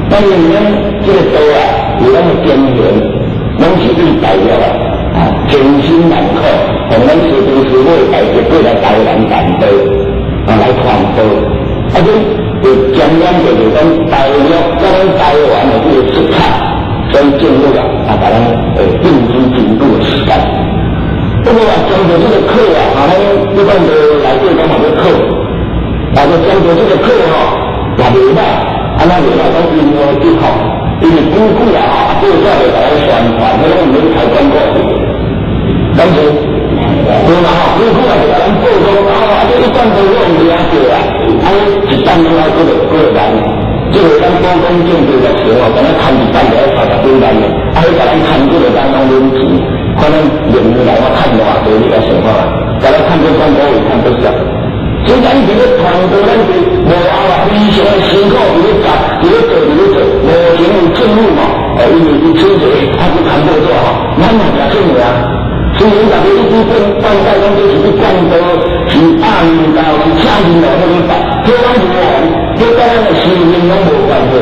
當然，咱這個道啊，有咱的根源，攏是對大陸啊，啊，千辛萬苦。從咱師父師母大家過來台灣傳道，啊來傳道，啊這就沾染就是講大陸佮咱台灣的這個色彩，所以政府啊啊共咱定居真久的時間。不過啊，講到這個課啊，啊，咱一般都來對講嘛要考，啊，就講到這個課吼，也袂歹，啊，那袂歹講因為的吼，因為久久啊，啊，報紙就共咱宣傳，彼攏毋免開廣告費，但是對嘛吼，久久啊就共咱報講，啊，啊，這一貫都有名叫啊，啊，一檔攏愛幾落幾落萬，這個咱高工政治目前吼，敢若牽一檔就愛30幾萬的，啊，彼共咱牽幾落檔攏免錢。可能年來我趁偌濟，你來想看啊？共咱趁這廣告費趁多少？所以咱佇咧傳播，咱是幕後啊，非常的辛苦，佇咧夾，佇咧做，佇咧做。目前有政府嘛，因為伊出錢，啊去牽報紙吼，咱嘛誠出名。雖然大家一直講，放在講這是一貫道，是暗道，是請人來彼個辦，這攏是哦，這佮咱的生命攏無關係。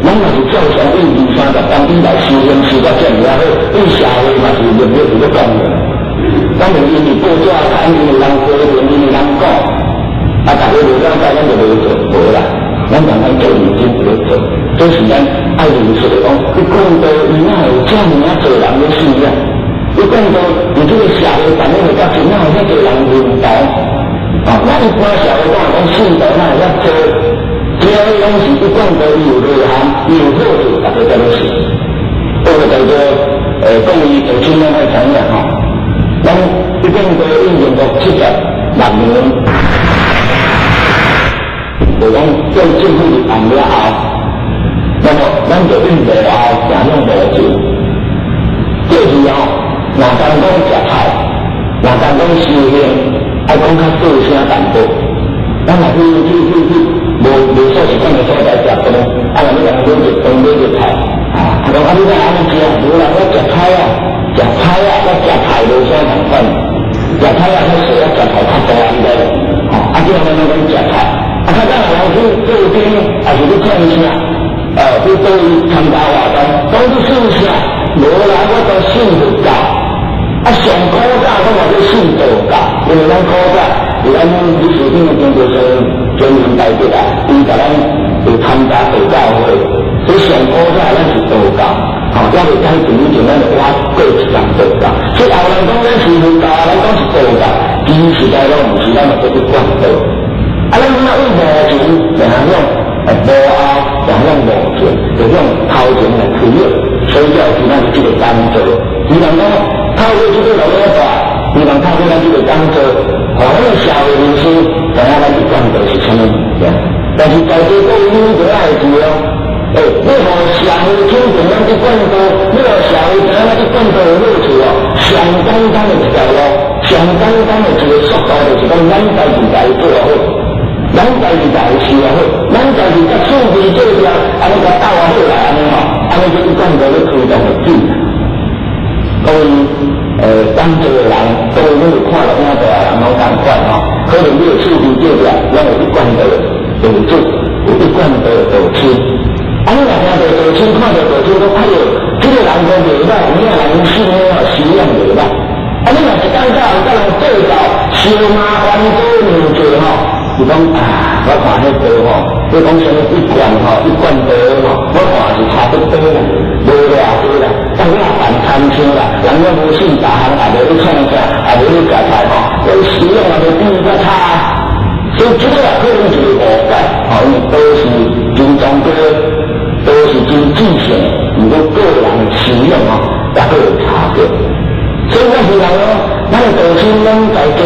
咱嘛是照常對二三十當以來修行修到這爾仔好，對社會嘛是熱烈佇咧講的。當然因為報紙刊，因為人批評，因為人講，啊，大家無了解，咱就無做，無啦。咱慢慢做認真佇咧做，這是咱愛認識的講，你講道伊哪會有這爾仔濟人咧信仰？你講道佇這個社會環境的價值，哪有遐濟人認同？啊，咱一般社會講講信徒哪會遐濟？只要攏是一貫道，伊有內涵，伊有好處，大家才咧信。這個叫做講伊道親，咱愛知影吼。咱一貫道已經民國76年，就講對政府入案了後，那麼咱就用幕後行向幕前。過去吼，若當講食菜，若當講修行，愛講較細聲淡薄。咱若去去去去，無無數是講的所在食飯，啊，若欲共買一頓買一菜，啊，啊講啊你哪按呢食？無啦，我食菜啊，食菜啊，我食菜無啥仝款，食菜啊較細，啊食菜較大，你知無？吼，啊，這樣咱攏講食菜，啊，較早人去做兵，抑是去創啥？去佗位參加活動，講你信啥？無啦，我都信佛教。啊，上古早講話咧信道教，因為咱古早是咱理事長的經過上全民大德啊，伊共咱有參加道教會，所以上古早咱是道教，吼，猶未改變以前，咱就挖過一層道教。所以後人講咱是佛教，咱講是道教，其實在攏毋是，咱嘛做一貫道。啊，咱這馬為幕前行向幕後行向幕前，就向頭前來推了，所以才有今仔日這個工作。希望講透過這個錄影帶，希望透過咱這個講座，予咱的社會人士知影咱一貫道是啥物物件。但是在座各位，你一定愛會記哦，欸，你予社會肯定咱一貫道，你予社會知影咱一貫道的好處哦，上簡單的一條路，上簡單的一個速度，就是講咱家己家己做好，咱家己家己修好，咱家己佮厝邊做掉，按呢共鬥好來按呢吼，按呢就一貫道咧推動會緊。各位，當做的人，各位你有看錄影帶的人攏仝款吼，可能你的厝邊隔壁，攏有一貫道的道主，有一貫道的道親。啊，你若聽著道親，看著道親，講哎喲，這個人講袂歹，有影人信仰修養袂歹。啊，你若一工到晚佮人計較，小麻煩多兩濟吼，就講啊，我看彼道吼，你講啥物一貫吼，一貫道吼，我看是差不多啦，無偌濟啦，當我辦餐廳啦，人攏無信逐項，也無咧創啥，也無咧食菜吼，伊修養也無比伊較差。所以這個也可能一個誤解，吼，因為都是真莊嚴，都是真知性，毋過個人修養吼，也閣有差別。所以我希望講，咱的道親攏在座，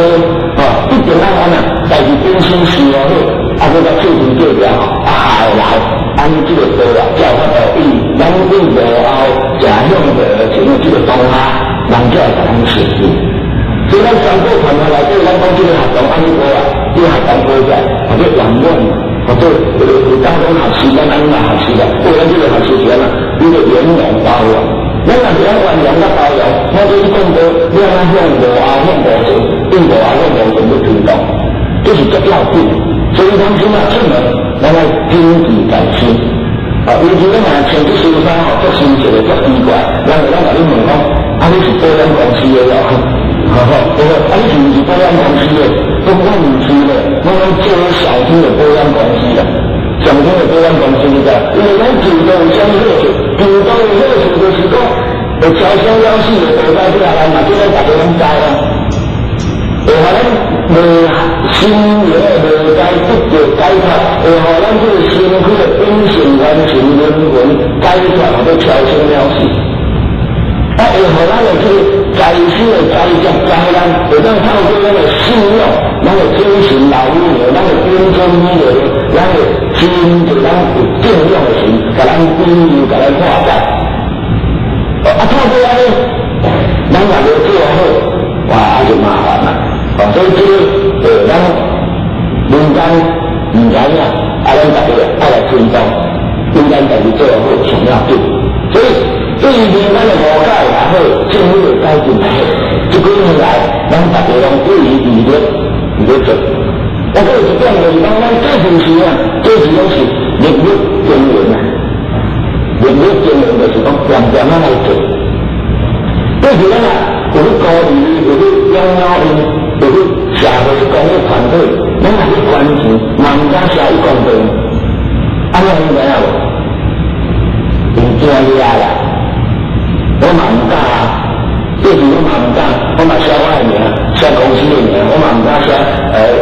吼，一定愛按怎，家己本身修好，啊，閣佮厝邊隔壁吼，啊，下來，按呢這個道啊，才有法度以咱對幕後誠向幕前的這個當下，人才會共咱信任。所以咱全國團體內底，咱講這個學堂按呢過啊，這個學堂過來，或者圓滿，或者有當講學習，咱按呢學習啊，對咱這個學習是按怎？叫做圓融包容。咱若是按圓融佮包容，我這一講道，你按怎向幕後向幕前，對幕後向幕前去推動，這是足要緊。所以咱這馬出門，咱愛謹記在心。啊，尤其咱若穿這身衫吼，足親切的，足奇怪，人會當共你問講，啊，你是保險公司的哦？吼吼，對不？啊，你是毋是保險公司的？我講毋是咧，我講做小聽的保險公司啦，上聽的保險公司你知？因為咱做道有啥物好處？做道有好處就是講，會超生了死的道在底下，咱嘛叫咱逐家攏知啊。會予咱內心靈的內在得著解脫，會予咱這個身軀的本性完成靈魂解脫，或者超生了死。啊，會予咱的這個在世的財業災難，會當透過咱的信仰，咱的精神老母娘，咱的本尊女兒，咱的真濟咱有敬仰的神，共咱庇佑，共咱化解。啊，透過按呢，咱若無做好，哇，啊就麻煩啦。哦，所以這個，咱民間毋知影，啊，咱大家愛來推動，民間家己做好上要緊。所以對於民間的誤解也好，政府的改進也好，這幾年來，咱大家攏不遺餘力佇咧做。我閣有一點就是講，咱做事時啊，做事攏是日日經營啊，日日經營就是講恬恬仔來做。對是咱啊，有去鼓勵，有去養鳥因，有去社會公益團體，咱若去捐錢，嘛毋敢寫一貫道，按呢你知影無？因驚掠啦，我嘛毋敢啊，這時我嘛毋敢，我嘛寫我的名，寫公司的名，我嘛毋敢寫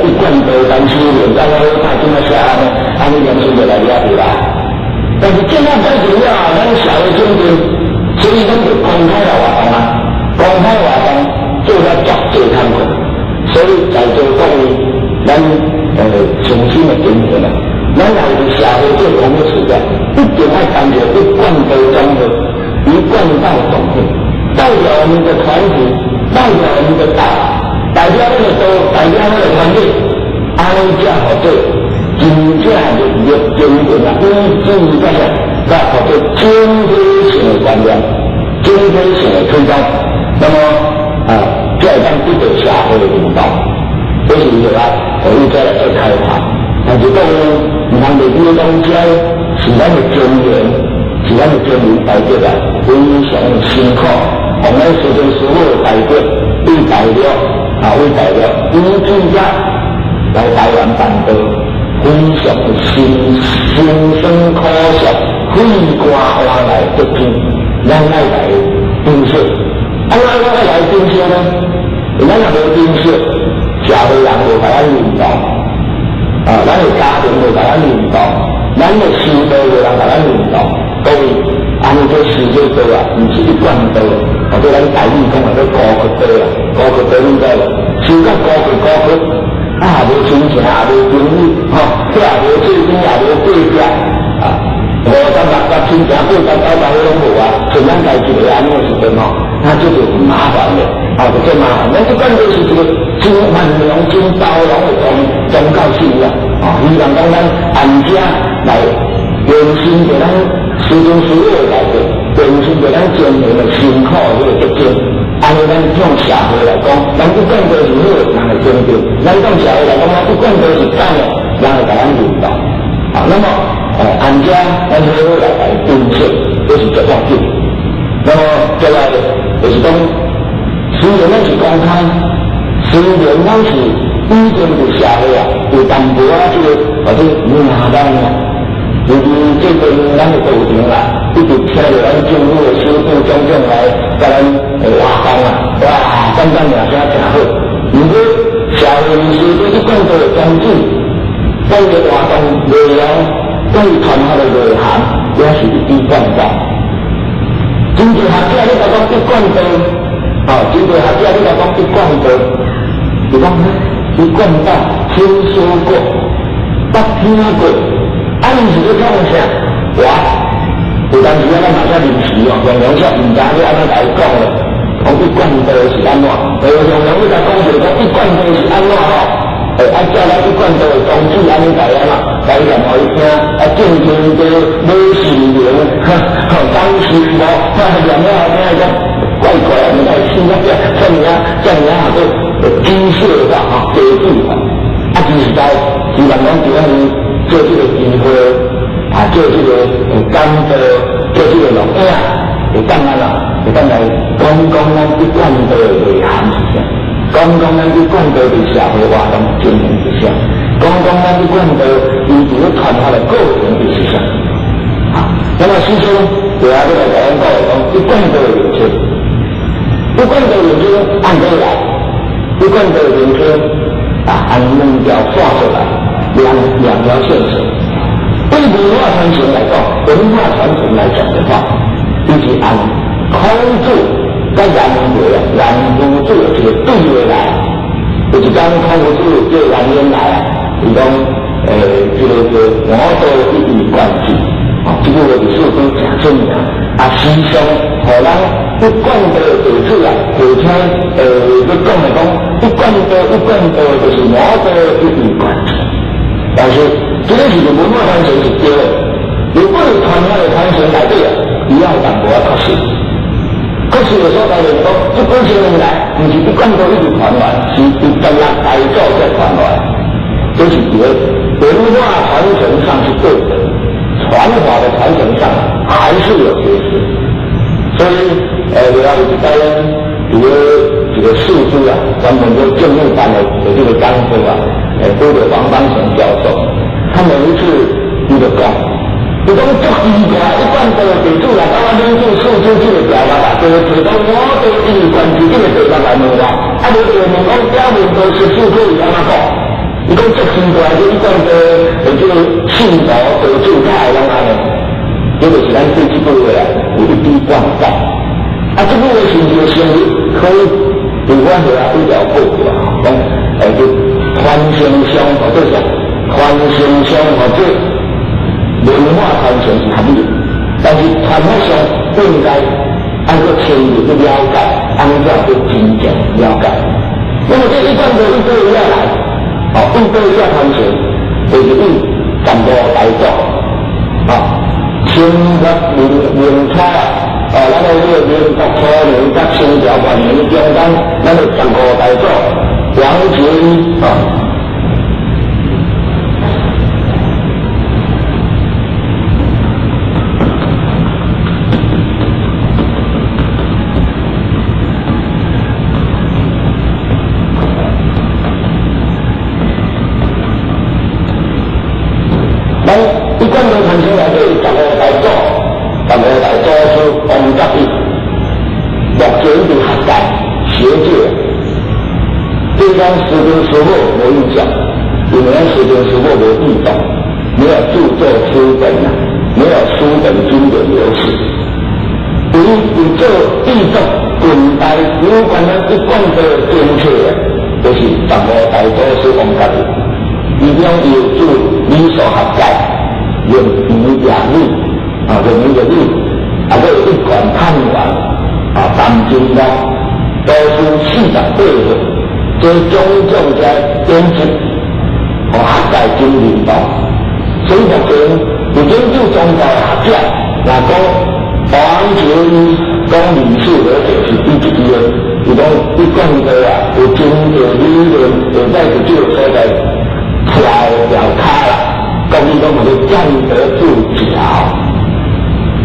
一貫道單修煉，剛剛好歹怎啊寫按呢，按呢良心就來掠著啦。但是政府改進了後，咱社會轉變，所以咱就公開來活動啊，公開活動做了足濟工課，所以在座各位，咱誠心的經營啊，咱若是社會做公益事業，一定愛擔着一貫道總會，一貫道總會，代表我們的團體，代表我們的黨，代表那個道，代表那個團隊，按呢才號做真正的熱精神啊，以至這個，那號做整體性的觀念，整體性的推動，那麼啊，才會當得到社會的認同。這是一個可以再來做開發。但是各位，毋通袂記講，這是咱的莊嚴，是咱的莊嚴大德啊，非常辛苦。我們師尊師父的大德，對大陸啊，為大陸以至遮來台灣辦道，非常的辛辛酸苦涩，費肝換來得經，咱愛來珍惜。啊，咱愛來珍惜呢？咱若無珍惜，社會人無共咱認同，啊，咱的家庭無共咱認同，咱的時代無人共咱認同。各位，按呢這世界道啊，毋是一貫道，或者咱台語講的做孤骨道啊，孤骨道你知無？修到孤骨孤骨，啊，也無親情，也無朋友，吼，這也無做伙，也無隔壁，啊，五十六十親情八十九十彼攏無啊，剩咱家己一个按呢的時陣吼，那這就很麻煩的，啊，就這麻煩。咱這貫道是一個真寬容、真包容的宗教信仰，啊，希望講咱按這來延伸著咱師尊師母的大德，延伸著咱前人的辛苦的這個特徵。按呢，咱向社會來講，咱一貫道是好，人會尊重；咱向社會來講，咱一貫道是歹的，人會共咱認同。啊，那麼，按這咱好好來來珍惜，這是最要緊。那麼再來就是講，雖然咱是公開，雖然咱是已經佇社會啊，有淡薄仔這個或者名單啊，尤其最近咱的道場啊，一直聽著咱政府的首長總長來共咱活動啊，哇，感覺名聲誠好。毋過社會人士對一貫道的宗旨，講的活動內容，對傳達的內涵，也是一貫道。真濟學者你共講一貫道，哦，真濟學者你共講一貫道，就講一貫道聽說過，捌聽過，啊，伊是咧創啥？哇！有當時啊，咱嘛遮臨時哦，用兩下毋知你按怎共伊講咧，講一貫道是按怎？用兩你共講者講一貫道是按怎吼？啊，照咱一貫道的宗旨按呢來啊嘛，來念予伊聽，啊，正經的老神靈，吼，講師傅，念了後聽伊講怪怪啊，你來聽啊，這爾啊，這爾啊，叫做機械化吼，機制化。啊，其實在希望講今仔日做這個機會，啊，做這個講座，做這個錄影，會當按怎？會當來講講咱一貫道的內涵是啥？講講咱一貫道佇社會活動情形是啥？講講咱一貫道伊佇咧傳法的過程是啥？啊，那麼師兄就要來共阮講講一貫道的名稱，一貫道名稱按倒來，一貫道的名稱啊，按兩條線出來，兩條線索。對文化傳承來講，文化傳承來講的話，伊是按孔子佮顏回啊，顏夫子的一個對話來。有一工孔夫子叫顏淵來啊，伊講，這個叫吾道一以貫之，哦，這句話是師父誠出名。啊，時常予咱一貫道的弟子啊，而且咧講來講，一貫道一貫道就是吾道一以貫之。但是這個是文化傳承是對的，如果是傳統的傳承內底啊，伊也有淡薄仔確實。確實的所在就是講，這幾千年來，毋是一貫道一直傳來，是十六大祖才傳來。這是佇個文化傳承上是對的，傳法的傳承上還是有缺失。所以，另外有一擺，佇個一個師資啊，專門做政務班的這個講座啊，拄著王邦成教授，他每一次伊就講，伊講足奇怪，一貫道的弟子來到我領主師資這個條目啊，就提講吾道一以貫之這個題目來問我，啊，無就問講表面道十四句是按怎講？伊講足奇怪，這一貫道的這個信徒弟子較會攏按呢？這就是咱對這句話啊有一點觀感。啊，這句話是毋是成立？可以，伫阮遐比較過去啊，講就傳承上或者啥，傳承上或者文化傳承是合理的，但是傳法上應該按個深入去了解，按怎去真正了解。那麼這一貫道一對一來，哦，一對一傳承，就是以十五大祖，啊，清末民明初啊，哦，咱的這個民國初年佮清朝末年中間，咱的十五大祖王杰啊。咱一貫道傳承內底十五大祖，十五大祖師王覺一，目前佇學界學界對咱師尊師母無印象，因為咱師尊師母無著作，沒有著作書本啊，沒有書本經典留世。對於有做著作近代有關咱一貫道的政策啊，就是十五大祖師王覺一，伊中有著理數學界用語言理啊，用語的理，啊，閣有一貫探源啊，陳金樂都是48歲，這種種這典籍，予學界真認同。所以目前有研究宗教的學者，若講王杰伊講歷史和就是伊這句話，伊講一貫道啊，有真濟理論會使佇這個所在跳跳跤啦，講伊講叫做站得住腳。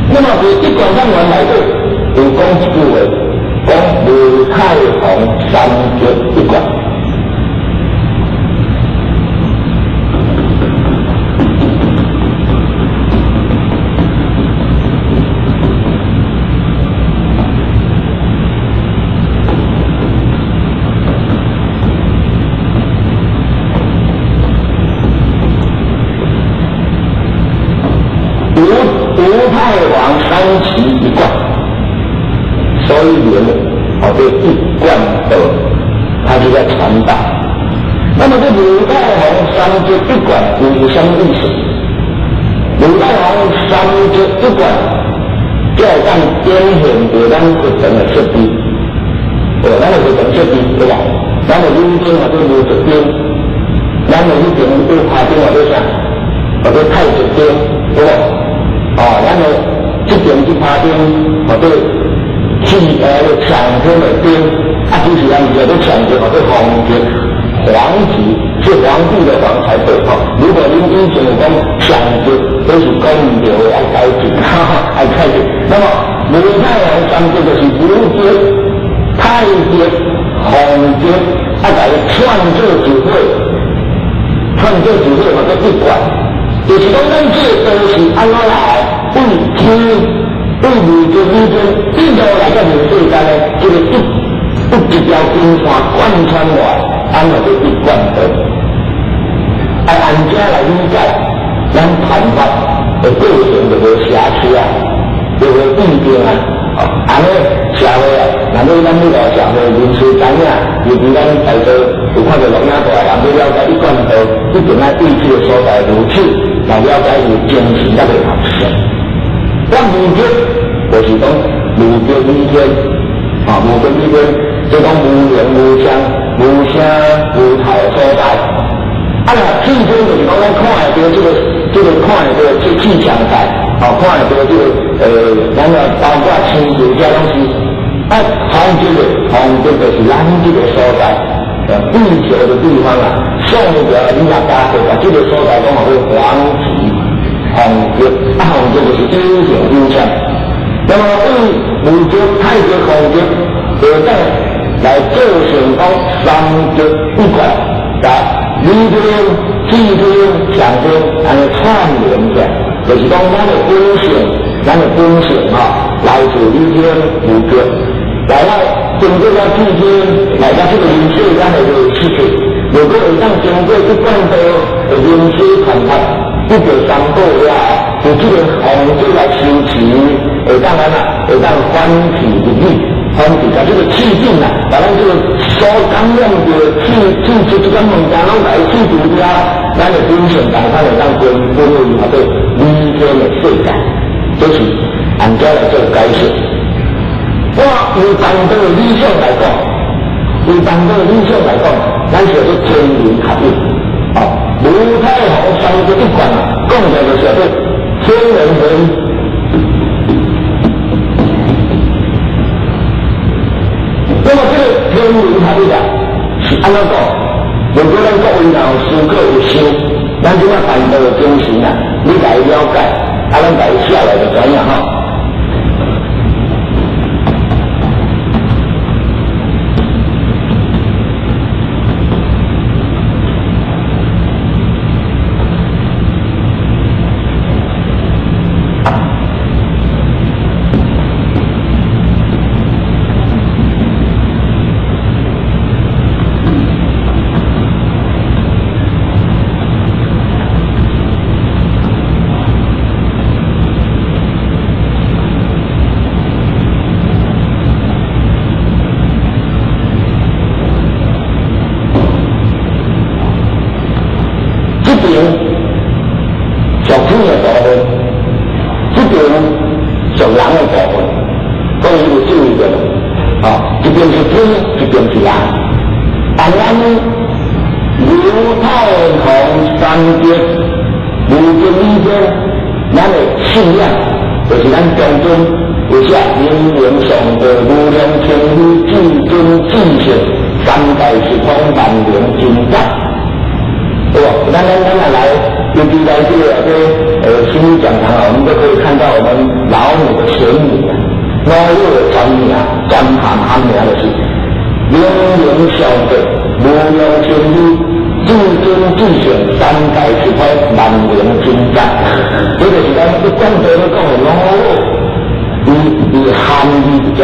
那麼佇一貫探源內底有講一句話，講吳太皇三節一貫。吳太皇三期一貫，所以連哦這一貫道，他就在傳達。那麼這吳太皇三節一貫有什麼意思？吳太皇三節一貫，才會當展現著咱佛堂的設備。哦，咱的佛堂設備對吧？咱的五燈或者無燭燈，咱的彼邊對拍燈或者啥，或者太極燈，對吧？哦，咱的這邊去拍燈，或者氣長天的燈，啊，其實咱叫做長天或者皇帝，皇帝是皇帝的皇才對吼。如果恁以前有講長天，都是講毋對的，愛改正，哈哈，愛改正。那麼吳太皇三節就是無極、太極、皇方極，啊，共伊串做一伙，串做一伙，嘛叫一貫。就是講，咱這個道是按怎來？對天、對未來、理天一路來到人世間呢，這個一條金線貫穿落來，按怎叫一貫道？啊，按這來理解，咱傳法的過程就無瑕疵啊，就無變定啊。哦，按呢社會啊，若欲咱彼個社會人士知影，尤其咱在座有看著錄影帶的人，欲了解一貫道，一定愛對這個所在如此來了解伊精神才袂合相。咱無極就是講無極理天，啊，無極理天，就講無形無相、無聲無頭所在。啊，若氣天就是講咱看會著這個看會著這氣象在，哦，看會著這個咱個包括星球這攏是。啊，方極的方極就是咱這個所在，地球的地方啊，宋朝你若加起來，這個所在講號做黃極，方極啊，方極就是有形有相。那麼對無極、太極、方極下底來做成講三極一貫，把理天、氣天、象天按呢串聯起來，就是講咱的本性，咱的本性吼，來自理天無極，來到經過了氣天，來到這個人世間的這個世界，如果會當經過一貫道的人世傳法，得到三寶了後，就這個方式來修持，會當按怎？會當反體入理，反體把這個氣境啊，把咱這個所感染著的氣氣質這種物件攏來去除掉，咱的本性共款會當歸歸為叫做理天的世界，這是按這來做解釋。我以當道的理想來講，以當道的理想來講，咱是叫做天人合一。哦，無太行三極一貫啊，講起來就是叫做天人合一。那麼這個天人合一啊，是按怎講？如果咱各位若有思考有想，咱這馬辦道的精神啊，你來了解，啊，咱來寫來就知影吼。這邊屬天的部分，這邊屬人的部分，各位有注意著無？哦，一邊是天，一邊是人。但咱牛太行三極無極理天，咱的信仰就是咱中尊有寫明明上帝無量千里至尊至聖三界時空萬靈真覺，對無？咱來，尤其來這個心理講堂啊，我們都可以看到我們老母的全名啊，老母的全名、全含含名就是明明上帝無量千里至尊至聖三界時空萬靈真覺，這就是咱一講到咧講的老母，伊含義佇遮，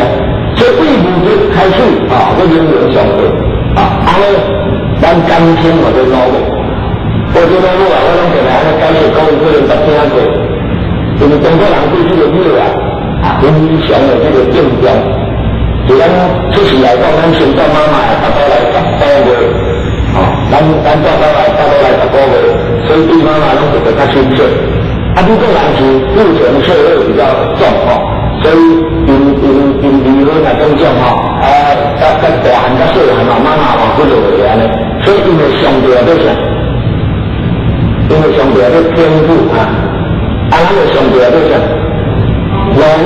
所以對無極開始啊，要明明上帝啊，按呢，咱簡稱號做老母。我這老母啊，我攏定來按呢解釋，各位可能捌聽過，因為中國人對這個母啊，啊非常的這個敬重。就咱出世來講，咱先帶媽媽來腹肚來10個月，哦，咱帶肚來腹肚來10個月，所以對媽媽攏特別較親切。啊，美國人是父權社會比較重吼，所以𪜶離婚啊種種吼，啊，較大漢較細漢嘛，媽媽嘛幾落會按呢，所以𪜶的上帝啊做啥？因為上帝啊做天父啊，啊，咱的上帝啊做啥？老母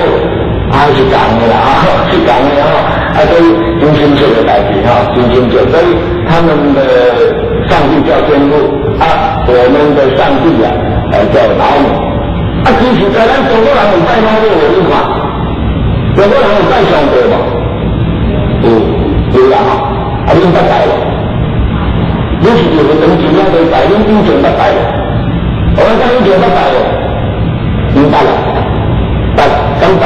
啊是仝的啦，啊是仝的吼，啊所以真親切的代誌吼，真親切，所以他們的上帝叫天父，啊，我們的上帝啊，叫老母。啊，其實在咱中國人有拜老母無？你看，中國人有拜上帝無？有啦吼。恁捌拜無？你是佇佛堂前了袂拜，恁以前捌拜無？我講以前捌拜無？毋捌啦，捌，敢捌？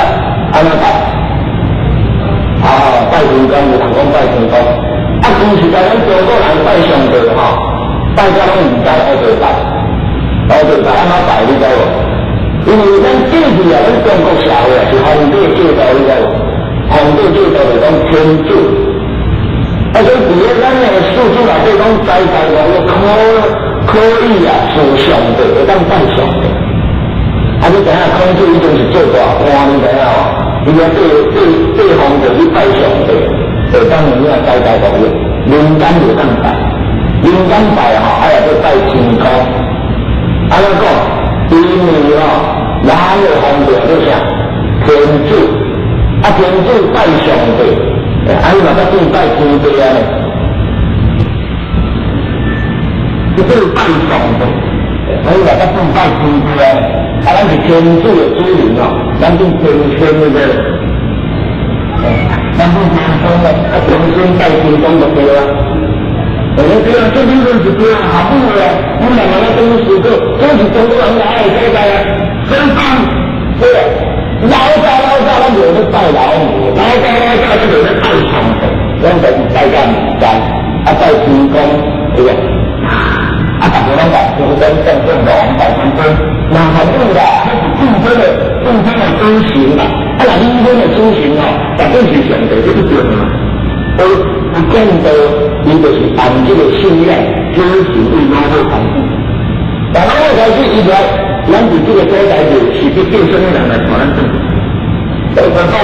按怎拜？啊，拜天公，有人講拜天公。啊，其實在咱中國人拜上帝吼，拜甲攏毋知烏白拜，烏白拜按怎拜你知無？因為咱過去啊，咱中國社會啊是皇帝制度，你知無？皇帝制度就講天子。啊，所以佇咧咱的四書內底講，在在講可以啊，祀上帝，會當拜上帝。啊，你知影孔子以前是做大官，你知影無？伊啊對對皇帝去拜上帝，會當有影在在講民間就當拜，民間拜吼，啊也要拜天公。按怎講？因為吼，咱的皇帝做啥？天子，啊天子拜上帝。啊！你嘛才變拜天地啊？你這拜上帝，啊！你嘛才變拜天地啊？啊！咱是天主的子民哦，咱變天仙那個，咱變天仙了，啊！天仙拜天公就對啊。哎，對啊，這理論是對啊，好不啊？你慢慢來等於思考，這是中國人來的所在啊，真棒，對啊。老早老早，咱就咧拜老母，老早老早，咱就咧拜上帝，咱就是拜甲民間，啊拜天公，對不對？啊，逐个攏拜天公、聖聖龍、拜天公，麻煩你啦，那是眾生的眾生的祖神啦。啊，若你阮的祖神哦，絕對是上帝，這一定嘛。而不見得，伊就是按這個信仰，祖神對老母開始。但老母開始，伊來。咱佇這個所在就是去叫啥物人來帶咱轉？就講到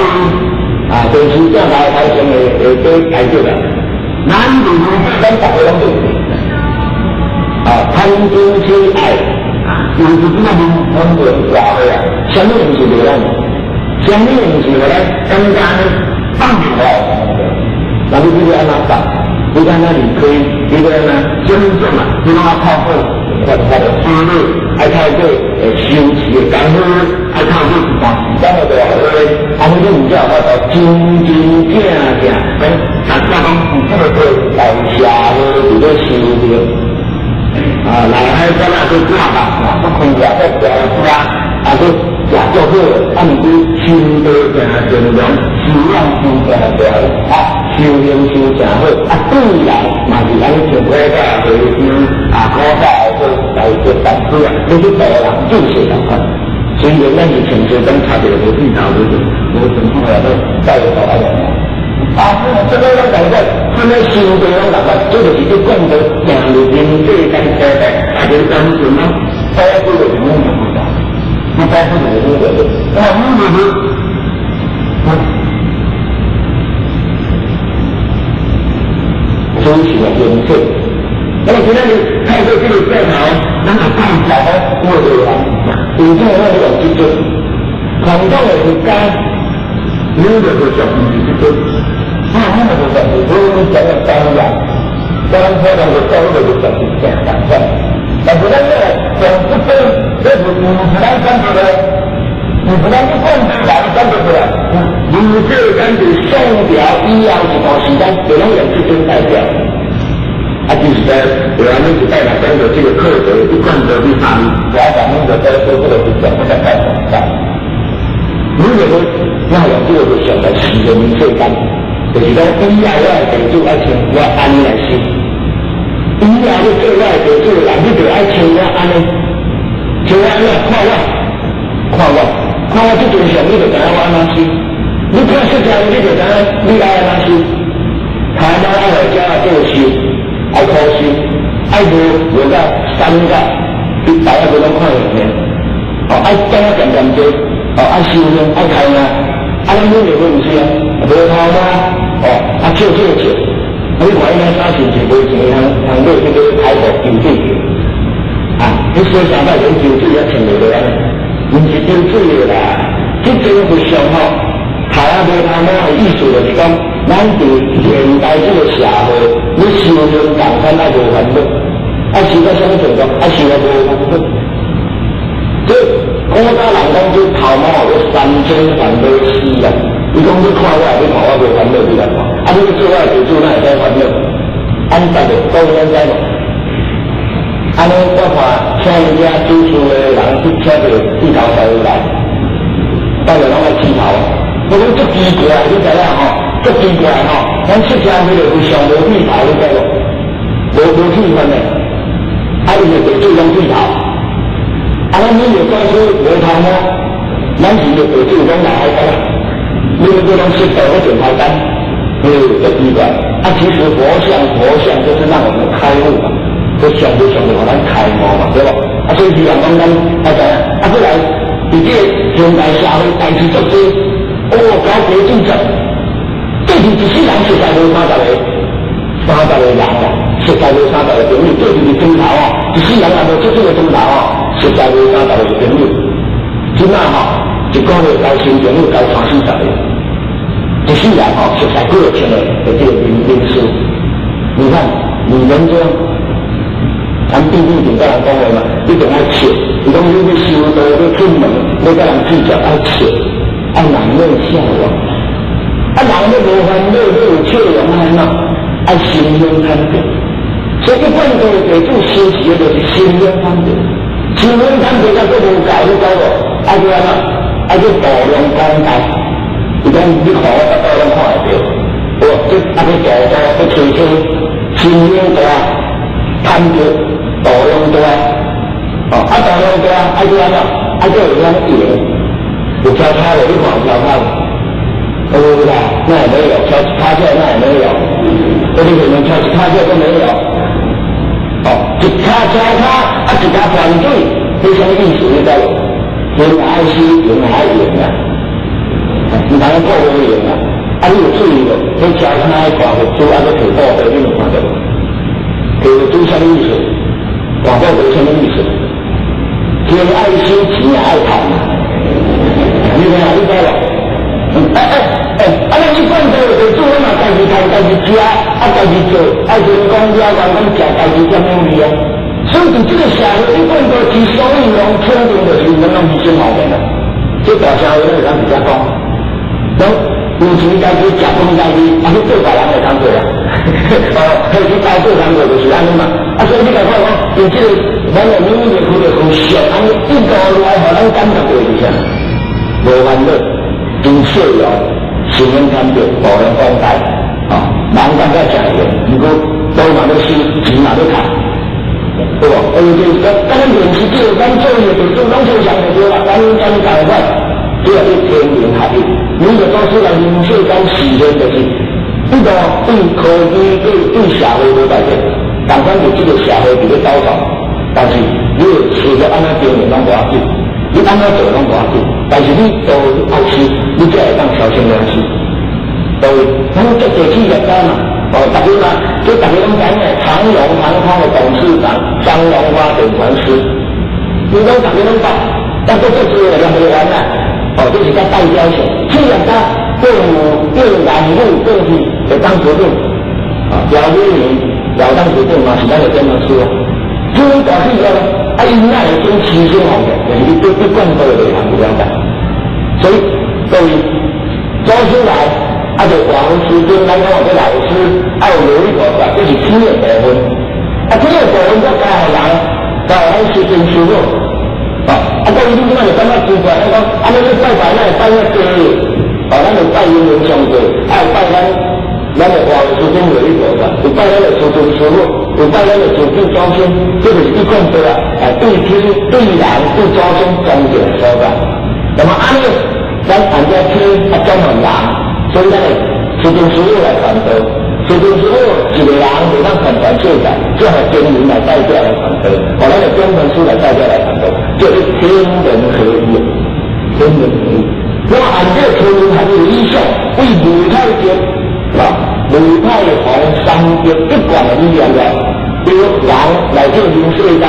啊，電視正來台上會會對台語啦。咱如咱逐个攏對啊，貪嗔痴愛，就是這個問問題社會啊，啥物毋是袂咱？啥物毋是予咱感覺呢放唔落？那你欲按怎放？你按怎離開？你欲按怎種種啊？你攏愛透過佛法的思路，愛透過修持的功夫，愛透過一段時間的大會，按呢你毋才有法度真真正正講，大家講佇這個大社會佇咧修行。啊，內海咱啊去掛目，啊，去開業去調車，啊，去食足好，啊，毋過心地誠善良，修養修誠良，啊，修行修誠好，啊，對人嘛是按呢像古早和尚啊，古早的大德大師啊，你去度人就是仝款。雖然咱是穿西裝插一個無剪頭，無無長褲啊，都帶個頭啊。啊，這個攏共款，啥物心地攏共款，這就是你講的行入人世間所在，啊，就是單純咯，多數就是阮就不同，你多數就是阮就，我阮就是，主持的形式。那麼今仔日透過這個鏡頭，咱來介紹講有個人，有這個咱用執著，傳統的佛家，你就會講毋是執著。啊，咱就講是，你講的當然，當可能就講就是講是正共款。但是咱這個講執著，這是毋是咱講出來，毋是咱去講出來，講出來。如這間就宋朝以後一段時間，就攏用這種代表。啊，就是在有安呢一擺來講到這個課題，一貫道去參，我講恁就在說這個是講不講代表。如果說那用這個就上來示人世間，就是講以後我的地主愛像我按呢來修，以後你做我的地主的人，你就愛像我按呢，像我按呢看我，看我，看我這陣相，你就知影我按怎修。你看釋迦，你就知影你愛按怎修。頭毛愛來遮做修，愛苦修，愛無無到三個，你大家無攏看會面。哦，愛講啊漸漸濟，哦，愛修行，愛開啊，啊，咱每個毋是啊，無頭毛，哦，啊，笑笑笑，你看伊那衫是毋是無錢通通買這個開部抽水去？啊，你洗衫擺免抽水啊，穿袂落按呢？毋是抽水的啦，這尊佛像吼，頭啊無頭毛的意思就是講，咱佇現代這個社會，你修行仝款愛無煩惱，愛修到啥物程度？愛修到無煩惱。這古早人講這頭毛有三千煩惱絲啊，伊講你看我，你看我無煩惱，你來看，啊，你做我的地主，哪會使煩惱？按十個，各位咱知無？按呢我看請伊遮主持的人去請著剃頭師傅來，大家攏愛剃頭。我講足奇怪，你知影吼？足奇怪吼！咱出社會就是上無剃頭，你知無？無剃髮的，啊，伊就地主攏剃頭。啊，咱你就講說無頭毛，咱是就地主攏來海干啊！你們這攏識到我剪頭單，對，足奇怪。啊，其實佛像就是讓我們開悟嘛，這像就像就予咱開悟嘛，對無？啊，所以希望講咱啊知影，啊，過來佇這個現代社會代誌足濟，哦，交國主席，對佇一世人實在無三十個，三十個人啦，實在無三十個朋友，對佇佇床頭哦，一世人也無這這個床頭哦，實在無三十個朋友。這馬吼，一個月交新朋友交三四十個，一世人吼，實在幾若千個的這個人數。你看，女人這樣，咱弟弟就佮人講話嘛，一定愛笑。伊講你欲修道，欲出門，欲佮人計較愛笑，愛滿面笑容。啊，人欲無煩惱，欲有笑容，按怎？愛心胸坦白。所以一貫道的地主修持的就是心胸坦白。心胸坦白才閣無夠，你知無？愛去按怎？愛去度量廣大。伊講你看我腹肚攏看會著，我這啊去度度去揣測，心胸大，坦白，度量大。哦，啊度量大，愛去按怎？愛去會曉用。有交叉無？你看有交叉無？對不對？那也沒有，交叉架那也沒有，這裡可能交叉架都沒有。哦，一跤交叉，啊一跤團隊，這啥物意思？你知無？天愛修，人愛用啊，毋通過無用啊。啊，你有注意無？彼交叉的大佛珠，啊，閣提寶貝，你有看著無？提佛珠啥物意思？大寶貝啥物意思？天愛修，錢也愛趁啊！你聽你知無？哎哎哎，啊！咱一貫道的地主，咱嘛家己趁，家己食，啊，家己做，愛成功了，人講食家己點樣味啊？所以佇這個社會，一貫道之所以攏肯定就是咱攏是小毛病啦。這大社會咱會當直接講，攏有錢家己食飯家己，啊去做別人的工課啊。哦，去去交做工課就是按呢嘛。啊，所以你來看講，佇這個咱的免疫力的佛像，按呢一路來，予咱感覺著是啥？無煩惱，真笑容，心胸坦白，度量廣大，哦，人感覺誠閒，毋過道嘛欲修，錢嘛欲趁，對無？哎，這咱咱認識這個，咱做業地主攏相像就對啦，咱咱共款，這個是天人合一。每個祖師來人世間示現，就是對個對科技對對社會無代表，共款佇這個社會佇咧走動，但是你會持續按怎經營攏無要緊，你按怎做攏無要緊，但是你都愛修，你才會當超生了死。對，咱足濟企業家嘛，哦，大家嘛，這大家攏知影，長榮航空的董事長張榮發點傳師，你講大家攏捌，但閣足濟個念袂完啦。哦，這是較代表性，企業家更更人物過去的董事長，啊，姚美玲姚董事長嘛是咱的點傳師哦。這種大企業呢，啊，伊哪會種思想方面，就是你對對貫道的內涵有了解。所以各位祖師來，啊，就黃師尊，咱講這老師愛有一個這是天的部分，啊，天的部分閣教予人，教予咱師尊師母。啊，啊，各位你這擺就感覺奇怪，咱講，啊，你拜拜，咱會拜遐濟，哦，咱會拜雲門上帝，愛拜咱的華師尊如意菩薩，有拜咱的師尊師母，有拜咱的祖祖祖先，這就是一貫道啊，啊，對天、對人、對祖先恭敬的所在。那麼按呢，咱按照天啊轉予人，所以咱的師尊師母來傳道，師尊師母一個人袂當傳全世界，只予天人來代表來傳道，哦，咱的點傳師來代表來傳道，就是天人合一，天人合一。那麼按這個天人合一理想，為無太極啊，無太紅三極一貫的理念了，比如人來這人世間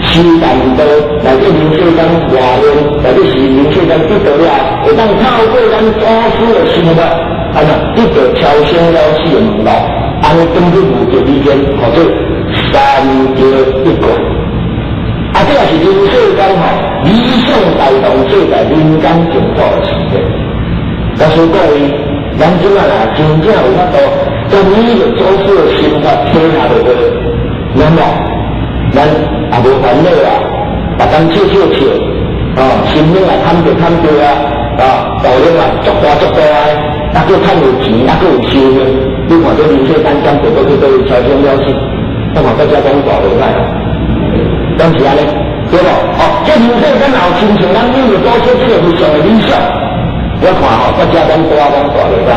修道道，來這人世間化緣，來這是人世間得道了，會當透過咱祖師的心法，按怎得到超生了死的門路，按呢轉去無極理間，號做三極一貫。啊，這也是人世間吼理想帶動世界人間淨土的事情。但是各位，咱這擺若真正有法度，將每個祖師的心法體下落去，那麼咱也無煩惱啊，逐工笑笑笑，啊，心靈也坦著坦著啊，啊，道理嘛足大足大的，啊，閣趁有錢，啊，閣有修行，你看這人世間講過閣去佗位超生了死，我看國家講大無歹，敢是按呢？對無？哦，這人世間若有親像咱每個祖師這個非常的理想，我看吼，國家講大講大無歹。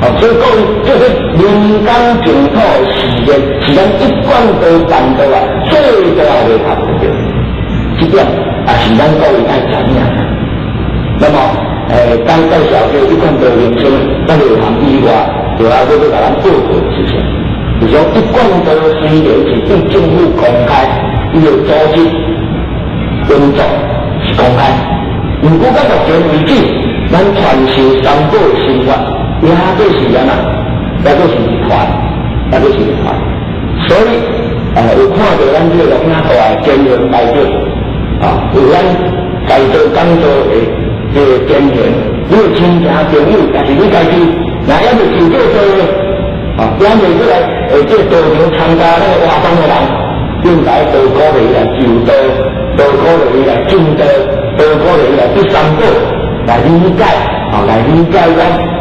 哦，所以各位，這是人間淨土的事業，是咱一貫道辦道啊最大的合的。這點也是咱各位愛知影。那麼，剛介紹這一貫道名稱，咱內涵以外，就愛閣閣共咱報告的事情。就是講一貫道雖然是對政府公開，伊的組織運作是公開，毋過到目前為止，咱傳授三寶的心法，也閣是按怎？也閣是傳，也閣是傳。所以，有看到咱這個錄影帶堅強代表，啊，有咱在座講座的這個堅強，你有親情朋友，也是你家己，若猶未受過道的，啊，猶未過來，這個道場參加那個活動的人，應該多鼓勵來求道，多鼓勵來進道，多鼓勵來得三寶，來理解，啊，來理解咱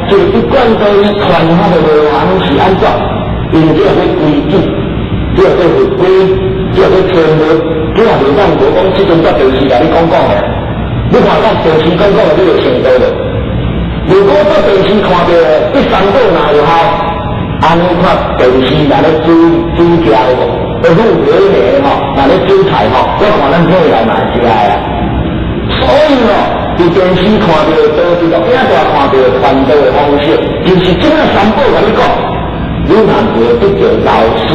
這個一貫道傳法的內涵是按怎？因為這個規矩，這個法規，這個天律，這也袂當無講，這陣在電視共你講講的。你看咱電視講講的，你就成道了。如果在電視看著得三寶若有效，按呢看電視若咧煮煮食有無？會好美味吼，若咧煮菜吼，我看咱聽來嘛會食的啊。所以吼，佇電視看著的，佇錄影帶看著傳道的方式，就是這個三寶共你講，你若無得著老師、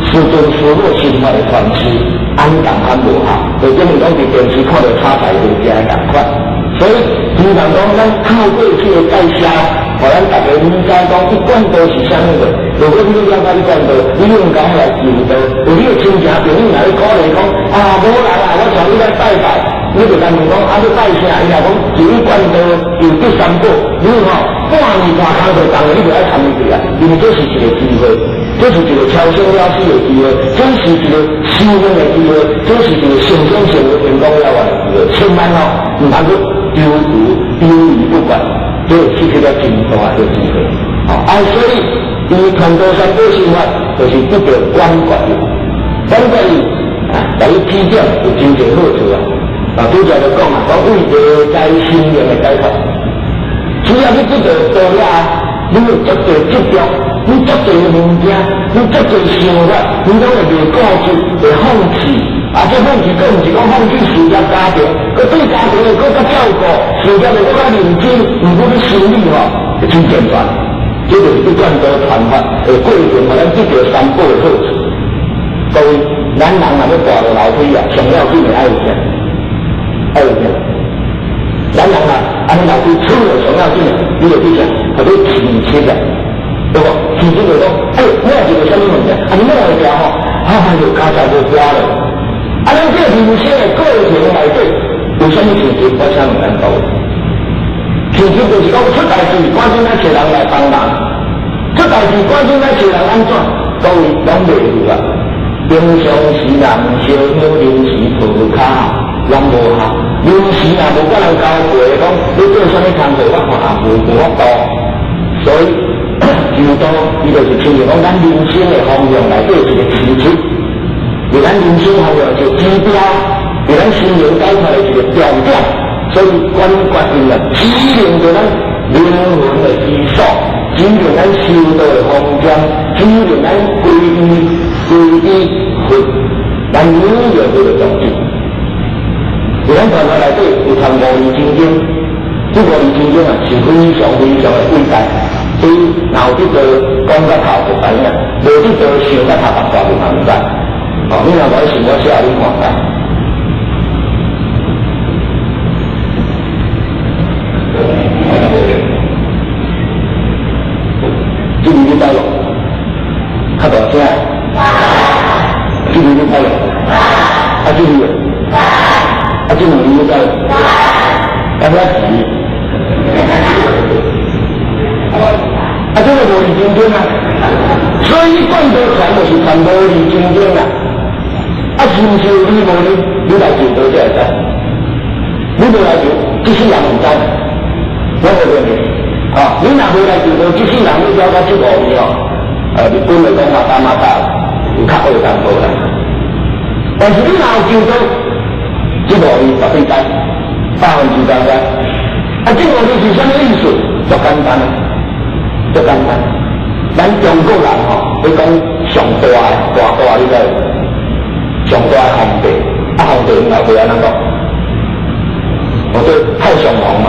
師尊、師母心法的傳授，按仝款無效，就等於講佇電視看著炒菜袂食的仝款。所以，希望講咱透過這個介紹，予咱大家理解講一貫道是啥物貨。如果你了解一貫道，你應該來求道。有你的親戚朋友若咧鼓勵講，啊，無來啊，我帶你來拜拜。你就共問講，啊，欲拜啥？伊若講求一貫道，求得三寶，你吼半暝大空就動，你就愛參與去啊，因為這是一個機會，這是一個超生了死的機會，這是一個修行的機會，這是一個成長成為天公了的機會，千萬哦，毋通去丟丟丟於不管，這失去了真大的機會。好，啊，所以伊傳道三寶心法，就是得著觀覺力，觀覺力啊，來體驗有真濟好處啊。啊，拄才就講啊，講為內在心靈的解脫，只要你得著道了，你有足濟執著，你足濟物件，你足濟想法，你攏會袂固執，會放棄。啊，這放棄，閣毋是講放棄事業家庭，閣對家庭會閣較照顧，事業會閣較認真，毋過你心理吼會真健全。這就是一貫道傳法的過程，予咱得著三寶的好處。各位，咱人若欲跋落樓梯啊，上要緊的愛有啥？愛有啥？咱人啊，按呢樓梯出了上要緊的，你會去啥？予你停車啊，對無？停車就講，哎，摸一個啥物物件？啊，你摸會著吼，啊，又跤才無跋了。啊，咱這人生的過程內底有啥物事情？我請問咱各位，其實就是講出代誌，趕緊來揣人來幫忙；出代誌，趕緊來揣人按怎？各位攏袂有啊。平常時人燒香臨時抱跤，攏無效。臨時若無佮人交陪，講你做啥物工課，我看也無法度。所以求道，伊就是親像講咱人生的方向內底一個時節，是咱人生方向一個指標，是咱心靈解脫的一個重點。所以觀覺音啊，指引著咱靈魂的歸宿，指引咱修道的方針，指引咱歸依歸依佛，咱永遠這個宗旨。佇咱傳法內底有傳五字真經，這五字真經啊是非常非常的偉大，所以若有得著講甲透就知影，無得著想甲頭殼大就嘛毋知。哦，你若無信我寫予你看覓。這字你知無？較大聲。這字你知無？啊，這字，啊，這兩字你知無？啊，遐字。啊，這個無字精進啊。所以講道傳就是傳無離精進啦。啊，是毋是有理無理？你來求道才會知。你無來求，這世人毋知。我無騙你。啊，你若無來求道，這世人你了解這五年哦，日本來講まだまだ有較學淡薄啦。但是你若有求道，這五年絕對知，100%知。啊，這五年是啥物意思？足簡單，足簡單。咱中國人吼，你講上大的大大，你知？上大的皇帝，啊，皇帝𪜶老爸按怎講？我說太上皇嘛。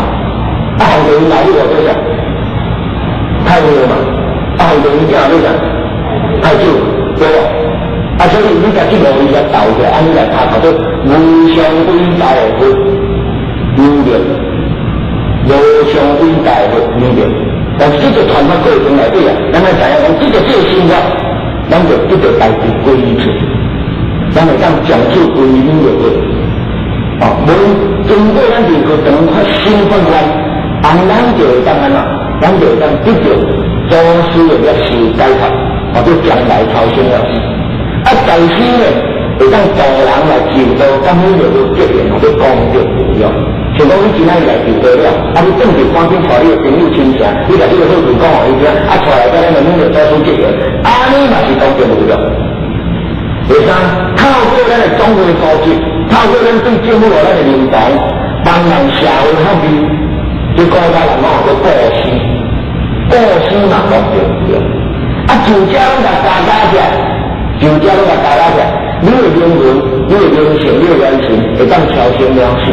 啊，皇帝𪜶老母做啥？太后嘛。啊，皇帝𪜶囝做啥？太子，對無？啊，所以你共這五字來鬥起來，按呢來讀，叫做無上偉大的佛彌勒，無上偉大的佛彌勒。但是這個傳法過程內底啊，咱愛知影講，這個這個生活，咱就得著代誌歸依出，咱會當講出歸依就對。哦，無經過咱入去長發心發願，按咱就會當按怎？咱就會當得著祖師的業事解脫，或者將來超生了事。啊，在世呢，會當度人來求道，咁樣就會結緣，或者功德無量。像講你今仔日來求道了，啊，你轉去趕緊帶你的朋友親戚，你共你的好朋友講予伊聽，啊，帶來佮咱的每個祖師結緣，按呢嘛是功德無量。第三，透過咱的總會組織，透過咱對政府予咱的認同，幫人社會福利，這古早人講叫布施，布施嘛功德無量。啊，就這攏共加加起來，就這攏共加加起來，你的靈魂、你的靈性、你的元神，會當超生了死。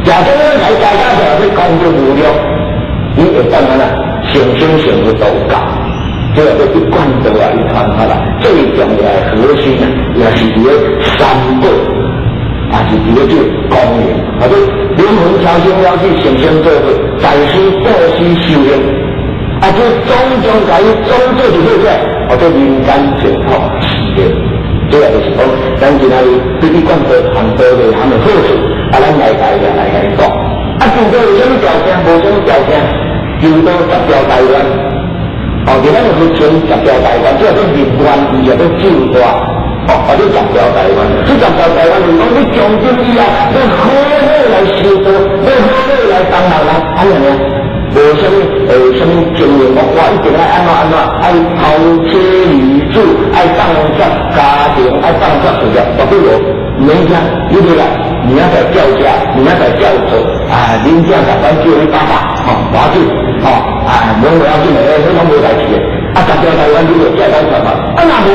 假設你來加加起來，你功德無量，你會當按怎成生成佛都有夠。這個一貫道啊，伊傳法啦，最重要的核心啊，也是佇咧三寶，也是佇咧這個功能，或者靈魂超生了死，成生做佛，在世布施修行，啊，這種種共伊總做一伙起來，或者人間淨土是的。這個就是講，咱今仔日對一貫道傳道的他們好處，啊，咱來來來來來講。啊，求道有啥物條件？無啥物條件，求道十條大願。哦，佇咱的佛前十條大願，這個入願，伊叫做咒願，哦，或者十條大願。這十條大願就是講，你從今以後，你好好來修道，你好好來幫人人，按呢爾，無啥物啥物經驗，我一定愛按怎按怎，愛拋妻離子，愛放下家庭，愛放下事業，絕對無，毋免驚，你袂來，明仔載叫食，明仔載叫做，啊，恁囝逐擺叫你爸爸，吼，無要緊，吼，啊，無無要緊的，彼攏無代誌的。啊，十條大願你就簡單說嘛，啊，若無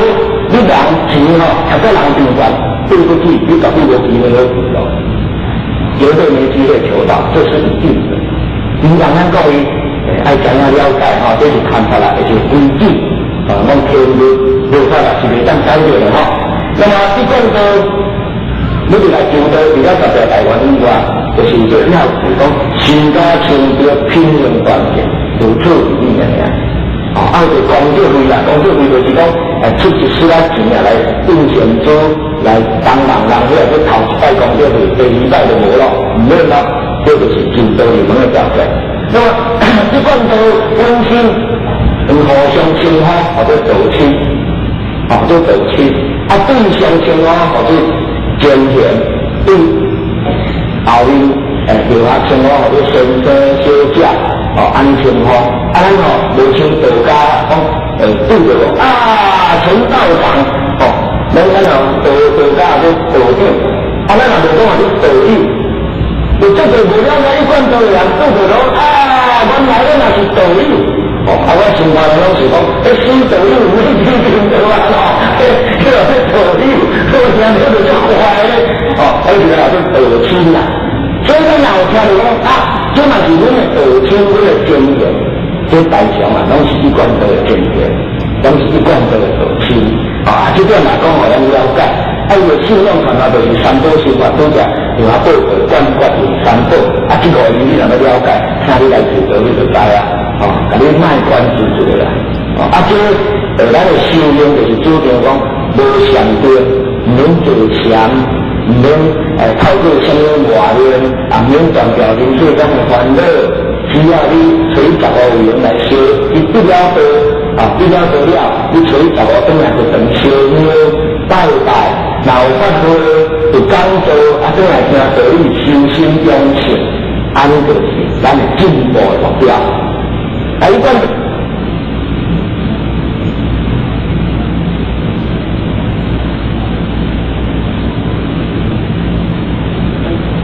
你人錢吼，或者人貧窮，對不起，你絕對無機會好求到，絕對沒機會求到，這是一定的。毋通咱各位愛知影了解吼，這是傳法啦，就是規矩，啊，攏天律，無法啦，是袂當改變的吼。那麼一講到你佇來求道，除了十條大願以外，就是這了是講身家清白、品行端正，如此而已爾。啊，啊，就功德費啦，功德費就是講，出一絲仔錢啊來應善做，來幫忙人，遐去頭一擺功德費，第二擺就無咯，毋免咯，這就是求道入門的條件。那麼一貫道本身，互相稱呼或者道親，或者道親，啊，對相稱呼或者前賢，對後面叫他稱呼或者先生小姐，哦，按稱呼，啊，咱吼無像道家講，對著講啊，陳道長，哦，咱吼道家叫道長，啊，咱若無講話叫道友，有這個無了解一貫道的人對著講啊，原來咱也是道友，哦，啊，我上班攏是講，死道友毋免聽聽到啊，哦，叫做道友，我聽著就足壞咧，哦，而且叫做道親啦，所以咱若有聽著講啊，這嘛是阮的道親，阮的真言，這大常啊，攏是一貫道的真言，攏是一貫道的道親，啊，這點嘛講予咱了解。啊，伊的信仰傳法就是三寶修法，拄則有阿報告觀法用三寶，啊，這五字你若欲了解，請你來求道，你就知啊，哦，共你莫關注一下啦，哦，啊，這咱的修行就是主張講無禪定，毋免坐禪，毋免透過啥物外面，也毋免斷掉人世間的煩惱，只要你隨十五緣來修，伊得了道。啊，你了做了，你揣查某转來就當燒香拜拜，若有法會有講座，啊，轉來聽道理，修心養性，按呢就是咱的進步的目標。啊，伊講。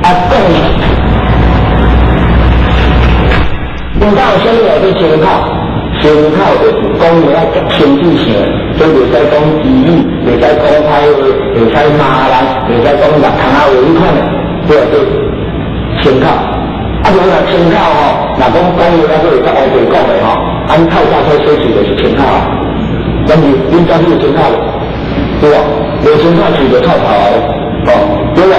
啊，講，领導啥物叫做清口？清口就是講話愛足清楚性，所以袂使講語，袂使講歹話，袂使罵人，袂使講六空仔話，彼款的，這叫做清口。啊，無若清口吼，若講講話抑閣會較烏白講的吼，按透早出洗喙就是清口啊。但是恁家己有清口無？對無？無清口喙就臭臭啊，哦，對無？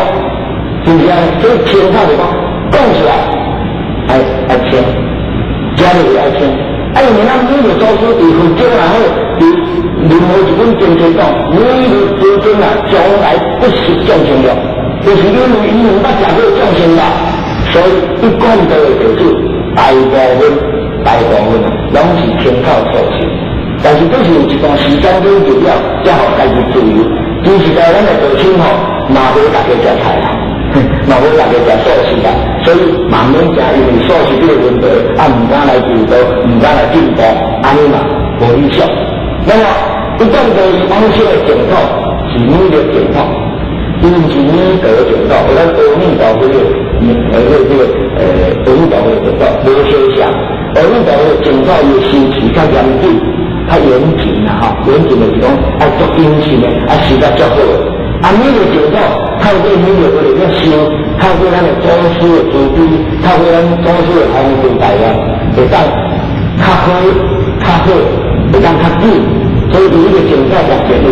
是毋是按呢？所以清口就講講出來愛愛清，食落愛清。啊，因為咱每個祖師佇佛經也好，佇任何一本經冊講，彌勒師尊啊，從來不食眾生肉，就是因為伊毋捌食過眾生肉，所以一貫道的弟子大部分大部分啊，攏是清口素食。但是這是有一段時間累積了，才予家己自由。其實在咱的道場吼，嘛無逐家食菜啦，嘛無逐家食素食啦，所以嘛毋免驚，因為素食這個問題，啊毋敢來求道，毋敢來進步，按呢嘛無理想。那麼一貫道是往生的淨土，是彌勒淨土，伊毋是彌陀淨土，咱阿彌陀佛的，阿彌陀佛的淨土無相像。阿彌陀佛的淨土伊的修持較嚴謹。較嚴謹啦，吼，嚴謹就是講愛足謹慎的，啊修得足好。啊，彌勒淨土透過彌勒佛的修，透過咱的祖師的慈悲，透過咱祖師的宏慈大願，會當較好、較好，會當較久。所以，伊彼個淨土目前是。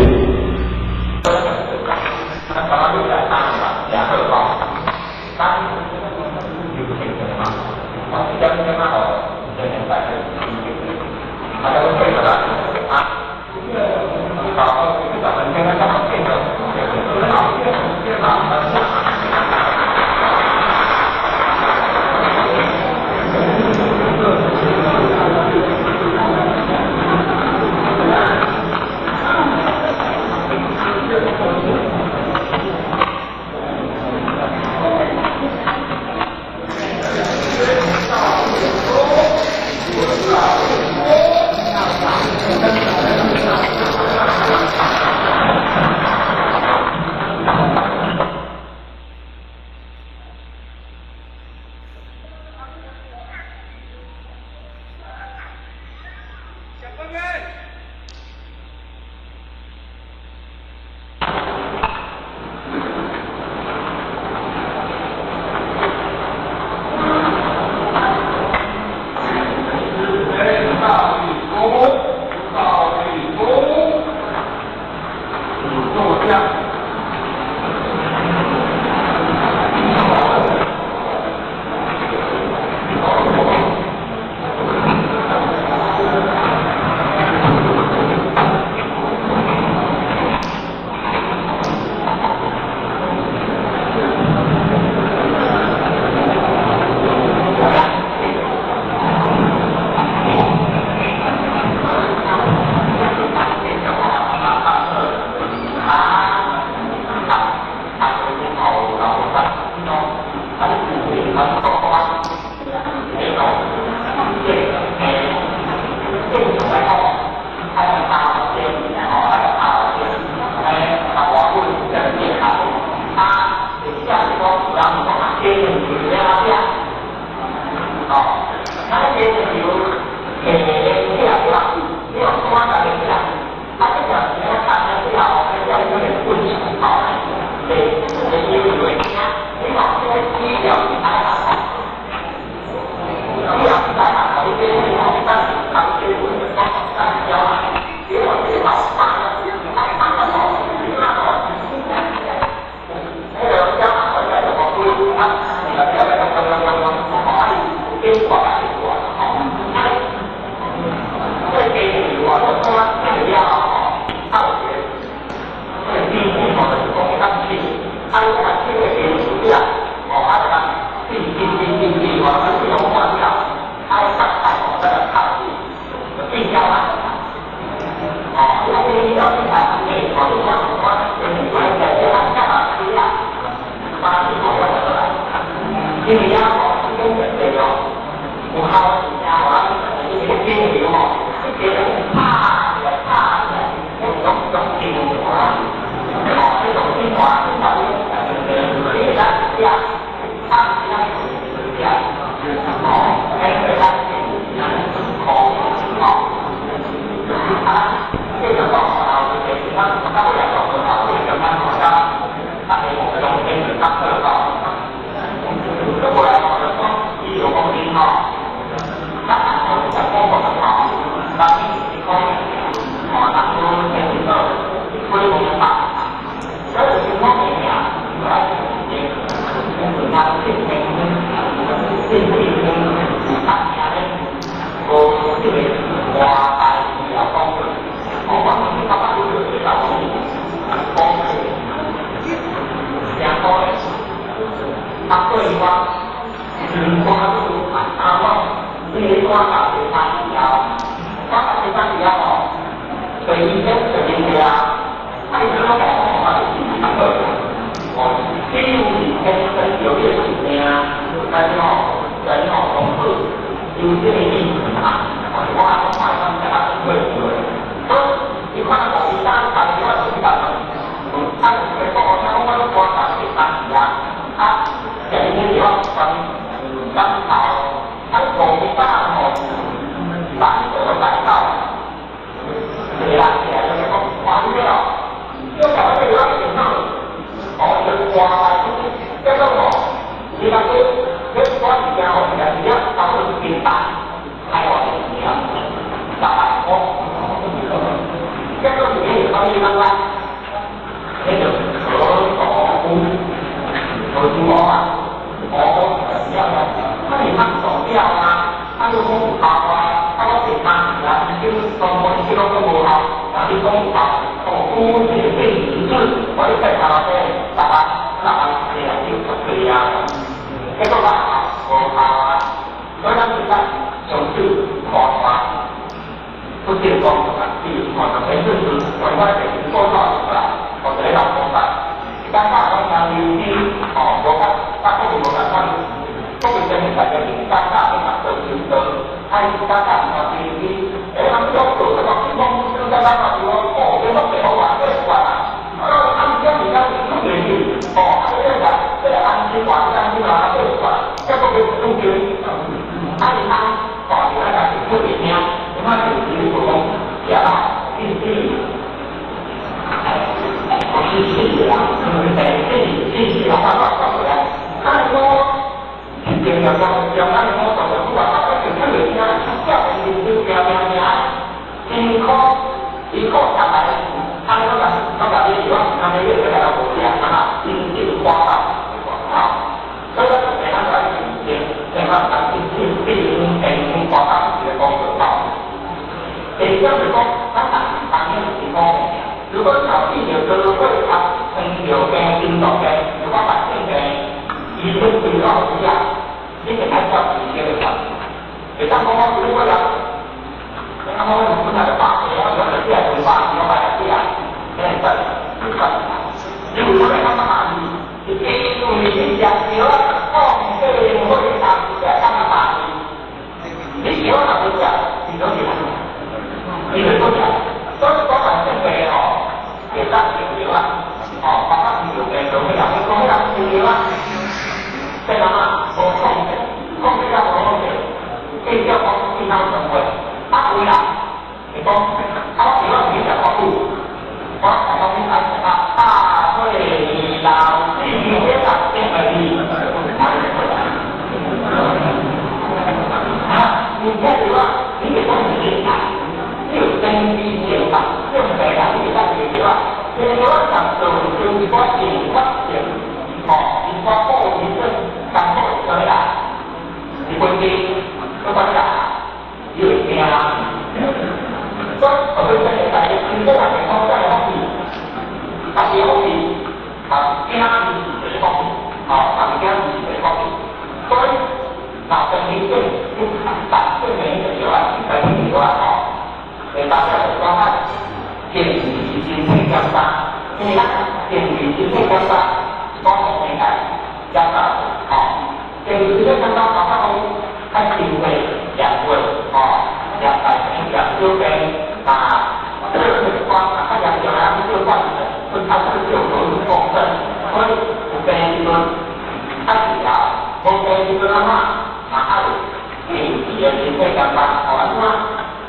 定期的身體檢查，哦，安怎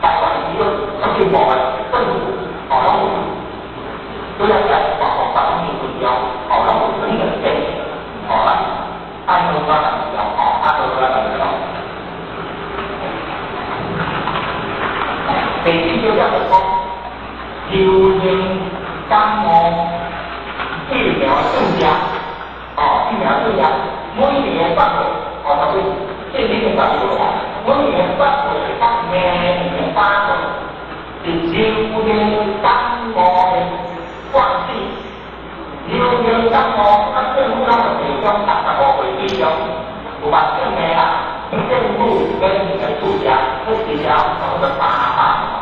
台灣醫院較進步的政府，哦，第四小點就講流行感冒疫苗注射，哦，疫苗注射，每年8月，哦，特別這年嘅8月啊，每年8月到明年8月是流行感冒的季節。流行感冒，啊，政府攏會提供65歲以上有目症的人，政府免費注射，去治療差不多800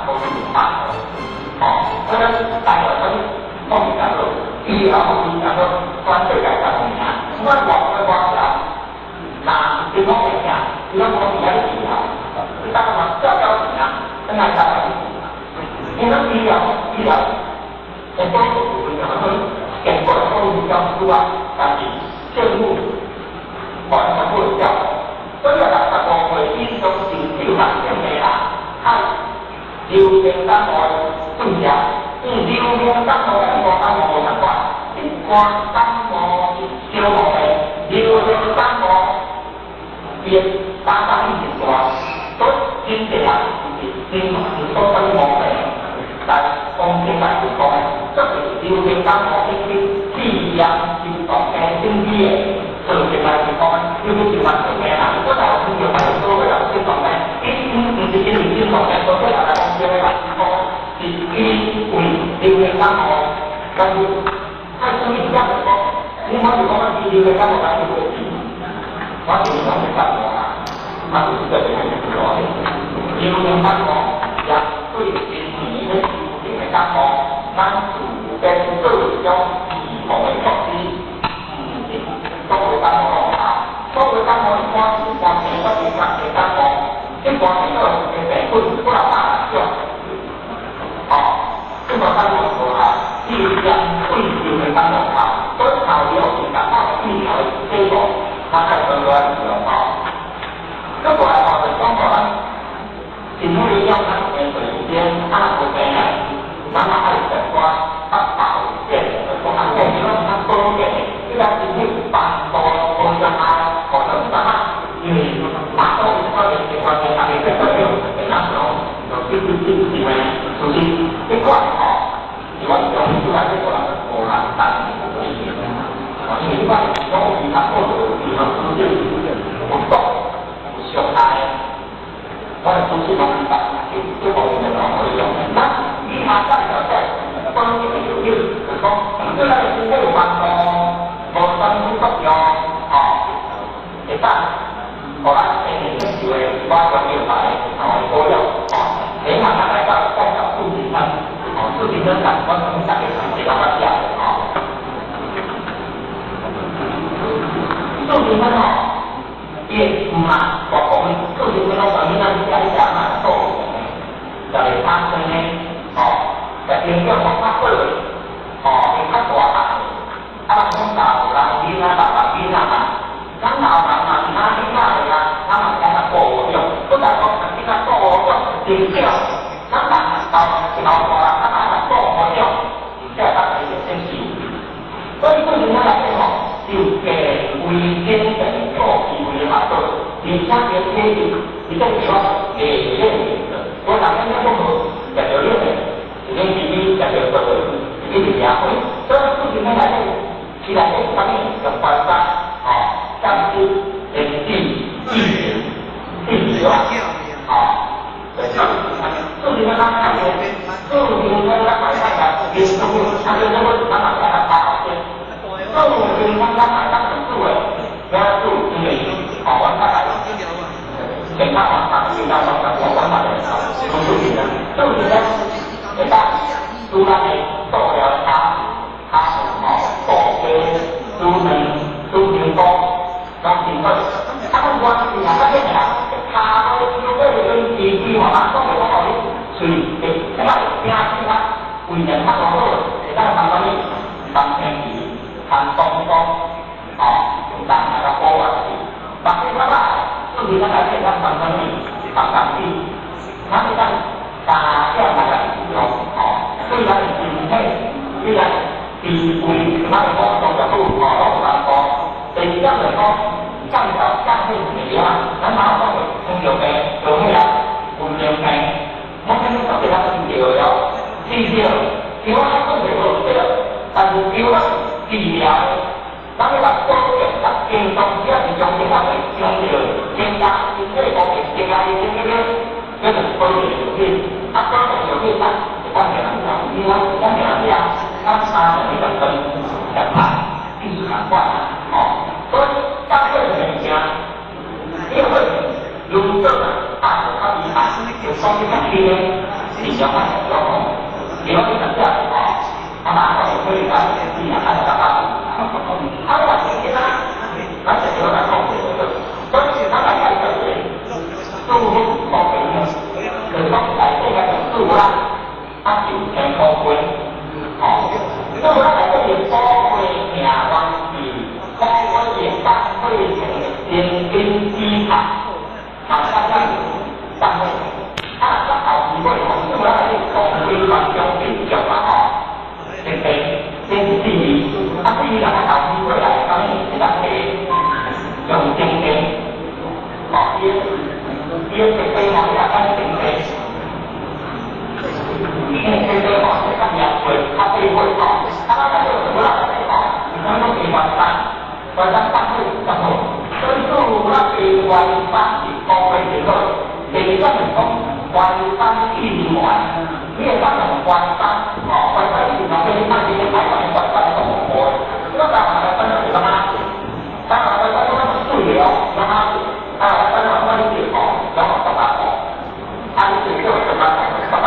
多百，哦，所以咱台灣咱講真好，醫療非常好，全世界上有名。我外國外國，那地方會聽，地方講伊遐治療，你當嘛照交錢啊，咱來台灣去，因為醫療，會多數非常好，結果都比較多啊，但是政府完全不會教，所以65歲以上是有目症的人，愛流行感冒注射，因為流行感冒跟一般感冒無仝款，一般感冒是小毛病，流行感冒伊的打擊力真大，所以真濟人是真是所謂毛病，但講起來就講，這是流行感冒引起肺炎、心臟病等等的，造成來是講，尤其是慢性病啦，我就聽到別個所謂的心臟病，伊毋是因為心臟病所以來講，這個來講是因為流行感冒，但是愛注意一點就講，你莫是講是流行感冒來就會死，我是講是感冒啦，啊，就是這個流行感冒也對今年咧流行的感冒，咱自編做一種預防的措施，毋是所有感冒攏有效，所有感冒一般是關病發生的感冒，這關病毒的病菌過來百種，哦，這個感冒無效，只有針對流行感冒有效，所以頭流行感冒疫苗的結果，咱愛分開用吼。這過來吼就講到咱政府營養咱有時間，啊若無病啊，咱嘛愛食寡較保健的，講啊講起攏較保健的，對咱身體有幫助、無傷害，哦，就啥啊？因為馬肚有可能習慣性，家己在做會當講，就對對對對的，就是這款吼，是阮中醫出來這個人無人當的意思，哦，因為這款攏有其他好多地方有毒、有傷害。我的知識攏明白，這方面就攏可以用。那以下再條再保健的要點，就講對咱的身體有幫助，無傷副作用，吼，會當，予咱天然受的一寡中藥材，吼，保養，吼，起碼咱來到講到四神湯，吼，四神湯，我想大家是比較捌食的，吼。四神湯吼，伊毋嘛，大部分四神湯攏啥物？咱食咧食嘛素的，食袂產生的，吼，食營養較好的，吼，會較大漢。啊，人講老人囡仔、老人囡仔嘛，咱老人嘛是哪囡仔的啊，咱嘛是愛較顧五種，不但講囡仔顧五種真少，咱人老老大人，咱嘛愛顧五種，才會當會先受。所以四神湯內底吼，就加維生素、素氣維嘛好，而且伊體質，伊種是講袂冷的。我逐日咧講無食著冷的，一冷滴滴食著熱的，一直惹火。所以四神湯內底，其內底啥物？用觀察，吼，降脂、蓮子、薏仁、薏仁啊，吼，對，四神湯咱看咧，四神湯咱買菜來，林主啊，林主咱嘛愛來包先。四神湯咱買當煮的，要煮因為吼，阮較來健康嘛，啊，健康嘛，我阮嘛會講四神湯，四神湯會當煮咱的肚了骹骹吼，肚皮、煮卵、煮牛肚，攏真好。啊，阮是啊，較免啊，骹尾、手尾跟雞雞吼，人講會講予你喙會啥物驚死啊，胃炎較無好，會當通啥物？通天氣，通東風，吼，用當來個保護去。目睭較歹，四神湯內底通啥物？通冬子，咱會當加點來來使用，吼，對咱的身體，對咱脾胃，咱的五臟六腑，吼，攏有幫助。第二點就是講，降調降血壓，咱哪講的糖尿病、高血壓、糖尿病，我聽講特別咱治疗，药啊讲袂好对，但是药啊治療的，咱要把保健甲健康只是中間啊，強調增加身體功能，增加身體個叫做保健藥品，啊保健藥品咱會當給人講，因為咱給人講，咱三個去分兩派，第一行款，哦，所以當這個物件，你會如果啊較厲害，就講你較輕的，治療較小講，如果你較正哦，啊那我就可以講，你也較較較，啊我是囡仔，咱就叫咱講這個，所以咱來看這個，祝福國民，就是講來這個祝福啦，啊就天空軍，哦，祝福來這是寶貴命運是寶貴的當會成精兵之塔，啊，大家當會，啊，咱後期會吼，祝福來這講規範中定著嘛吼，這個這是第一，啊，第二人後期會來，當然是咱個用精兵，哦，伊伊個規劃也咱精兵。因為這個吼是較嚴會，較細會吼，啊，咱來做什麼啦？吼，咱講地關山，關山當會較好，所以做咱地關山是高貴的好。第二種是講關山應援，你會當用關山，吼，關山應援，比如講你台灣的關山都無好，這個台灣的關山是幹嘛？台灣的關山攏是水的哦，幹嘛？啊，關山關山吼，然後幹嘛？啊，你這個幹嘛？幹嘛？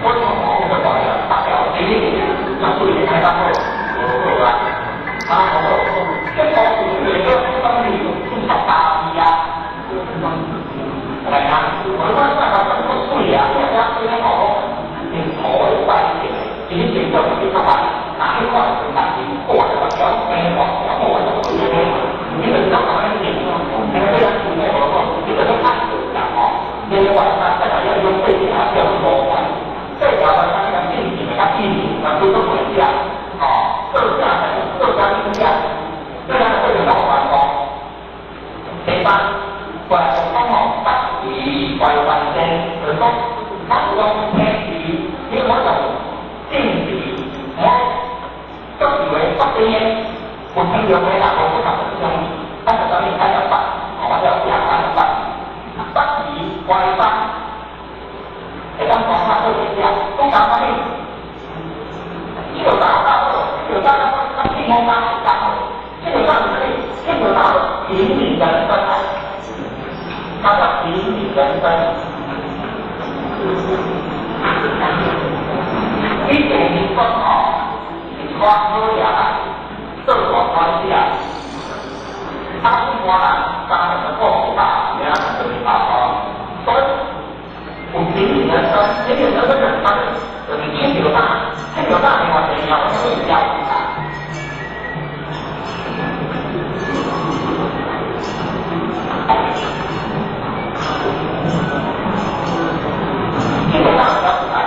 我從我個講的，大表第一個，那水的開當好，好啊，啊好，這個水的當然是大味啊，係咪啊？我講講講個水啊，因為水咧吼，用土的擺的，其實這個是較歹，哪一塊是難過的，條平滑，條好的水的，你就是講講那個，那個這樣水的無好，你就是按啦吼，另外咱再來要用對條叫五環。這條的咱個進行的較進行，咱都做一下，哦，做下做下一下，這樣會有老完工。第三，過來講吼，北移外環境，就是講，咱有講天時，你我用政治，我作為北邊的，有聽到的人，我不同這種，咱就等於開個北，哦，我叫亞灣的北，北移外山。會當講較好一點，講講啥物？這個大大好，這個大大較天空較較好，這個大是啥物？這個大平民人生啊，它叫平民人生。你第二講吼，是看好嘢啊，做大官司啊，啊，一般人三十個大，爾就是大所以。有平民人生，平民人生就是啥物？就是七條大，七條大另外第二條是要大。七條大要出來，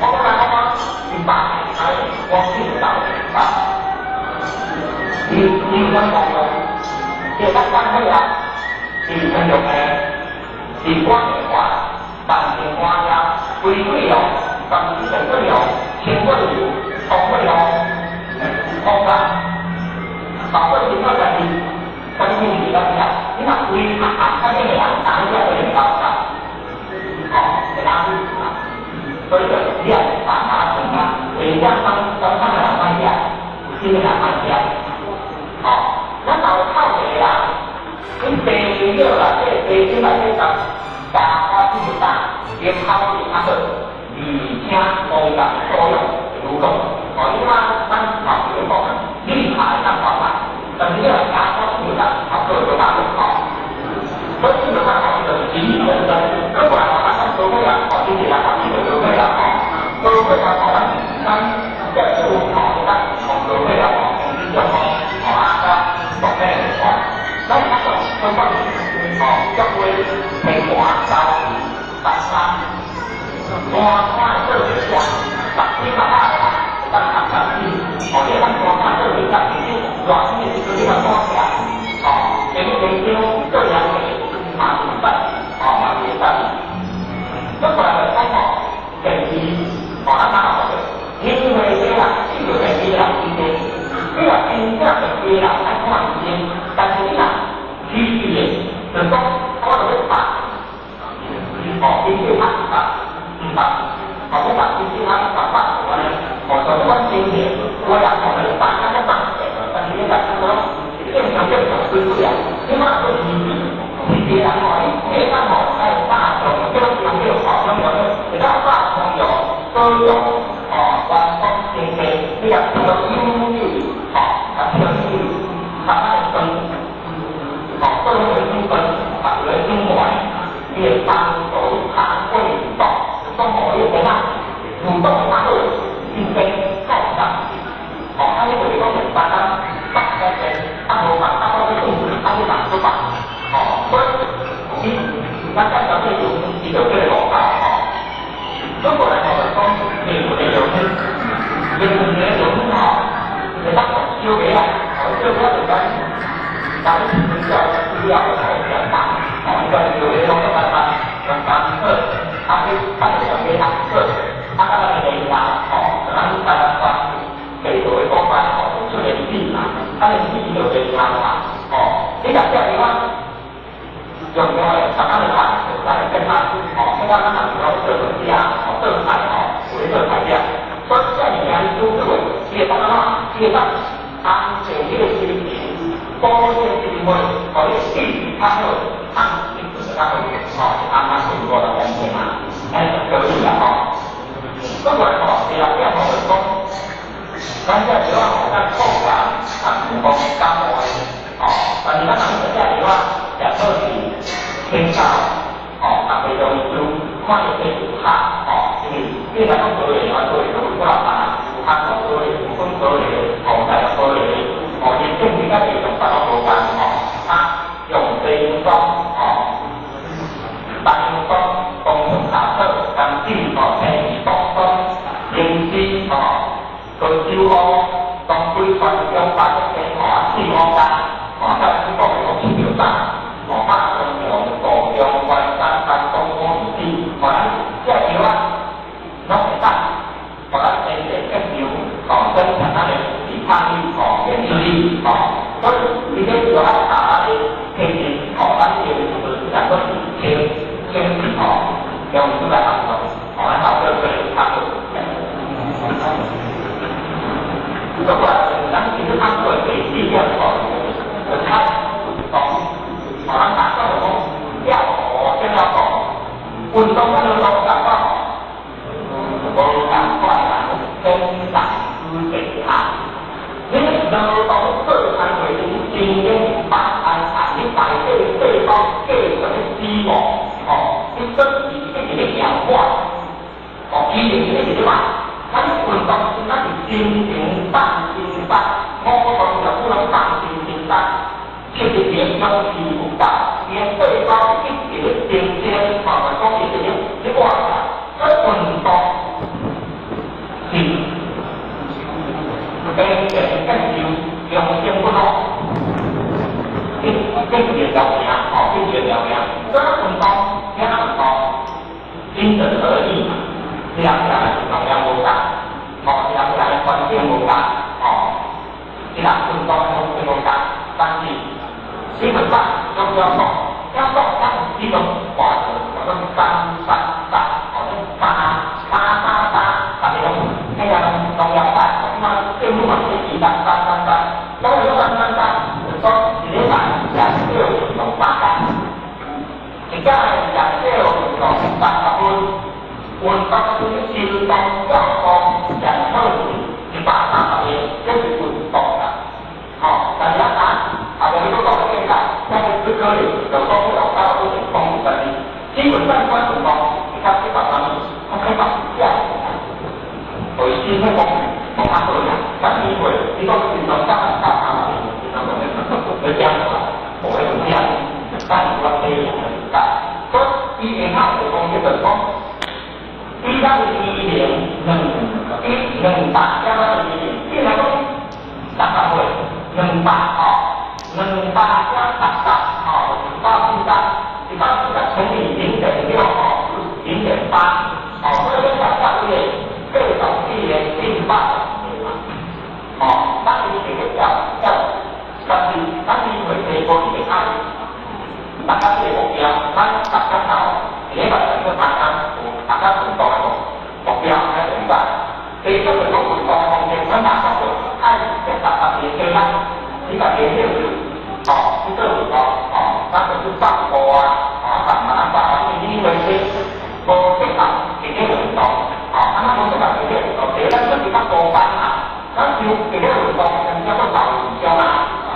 我講來講，一百哎，我七條大一百。你你講講講，這個咱會啊，是陳玉梅，是關美華。萬年花呀，歸桂哦，萬年水桂哦，青桂油，紅桂哦，紅啊，包括其他家己，家己是啥物啊？你若規啊啊，啥物的人，打起來就會爆炸，哦，會打死啊。所以就你也打打成啊，為了幫幫幫人賣下，有錢的人賣下，哦，咱若有透的啦，恁地料啦，這個地點內底當。大花之大，伊口味較好，而且高感作用如講，哦，你看咱頭先講，綠茶會當發財，但是你若加花之大，效果就大好。所以這個較好就是平民人生，過來吼，咱講多尾啊，哦，就是來講這個多尾啊，吼，多尾啊，吼，咱咱這做吼，咱從多尾啊，吼，從這種吼，哦啊，咱講咩哦，咱較講分講，哦，叫做平華高白山，山山做一下，白天嘛啊，当合作哦，你当山山做一下，其實熱天的時陣你嘛山起來，哦，下晡天做兩個嘛是會使，哦嘛是會使。咁過來就講吼，電視，哦，咱哪有講吼，你把其他把把安尼，吼，就阮经验，有人吼是三工才放，但是你来讲讲，正常正常对不了，起碼都是是人吼，你計較吼愛百重叫叫叫吼，種種會當百重用，保養吼，員工經濟，你若叫做有利吼，啊叫做有利，較愛分，吼，做個水分，啊個水源，伊會幫助你行過動，講吼你會哪，蠕動較好，精神較有力，吼，啊你就是講兩三工放個電，啊無放啊我去轉，啊你放做放，吼，所以你咱介紹這個伊就這個路口吼。中國來講就講，靈魂的藥方，靈魂的藥方吼，會當小額啊，小額就講，咱比較主要的兩大，吼，一個小額攏總簡單，用三克，啊去放小額兩克，啊，咱的練啦，吼，咱台灣話，地圖的講法吼，出個字嘛，啊，你字就練啦嘛，吼，你若這樣話，用用的，逐工來看，來變啊，吼，變啊，咱若是講做東西啊，吼，做菜吼，有咧做菜了，所以這物件你煮做，伊會當按怎？伊會當安靜你的心情，保證一定會，予你身體較好，啊，你就較好，吼，安怎做五十公斤嘛，安尼就可以啦，吼。不過吼，第六點吼就是講，咱這藥啊，吼，咱創啊，啊，預防感冒的，吼，但是咱若食這藥啊，食好是天教，吼，逐個中醫師看伊體有效，吼，因為你若講多的話，多的就有多少啊？有韓國多的，有本多的，吼，大陸多的，吼，伊正式甲地上別攏無仝，吼，啊，用西方，吼，白楊霜、冬蟲夏草、甘子，吼，青東東、靈芝，吼，高手烏、當歸川芎、白玉吼，四五加，吼，再去講講七條三，吼，百中強、杜仲、關山、山東五子，吼，咱這藥啊，攏會當，予咱身體更強，吼，增強咱的抵抗力，吼，免疫力，吼，所以伊這藥啊，打咱的體質，吼，咱的就是兩個清清氣，吼，用出來幫助，吼，咱效果會較好。不過，咱其實按做第四點吼，就較講，吼，咱大家就講，要學先要講，運動咱就攏共款，無共款啦，天壤之別啊！你勞動做工課，真正把安排你內底細胞繼續咧死亡，吼，你身體一直咧氧化，哦，機能一直咧歹。咱運動時咱是真正放真放，五臟六腑攏放真真放，其實影響是有大，伊的細胞一直咧增生，吼，講伊直咧咧活起來，所以運動是變成更有良性不好，變變變了命，吼，變變了命。所以運動，聽人講，因人而異嘛，人人的運動量無仝，吼，人人的環境無仝，吼，一人運動的方式無仝，但是基本上都要動，要動，咱有幾種法則，叫做三三三，吼，三三三三，大家攏聽下攏攏了解，吼，這馬政府嘛是提倡三三三，講到三三三，就講一禮拜上少運動三工，一工上少運動30分，運動是心動跳動上好是130個，這是運動啦，吼，但是咱啊，後面你閣講得更較，咱只可能就講六到五成功，但是基本上關運動，你較缺乏啥物？較缺乏氧，所以身體功能無較好啦。咱因為你講運動到到三十分，你講出來，無會有這，咱有我體驗的，所以伊會曉就講叫做講，比咱的年齡兩比兩百點仔的年齡，比如講60歲，兩百吼，260.60吼，140，140乘以0.6吼，0.8，吼，所以你60歲的80歲的變100歲嘛，吼，咱伊這個要要，但是咱因為地步一定愛達到這個目標，咱達到後，一禮拜就三工有達到運動的目標，無出來這個運動，第一咱出去較高班啊，咱上這個運動，人家講老營銷啦，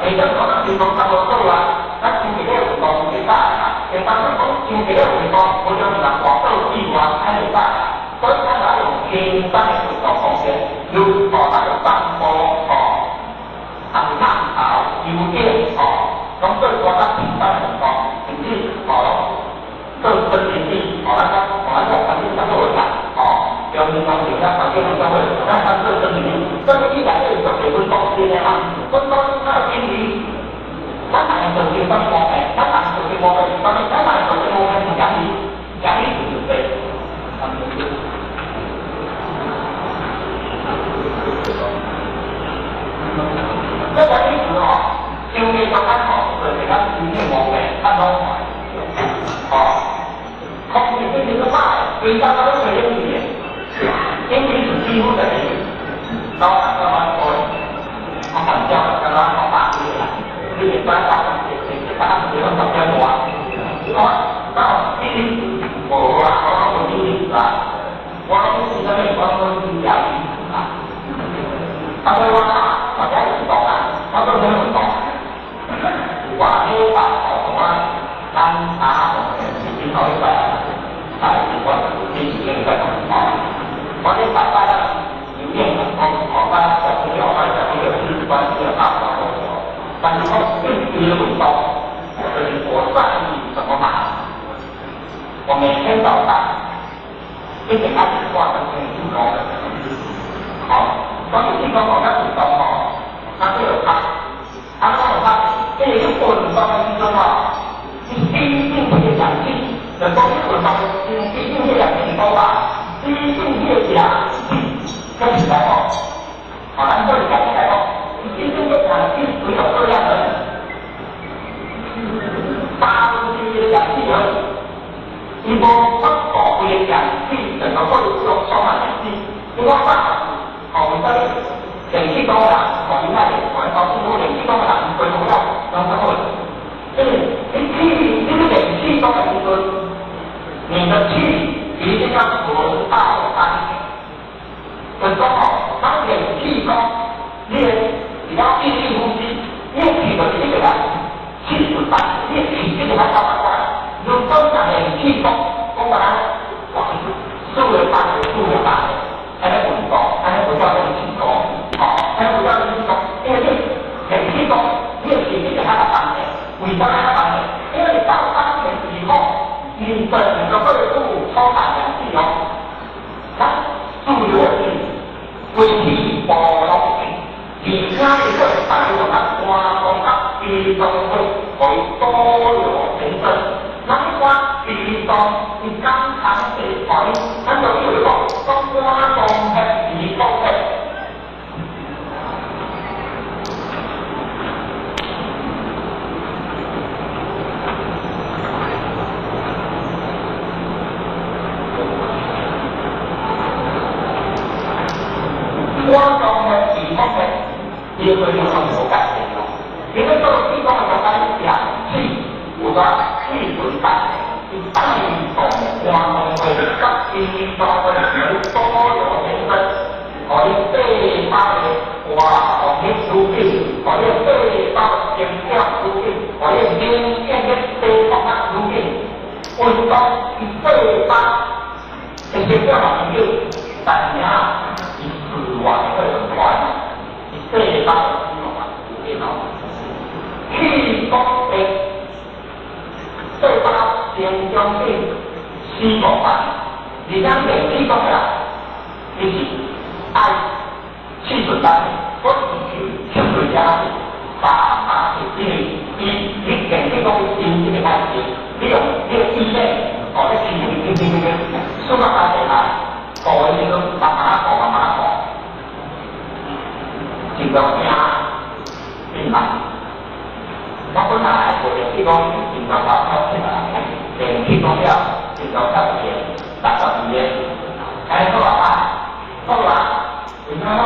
下陣講咱上講差不多啊，咱上這個運動會使啊，下當咱講上這個運動，無將是人外島以外，安會使啊，所以咱來用輕鬆的運動方式，如哦，咱用散步哦，啊是慢跑、游泳哦，攏做寡較簡單的運動，甚至哦，做伸展哦，咱講哦，咱講環境較好啦，哦，中央公園咱環境較好，咱咱做伸展，所以你來這做運動先的嘛，運動咱有經理，咱人做成啥物毛病？咱人做成毛病是啥物？咱人做成毛病是壓力，壓力就是病。這個意思哦，傷過就較好，就是咱身體毛病較攏快，哦，空氣變成個歹，規工都咧吹冷氣的，冷氣是幾乎就是老人家蠻多，啊，反正剛剛好百幾個啦，你會使講一百幾個十幾個啊，哦，那呢啲無啦，我講無呢啲啦，我講是啥物？我講是壓力啊，啊，所以我大家運動啊，我做啥物運動？我禮拜哦，我單打是頭禮拜，啊，我平時禮拜哦，我禮拜拜啦，游泳哦，哦，我十幾個，我十幾個四關這個大跑但是我最主要運動，就是我在意什麼嘛？我每天早上一定愛掛上練氣功，好，當你氣功講較運動吼，那就有差，啊，那有差，因為你運動的時陣吼，你真正這個氧氣，就講你運動，真正這個氧氣是多大？真正這個氧氣，這是來講，啊，咱做氧氣來講，真正這個氧氣只有這樣而已，1/8的氧氣而已，伊無法度規個氧氣，能夠過用充滿氧氣，因為我哦，為啥物？練氣功的人，哦，伊愛練，哦，師傅練氣功的人，伊恢復了，攏較好。因為你氣，你咧練氣功的時陣，你的氣一定要存到丹田。就是講哦，當練氣功，你只要意氣呼吸，你的氣就是一直來，氣存丹，你的氣一直來到過來。如果講練氣功，講把它哇，四個八個，四個八個，安尼運動，安尼不叫練氣功。哦，安尼不叫練氣功，因為你練氣功，你的氣一直喺度丹田。為啥喺丹田？因為你到丹田以後，你整個肺部充滿氧氣哦，咱自由的氣，規氣無攏氣，而且伊閣會帶動咱肝臟甲脾臟血，予伊多有成分。咱看脾臟伊肝腸肺肝，咱就叫做講肝臟血、脾臟血。肝臟血、脾臟血，伊個作用無共的咯。因為做氣功的時陣，氧氣有啥氣存丹田，伊帶動肝臟血甲脾臟血有多有成分，予你細胞的活動力愈緊，予你細胞成長愈緊，予你免疫力提高較愈緊。運動伊細胞的成長嘛愈緊，但是啊，伊死亡會很快，伊細胞死亡有緊哦。氣功的細胞成長性死亡慢，而且練氣功的人，伊是愛氣存丹田，我是吸對遮三三因為伊你練氣功心這個開始，你用你的意念，哦，你氣氣氣氣氣，數到丹田來，過的時陣慢慢過，慢慢過，真夠驚，明白？我本來無練氣功，真夠頭頭起來，練氣功了，真夠十二個、62個，安尼好啊，好啊，為啥好？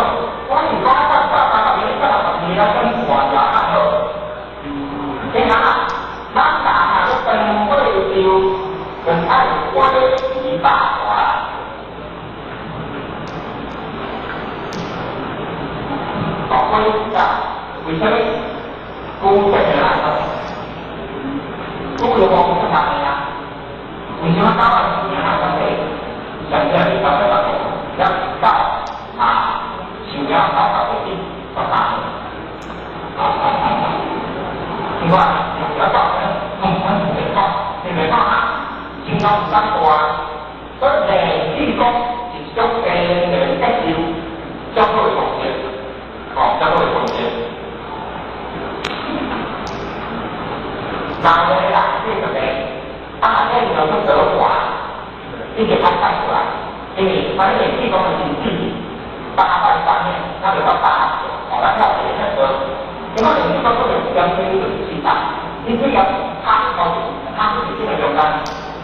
我是講八百八十二、862，咱算也較好。你看啊，咱大下個分配就，就愛花200块。尾啊，為啥物孤這個人？孤有無出頭啊？為什麼九啊四年啊？關係上個禮拜十五，一九啊，上了99個點13。另外，有一個咧，農村地方，你明講啊，先講三個啊，所以呢個是將接受將佢重建，哦，將佢重建。那個啦，這個咧，啊，這個就得華，這個較快出來，因為反正呢個是四883年，那就到八，哦，咱跳一個那個。因為你這個就是將這個四百，你這個他哦，他是這個中間，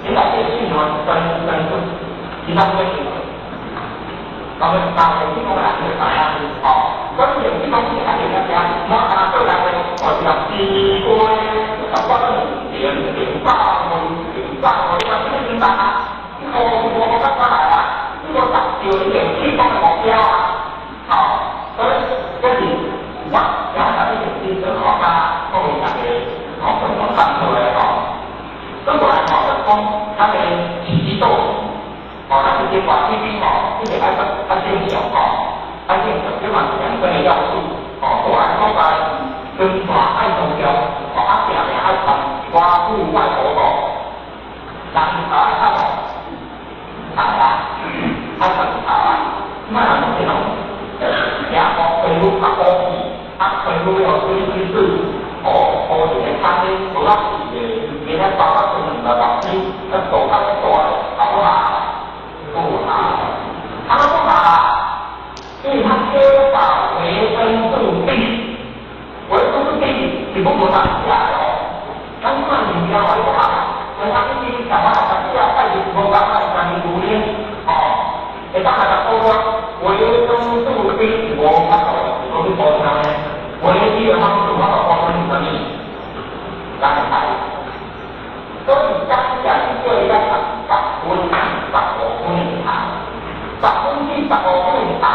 你來這個信號分分出其他不會信號，我們大概這個來這個哦，所以這個是還是要講，我啊對來講，我是要四個十八點零八零八，我這個明白啊？我我我過來啊，這個達到一個最終的目標啊，好，所以這是我。啊，各位大家，吼，共同探討的吼。咁過來吼，就講咱的持度，吼，咱是電話機吼，這個愛較正常吼，愛正常，這嘛是兩個的要素，吼，過來講來，長大愛重要，吼，啊，定定愛穿一寡戶外活動，人愛較無，啊，愛穿頭啊，莫人講這種，聽講皮膚較烏氣。啊，皮膚要水水水，哦，哦，一個餐廳無啊是的，今仔包啊剩兩个目睭，啊，大較大，啊不啦，不啦，啊不啦，因為它缺少維生素 B，維生素 B 是不無當食的哦。咱看物件話你講，維他命 B 食完食了，拜日無講啊，三年五年，哦，會當來食好多，維生素 B 是無法度，是無去補充的。維基的方式，我講講是啥物？人才。所以講起來，叫伊來15%的頭，15%的頭，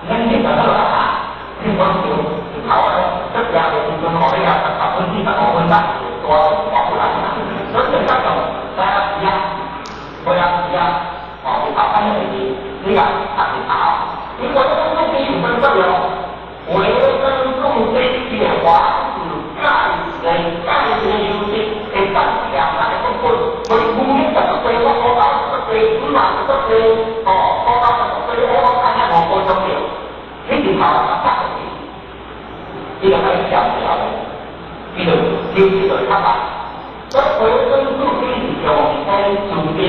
咱你就好啊。你講就頭咧，這邊的時陣吼，你也15%咱大大不來啦。所以就講講，大家是啊，大家是啊，哦，日頭反正就是你共讀日頭，因為維生素 B 有啥物作用？維生素 B 是防止鈣的鈣的流失，會增強咱的骨骨。所以牛奶十個濟，我五百十個濟，五萬十個濟，哦，500十個濟，我看下五個鐘頭，你日頭啊拍落去，伊就開始消掉，伊就流失就較慢。所以維生素 B 是用在自然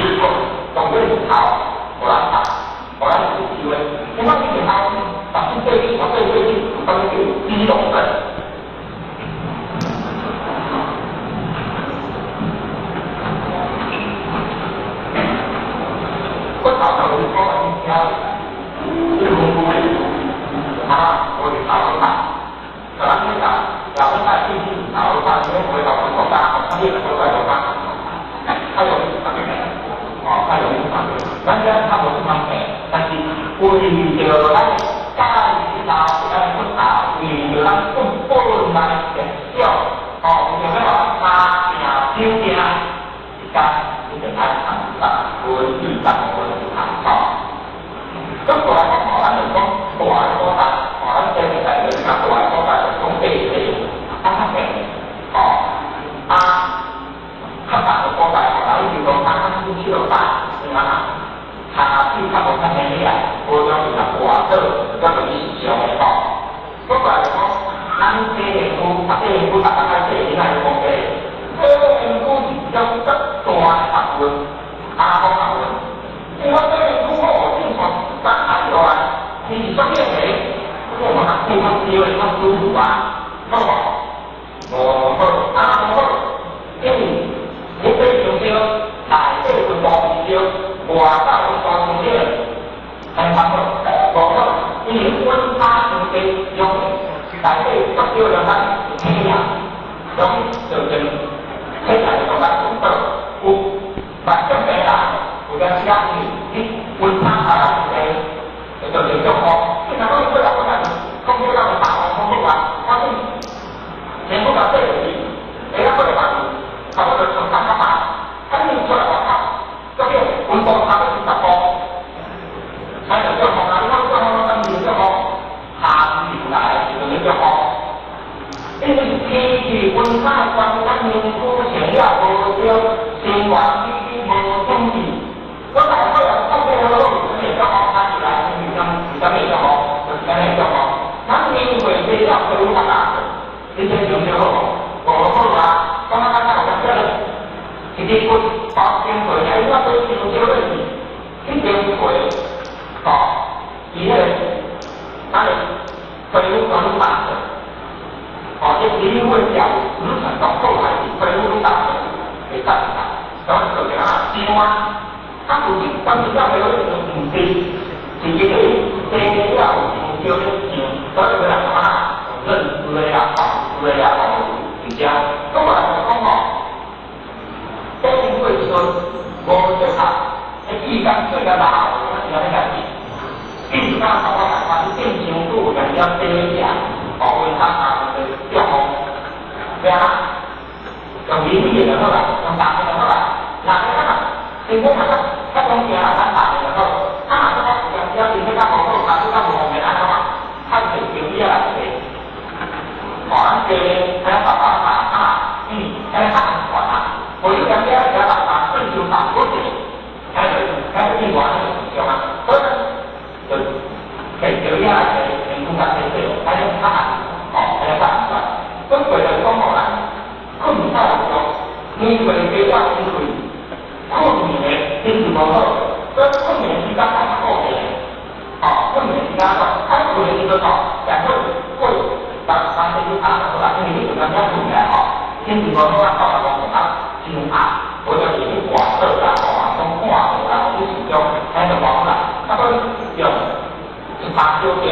當做日頭，予咱讀，予咱吸收的。你講你日頭。百分之一，我對最近有關於肌肉症。我頭頭有講你聽，你問我，啊，我就頭髮，咱那個，咱們在最近頭髮，因為回到我國家，他也回來國家，他有哦，他有咱這他無這方便，但是為著咱。家己頭，咱骨頭，為著咱骨本來減少，哦，為著要互咱跤定手定，一工一定愛讀10分至15分的吼。咁過來講吼，咱就講大个所在，吼，咱這個在就是較大个所在，就講地地啊較平，吼，啊較大个所在，吼，咱就講啊較七六八，是嘛？下水較無較便宜啊，無像是較大島，較容易上的吼。不過來講，咱西湖區，啊西湖區，逐工愛洗，你若會講的，西湖區是一種足大的學問，阿公學問。因為西湖區我正常三下落來，伊是足冷的，我嘛較較燒的較舒服啊，好無？無好，啊無好，因為你洗傷燒，內底溫度燒，外口溫度傷熱，很好，無好，因為溫差傷低，用內底足少兩咱體啊，用造成體內的感覺有慢性病啦，有陣時啊，你溫差差較低，會造成中風。你若講你過來過來，講這個大風，啊，就叫風啊！你講叫風，咱就叫風，寒流來就叫風。因為天氣溫差關咱身軀成了無對，生活起居無統治。我大概啊，講這個攏是叫風，寒流來是啥是啥物叫風？就是按呢叫風。咱年歲歲了，皮膚較大，你這想就好，無好啊！講啊講啊，有感覺咧，一支骨包經過，哎，我對傷少咧是，彼邊皮，哦，伊彼個，咱的皮膚全攏白色，哦，這皮膚的條乳層都好還是皮膚攏白色，會得會得，所以就啥傷啊，啊，有啲關鍵了皮膚就毋對，是因為生了傷少咧傷，所以要來幹嘛？認知的啊，認知的啊，是這。咁我來講吼，講過時陣無適合，迄時間做較老，是按呢代誌。變做頭我共款，你變傷久，家己要洗食，哦，溫差啊，就中風，對啊，用米米就好啦，用白的就好啦。若你啊，身體較較講行啦，咱白的就好。啊，若講有陣時身體較無好，骹手較無方便，按怎啊？較濟朋友來坐，哦，咱坐還要爸爸媽媽，還要較安全啊。無有陣時啊，食爸爸變傷大骨濟，還就變外個現象啊。所以就摕條仔來坐，身軀較細細，還要較安，哦，還要較安全。咁過來講吼，咱困較有用，年歲加了因為困眠的品質無好，所以困眠時間較固定，哦，困眠時間較，啊，困的時陣吼，食過過，人人這就壓就好啦，因為你有當時困起來吼，品質無好啊，頭殼攏啊傷壓，無就是去掛倒啦，吼，講看無啦，去思想，安就無好啦。啊，所以用一百小時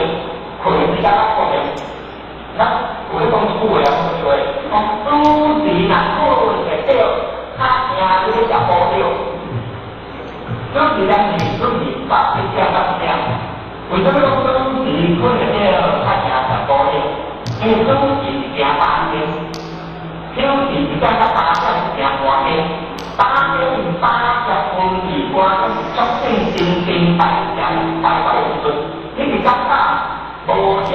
困的時間較固定。咱有咧講一句話啊，講話，講主持若困會著，較驚你咧食補藥。主持人是主持百一點到一點。為什麼講主持困會著，較驚食補藥？因為主持是行八天，主持是講到8點是行半天，8點8十分時關促進新陳代謝代謝的時陣，你是感覺無閒事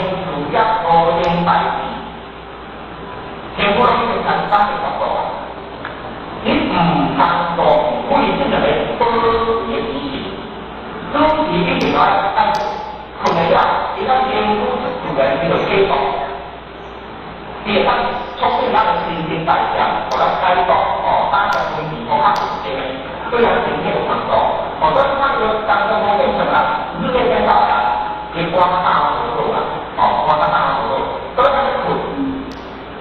業，無閒代誌，全部攏已經簡單的速度啊！你毋通浪費這兩個寶貴的時間，主持一定愛愛困了，伊當身軀自然伊就啟動，伊會當促進咱的新陳代謝，予咱啟動哦，8十分時較穩定的，對咱身體有幫助。哦，所以咱個當中無變成啦，日夜顛倒啦，伊關大無好啦，哦，關大無好，所以咱困，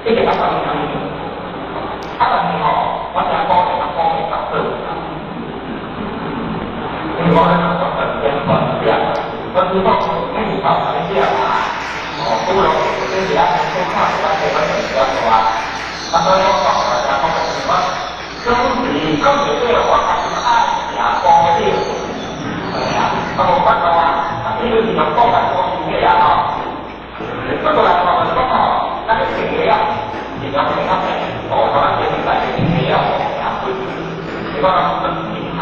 一定要到影響。啊，但是吼，我聽講的人講的較好，因為我咧講十點半點，我只講你有頭來點啊，哦，不過這是啊，講看我這個就比較多啊。啊，所以我講來講講就是講，總是講着這個我較愛食補藥，係啊，啊無法度啊，啊這個是用講來講去的啊吼。不過來講就是講吼，咱個食藥，是講食較平，哦，台灣這邊來的食藥哦，較貴，你講咱分平啊，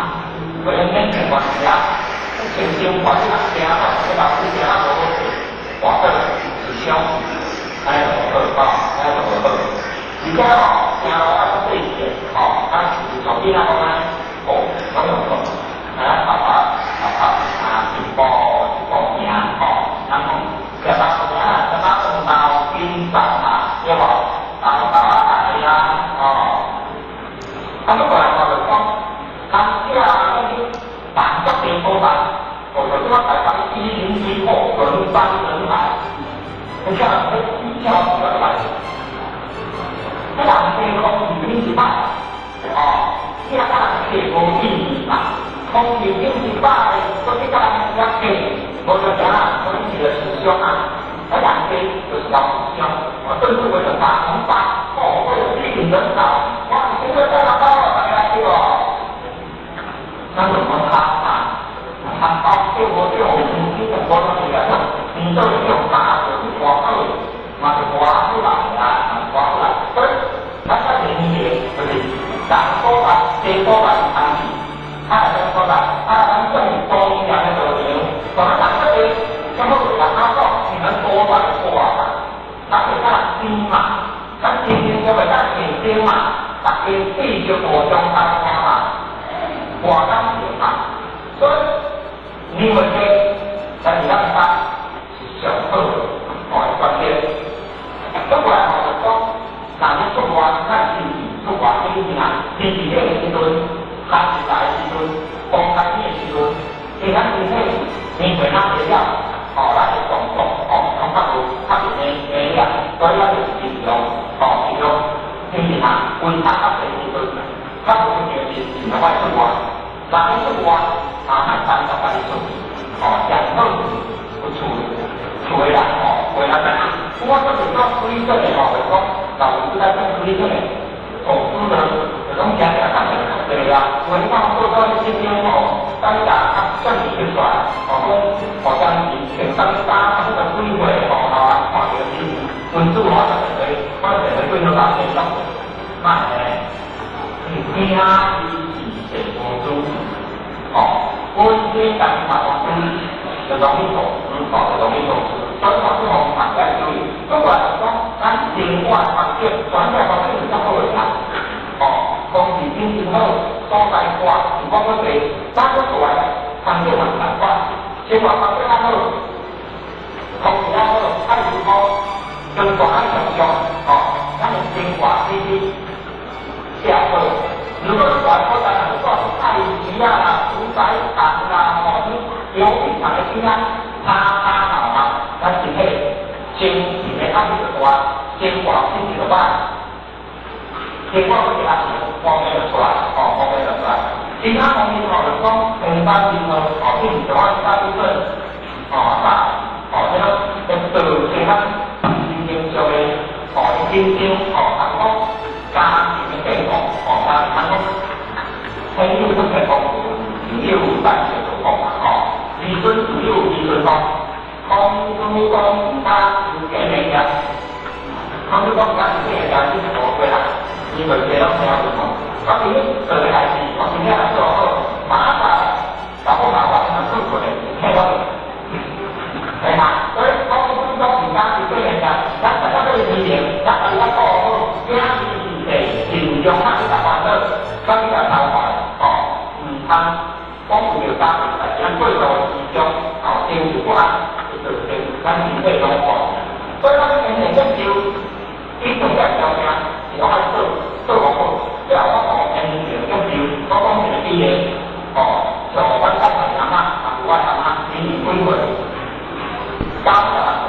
所以免錢關係啊，穿傷快你若驚啊，這老師驚啊無好勢，跋倒受傷，按呢就無好，按呢就無好。而且吼，行路愛較細緻，吼，啊，從囡仔講啊，哦，攏用講，啊，爸爸，爸爸啊，一步一步行，吼，然後食飽行，食飽黃豆金飯嘛，對無？黃豆啊，大啊，哦，啊，不過來講就講，人只講去辦足濟所在，哦，就這馬台北101哦，人山人海，你看，一跳起來。這人生空氣頂是歹，哦，你若甲人客無意義嘛，空氣頂是歹，所以甲人遐客，無就啥啊，所以是個思想啊，啊人生就是老思想，我甚至為了打紅包，哦，為了吸引人潮，哇，這個在哪包啊？大家來聽哦，那什麼貪啊？貪包對我對我們這個國家來講，你都是用大的去花費，嘛是花出來啊，花出來，所以咱較第二個就是人所在，地所在參與，啊，人所在，啊，咱算是莊嚴的道場，我們講這個，咁我就講講，你們多來多啊，咱就講錢嘛，咱天天就為咱錢錢嘛，大家對著互相幫忙嘛，互相嘛，所以你們這在咱班是上好的哦觀念。不過來我講，若你出外咱天氣出外天氣啊，天氣熱的時陣，寒熱的時陣，風大的時陣，其咱身體年歲若會了，哦，咱會動作哦，感覺有較別的的了，所以咱就盡量哦，盡量天氣啊，溫差較濟時陣，較無一定是盡量愛出外，若你出外啊，莫單獨家己出去，哦，上好有厝厝的人哦，回來咱。我這是講推測的吼，就講老師在講推測的，投資呢，就講誠濟較濟啊，有你看做到這種吼，等下較算錢出來，吼講互相是穿啥物衫，啊，這個幾歲吼，啊，看著是文字吼，就會可能會幾多大錢攏賣的，驚伊是善無主，吼，本身家己嘛投資，就容易投資，吼，就容易投資，所以吼，這方面要注意。不過來講，咱生活環境、環境環境是較好的啦。哦，空氣品質好，所在闊，唔講閣濟，咱閣大環境嘛共款，生活環境較好，空氣較好，愛如講跟大愛上上，哦，咱的生活品質較好。如果大所在若是講菜市啊啦、屠宰場啦、吼，遊戲場的邊仔，吵吵鬧鬧，咱身體精神的壓力就大，生活品質就歹，生活閣是壓力方面就出來，哦，方面就出來。其他方面吼，就講平板電腦，哦，比如像我大部分，哦，啥，哦，這個會造成咱神經上的，哦，緊張，哦，啊講家庭的變動，哦，家庭講朋友不成功，朋友辦事做講嘛，哦，兒孫自有兒孫福。孔子講他是假的呀，孔子講他是假的，你是無過啦，因為這攏聽有講。我今日做的代誌，我今日來做好，馬上老婆老婆他做過的，聽我的，係嘛？所以孔子講是他是假的呀，咱大家都是年齡，咱大家做好，今日是盡量咱去台灣好，咱去台灣哦，毋通講有著家庭，但是咱過度之中，哦，情緒不安。咱身體狀況，所以咱天然接受，伊重要條件是愛做做好，即係我講天然接受，我講一個比例，哦，像阮甲阿媽，啊，有我阿媽，今年幾歲？98歲，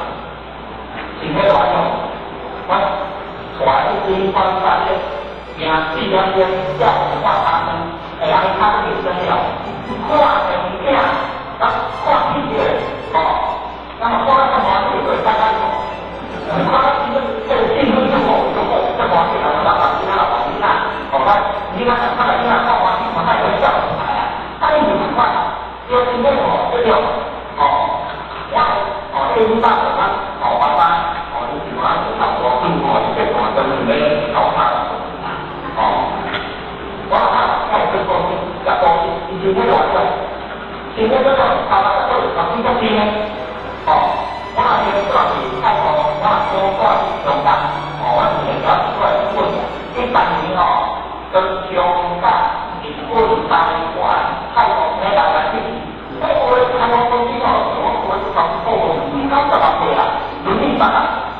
身體偌好，我帶伊去觀察咧，行4點鐘，叫我他們，會人較起身了，看電影，啊，看戲的，哦。那麼看到較歡喜，就會較較好。看到這個興奮就好，就好，較歡喜，人老爸囡仔老爸囡仔，哦，咱囡仔看到囡仔較歡喜，嘛較會笑出來啊。啊，你就共款啊，對身體吼，這種哦，我哦，這五百個咱哦，爸爸哦，你是講差不多，哦，這個專門咧搞他，哦，我阿媽太做公司，食公司，伊身體偌好，身體這種頭髮較好，目睛較清呢。哦，我若先住佇泰國，我若先住佇香港，哦，我是現在住日本，一百年吼，跟香港、日本、台灣、泰國來來去去，我有的台灣公司吼，我我講過90萬歲啦，輪椅吧，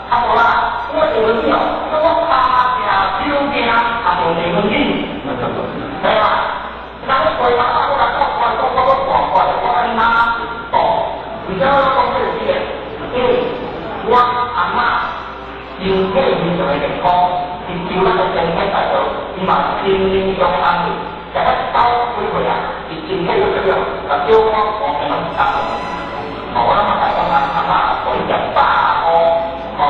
較無啦，我坐輪椅哦，我跤行手行，也無坐輪椅，對嘛？人規工啊，我來講，我講我講我我按哪講？為啥我講這個事呢？因為我阿嬤身體非常的健康，伊求咱的身體大道，伊嘛心靈相安慰，食到9幾歲啊，伊身體閣這樣，甲叫我黃明攏是達到。哦，我攏嘛來講阿阿嬤，予伊食百五，哦，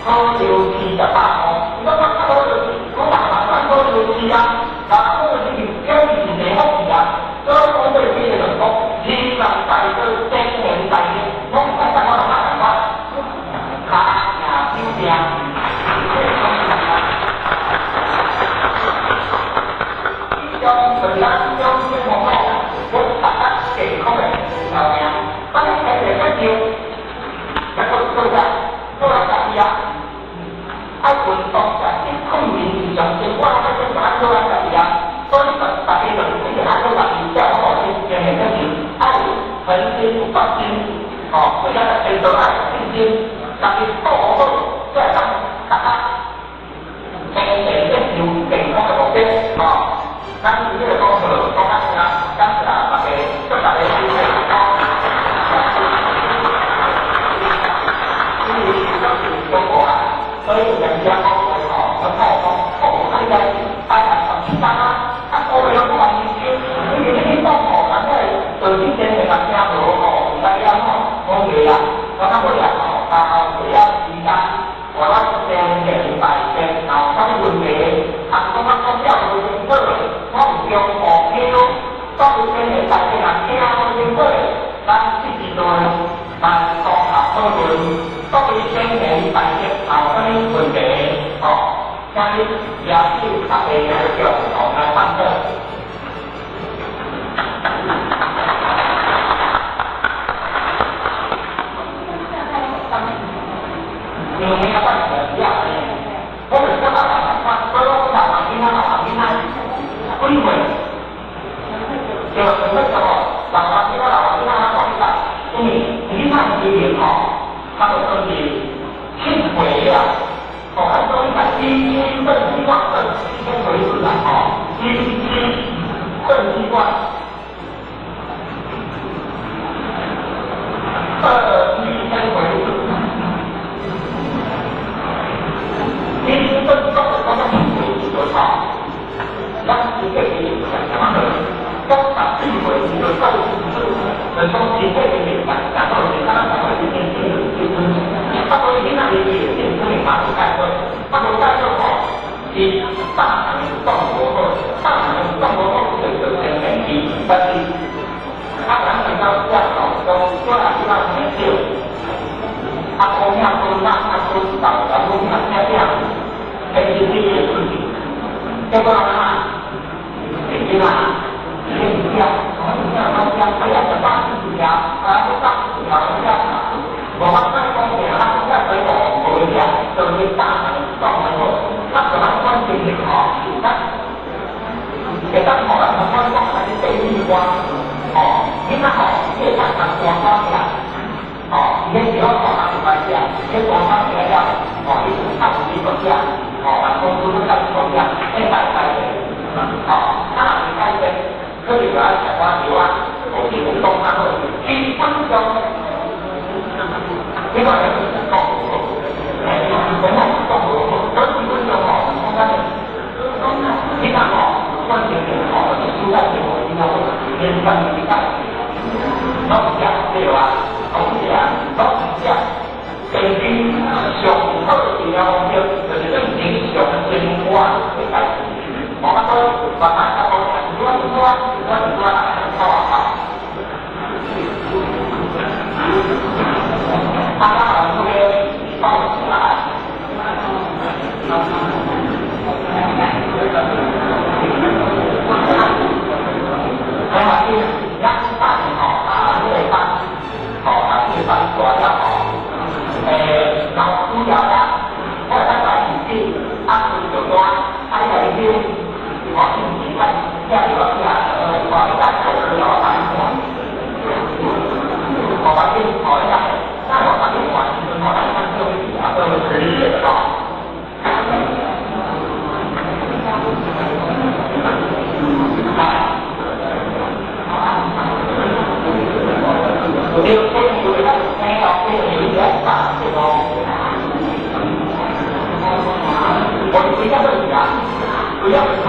好料翅食百五，伊講我較好料翅，我嘛嘛好料翅啊，但好料翅叫伊是地福氣啊，所以講這個比例就是講，天人大道，天人大道，攏會使我阿嬤共款，跤行手行。這種就是咱這種這種我大家健康的條件。己啊，愛運動食睡眠是上生活，愛做啥做愛家己啊。所以大家就是一定愛做家己，才有法度堅練得住。愛恆心有決心，哦，為了程度愛有信心，家己做好，才會當達到堅持追求健康的目的，哦。咱今日講座講到這，感謝大家，祝大家身體健康。因為咱是中國人，所以人家講話吼，咱愛講，哦，啊你來拜來十七工啊，啊個月攏無研究，因為你去講吼，人家做之前會較聽無吼，毋知影吼，講袂啊，我較尾啊吼，啊尾啊時間，我咱先個禮拜先，然後啥物問題，啊講啊講了無清楚，我有中午聽，講有先個大家若聽無清楚，咱這時陣來綜合討論，各位先個禮拜日有啥物問題，吼，請你舉手，大家來共同來探討。因為我我就是感覺所以我講老囡仔老囡仔幾歲？就想要講老囡仔老囡仔講起來，因為囡仔時陣吼，他就算是7歲了，哦，咱講起來七七正七卦正七天回事啦，吼，七七正七卦，二七天回事。你这讲讲到七歲時陣吼，咱實際是啥物講14歲時陣到14，就講實際是明白，但是咱講的是真正的青春。啊，所以囡仔伊的青春嘛有解好，啊無解好吼，是大人講無好，大人講無好就做成年期，但是啊，咱能夠遮吼，講我也即擺很少，啊，公仔公仔啊，公豆啊，公仔聽聽。天經地義的事情，結果啊，囡仔，你食，我食我食，哎呀，食84條，啊，84條食，無法再講嘅，啊，食水果無食，就是大人講的好，啊，就咱講精神吼，咱會當吼，咱講講來對立歌，哦，囡仔吼，伊會當人大歌起來，哦，伊迄時候吼，人就來食，迄大歌起來了，哦，伊就唱伊個食。哦，辦公室都在講呀，哎，拜拜的，哦，啊，若是改變，可能就愛食寡藥啊，或是運動較好，基本上，你講講無好，講講無好，所以基本上吼，講咱，你看吼，關鍵吼，是主要是無囡仔好，連番去改，攏食對啊，攏食，攏食，根據上好的療方就是對影響生活的代志。我講慢慢講，一段一段，一段一段來，好啊。啊，咱這個放起來。啊，咱班吼，啊，這個班，吼，啊，這個班大了吼，老師了啦，我咱來自己，啊，就大，啊，你來溜，哦，你唔是來，遐溜啊，哦，你來做老板，哦，反正哦，你來，那我反正我，哦，咱咱做啊，做实力的哦。对，所以就咱听到这个有点大这个。我回家都是啊，不要看，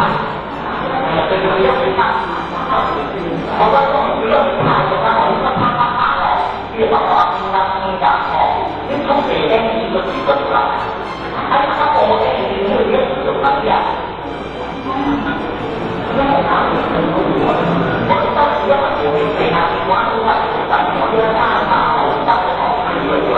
对，不要看。我讲不要看，我讲我怕怕怕哦，你爸爸妈妈讲哦，你从别人一个一个出来，啊，他我这里有一个有关系啊。我到底要把我给他，我我我我要他他我我我我。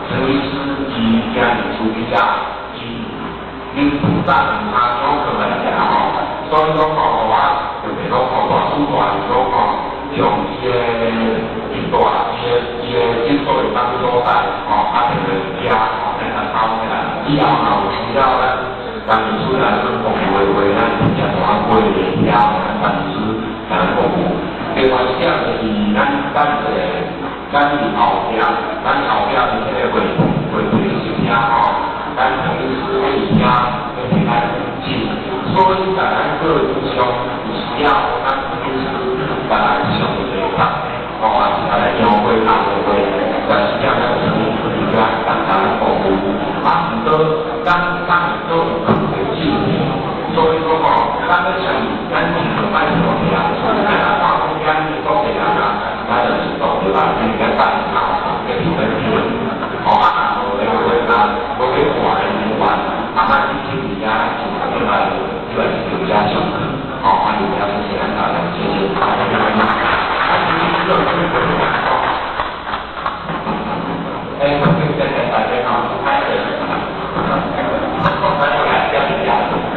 陈醫師伊今日處理啊，伊恁古早兩跤上課來遮吼，所以講吼，我特別講吼，大主大是講吼，用伊的伊大伊的伊的診所會當所在吼，啊，摕來遮吼，來參考起來。以後若有需要，咱陳醫師來做服務的話，咱直接電話過來遐，咱陳醫師來服務。另外一點就是咱咱一個，咱佇後壁，咱後壁佇彼個會會會室遐吼，咱陳醫師會佇遐會替咱診，所以在咱個人上有需要，咱陳醫師共咱上一個課，吼，也是來邀會答的話，但是咱陳醫師佇遮共咱服務。啊，毋過咱咱都有科學證據，所以講吼，咱欲上咱盡量莫坐遐，咱若看講遐爾國際人啊，咱就是當入來應該等候，繼續來聽。吼，啊，若無的話，啊，無去看的人員，啊，咱直接佇遐就入來入來就遮上課，吼，啊，佇遮謝謝咱大家，謝謝。欸，我謝謝大家吼，歹勢。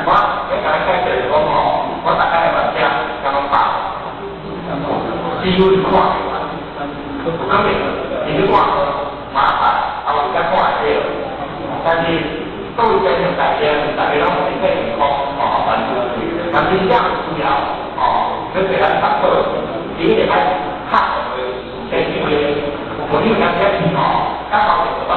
我欲共你解釋講吼，我逐擺目鏡敢攏白，只有你看袂有可能你去看麻煩，啊，有才看會著。但是各位先生大家，大家攏身體健康，吼，萬事但真正有需要，吼，欲給咱上課，你一定愛拍電話，無你有當時吼，較方便就得。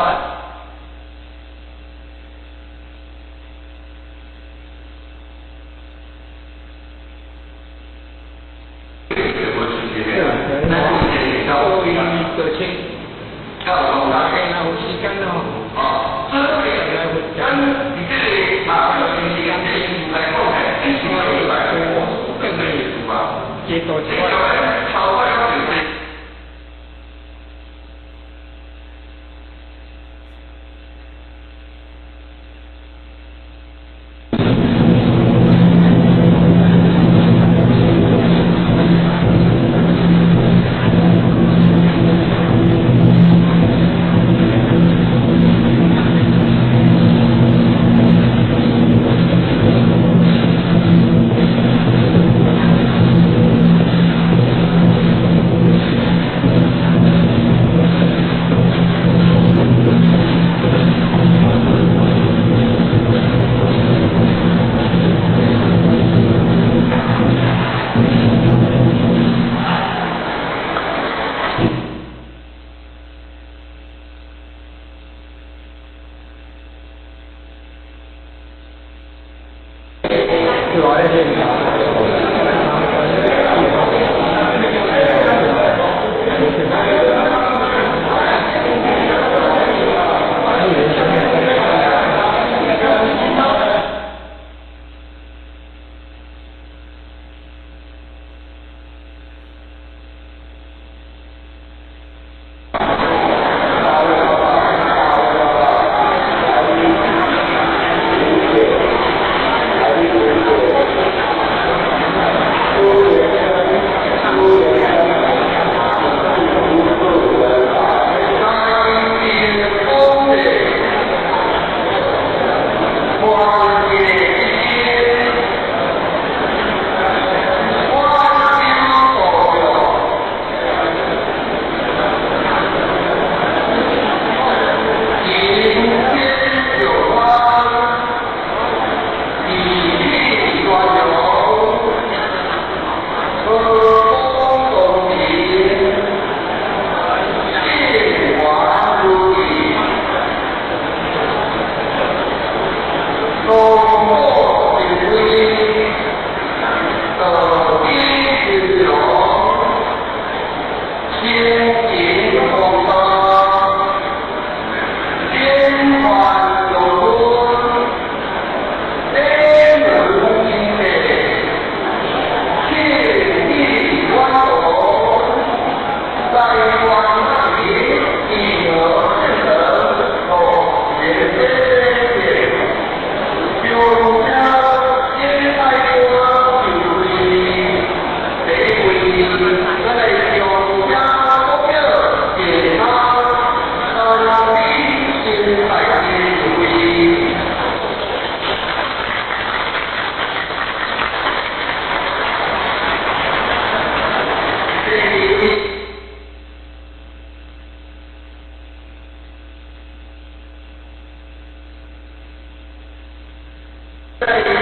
伊就是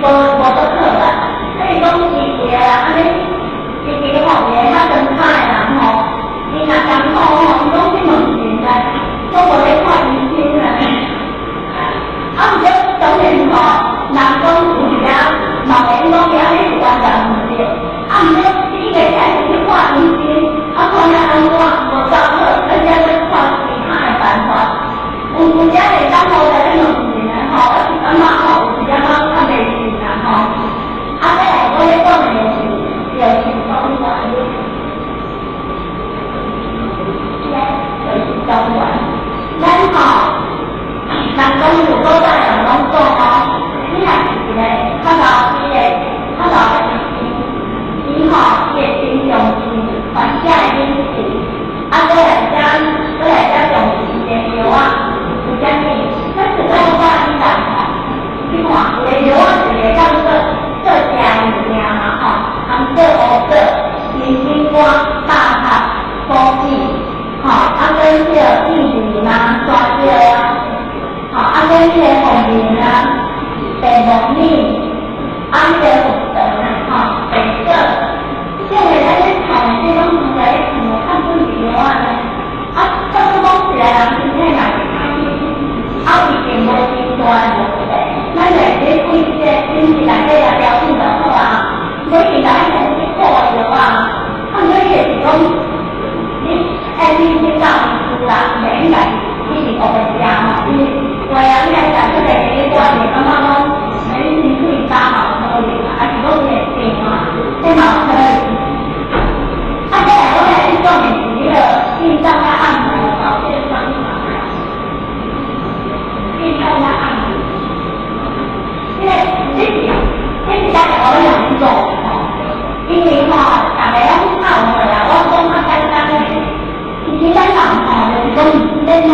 无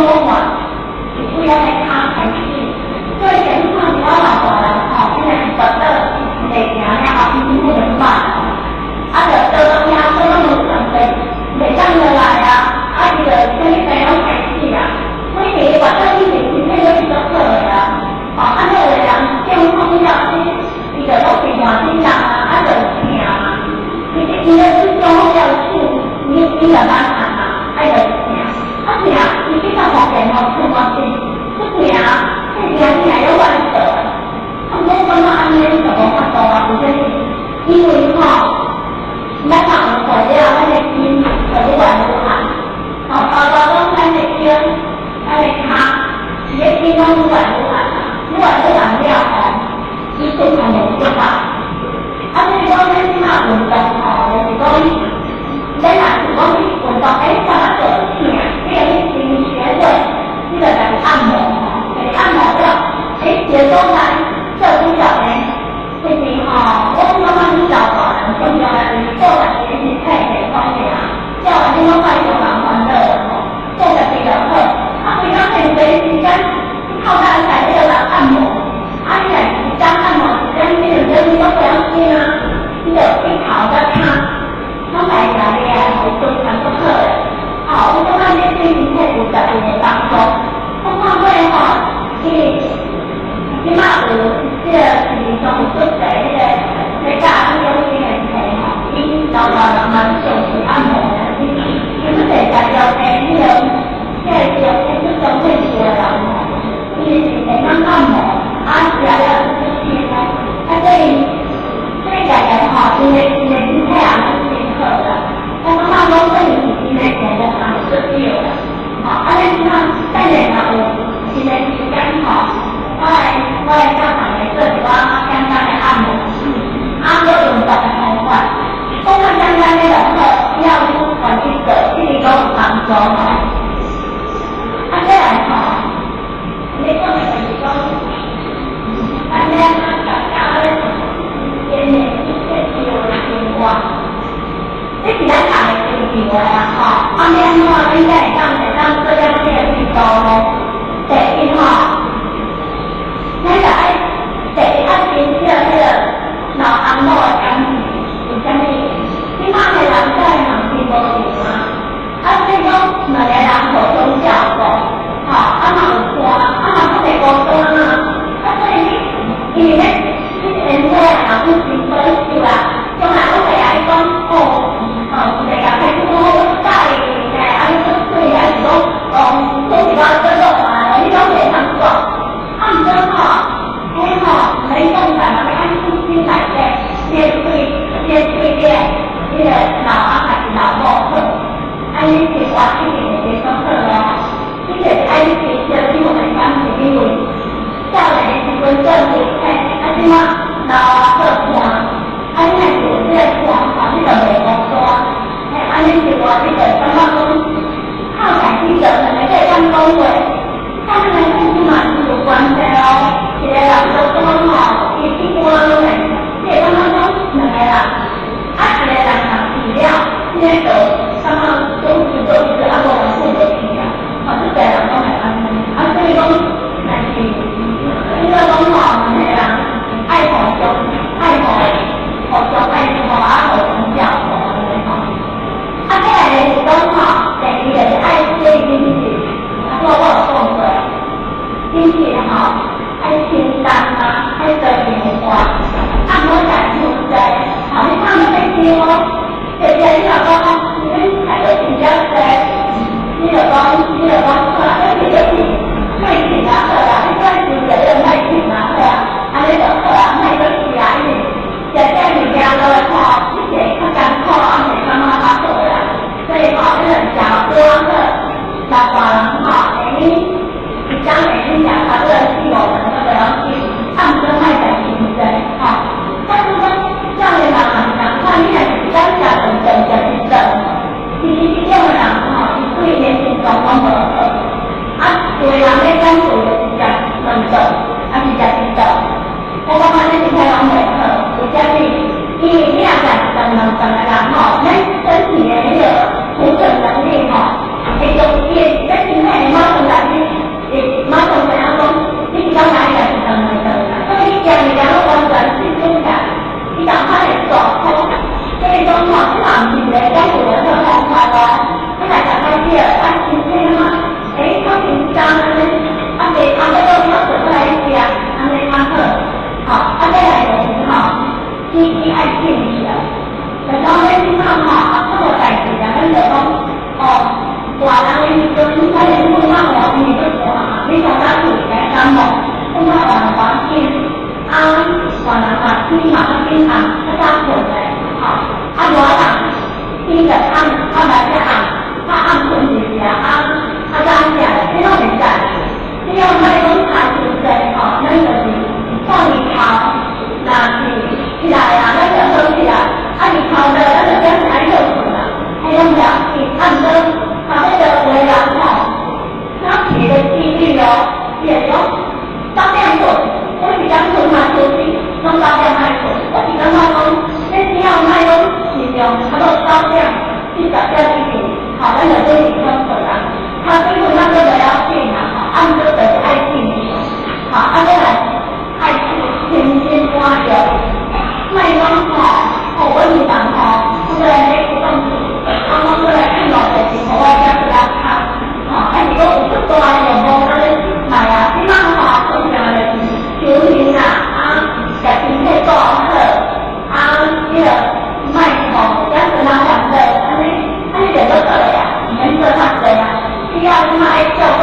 老換，是對咱的跤開始。所以你看一寡老大人吼，伊若是跋倒袂行了後，伊身體就歹，啊，就倒當遐，倒當無上袂袂當落來啊，啊，伊就啥物病攏開始啊。所以伊跋倒以前身體攏是足好的啊。吼，啊，有的人中風了，伊就攏是換身人啊，啊，就疼嘛。其實伊咧是中風了手，伊就慢按嘛，啊，伊就疼。啊疼，伊去到保健吼，出嘛是出疼，這疼疼又彎倒。啊，毋過感覺按呢就無法度啊，為啥物？因為吼，咱人有歲了，咱的筋就愈來愈硬，吼，包括講咱的肩、咱的跤，伊的筋攏愈來愈硬，愈來愈硬了吼，伊循環就不好。啊，所以講咱這馬運動吼，就是講，咱若是講去運動，欸，感覺就疼，你個去尋穴位，你就家己按摩吼，家己按摩了，欸，一個所在做幾十呢？其實吼，我感覺你老大人重要的就是顧家己的身體健康爾，了後你攏莫傷人煩惱吼，顧家己就好。啊，規工閒閒時間，你透早起來你就來按摩，啊，你若一工按摩一點，你就你攏不要緊啊，你就去頭佮跤，攏來掠掠，予循環足好的。吼，我感覺這對身體有絕對的幫助。我看過吼，伊這馬有這個市面上有足濟彼個咧教你養生的冊吼，𪜶老大人嘛重視按摩的，伊足濟家己聽彼個，這個中這種興趣的人吼，伊是會當按摩，啊，食了就清哦，啊，所以家己吼，𪜶的身體也攏真好啦。我感覺講對伊是真的項目嘛是足少啦，吼，啊，咱這馬等下若有一個時間吼，我來教大家做一寡簡單的按摩，啊，閣運動的方法。講較簡單的就好，只要你願意做，一定攏有幫助吼。啊，再來吼，你講的就是講，咱欲按怎大家咧建立這自由的生活，這是咱人的定義話啊吼。啊，欲按怎咱才會當做了這個程度呢？第一吼，咱就愛第一愛珍惜這個老翁某的感情，為啥物？這馬的人在人真無閒啊，啊，所以講兩個人互相照顧，吼，啊嘛有伴，啊嘛較袂孤單啊，啊所以你因為咧，你緣伙啊，若有真保守啦，將來我會愛講哦，哦，一個共開始講我佮意你，啊你足媠，還是講哦，講一寡這種話，你攏袂通講。啊，毋過吼，彼吼毋免講啥嘛，欲按心內底，你對你個老翁還是老某好，按呢生活一定會較好哦。你就是愛珍惜這份感情，因為少年的時陣做年輕，啊，這馬老啊做伴，啊，你若是有這個伴吼，你就袂孤單。嘿，按呢生活你就感覺講靠在去做，兩個會當講話，咱來講這嘛是有關係哦。一個人孤單吼，伊一般攏會，你會感覺講兩個人，啊，一個人若去了，這個就感覺總是做一個啊無人顧袂去啊，吼，足濟人攏會按呢，啊，所以講，若是應該講吼，兩個人愛互相愛互互相愛護啊，互相照顧按呢吼。啊，再來就是講吼，第二就是愛注意飲食，啊，我有伊會講9點睏，我時間睏嘛休息，攏九點愛睏。我是感覺講，你只要莫講盡量差不多9點至10點以前，吼，咱就準時睏睏啊。較早睏咱都袂曉醒啊，吼，啊，毋過就是愛進步，吼，啊，閣來愛清心肝藥，莫講吼，吼，阮是人吼，出來咧講，啊，講過來看偌濟錢，予我遮比較較，吼，還是講有足大的願望按呢買啊，這擺吼，通常就是修行啦，啊，共身體顧好，啊，彼個莫吼，咱跟他享樂，按呢，按呢就好做啊，毋免做較濟啊，只要你莫愛照顧。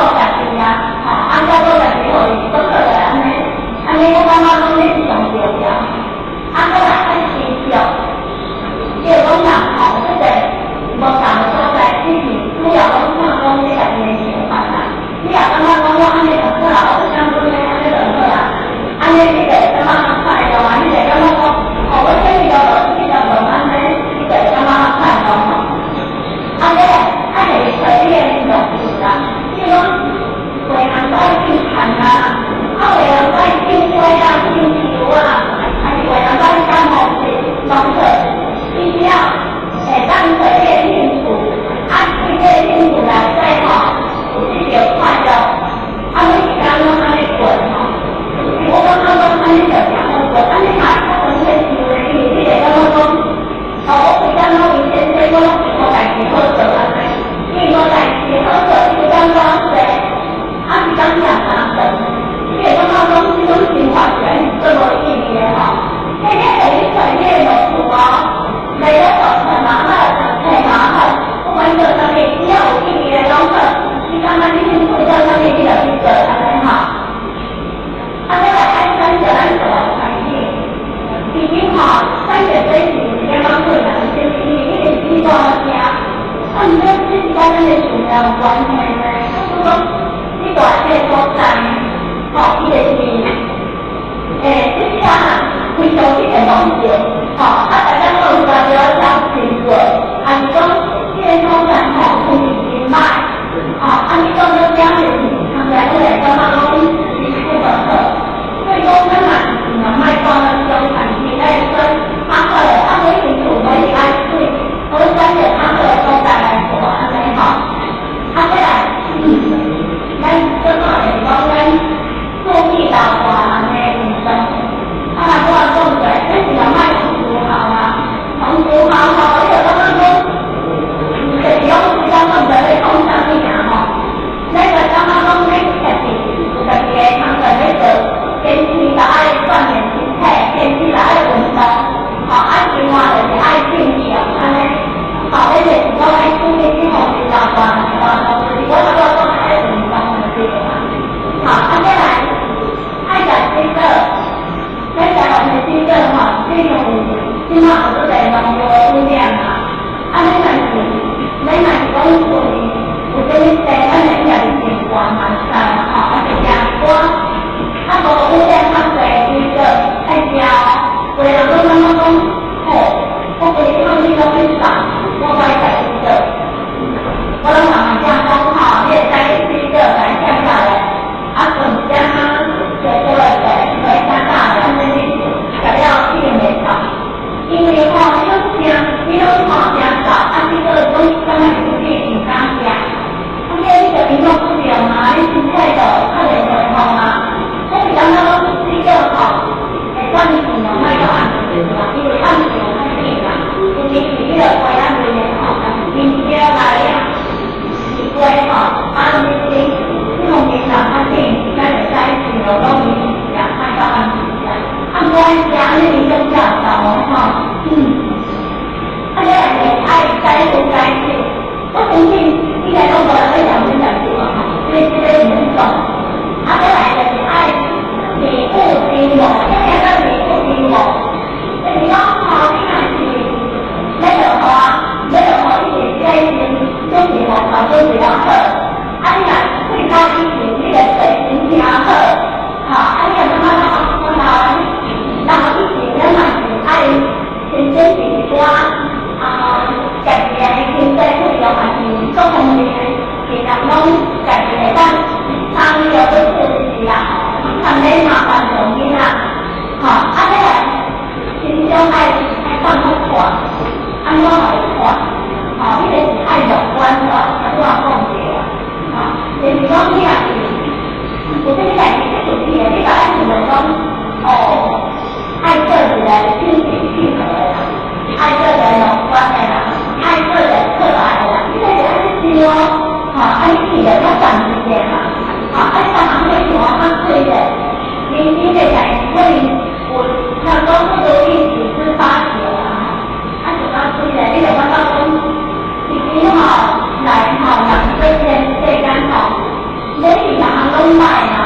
歹啦，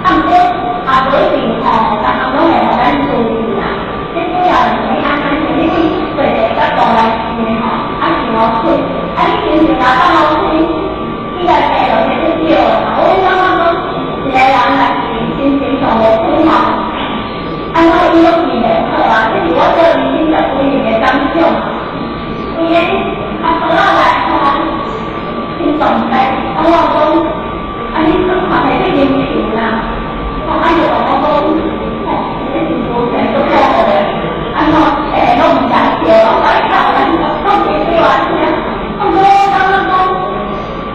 啊，毋過也無一定吼，逐項攏會予咱注意啦。最主要是你按按是你對一個角度來想吼，啊想予開，啊你心情若放予開，你來病就會較少啦。我感覺講，一個人若是心情上無開吼，按怎伊攏治袂好啊？這是我做醫生十幾年的感想。伊個阿婆仔來吼，真動態，啊我講，啊你看下你啉茶啦，吼啊就甲我講，吼，這是無錢足好的，按怎攏毋知笑，我來教咱講這句話聽。啊，我感覺講，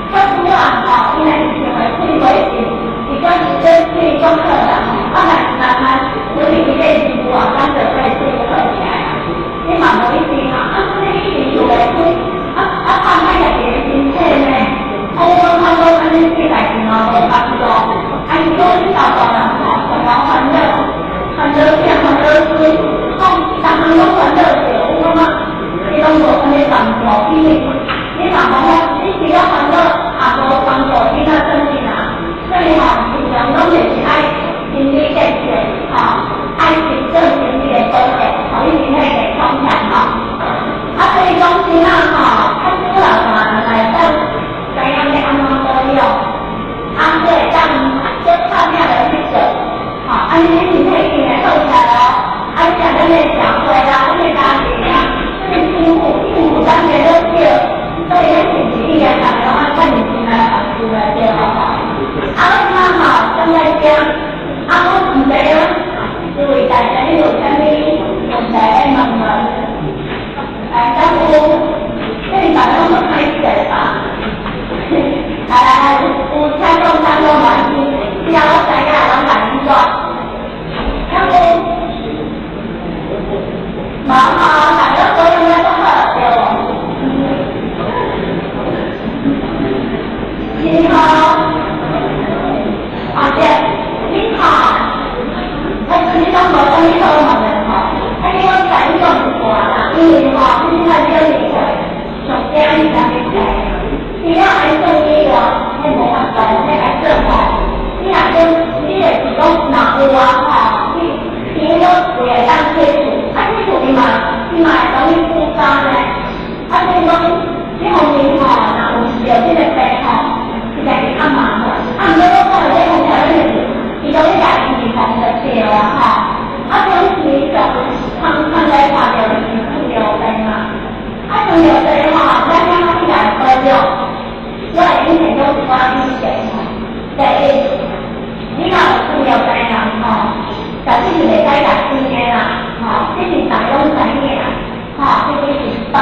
較主要吼，伊若是想會開無一定，伊講是這水講好啦，啊慢慢慢，每一個事物啊，咱就會做好起來啊。你嘛無一定啊，啊，你一定想袂開，啊啊，放歹家己的身體呢？啊，我感覺講按呢對代誌嘛無幫助。啊，是講你大大人吼，上無煩惱，煩惱囝，煩惱孫，講逐項攏煩惱著，我感覺你攏無啥物幫助，因為你嘛無法，你除了煩惱，也無幫助囡仔轉變啊。所以吼，平常攏就是愛心理建設，吼，愛去做心理的保健，予你身體健康起來吼。啊，所以講今仔吼，較少人嘛來當知影欲按怎保養，啊，閣會當閣拍拼落去做，吼，按呢你身體一定會好起來哦。啊，像咱的社會啦，咱的家庭啊，這個辛苦辛苦咱會落少，所以咱是毋是應該逐个攏愛較認真來服務來對無吼？啊，我今仔吼轉來遮，啊，我毋知影諸位大家你有啥物問題欲問無？來，敢有？這你大家攏歹勢吧？來來來，有請講請講無關係，只要我知影，攏共你講。敢有？無吼，大家保養得足好對無？是吼，啊對，你吼，啊你攏無啥物好問的吼，啊你我共你講一寡啦，因為吼，你這擺少年歲，上驚是啥物病？除了愛做醫療，彼無法度，彼來做吼。你若講，你就是講若有啊吼，你除了有會當切除，啊切除伊嘛會容易復發呢。啊所以講，這方面吼，若有著這個病吼，實在是較麻煩。啊，毋過我講的這方面就是，伊都咧共預防就對啊吼。啊，平時上常常來看著就是糖尿病嘛。啊，糖尿病吼，咱怎去來保養？我會以前講一寡秘訣吼。第一，你若有糖尿病人吼，絕對是袂使食甜的啦，吼，這是逐家攏知影啦，吼，這個是飯，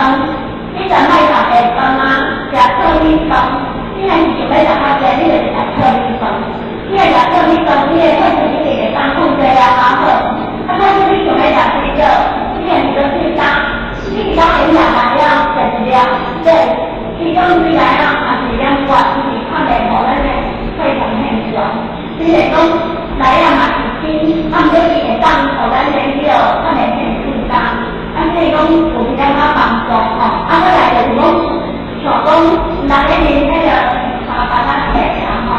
你就莫食白飯啊，食糙米飯。你若是想欲食較濟，你就食糙米飯。你若食糙米飯，你的血糖一定會當控制了較好。啊，假使你想欲食水果，你若是講水果，你一工會用食來了，食一粒，對，其中水來啊，也是兩罐，伊是較袂予咱的血糖現象。雖然講來啊嘛是甜，啊，毋過伊會當予咱的彼個較袂變水重，啊，所以講有一點仔幫助吼。啊，閣來就是講，像講人咧啉彼個茶把它切啊吼，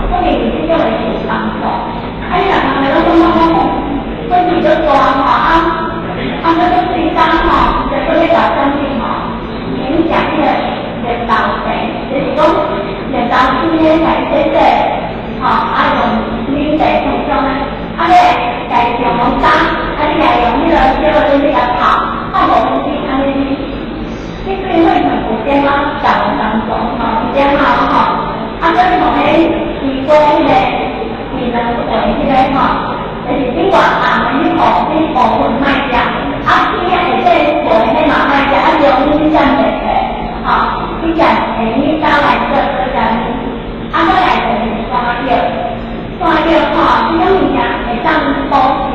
可能有這種會有幫助。啊，你若逐个攏感覺講，火氣足大吼，啊，啊，閣閣水重吼，就閣欲食啥物吼，影響彼個熱豆病，就是講熱豆水咧來洗洗，吼，啊用奶茶沖沖咧，啊你家上攏焦，啊你來用彼個小可你共泡，泡5分鐘按呢，這對血糖有點仔小幫助吼，有點仔吼，啊，閣用彼西瓜彼個二兩回彼個吼，就是頂懸紅的彼部彼部分莫食，啊青仔會變白彼嘛莫食，啊龍你占袂袂，吼，你食會用刀來做做啥物？啊，閣來就是山藥，山藥吼，這種物件會當補腎，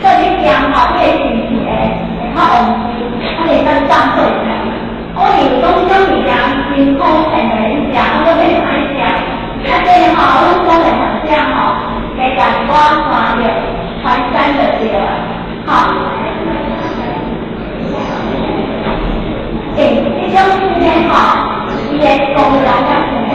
所以你食吼，你的腎氣會會較旺盛，啊會當降血糖。我認為講這種物件真普遍的食，啊，閣欲愛食，啊，這吼，阮講的患者吼，加食一寡山藥，淮山就對了，吼。欸，這種水呢吼，伊的功能較強。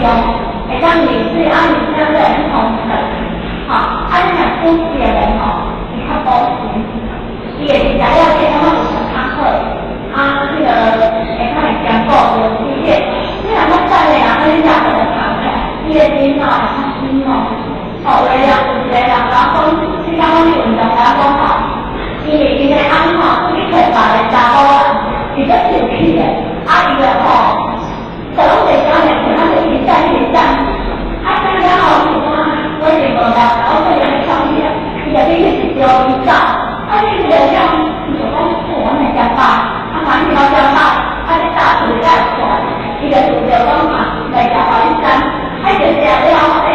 用，會當啉水，啊，而且閣會通氣，吼，啊，你若煮食的吼，會較保鮮，伊會食了會感覺有較好，啊，這個會較會兼顧著身體。你若較瘦的人，啊，你食個就胖起來，伊的面吼會較醒目。吼，有的人有一個人甲我講，你感覺你運動甲我講吼，因為𪜶的翁吼出去揣別個查某人，伊足生氣的，啊，伊就吼，就攏袂曉爾，咱就一直等，一直等，啊，等了後是講，我一無來，我可能創起來，伊就去一招伊走，啊，你一個了，伊就講，我來食飽，啊，反正我食飽，啊，你早出來出來，伊就想著講嘛，來食飽你等，啊，伊就食了後，欸，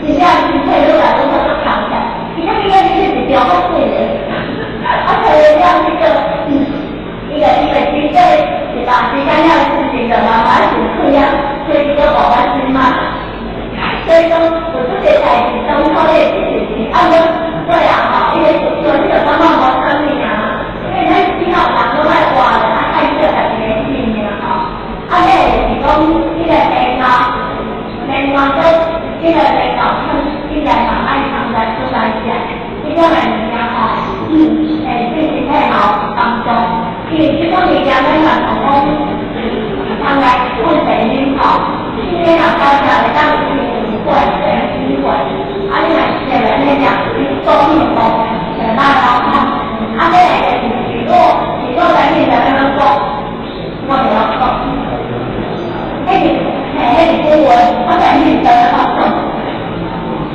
真正身體愈來愈好，較康起來，伊講伊講你是一條好水的，啊，揣了這個，伊就經過一段時間了，事情就慢慢就開啊，所以個無關心嘛。所以講，有這個代誌，當初你的事情，啊，我我也吼，伊個做你就感覺無啥物啊，因為咱死後人攏愛活的，啊，愛做家己的性命吼。啊，這就是講，這個眉毛，眉毛都，這個眉毛看起來嘛愛常來出來食，這種的物件吼，會對身體嘛有幫助。因為這種物件咱嘛想講，通來控制啉吼，這個若高食會當有機會，有機會。啊，你若食了那食，你做運動會歹咯吼。啊，再來就是如果如果咱現在欲按怎講，我袂曉講。彼是嘿，彼是古文，我在認真咧講。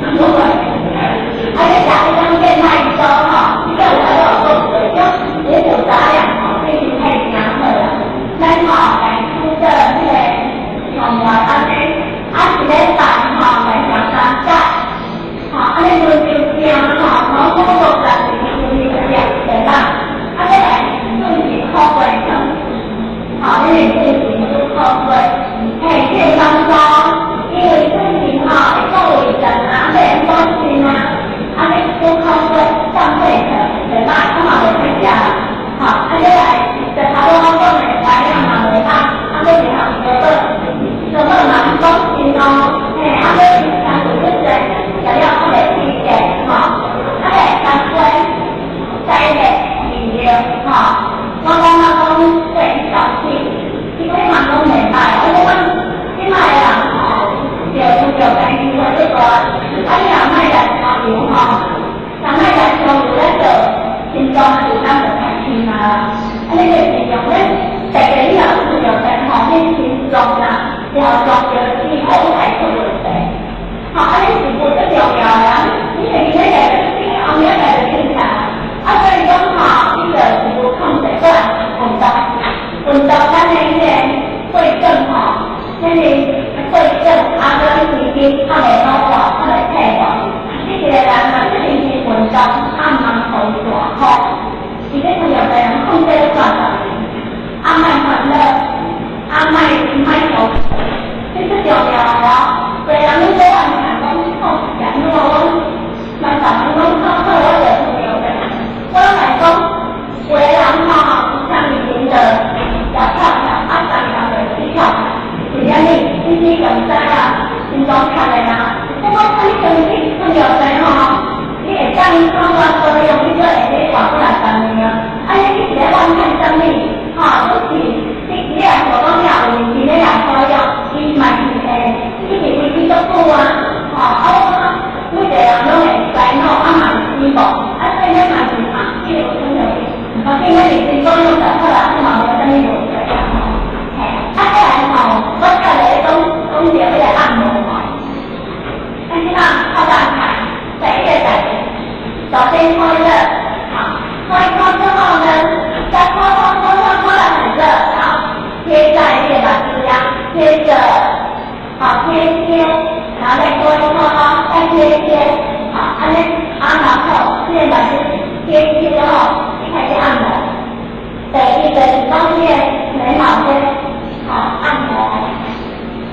啊，你食彼種燕麥粥吼，這個有我有講過，種五穀雜糧吼，對身體誠好啦。咱吼來煮做這個上熱安呢，啊一禮拜吼來食三擺，吼，按呢輪流食吼，五五六十日輪流食袂歹。啊，再來準時苦瓜湯，吼，你會準時煮苦瓜，嘿，這個幫助，因為最近吼會顧胃腸啊，欲補腎啊，按呢煮苦瓜放火茶袂歹，我嘛袂歹食啦，吼，啊，再來就頭拄我講的白了嘛袂歹，啊，閣一項小寶，小寶嘛是補腎哦，嘿，啊，閣工課足濟，食了較袂起熱，吼，啊，再來當歸、齋熱、麵尿，吼，我感覺講對小氣，伊講嘛講袂歹，我講這擺的人吼，著有著病機會足大，啊，你若莫來香油吼，若莫來香油，咱就心臟負擔就較輕啊。啊，你就是用咧，特別你若有糖尿病吼，你心臟啊，條臟著氣好會出問題。吼，啊，你是無足重要的啊，你會記咧個，後尾來就警察。啊，所以講吼，你就是無控制過來運動，運動咱的彼個血管吼，那個血管啊，閣神經較袂老化，較袂退化。你一個人若出認真運動，啊，毋通予伊大吼，伊咧糖尿病人控制咧煞到，啊，莫煩惱，啊，莫莫焦慮，這最重要哦。濟人攏無按看講，吼，講我講，嘛逐人攏講好，我就糖尿病。我來講，有的人吼，上年就食跳跳，啊，三年就起跳跳，是按呢？你你更知啊，心臟較的啊。我講你長期糖尿病吼，你會當怎我保養，你閣會咧活幾若十年啊？啊，你是咧怨嘆啥物？吼，都是你你若想講你也有認真咧來保養，伊嘛是會，伊是維持足久啊。吼，啊，我感覺每一個人攏會衰老，啊嘛是死亡，啊，所以咱嘛是啊，你有糖尿病，反正咱認真保養就好啦，嘛無啥物問題啊。吼，嘿，啊，再來吼，我再來講講著彼個按摩吼。咱這馬透早看，第一個代誌，首先搓熱，好，搓一搓之後呢，再搓搓搓搓搓到很熱，好，貼在這個目睭啊，貼着，好，貼貼，然後再搓一搓，再貼貼，好，按呢，啊，然後這個目睭貼貼之後，開始按摩。第一個是講這個眉毛這，好，按摩，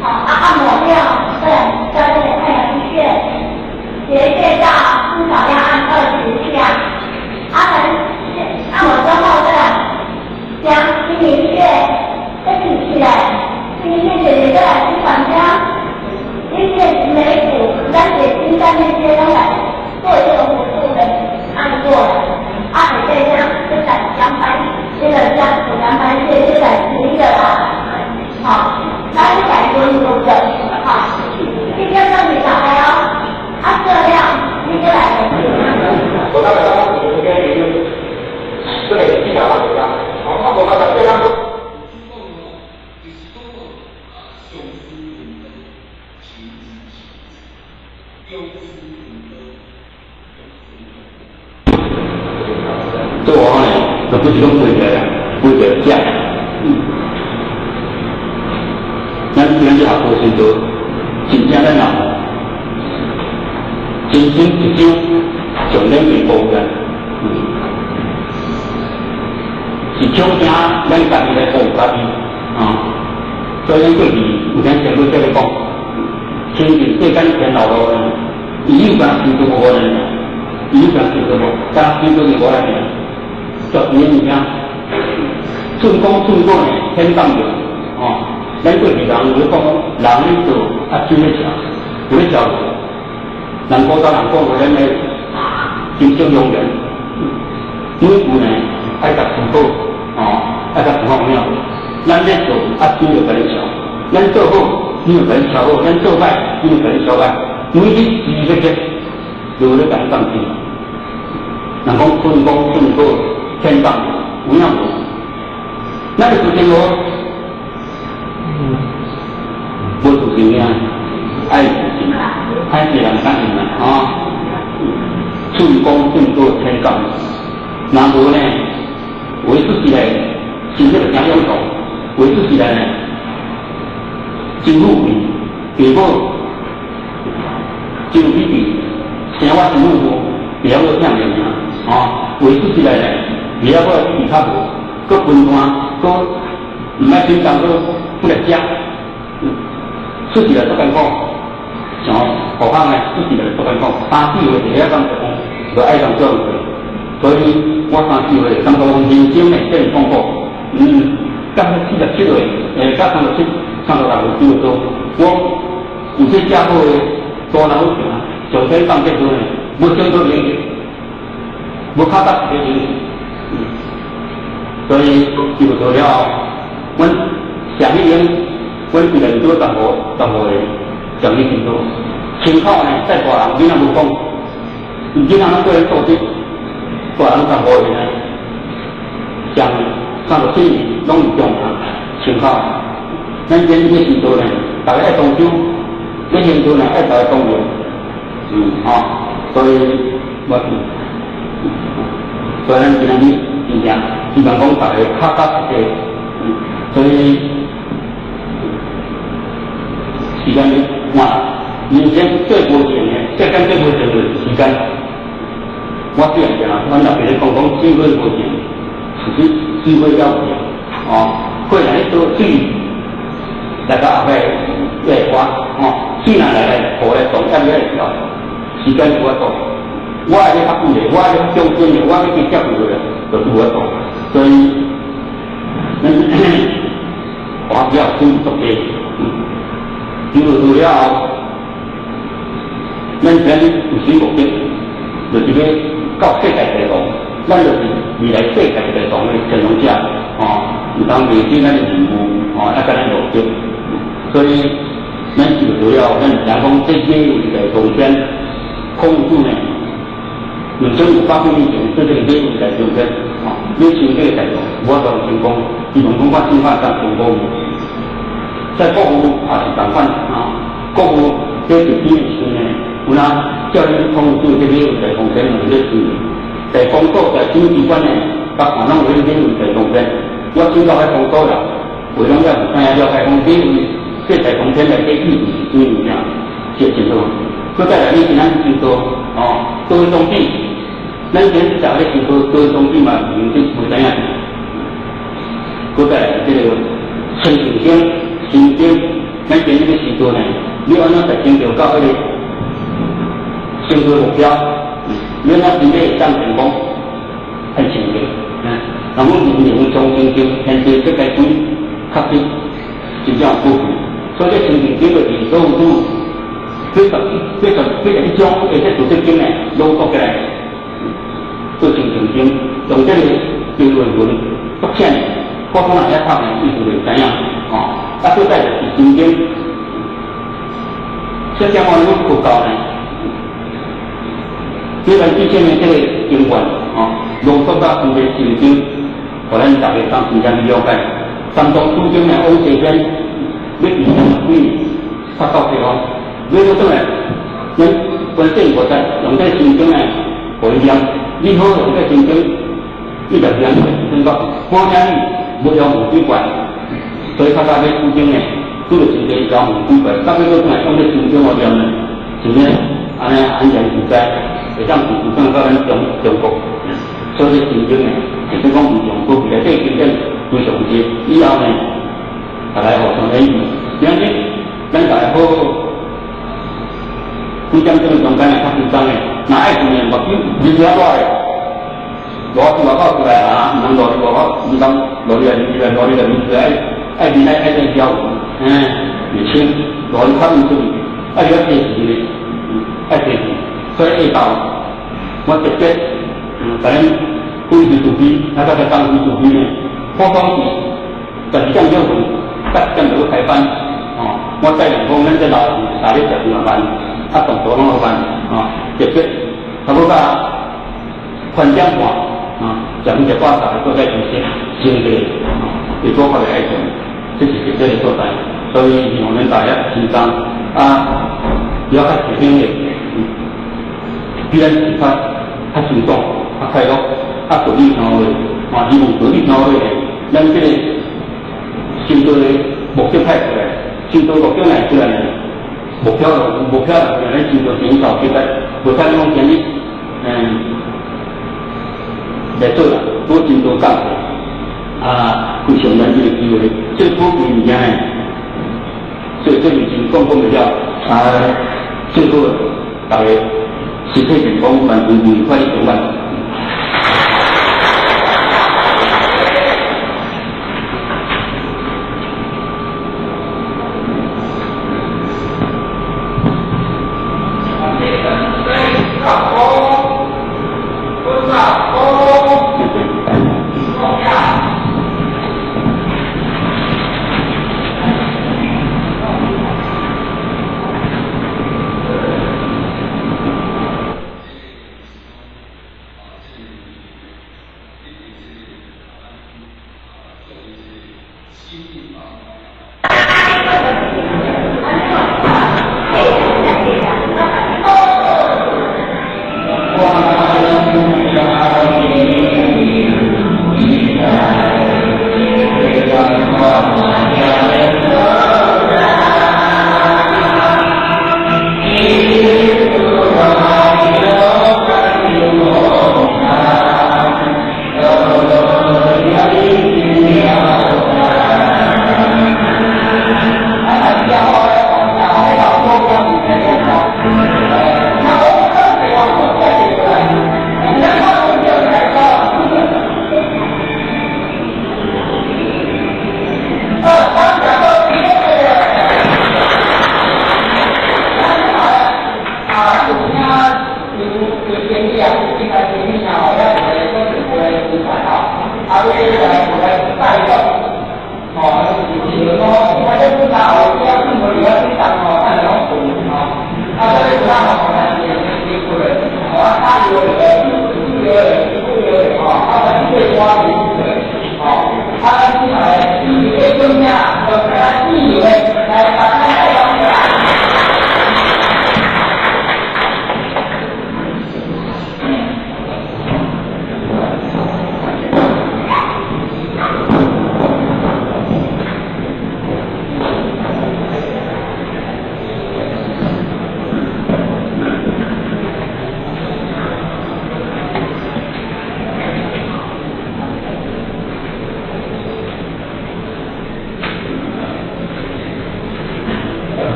好，啊，按摩掉，再來加這個太陽穴，結穴道至少要按20下，按完按摩之後再來將睛明穴再起起來，睛明穴解決再來去管家，做我呢，就不是講背起來，背起來食。咱這學佛時陣，真正咱人真心一想，上咱袂無嘅，是恐驚咱家己來保護家己啊。所以咱過去有聽前輩這個講，親近世間天老路呢，伊有敢心都無呢，伊有敢心都無，敢心都是無來嘅。絕對物件，寸功寸過呢，天放著哦。咱過去人有咧講，人咧做啊，水咧食，有咧食。人古早人講話，咱咧真正用人，每句呢愛共思考，哦，愛共思考有影。咱咧做啊，水就共你食；咱做好，你就共你超好；咱做歹，你就共你超歹。每日時刻刻，就咧共你放心。人講寸功寸過。天放有影無？咱的自信無？無自信啊！愛自信，歹勢人相信啦，啊！寸功寸過天降，若無呢？話出起來，心裡就驚勇動；話出起來呢，真富貴，爸母真有美麗，生活真富裕，袂曉閣聽命啊！話出起來呢？袂曉閣其他無，閣分散，閣毋愛緊張，閣不來食，出去來足艱苦，像後生呢，出去來足艱苦，三四歲就曉講就講，就愛當做所以我三四歲感覺講人生呢真痛苦，到47歲，到37、36歲左右，我有這遮好的大腦上天放這多呢，無想到能力，無卡達一個能力。所以就做了後，阮上一年，阮規個做十五個上一年多，親口呢，在大人囡仔無講，囡仔攏做咧組織，大人十五個呢，上37年攏是中人，親口。咱今日要時陣呢，逐家愛動手，要行動呢，愛逐家動用，吼，所以我，所以咱今仔日真正希望講逐家較較實際，所以時間換人生最無情的，世間最無情就是時間。我雖然講，阮老爸咧講講水火無情，其實水火了無情，哦，火若咧倒水，來到後尾會乾，哦，水若來來雨來凍，抑會調，時間無法度。我愛咧較久的，我愛咧較忠心的，我愛去接觸的，就是無法度。所以，咱花比較少足濟，入做了後，咱今日有啥目的？就是欲到世界地王，咱就是未來世界地王的乾隆者，吼，毋通迷失咱的任務，吼，啊，共咱目的。所以，咱入做了後，咱就聽講這個有一個中間控制呢，2500幾年前，這個馬有一個中間，吼，你想這個代志，無法度成功，希望講我想法當成功。在國父也是仝款，啊，國父在日本的時陣呢，有哪叫恁控制這個有在空間有咧事，在工作在省機關呢，甲看攏有咧有在空間，我想到遐工作啦，有攏也毋知影了解講這位這在空間內底意義是啥物件，是真好。閣再來，你今仔日真多，哦，多宗旨，咱今日食咧真多多宗旨嘛，唔知袂知影。閣再來這個清淨經、心經，咱今日個時陣呢，你按怎來成就到彼個成就目標？你按怎真會當成功？很清楚。那麼人人從清淨，天地世界觀，確實真正有寶貴。所以這清淨經就是所有都81種的這道德經呢，濃縮起來，做清淨經，用這個經文文讀起來，我講若遐讀呢，意思就知影，哦。啊，閣再就是心經，這點我攏佛教呢，你來之前的這個經文，哦，濃縮到成為心經，予咱逐家當時間去了解。三藏諸經的往生篇，要二十幾年才到這哦，要閣轉來，咱觀世音菩薩用在心中呢，予伊念，你好用在心中，你就念時陣講，我聽你無用問鬼怪，所以較早欲取經呢，拄著真濟妖魔鬼怪，到尾閣轉來用在心中我念呢，是呢，按呢安然自在，會當直直轉到咱中中國。所以心經呢，就是講非常寶貴，內底經典非常濟。以後呢，大家互相聯繫，今日咱大家好好。幾點鐘中間會較輕鬆的，若愛困的，目睭面遮大的，攞去外口出來啊，毋通落去外口，毋通落去來入來，落去來入來，愛愛面愛愛再消，嗯，袂清，落去較面出去，愛較提時的，愛提時，所以下晝我特別，甲恁鼓勵慈悲，啊，甲個當鼓勵慈悲呢，普通是12點了困，7點就要開班，哦，我帶兩講，咱這老師三日食兩飯。啊，動作攏好辦，啊，特別差不多到3點半，啊，食一半大家做在休息，先個，啊，會做較袂愛困，這是特別的所在，所以希望恁大家輕鬆，啊，要較提醒的，比咱自發較輕鬆、較快樂、較順利生活，啊，希望順利生活的，咱這個修道的目的派出來，修道目的來出來呢？目標目標，咱修道前頭期待，無啥講今日，來做啦，多真多感謝，啊，非常難得的機會，最寶貴物件呢，所以這事情講講袂了，啊，最好大家身體健康，萬事如意，快樂平安。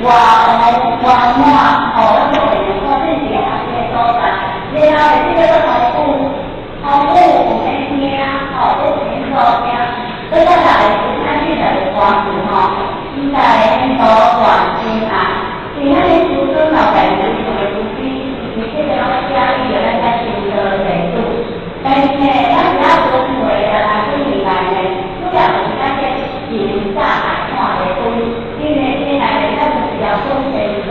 外外滿吼，咱做會用看這是學習所在。然後這個叫紅雨，紅雨有免驚，吼，這是免所驚。再來是咱這個歌詞吼，伊在沿途斷情愛，是咱的師尊老在有這個慈悲，是這個攏寫伊咱才修道成主。但是呢，咱只要輪迴啊，來轉來呢，主要是咱這情早來看的分，因為這來呢，咱就是要分清楚，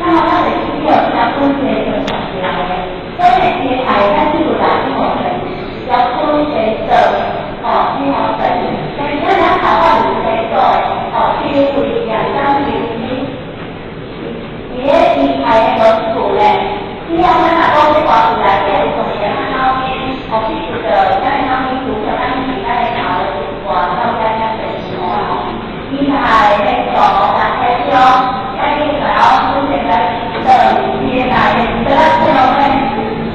那麼咱就只有要分清楚才來的。所以這愛咱就來去互分，要分清楚，吼，去互分。但是咱兩頭我有清楚的，吼，修為兩三流心，佇咧伊愛的落厝呢，只要咱若講這歌詞內底有上個咱後面，哦，比如說咱後面除了咱是咱的頭的歌，到遮遮濟吼，伊愛的路大家將，咱去甲我分成來轉接來的，得咱最後呢，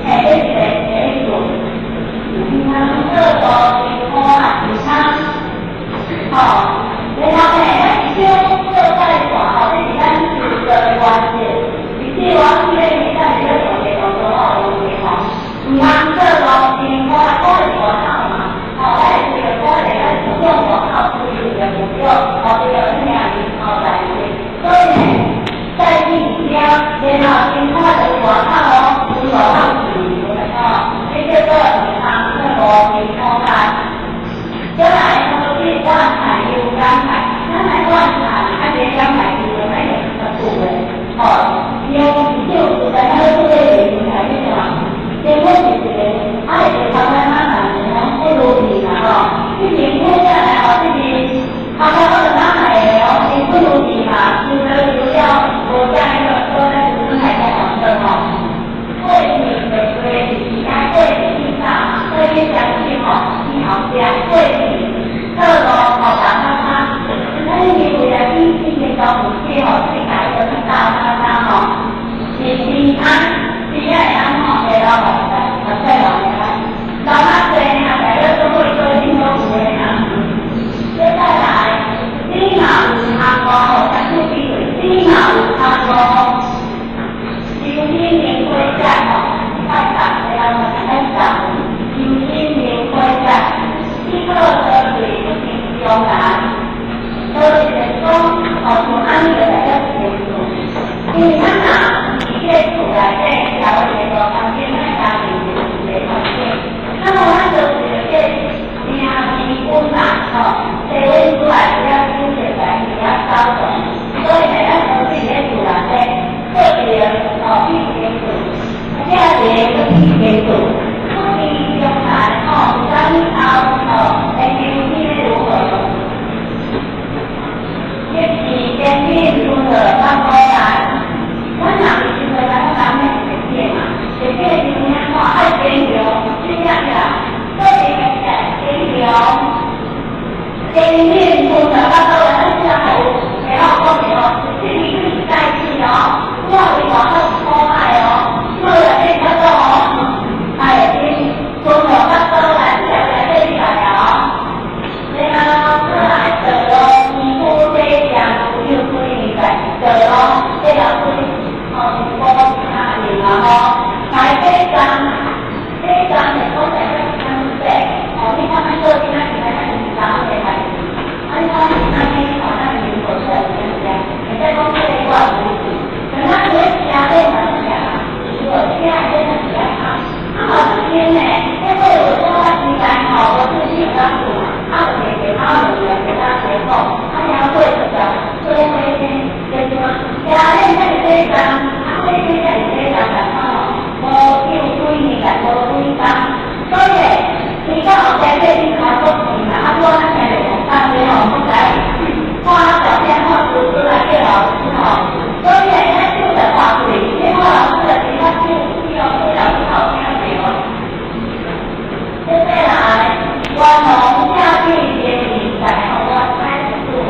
嘿，這是個結束。毋通做路辛苦啊，毋通，吼，然後呢，咱少做再大吼，這是咱修道的原則。而且我記得伊咱是咧做這個做好東西吼，毋通做路辛苦啊，苦是外口嘛，吼，咱是為了苦咧，咱是用外口出去的目標，吼，這個命運吼在所以呢，在地標，然後辛苦就是外口哦，是外口是吼，這叫做毋通做路辛苦啊。再來，我是斷財又感慨，咱來斷財，啊，這感慨就咱就較久的，吼，用就在咱做這個平台去怎？結果是一個，啊，會頭咱媽媽講不如意啦吼，這邊好下來吼，這邊頭頭我就媽媽的哦，是不如意嘛，就了就了，無啥那個說咱就是來講的吼。過去的過去，啊，過去以上，所以相信吼，以後壁過去，特路吼大媽媽，咱因為來以前當有去吼，世界都是大媽媽吼，是平安，平安的安吼，會老老的，細老的啦，老媽濟呢，大家都會做挺多有的啦。接下來，你若有通路吼，相對比對，你若有通路，修心明規則吼，拜拜，然後拜拜，修心明規則，你靠得對不成中難，所以就講，吼，像按呢個大家清楚，因為咱若佇這厝內底，交一個環境，咱家庭就是一個環境，那麼咱就是這命時溫嘛，吼，低溫出來比較清潔來，比較高動，所以呢，咱都是佇厝內底特別吼去清楚，這個去清楚，不離中難吼，啥物後吼，會修心如何？這是堅定如何發過來？咱若是想來講，咱咩是會嘛？會變是啥吼？愛堅強，真正啦，所以會堅強，堅定如何發過來？咱這樣會曉講的哦，這是代志哦，我為外口是可愛哦，我來變較多哦，哎，溫柔發過來，這樣來這裡來哦。然後過來道路，皮膚這樣有水在道路，這條水吼是無差的嘛吼。來這站，這站是講在咱康說，哦，你看咱做今仔日咱是三個代志，啊，你看安尼吼，咱民國出來是怎樣？會使講這個我有去，等咱咧車咧嘛是啥？如果車咧嘛是較好，啊，好這邊呢，這個有講我時間吼，我是去講厝嘛，啊，有個電話就來給他提供，啊，然後過就做火車，就是講車咧才是這站，啊，火車才是這站，但吼，無有幾年來無幾工，所以伊到後壁這邊開國錢嘛，啊，我咱聽著講大家吼，不知看照片看圖出來叫老師吼，所以咱手就看對，你看老師就比較手，你哦，對老師好聽著。接下來，元龍下地堅持在吼，我開始做。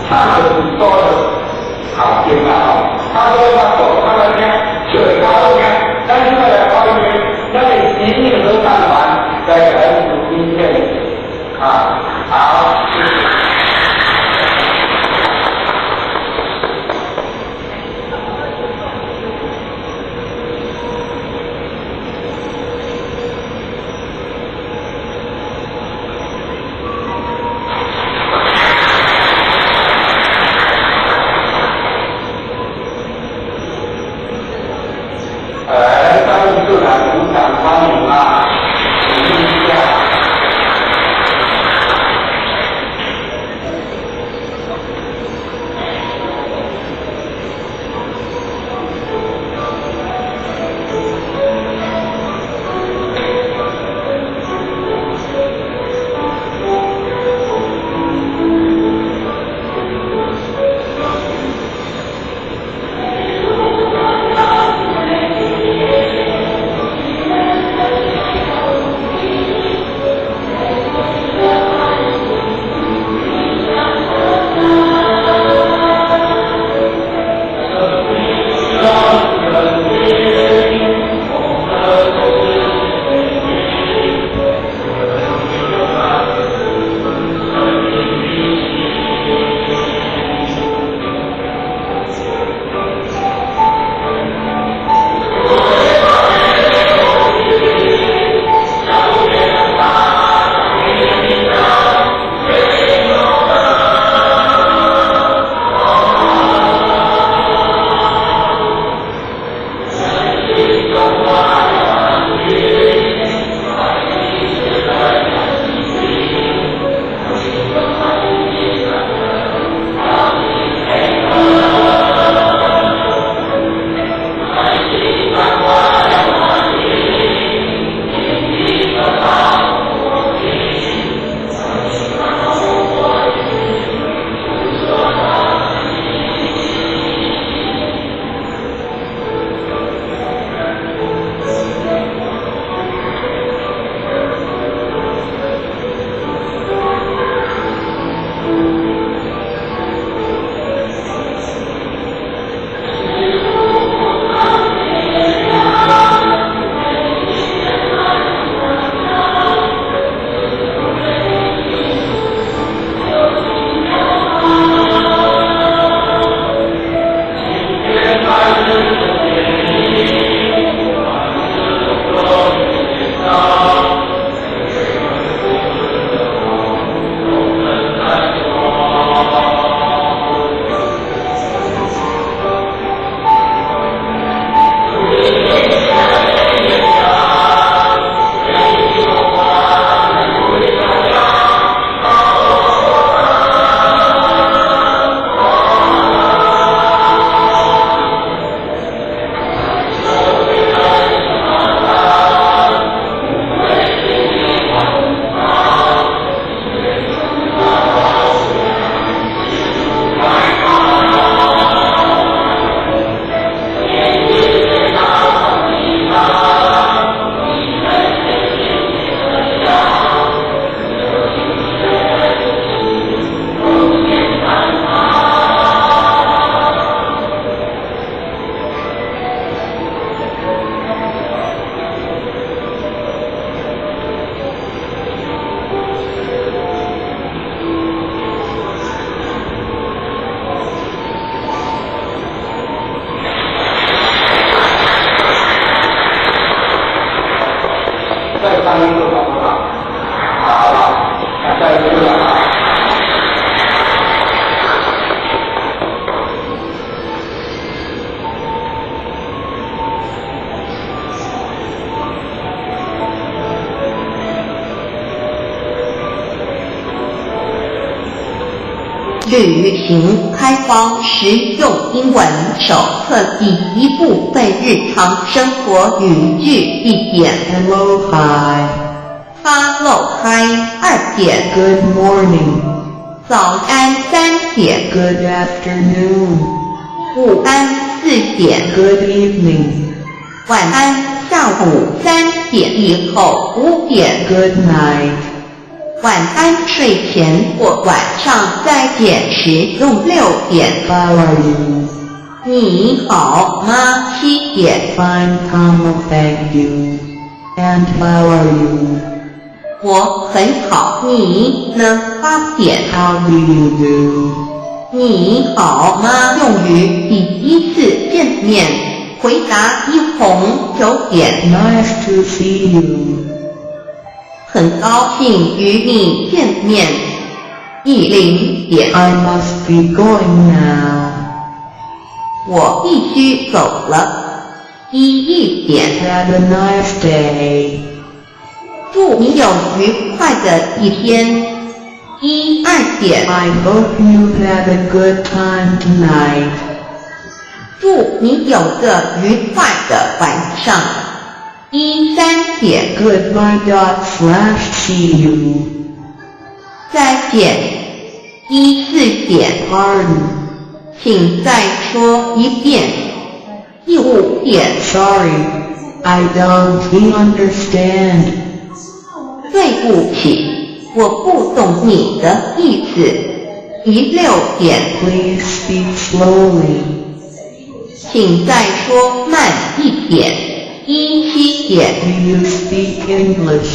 吵就是所有头前啦吼，吵做较大，较好听，笑会較好聽。咱這擺來歡迎咱的吉利合唱團來給咱今天啊，好，謝謝。來，張社長鼓掌歡迎啊！鼓勵一下。再唱一個好不好？好，好，再一個。旅行開荒實用英文手冊第一部分日常生活語句一點 Hello, hi. Hello hi 2點 Good morning. 早安3點 Good afternoon. 午安4點 Good evening. 晚安下午3點以後5點 Good night. 晚安，睡前或晚上再见时用六点。 How are you? 你好嗎？七點。 Fine, comma, thank you. And how are you? 我很好，你呢？八點。 How do you do? 你好嗎？用於第一次見面，回答一紅九點。 Nice to see you. 很高興與你見面。10點。 I must be going now. 我必須走了。11點。 Have a nice day. 祝你有愉快的一天。12點。 I hope you have a good time tonight. 祝你有個愉快的晚上。13點。 Goodbye dot slash see you. 再見。14點。 Pardon. 請再說一遍。15點。 Sorry. I don't understand. 對不起，我不懂你的意思。16點。 Please speak slowly. 請再說慢一點。17點。 Do you speak English?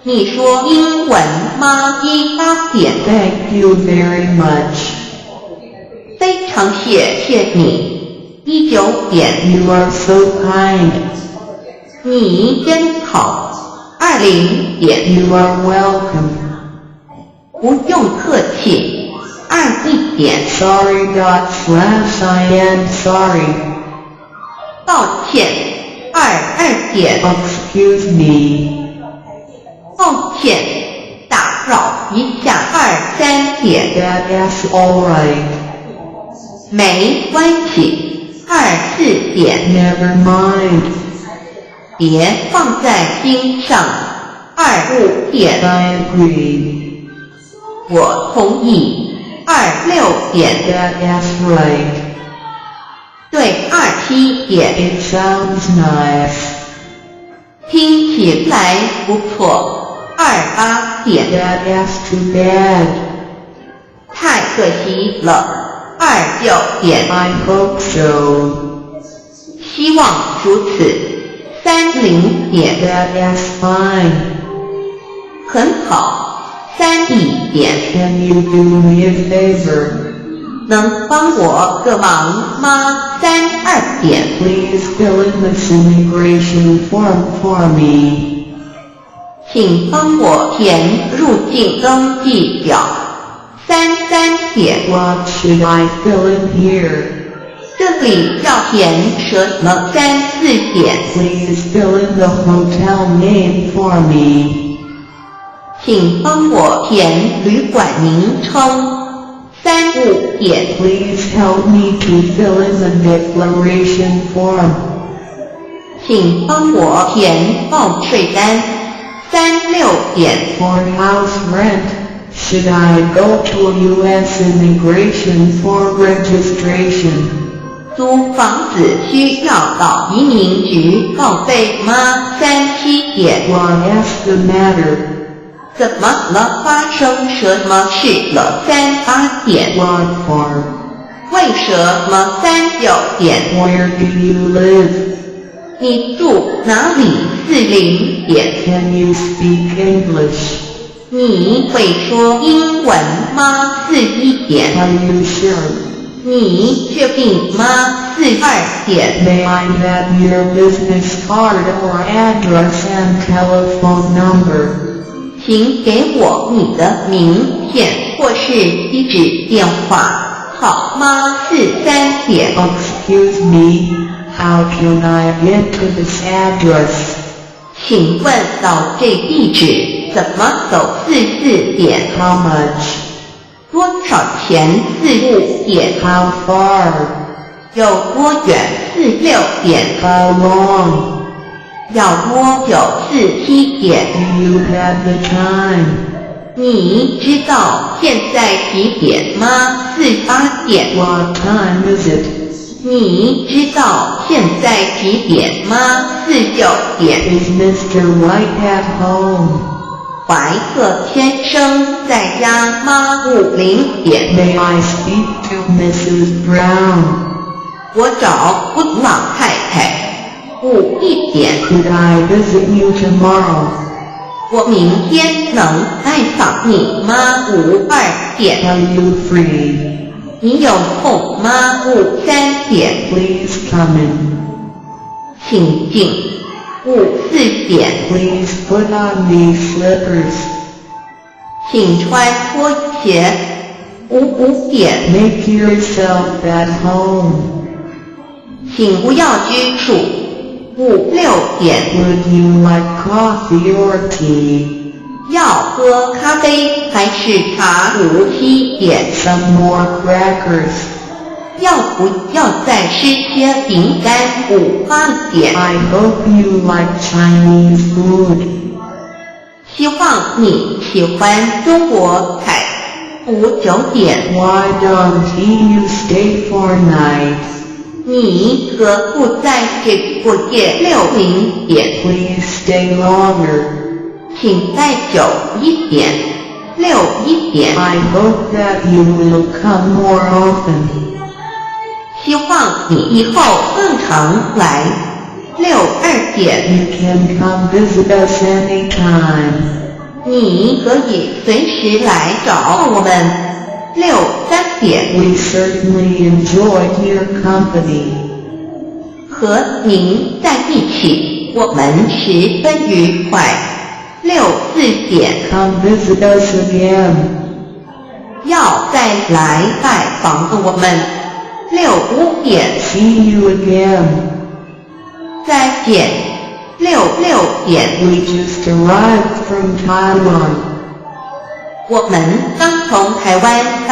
你說英文嗎？18點。 Thank you very much. 非常謝謝你。19點。 You are so kind. 你真好。20點。 You are welcome. 不用客氣。21點。 Sorry dot slash I am sorry. 抱歉。22點。 Excuse me. 抱歉，打擾一下。23點。 That's alright. 沒關係。24點。 Never mind. 別放在心上。25點。 I agree. 我同意。26點。 That's right. 對，27點。 It sounds nice. 聽起來不錯。28點。 That's too bad. 太可惜了。29點。 I hope so. 希望如此。30點。 That's fine. 很好。31點。 Can you do me a favor? 能幫我個忙嗎？32點。 Please fill in this immigration form for me. 請幫我填入境登記表。33點。 What should I fill in here? 這裡要填什麼？34點。 Please fill in the hotel name for me. 請幫我填旅館名稱。35點。 Please help me to fill in the declaration form. 請幫我填報稅單。36點。 For house rent, should I go to U.S. immigration for registration? 租房子需要到移民局報備嗎？37點。 What's the matter? 怎麼了？發生什麼事了？38點。 What for? 為什麼？39點。 Where do you live? 你住哪裡？40點。 Can you speak English? 你會說英文嗎？41點。 Are you sure? 你確定嗎？42點。 May I have your business card or address and telephone number? 請給我你的名片或是地址電話，好嗎？43點。 Excuse me, how can I get to this address? 請問到這地址怎麼走？44點。 How much? 多少錢？45點。 How far? 有多遠？46點。 How long? 要多久？47點。 Do you have the time? 你知道現在幾點嗎？48點。 What time is it? 你知道現在幾點嗎？49點。 Is Mr. White at home? 懷特先生在家嗎？50點。 May I speak to Mrs. Brown? 我找布朗太太。51點。 Could I visit you tomorrow? 我明天能拜訪你嗎？52點。 Are you free? 你有空嗎？53點。 Please come in. 請進。54點。 Please put on these slippers. 請穿拖鞋。55點。 Make yourself at home. 請不要拘束。56點。 Would you like coffee or tea? 要喝咖啡還是茶？57點。 Some more crackers. 要不要再吃些餅乾？58點。 I hope you like Chinese food. 希望你喜歡中國菜。59點。 Why don't you stay for night? 你何不在這過夜？60點。 Please stay longer. 請待久一點。61點。 I hope that you will come more often. 希望你以後更常來。62點。 You can come visit us anytime. 你可以隨時來找我們。63點。 We certainly enjoyed your company. 和您在一起，我們十分愉快。64點。 Come visit us again. 要再來拜訪我們。65點。 See you again. 再見。66點。 We just arrived from Taiwan. 我們剛從台灣搬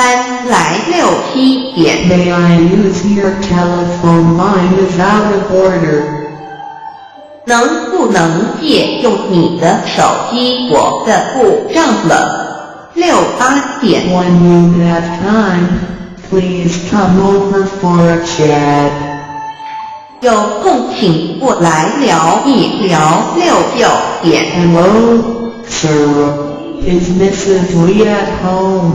來。67點。 May I use your telephone? Mine is out of order. 能不能借用你的手機？我的故障了。68點。 When you have time, please come over for a chat. 有空請過來聊一聊。69點。 Hello, sir. Is Mrs. Lee at home?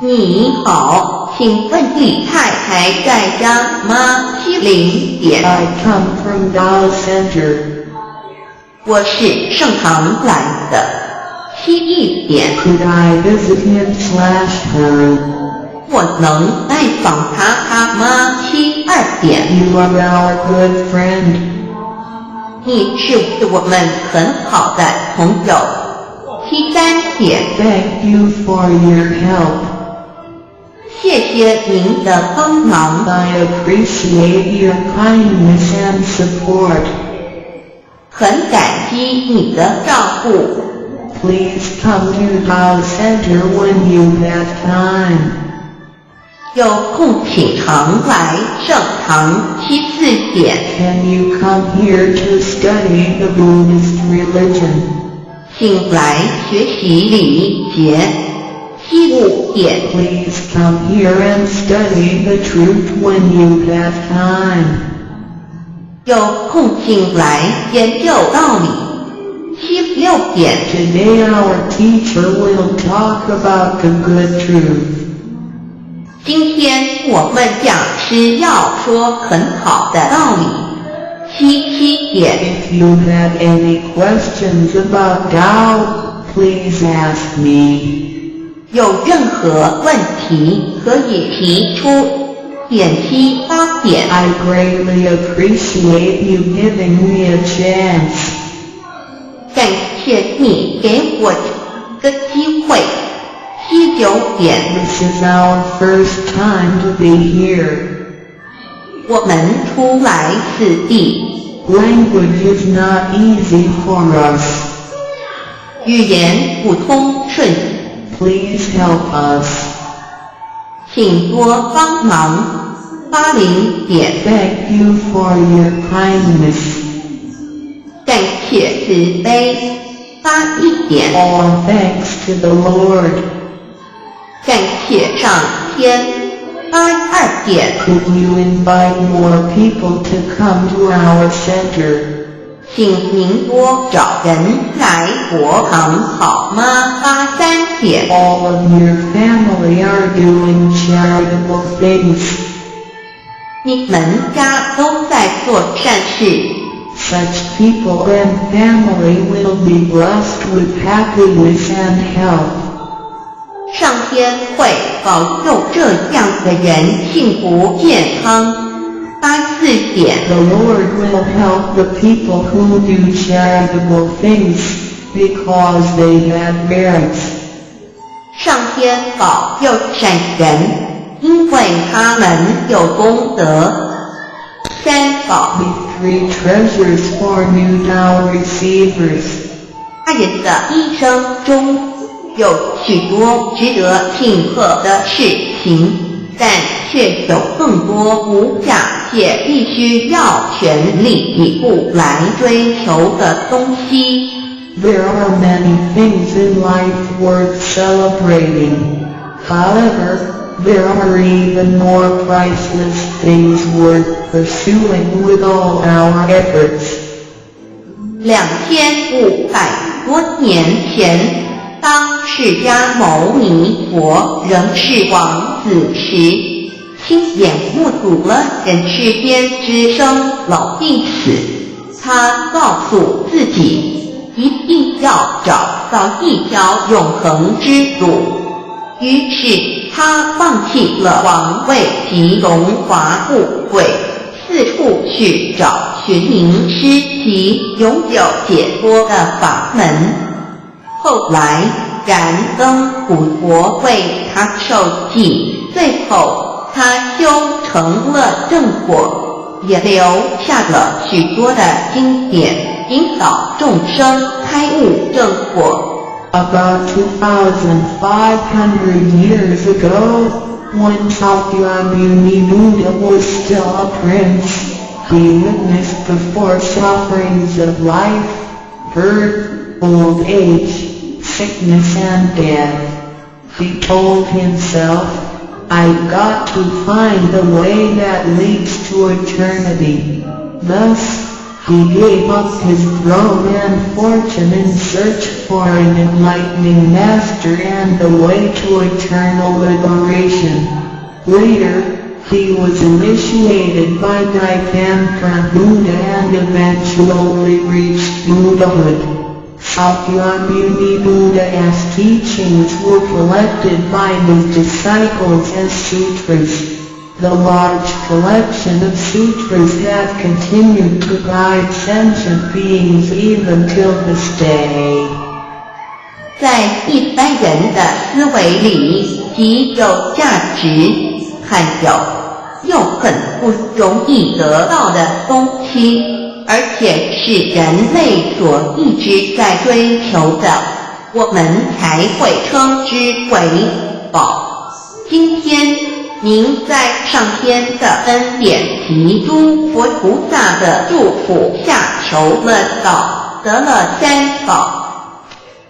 你好，請問李太太在家嗎？70點。 I come from Tao Center. 我是聖堂來的。71點。 Could I visit him/her? 我能拜訪他她嗎？72點。 You are our good friend. 你是我們很好的朋友。73點。 Thank you for your help. 謝謝您的幫忙。 I appreciate your kindness and support. 很感激你的照顧。 Please come to Tao Center when you have time. 有空請常來聖堂。74點。 Can you come here to study the Buddhist religion? 請來學習禮節。75點。 Please come here and study the truth when you have time. 有空請來研究道理。76點。 Today our teacher will talk about the good truth. 今天我們講師要說很好的道理。77點。 If you have any questions about Tao, please ask me. 有任何問題可以提出。78點。 I greatly appreciate you giving me a chance. 感謝你給我個機會。79點。 This is our first time to be here. 我們初來此地， Language is not easy for us. 語言不通順， Please help us. 請多幫忙。80點。 Thank you for your kindness. 感謝慈悲。81點。 All thanks to the Lord. 感謝上天。82點。 Could you invite more people to come to our center? 請您多找人來佛堂好嗎？83點。 All of your family are doing charitable things. 你們家都在做善事。 Such people and family will be blessed with happiness and health. 上天會保佑這樣的人幸福健康。84點。 The Lord will help the people who do charitable things, because they have merits. 上天保佑善人，因為他們有功德。三寶。 The three treasures for new Tao receivers. 大人的一生中有許多值得慶賀的事情，但卻有更多無價且必須要全力以赴來追求的東西。 There are many things in life worth celebrating. However, there are even more priceless things worth pursuing with all our efforts. 2500多年前，當釋迦牟尼佛仍是王子時，親眼目睹了人世間之生老病死。他告訴自己，一定要找到一條永恆之路。於是他放棄了王位及榮華富貴，四處去找尋名師及永久解脫的法門。後來，燃燈普佛為他授記，最後他修成了正果，也留下了許多的經典，引導眾生開悟正果。 About 2,500 years ago, when Sakyamuni Buddha was still a prince, he witnessed the four sufferings of life: birth, old age, sickness and death. He told himself, "I've got to find the way that leads to eternity." Thus, he gave up his throne and fortune in search for an enlightening master and the way to eternal liberation. Later, he was initiated by Dipankara Buddha and eventually reached Buddhahood. Sakyamuni Buddha's teachings were collected by his disciples as sutras. The large collection of sutras have continued to guide sentient beings even till this day. 在一般人的思維裡，極有價值、罕有又很不容易得到的東西，而且是人類所一直在追求的，我們才會稱之為寶。今天，您在上天的恩典及諸佛菩薩的祝福下求了道，得了三寶。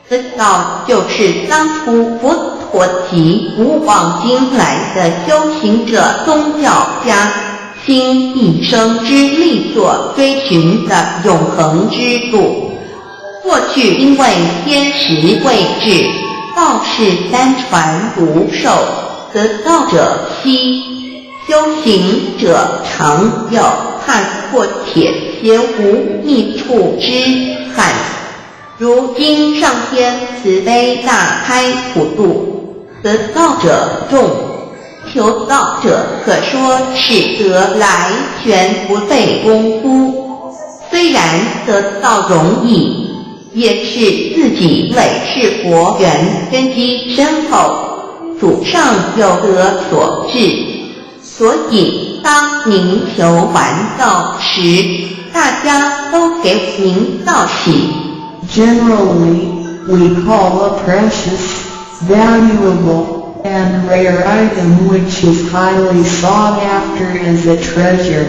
得道就是當初佛陀及古往今來的修行者、宗教家，傾一生之力所追尋的永恆之路。過去因為天時未至，道是單傳獨授，得道者稀，修行者常有看破鐵鞋無覓處之憾。如今上天慈悲大開普度，得道者眾，求道者可說是得來全不費功夫。雖然得道容易，也是自己累世佛緣根基深厚，祖上有德所致。所以當您求完道時，大家都給您道喜。 Generally, we call a precious, valuable, and rare item which is highly sought after as a treasure.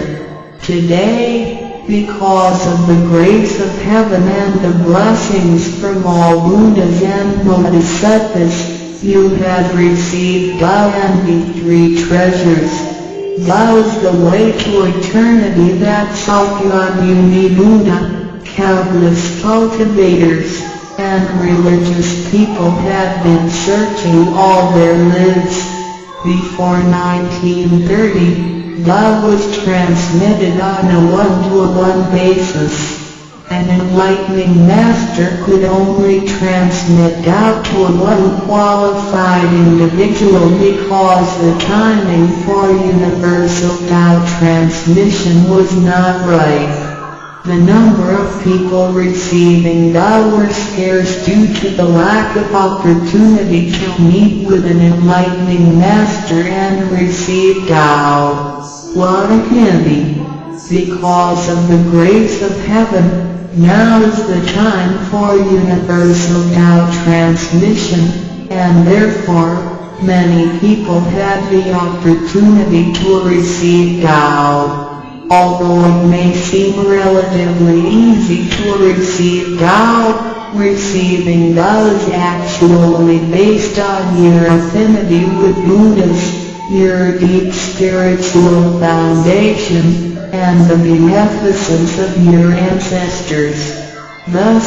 Today, because of the grace of heaven and the blessings from all Buddhas and Bodhisattvas, you have received Tao and the three treasures. Tao is the way to eternity that Sakyamuni Buddha, Countless cultivators and religious people have been searching all their lives. Before 1930, Tao was transmitted on a one-to-one basis. An enlightening master could only transmit Tao to one qualified individual because the timing for universal Tao transmission was not right. The number of people receiving Tao were scarce due to the lack of opportunity to meet with an enlightening master and receive Tao. What a pity! Because of the grace of heaven, now is the time for universal Tao transmission, and therefore, many people had the opportunity to receive Tao. Although it may seem relatively easy to receive Tao, receiving Tao is actually based on your affinity with Buddhas, your deep spiritual foundation, and the beneficence of your ancestors. Thus,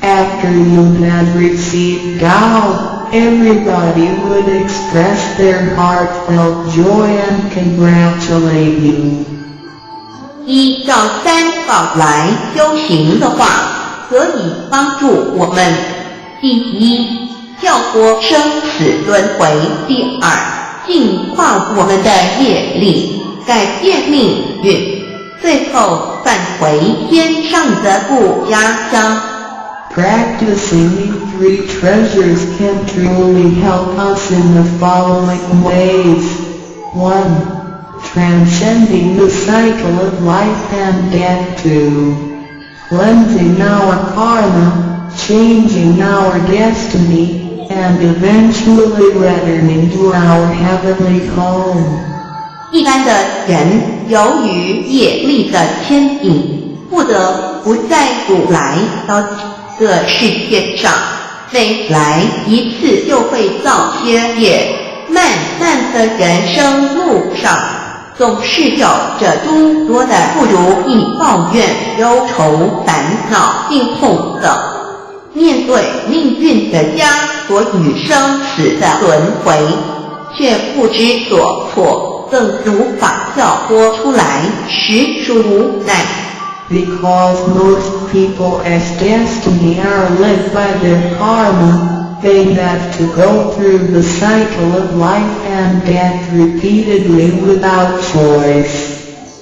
after you had received Tao, everybody would express their heartfelt joy and congratulate you. 依照三寶來修行的話，可以幫助我們：第一，跳脫生死輪迴；第二，淨化我們的業力，改變命運；最後返回天上的故家鄉。 Practicing the three treasures can truly help us in the following ways. 1. Transcending the cycle of life and death. 2. Cleansing our karma, changing our destiny, and eventually returning to our heavenly home. 一般的人由於業力的牽引，不得不再度來到這個世界上，每來一次就會造些業，漫漫的人生路上，總是有着諸多的不如意、抱怨、憂愁、煩惱、病痛等。面對命運的枷鎖與生死的輪迴，卻不知所措，更無法跳脫出來，實屬無奈。 Because most people's destiny are led by their karma, they have to go through the cycle of life and death repeatedly without choice.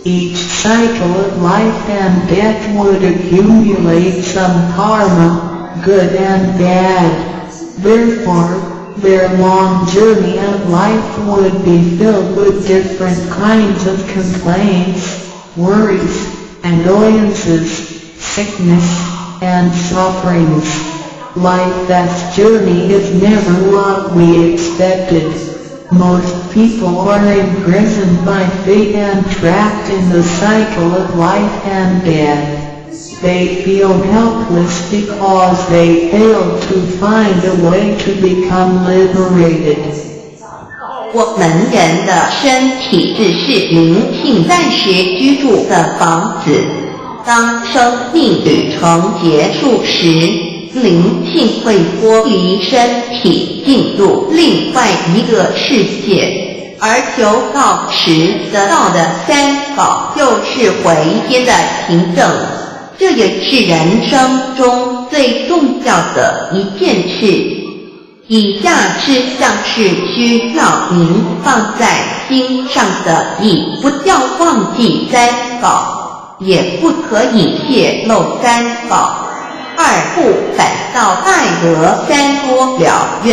Each cycle of life and death would accumulate some karma, good and bad. Therefore, their long journey of life would be filled with different kinds of complaints, worries, annoyances, sickness, and sufferings. Life's journey is never what we expected. Most people are imprisoned by fate and trapped in the cycle of life and death. They feel helpless because they failed to find a way to become liberated. 我們人的身體只是靈性暫時居住的房子。當生命旅程結束時，靈性會脫離身體，進入另外一個世界。而求道時得到的三寶，就是回天的憑證。這也是人生中最重要的一件事。以下事項是需要您放在心上的：一，不要忘記三寶，也不可以洩露三寶；二，不返到愛樂山多了願，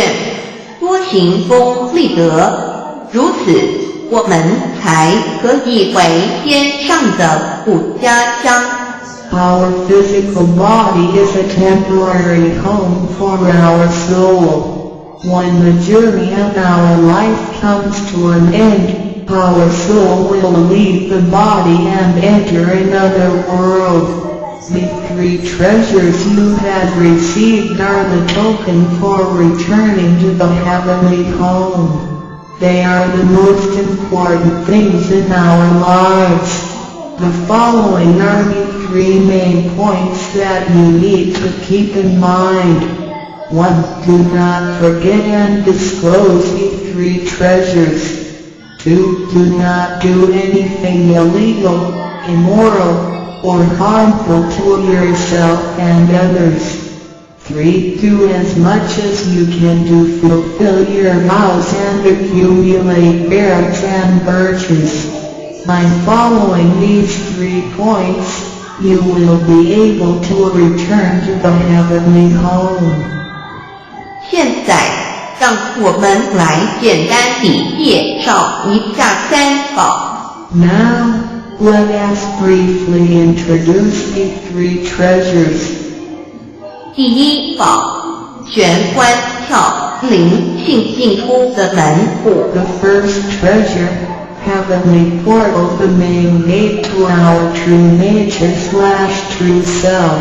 多行功立德，如此我們才可以回天上的故家鄉。 Our physical body is a temporary home for our soul. When the journey of our life comes to an end, our soul will leave the body and enter another world. The three treasures you had received are the token for returning to the heavenly home. They are the most important things in our lives. The following are the three main points that you need to keep in mind. 1. Do not forget and disclose the three treasures. 2. Do not do anything illegal, immoral, or harmful to yourself and others. 3. Do as much as you can to fulfill your vows and accumulate merits and virtues. By following these three points, you will be able to return to the heavenly home. 現在，讓我們來簡單地介紹一下三寶。 Now, let us briefly introduce the three treasures. 第一寶，玄關竅，靈性進出的門戶。 The first treasure, heavenly portal, the main gate to our true nature/true self.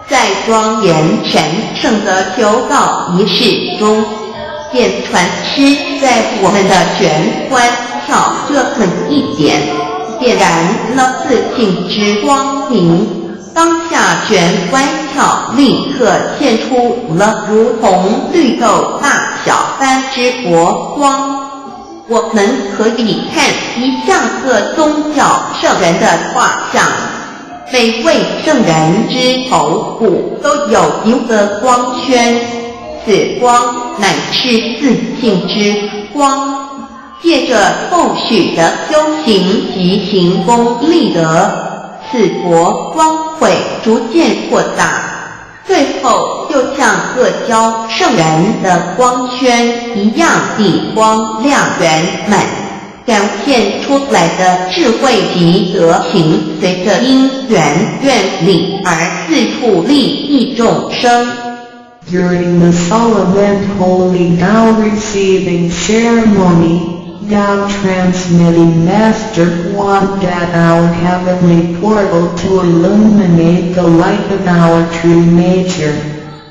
在莊嚴神聖的求道儀式中，點傳師在我們的玄關竅這麼一點，點燃了自性之光明。當下玄關竅立刻現出了如同綠豆大小般之佛光。我們可以看一下各宗教聖人的畫像，每位聖人之頭部都有一個光圈，此光乃是自性之光。借着後續的修行及行功立德，此佛光會逐漸擴大，最後就像各教聖人的光圈一樣地光亮圓滿，展現出來的智慧及德行，隨着因緣願力而四處利益眾生。 During the solemn and holy Tao receiving ceremony, Tao transmitting Master pointed at our heavenly portal to illuminate the light of our true nature.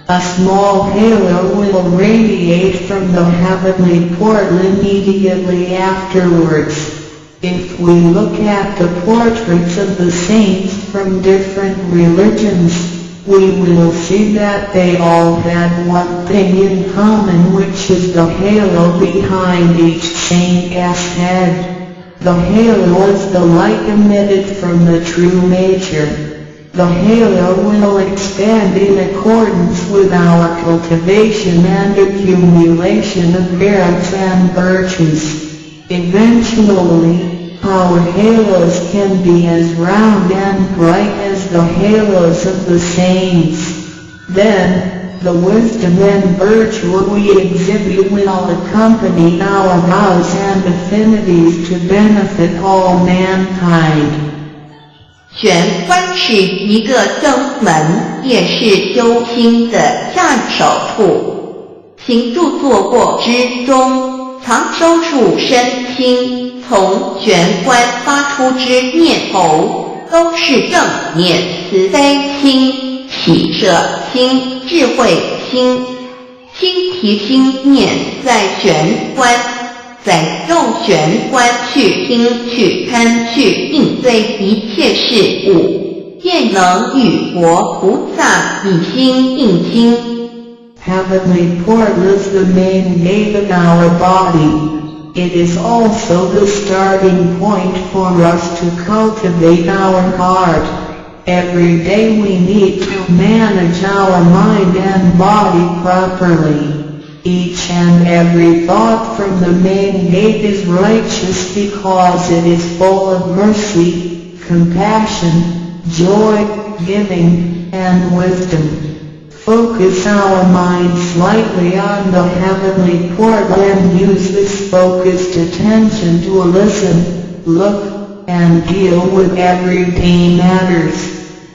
A small halo will radiate from the heavenly portal immediately afterwards. If we look at the portraits of the saints from different religions, we will see that they all had one thing in common, which is the halo behind each saint's head. The halo is the light emitted from the true nature. The halo will expand in accordance with our cultivation and accumulation of merits and virtues. Eventually, our halos can be as round and bright as the halos of the saints. Then, the wisdom and virtue we exhibit will accompany our vows and affinities to benefit all mankind. 玄關是一個正門，也是修心的下手處。行住坐臥之中，常收束身心，從玄關發出之念頭，都是正念、慈悲心、喜捨心、智慧心。心提心念在玄關，再用玄關去聽、去看、去應對一切事物，便能與佛菩薩以心印心。 Heavenly portal is the main gate of our body. It is also the starting point for us to cultivate our heart. Every day we need to manage our mind and body properly. Each and every thought from the main gate is righteous because it is full of mercy, compassion, joy, giving, and wisdom. Focus our mind slightly on the heavenly portal and use this focused attention to listen, look, and deal with everyday matters.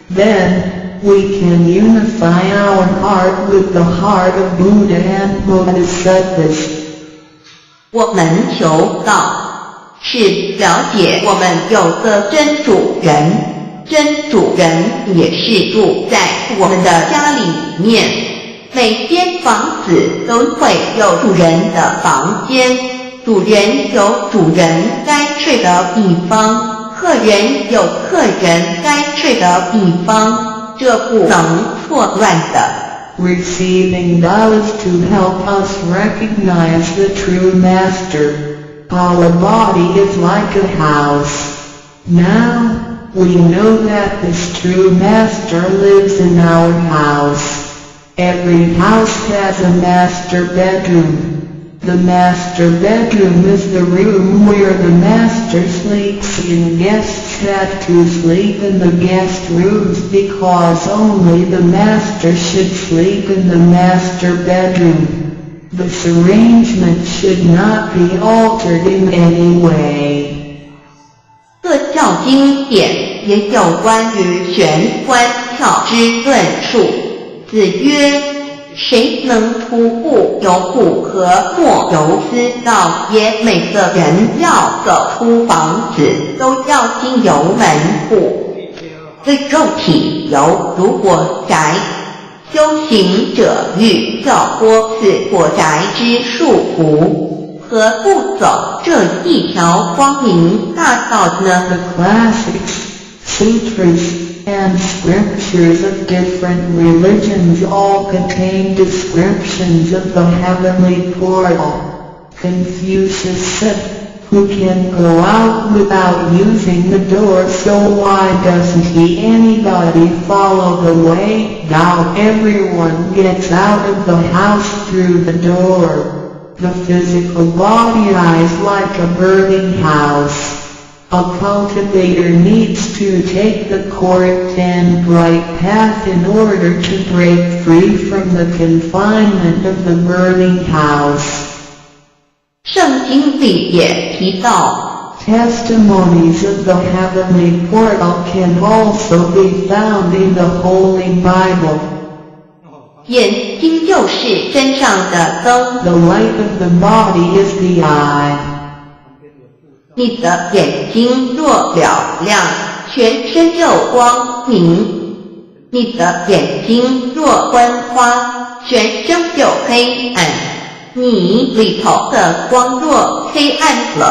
Then, we can unify our heart with the heart of Buddha and Bodhisattvas. 我們求道是了解我們有個真主人，真主人也是住在我們的家裡面。每間房子都會有主人的房間，主人有主人該睡的地方。客人有客人該睡的地方，這不能錯亂的。 Receiving vows to help us recognize the true master. Our body is like a house. Now, we know that this true master lives in our house. Every house has a master bedroom. The master bedroom is the room where the master sleeps and guests have to sleep in the guest rooms because only the master should sleep in the master bedroom. This arrangement should not be altered in any way. 各教經典也有關於玄關竅之論述。子曰：誰能出不由戶和莫由私道耶？每個人要走出房子，都要經由門戶。這肉體猶如火宅，修行者欲跳脫此火宅之束縛，何不走這一條光明大道呢？ The classics, sutras, and scriptures of different religions all contain descriptions of the heavenly portal. Confucius said, "Who can go out without using the door, so why doesn't he anybody follow the way?" Now everyone gets out of the house through the door. The physical body is like a burning house. A cultivator needs to take the correct and bright path in order to break free from the confinement of the burning house. 聖經裡也提到， Testimonies of the heavenly portal can also be found in the Holy Bible. 眼睛就是身上的燈。 The light of the body is the eye. 你的眼睛若嘹亮，全身就光明；你的眼睛若昏花，全身就黑暗。你裡頭的光若黑暗了，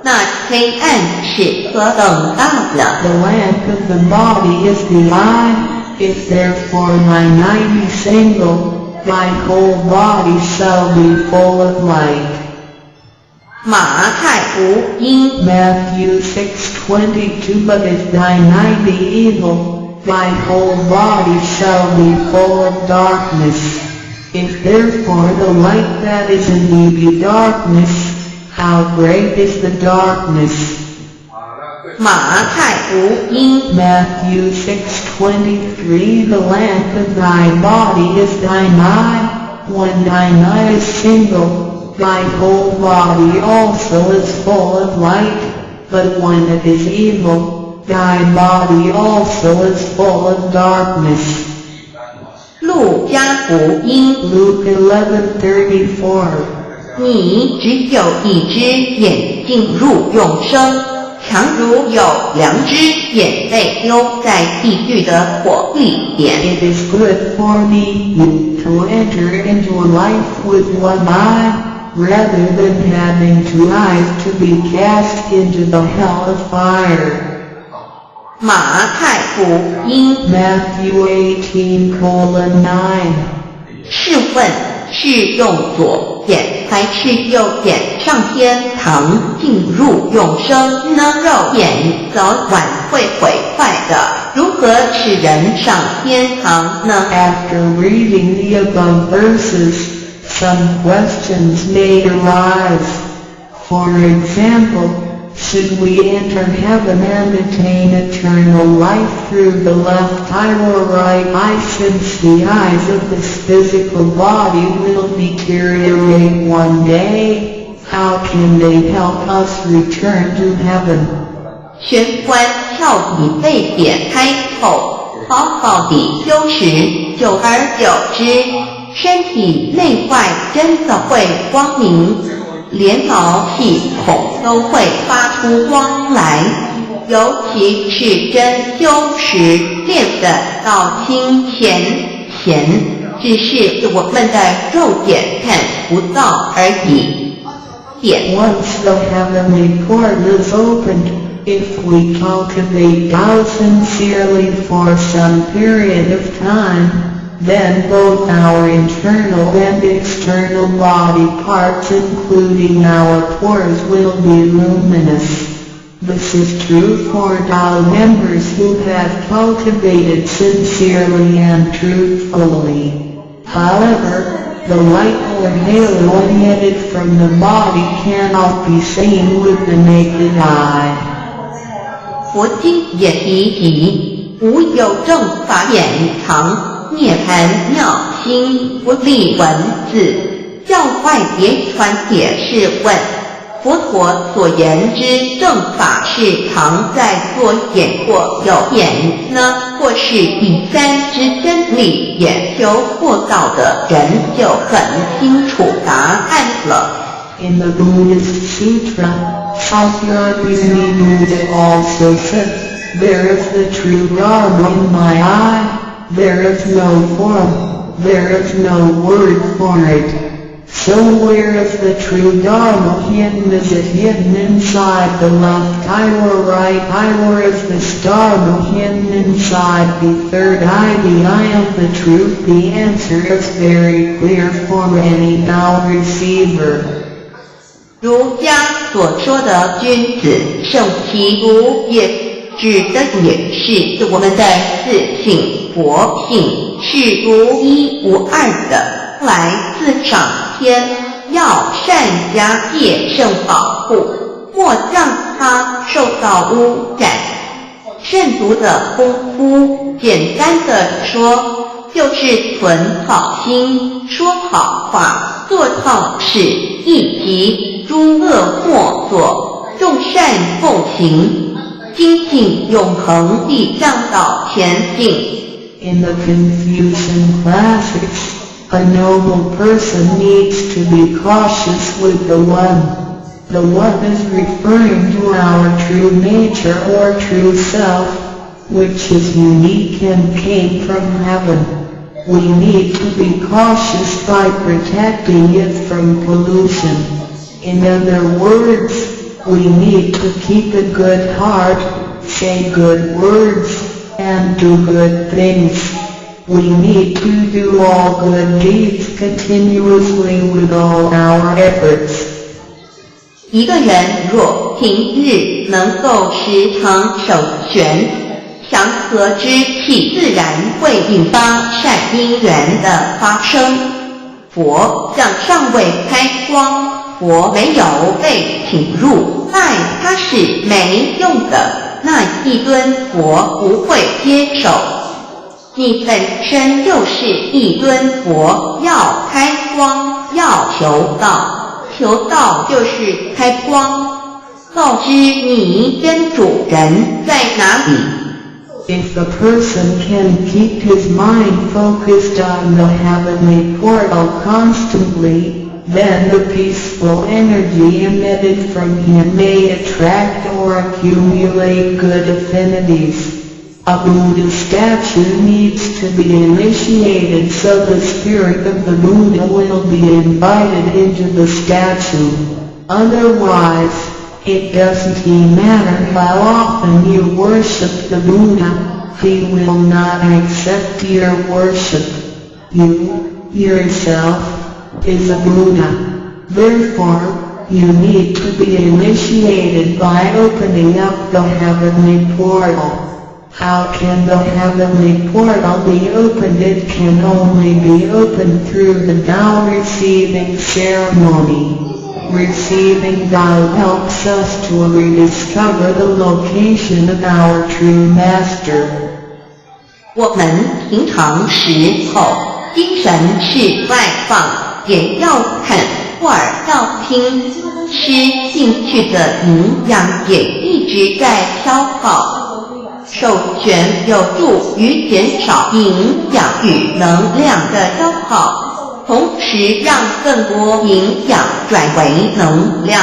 那黑暗是何等大呢？ The lamp of the body is the eye. If therefore thine eye be single, thy whole body shall be full of light. 馬太福音 Matthew 6:22. But if thine eye be evil, thy whole body shall be full of darkness. If therefore the light that is in thee be darkness, how great is the darkness? 馬太福音 Matthew 6:23. The lamp of thy body is thine eye. When thine eye is single, thy whole body also is full of light. But when it is evil, thy body also is full of darkness. 路加福音 Luke 11:34. 你只有一隻眼進入永生，強如有兩隻眼被丟在地獄的火裡面。 It is good for thee to enter into life with one eye, rather than having two eyes to be cast into the hell of fire. 馬太福音 Matthew 18:9. 試問是用左眼還是右眼上天堂進入永生呢？肉眼早晚會毀壞的，如何使人上天堂呢？ After reading the above verses, some questions may arise. For example, should we enter heaven and attain eternal life through the left eye or right eye, since the eyes of this physical body will deteriorate one day? How can they help us return to heaven? 玄關竅已被點開後，好好地修持，久而久之，身體內外真的會光明，連毛細孔都會發出光來。尤其是真修實練的到清顯顯，只是我們的肉眼看不到而已。點 Once the heavenly portal is opened, If we cultivate Tao sincerely for some period of time, then both our internal and external body parts, including our pores, will be luminous. This is true for Tao members who have cultivated sincerely and truthfully. However, the light or halo emitted from the body cannot be seen with the naked eye. 佛經也提及，無有正法眼藏，涅槃妙心不立文字，教外別傳也是問，佛陀所言之正法是藏在左眼或右眼呢，或是第三之真理也修過道的人就很清楚答案了。 In the Buddhist Sutra, Sakyamuni Buddha also said, "There is the true Dharma in my eye, there is no form, there is no word for it. So where is the true Dharma hidden? Is it hidden inside the left eye or right eye, or is this Dharma hidden inside the third eye, the eye of the truth?" The answer is very clear for any Tao receiver. 儒家所說的君子慎其獨也，指的也是我們的自性佛性是獨一無二的，來自上天，要善加戒慎保護，莫讓它受到污染。慎獨的功夫，簡單的說，就是存好心、說好話、做好事，以及諸惡莫作，眾善奉行，精進永恆地向道前進。 In the Confucian classics, a noble person needs to be cautious with the One. The One is referring to our true nature or true self, which is unique and came from heaven. We need to be cautious by protecting it from pollution. In other words, we need to keep a good heart, say good words, and do good things. We need to do all good deeds continuously with all our efforts. 一個人若平日能夠時常守玄，祥和之氣自然會引發善因緣的發生。佛像尚未開光，佛沒有被請入，拜他是沒用的，那一尊佛不會接受。你本身就是一尊佛，要開光，要求道，求道就是開光，告知你真主人在哪裡。 If a person can keep his mind focused on the heavenly portal constantly, then the peaceful energy emitted from him may attract or accumulate good affinities. A Buddha statue needs to be initiated so the spirit of the Buddha will be invited into the statue. Otherwise, it doesn't matter how often you worship the Buddha, he will not accept your worship. You, yourself, is a Buddha. Therefore, you need to be initiated by opening up the heavenly portal. How can the heavenly portal be opened? It can only be opened through the Tao receiving ceremony. Receiving Tao helps us to rediscover the location of our true master. 我們平常時候精神是外放，眼要看，耳要聽，吃進去的營養也一直在消耗。守玄有助於減少營養與能量的消耗，同時讓更多營養轉為能量，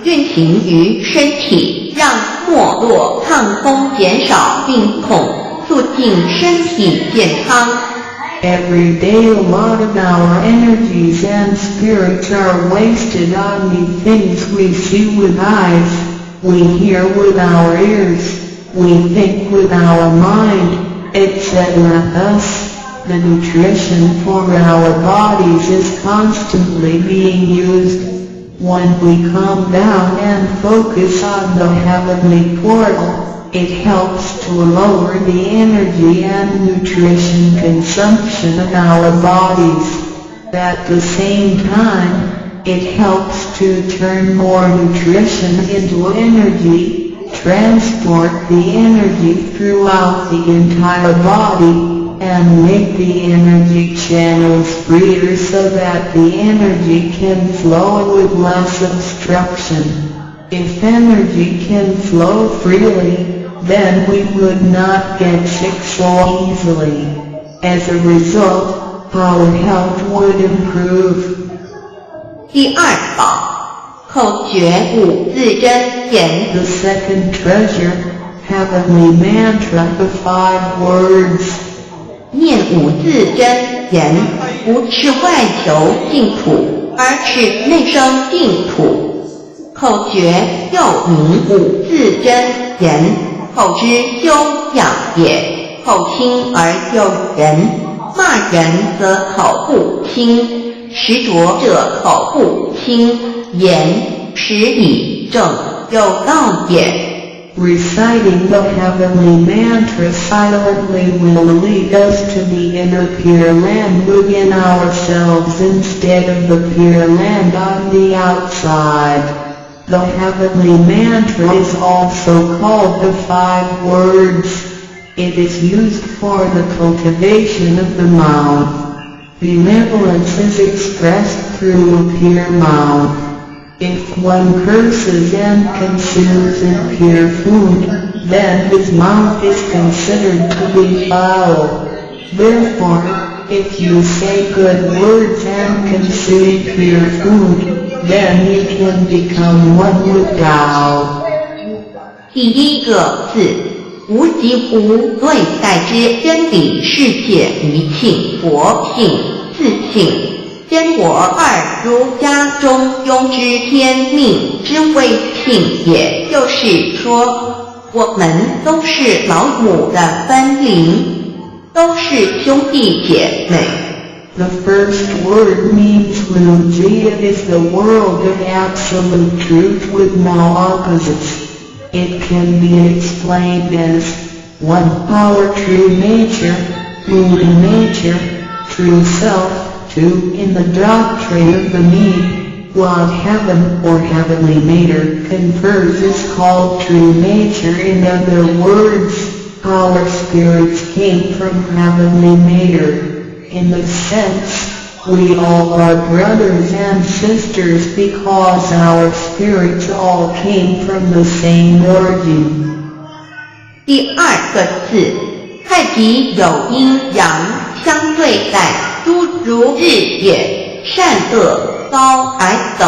運行於身體，讓脈絡暢通，減少病痛，促進身體健康。 Every day a lot of our energies and spirits are wasted on the things we see with eyes, We hear with our ears, we think with our mind, etc. Thus, the nutrition for our bodies is constantly being used. When we calm down and focus on the heavenly portal, it helps to lower the energy and nutrition consumption of our bodies. At the same time, it helps to turn more nutrition into energy, transport the energy throughout the entire body, and make the energy channels freer so that the energy can flow with less obstruction. If energy can flow freely, then we would not get sick so easily. As a result, our health would improve. 第二寶，口訣五字真言。 The second treasure, heavenly mantra, the five words. 念五字真言，不是外求淨土，而是內生淨土。口訣又名五字真言，口之修養也。口清而有仁，罵人則口不清，食濁者口不清，言食以正，有道也。 Reciting the heavenly mantra silently will lead us to the inner Pure Land within ourselves instead of the Pure Land on the outside. The heavenly mantra is also called the five words. It is used for the cultivation of the mouth. Benevolence is expressed through a pure mouth. If one curses and consumes impure food, then his mouth is considered to be foul. Therefore, if you say good words and consume pure food, then you can become one with Tao. 第一個字，無即無內在之真理世界一性佛性自性真我二儒家中庸之天命之謂性，也就是說，我們都是老母的分靈，都是兄弟姐妹。 The first word means Wujie is the world of absolute truth with no opposites. It can be explained as 1. Our true nature, Buddha nature, true self, 2. In the doctrine of the me, what heaven or heavenly matter confers is called true nature. In other words, our spirits came from heavenly matter. In this sense, we all are brothers and sisters because our spirits all came from the same origin. 第二個字，太極有陰陽相對待，諸如日夜、善惡、高矮等，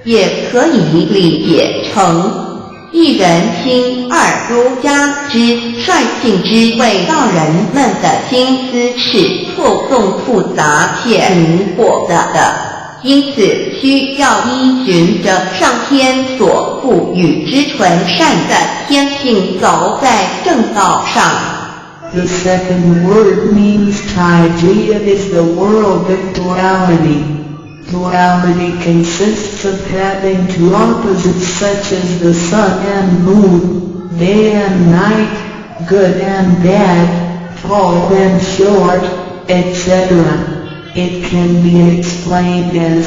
也可以理解成一人心二儒家之率性之謂道人們的心思是錯綜複雜且迷惑的，因此需要依循着上天所賦予之純善的天性走在正道上。 The second word means Taiji is the world of duality. Duality consists of having two opposites such as the sun and moon, day and night, good and bad, tall and short, etc. It can be explained as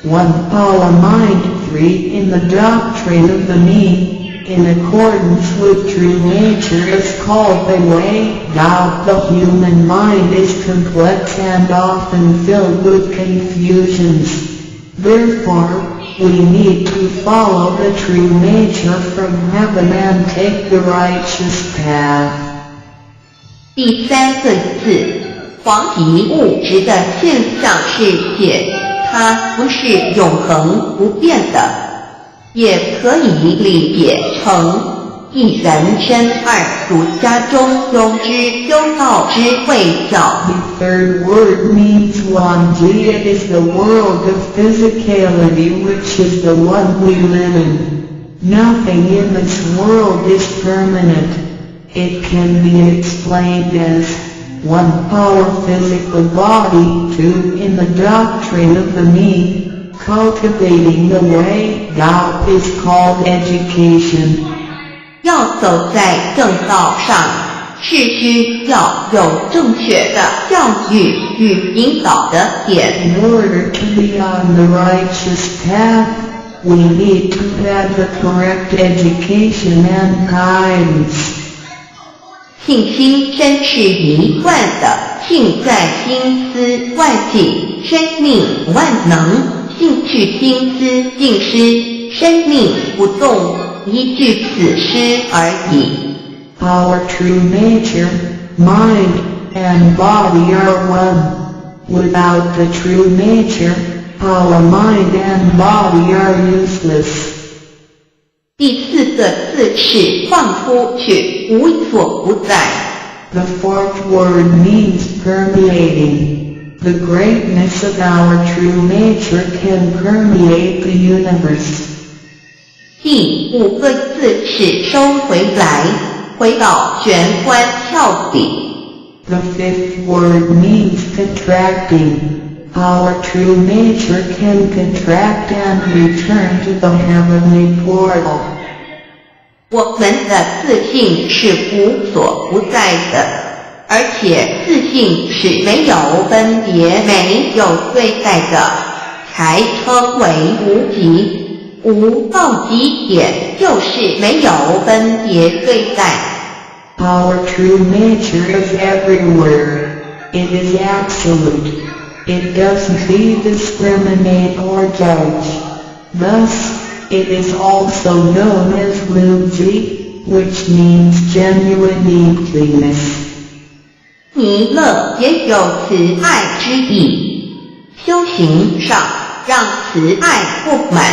1. Our mind, 3. In the doctrine of the me, in accordance with true nature is called the way. Tao. The human mind is complex and often filled with confusions. Therefore, we need to follow the true nature from heaven and take the righteous path. 第三個字，黃極物質的現象世界，它不是永恆不變的，也可以理解成一人身二儒家中庸之修道之謂教。 The third word means Wanjie is the world of physicality, which is the one we live in. Nothing in this world is permanent. It can be explained as 1. Our physical body, 2. In the doctrine of the me, cultivating the way, Tao is called education. 要走在正道上，是需要有正確的教育與引導的點。 In order to be on the righteous path, we need to have the correct education and guidance. 性心身是一貫的，性在心思萬境，生命萬能，性去心思盡失，生命不動，一句此詩而已。 Our true nature, mind, and body are one. Without the true nature, our mind and body are useless. 第四個字是放出去，無所不在。 The fourth word means permeating. The greatness of our true nature can permeate the universe. 第五個字是收回來，回到玄關竅裡。 The fifth word means contracting. Our true nature can contract and return to the heavenly portal. 我們的自性是無所不在的，而且自性是沒有分別、沒有對待的，才稱為無極。無到極點，就是沒有分別對待。 Our true nature is everywhere. It is absolute. It doesn't discriminate or judge. Thus, it is also known as Wuji, which means genuine emptiness. 彌勒也有慈愛之意，修行上讓慈愛布滿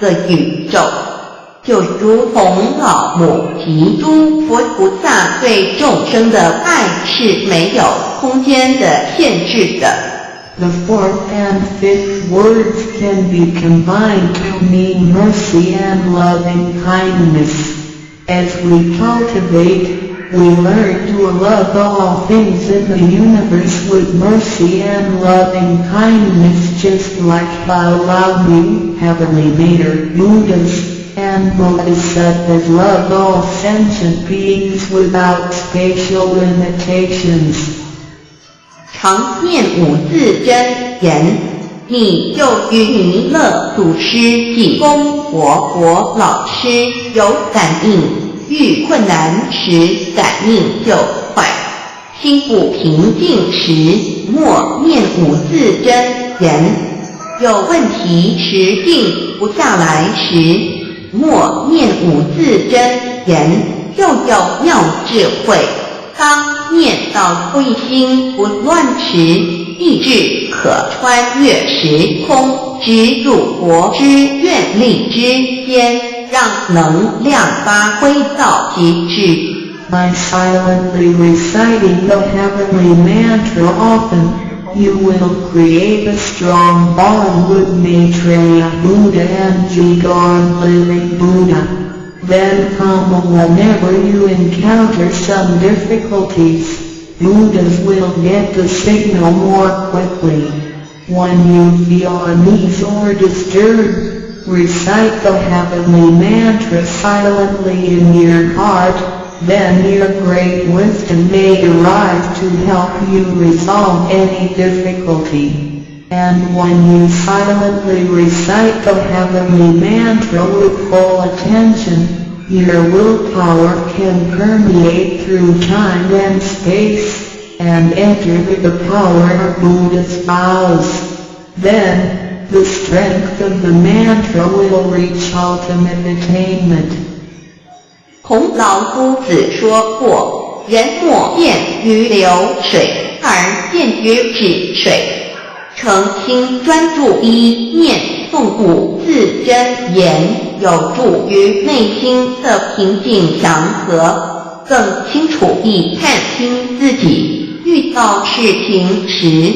個宇宙，就如同老母及諸佛菩薩對眾生的愛是沒有空間的限制的。 The fourth and fifth words can be combined to mean mercy and loving kindness. As we cultivate, we learn to love all things in the universe with mercy and loving kindness, just like how 老母, Heavenly Mater, Buddhas, and Bodhisattvas love all sentient beings without spatial limitations. 常念五字真言，你就與彌勒祖師濟公活佛老師有感應。遇困難時感應就快，心不平靜時默念五字真言，有問題時靜不下來時默念五字真言，就有妙智慧。當念到一心不亂時，意志可穿越時空，直入佛之願力之間，讓能量發揮到極致。 By silently reciting the heavenly mantra often, you will create a strong bond with Maitreya Buddha and Jigong Living Buddha. Then come whenever you encounter some difficulties, Buddhas will get the signal more quickly. When you feel unease or disturbed, recite the heavenly mantra silently in your heart. Then your great wisdom may arise to help you resolve any difficulty. And when you silently recite the heavenly mantra with full attention, your willpower can permeate through time and space, and enter the power of Buddha's vows. Then, the strength of the mantra will reach ultimate attainment. 孔老夫子說過：“人莫見於流水，而見於止水。”誠心專注一念誦五字真言，有助於內心的平靜祥和，更清楚地看清自己。遇到事情時，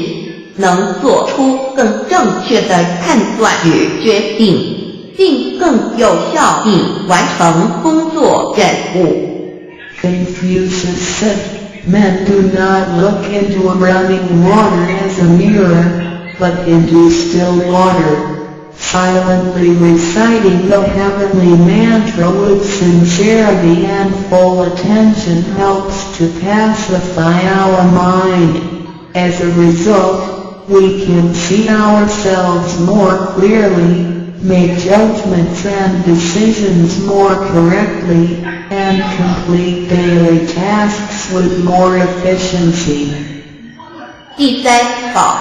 能做出更正確的判斷與決定。并更有效地完成工作任务。 Confucius said, "Men do not look into a running water as a mirror, but into still water." Silently reciting the heavenly mantra with sincerity and full attention helps to pacify our mind. As a result, we can see ourselves more clearly, make judgments and decisions more correctly, and complete daily tasks with more efficiency. 第三宝，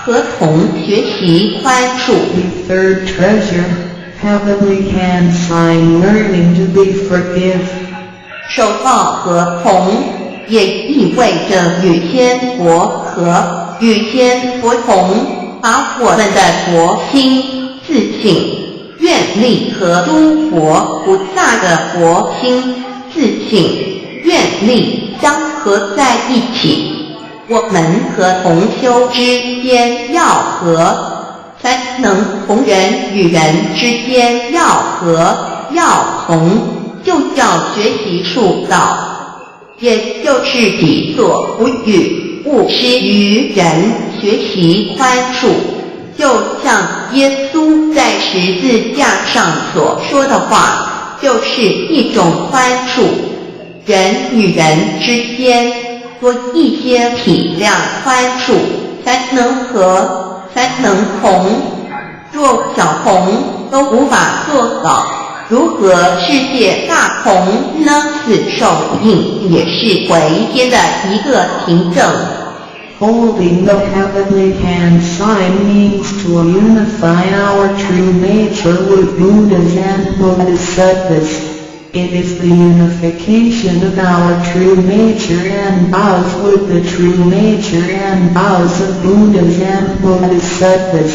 和同学习宽恕。 The third treasure, heavenly hand sign, learning to be forgive. 手抱和同，也意味着與千佛和，與千佛同，把我們的佛心、自性、願力和諸佛菩薩的佛心、自性、願力相合在一起。我們和同修之間要和，才能同人與人之間要和要同，就要學習恕道，也就是己所不欲，勿施於人，學習寬恕。就像耶穌在十字架上所說的話，就是一種寬恕。人與人之間多一些體諒寬恕，才能和，才能同。若小同都無法做到，如何世界大同呢？此手印也是回天的一個憑證。 Holding the heavenly hand sign means to unify our true nature with Buddhas and Bodhisattvas. It is the unification of our true nature and vows with the true nature and vows of Buddhas and Bodhisattvas.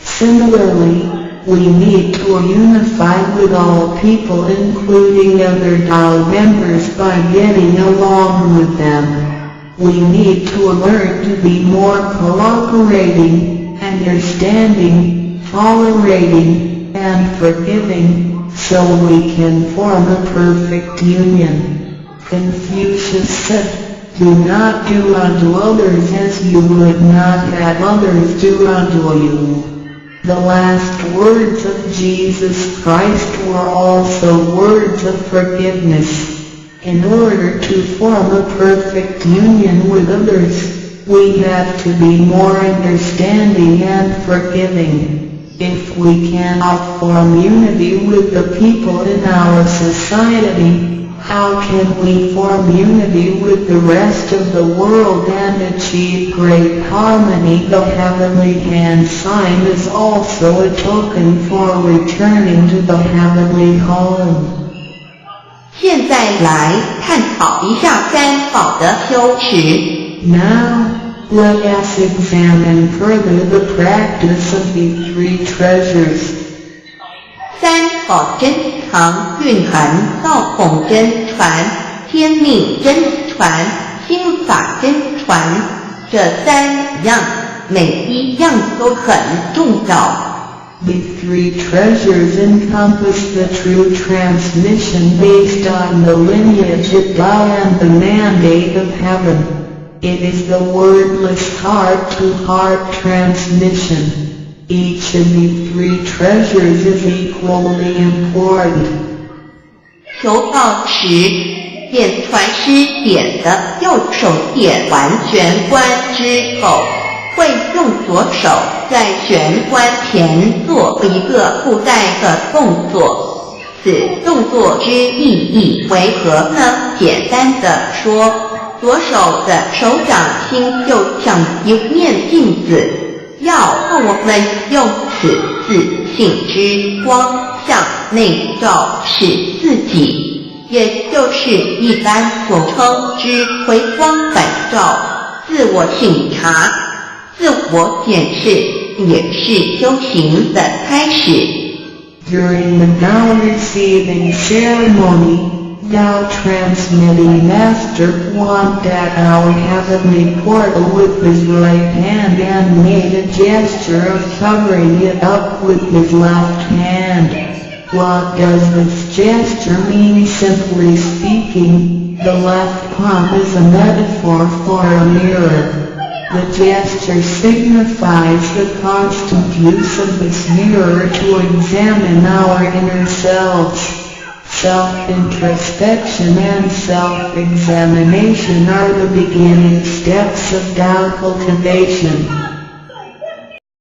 Similarly, we need to unify with all people, including other Tao members, by getting along with them. We need to learn to be more cooperating, understanding, tolerating, and forgiving, so we can form a perfect union. Confucius said, "Do not do unto others as you would not have others do unto you." The last words of Jesus Christ were also words of forgiveness. In order to form a perfect union with others, we have to be more understanding and forgiving. If we cannot form unity with the people in our society, how can we form unity with the rest of the world and achieve great harmony? The heavenly hand sign is also a token for returning to the heavenly home. 現在來探討一下三寶的修持。 Now, let us examine further the practice of the three treasures. 三寶珍藏蘊含道統真傳、天命真傳、心法真傳這三樣，每一樣都很重要。 The three treasures encompass the true transmission based on the lineage of Tao and the mandate of heaven. It is the wordless heart-to-heart transmission. Each of the three treasures is equally important. 求道時，點傳師點的右手點完玄關之後，會用左手在玄關前做一個覆蓋的動作。此動作之意義為何呢？簡單的說，左手的手掌心就像一面鏡子，要我們用此自性之光向內照視自己，也就是一般所稱之回光返照、自我省察、自我檢視，也是修行的開始。 During the Tao receiving ceremony, Tao Transmitting Master pointed at our heavenly portal with his right hand and made a gesture of covering it up with his left hand. What does this gesture mean? Simply speaking, the left palm is a metaphor for a mirror. The gesture signifies the constant use of this mirror to examine our inner selves. Self-introspection and self-examination are the beginning steps of Tao cultivation.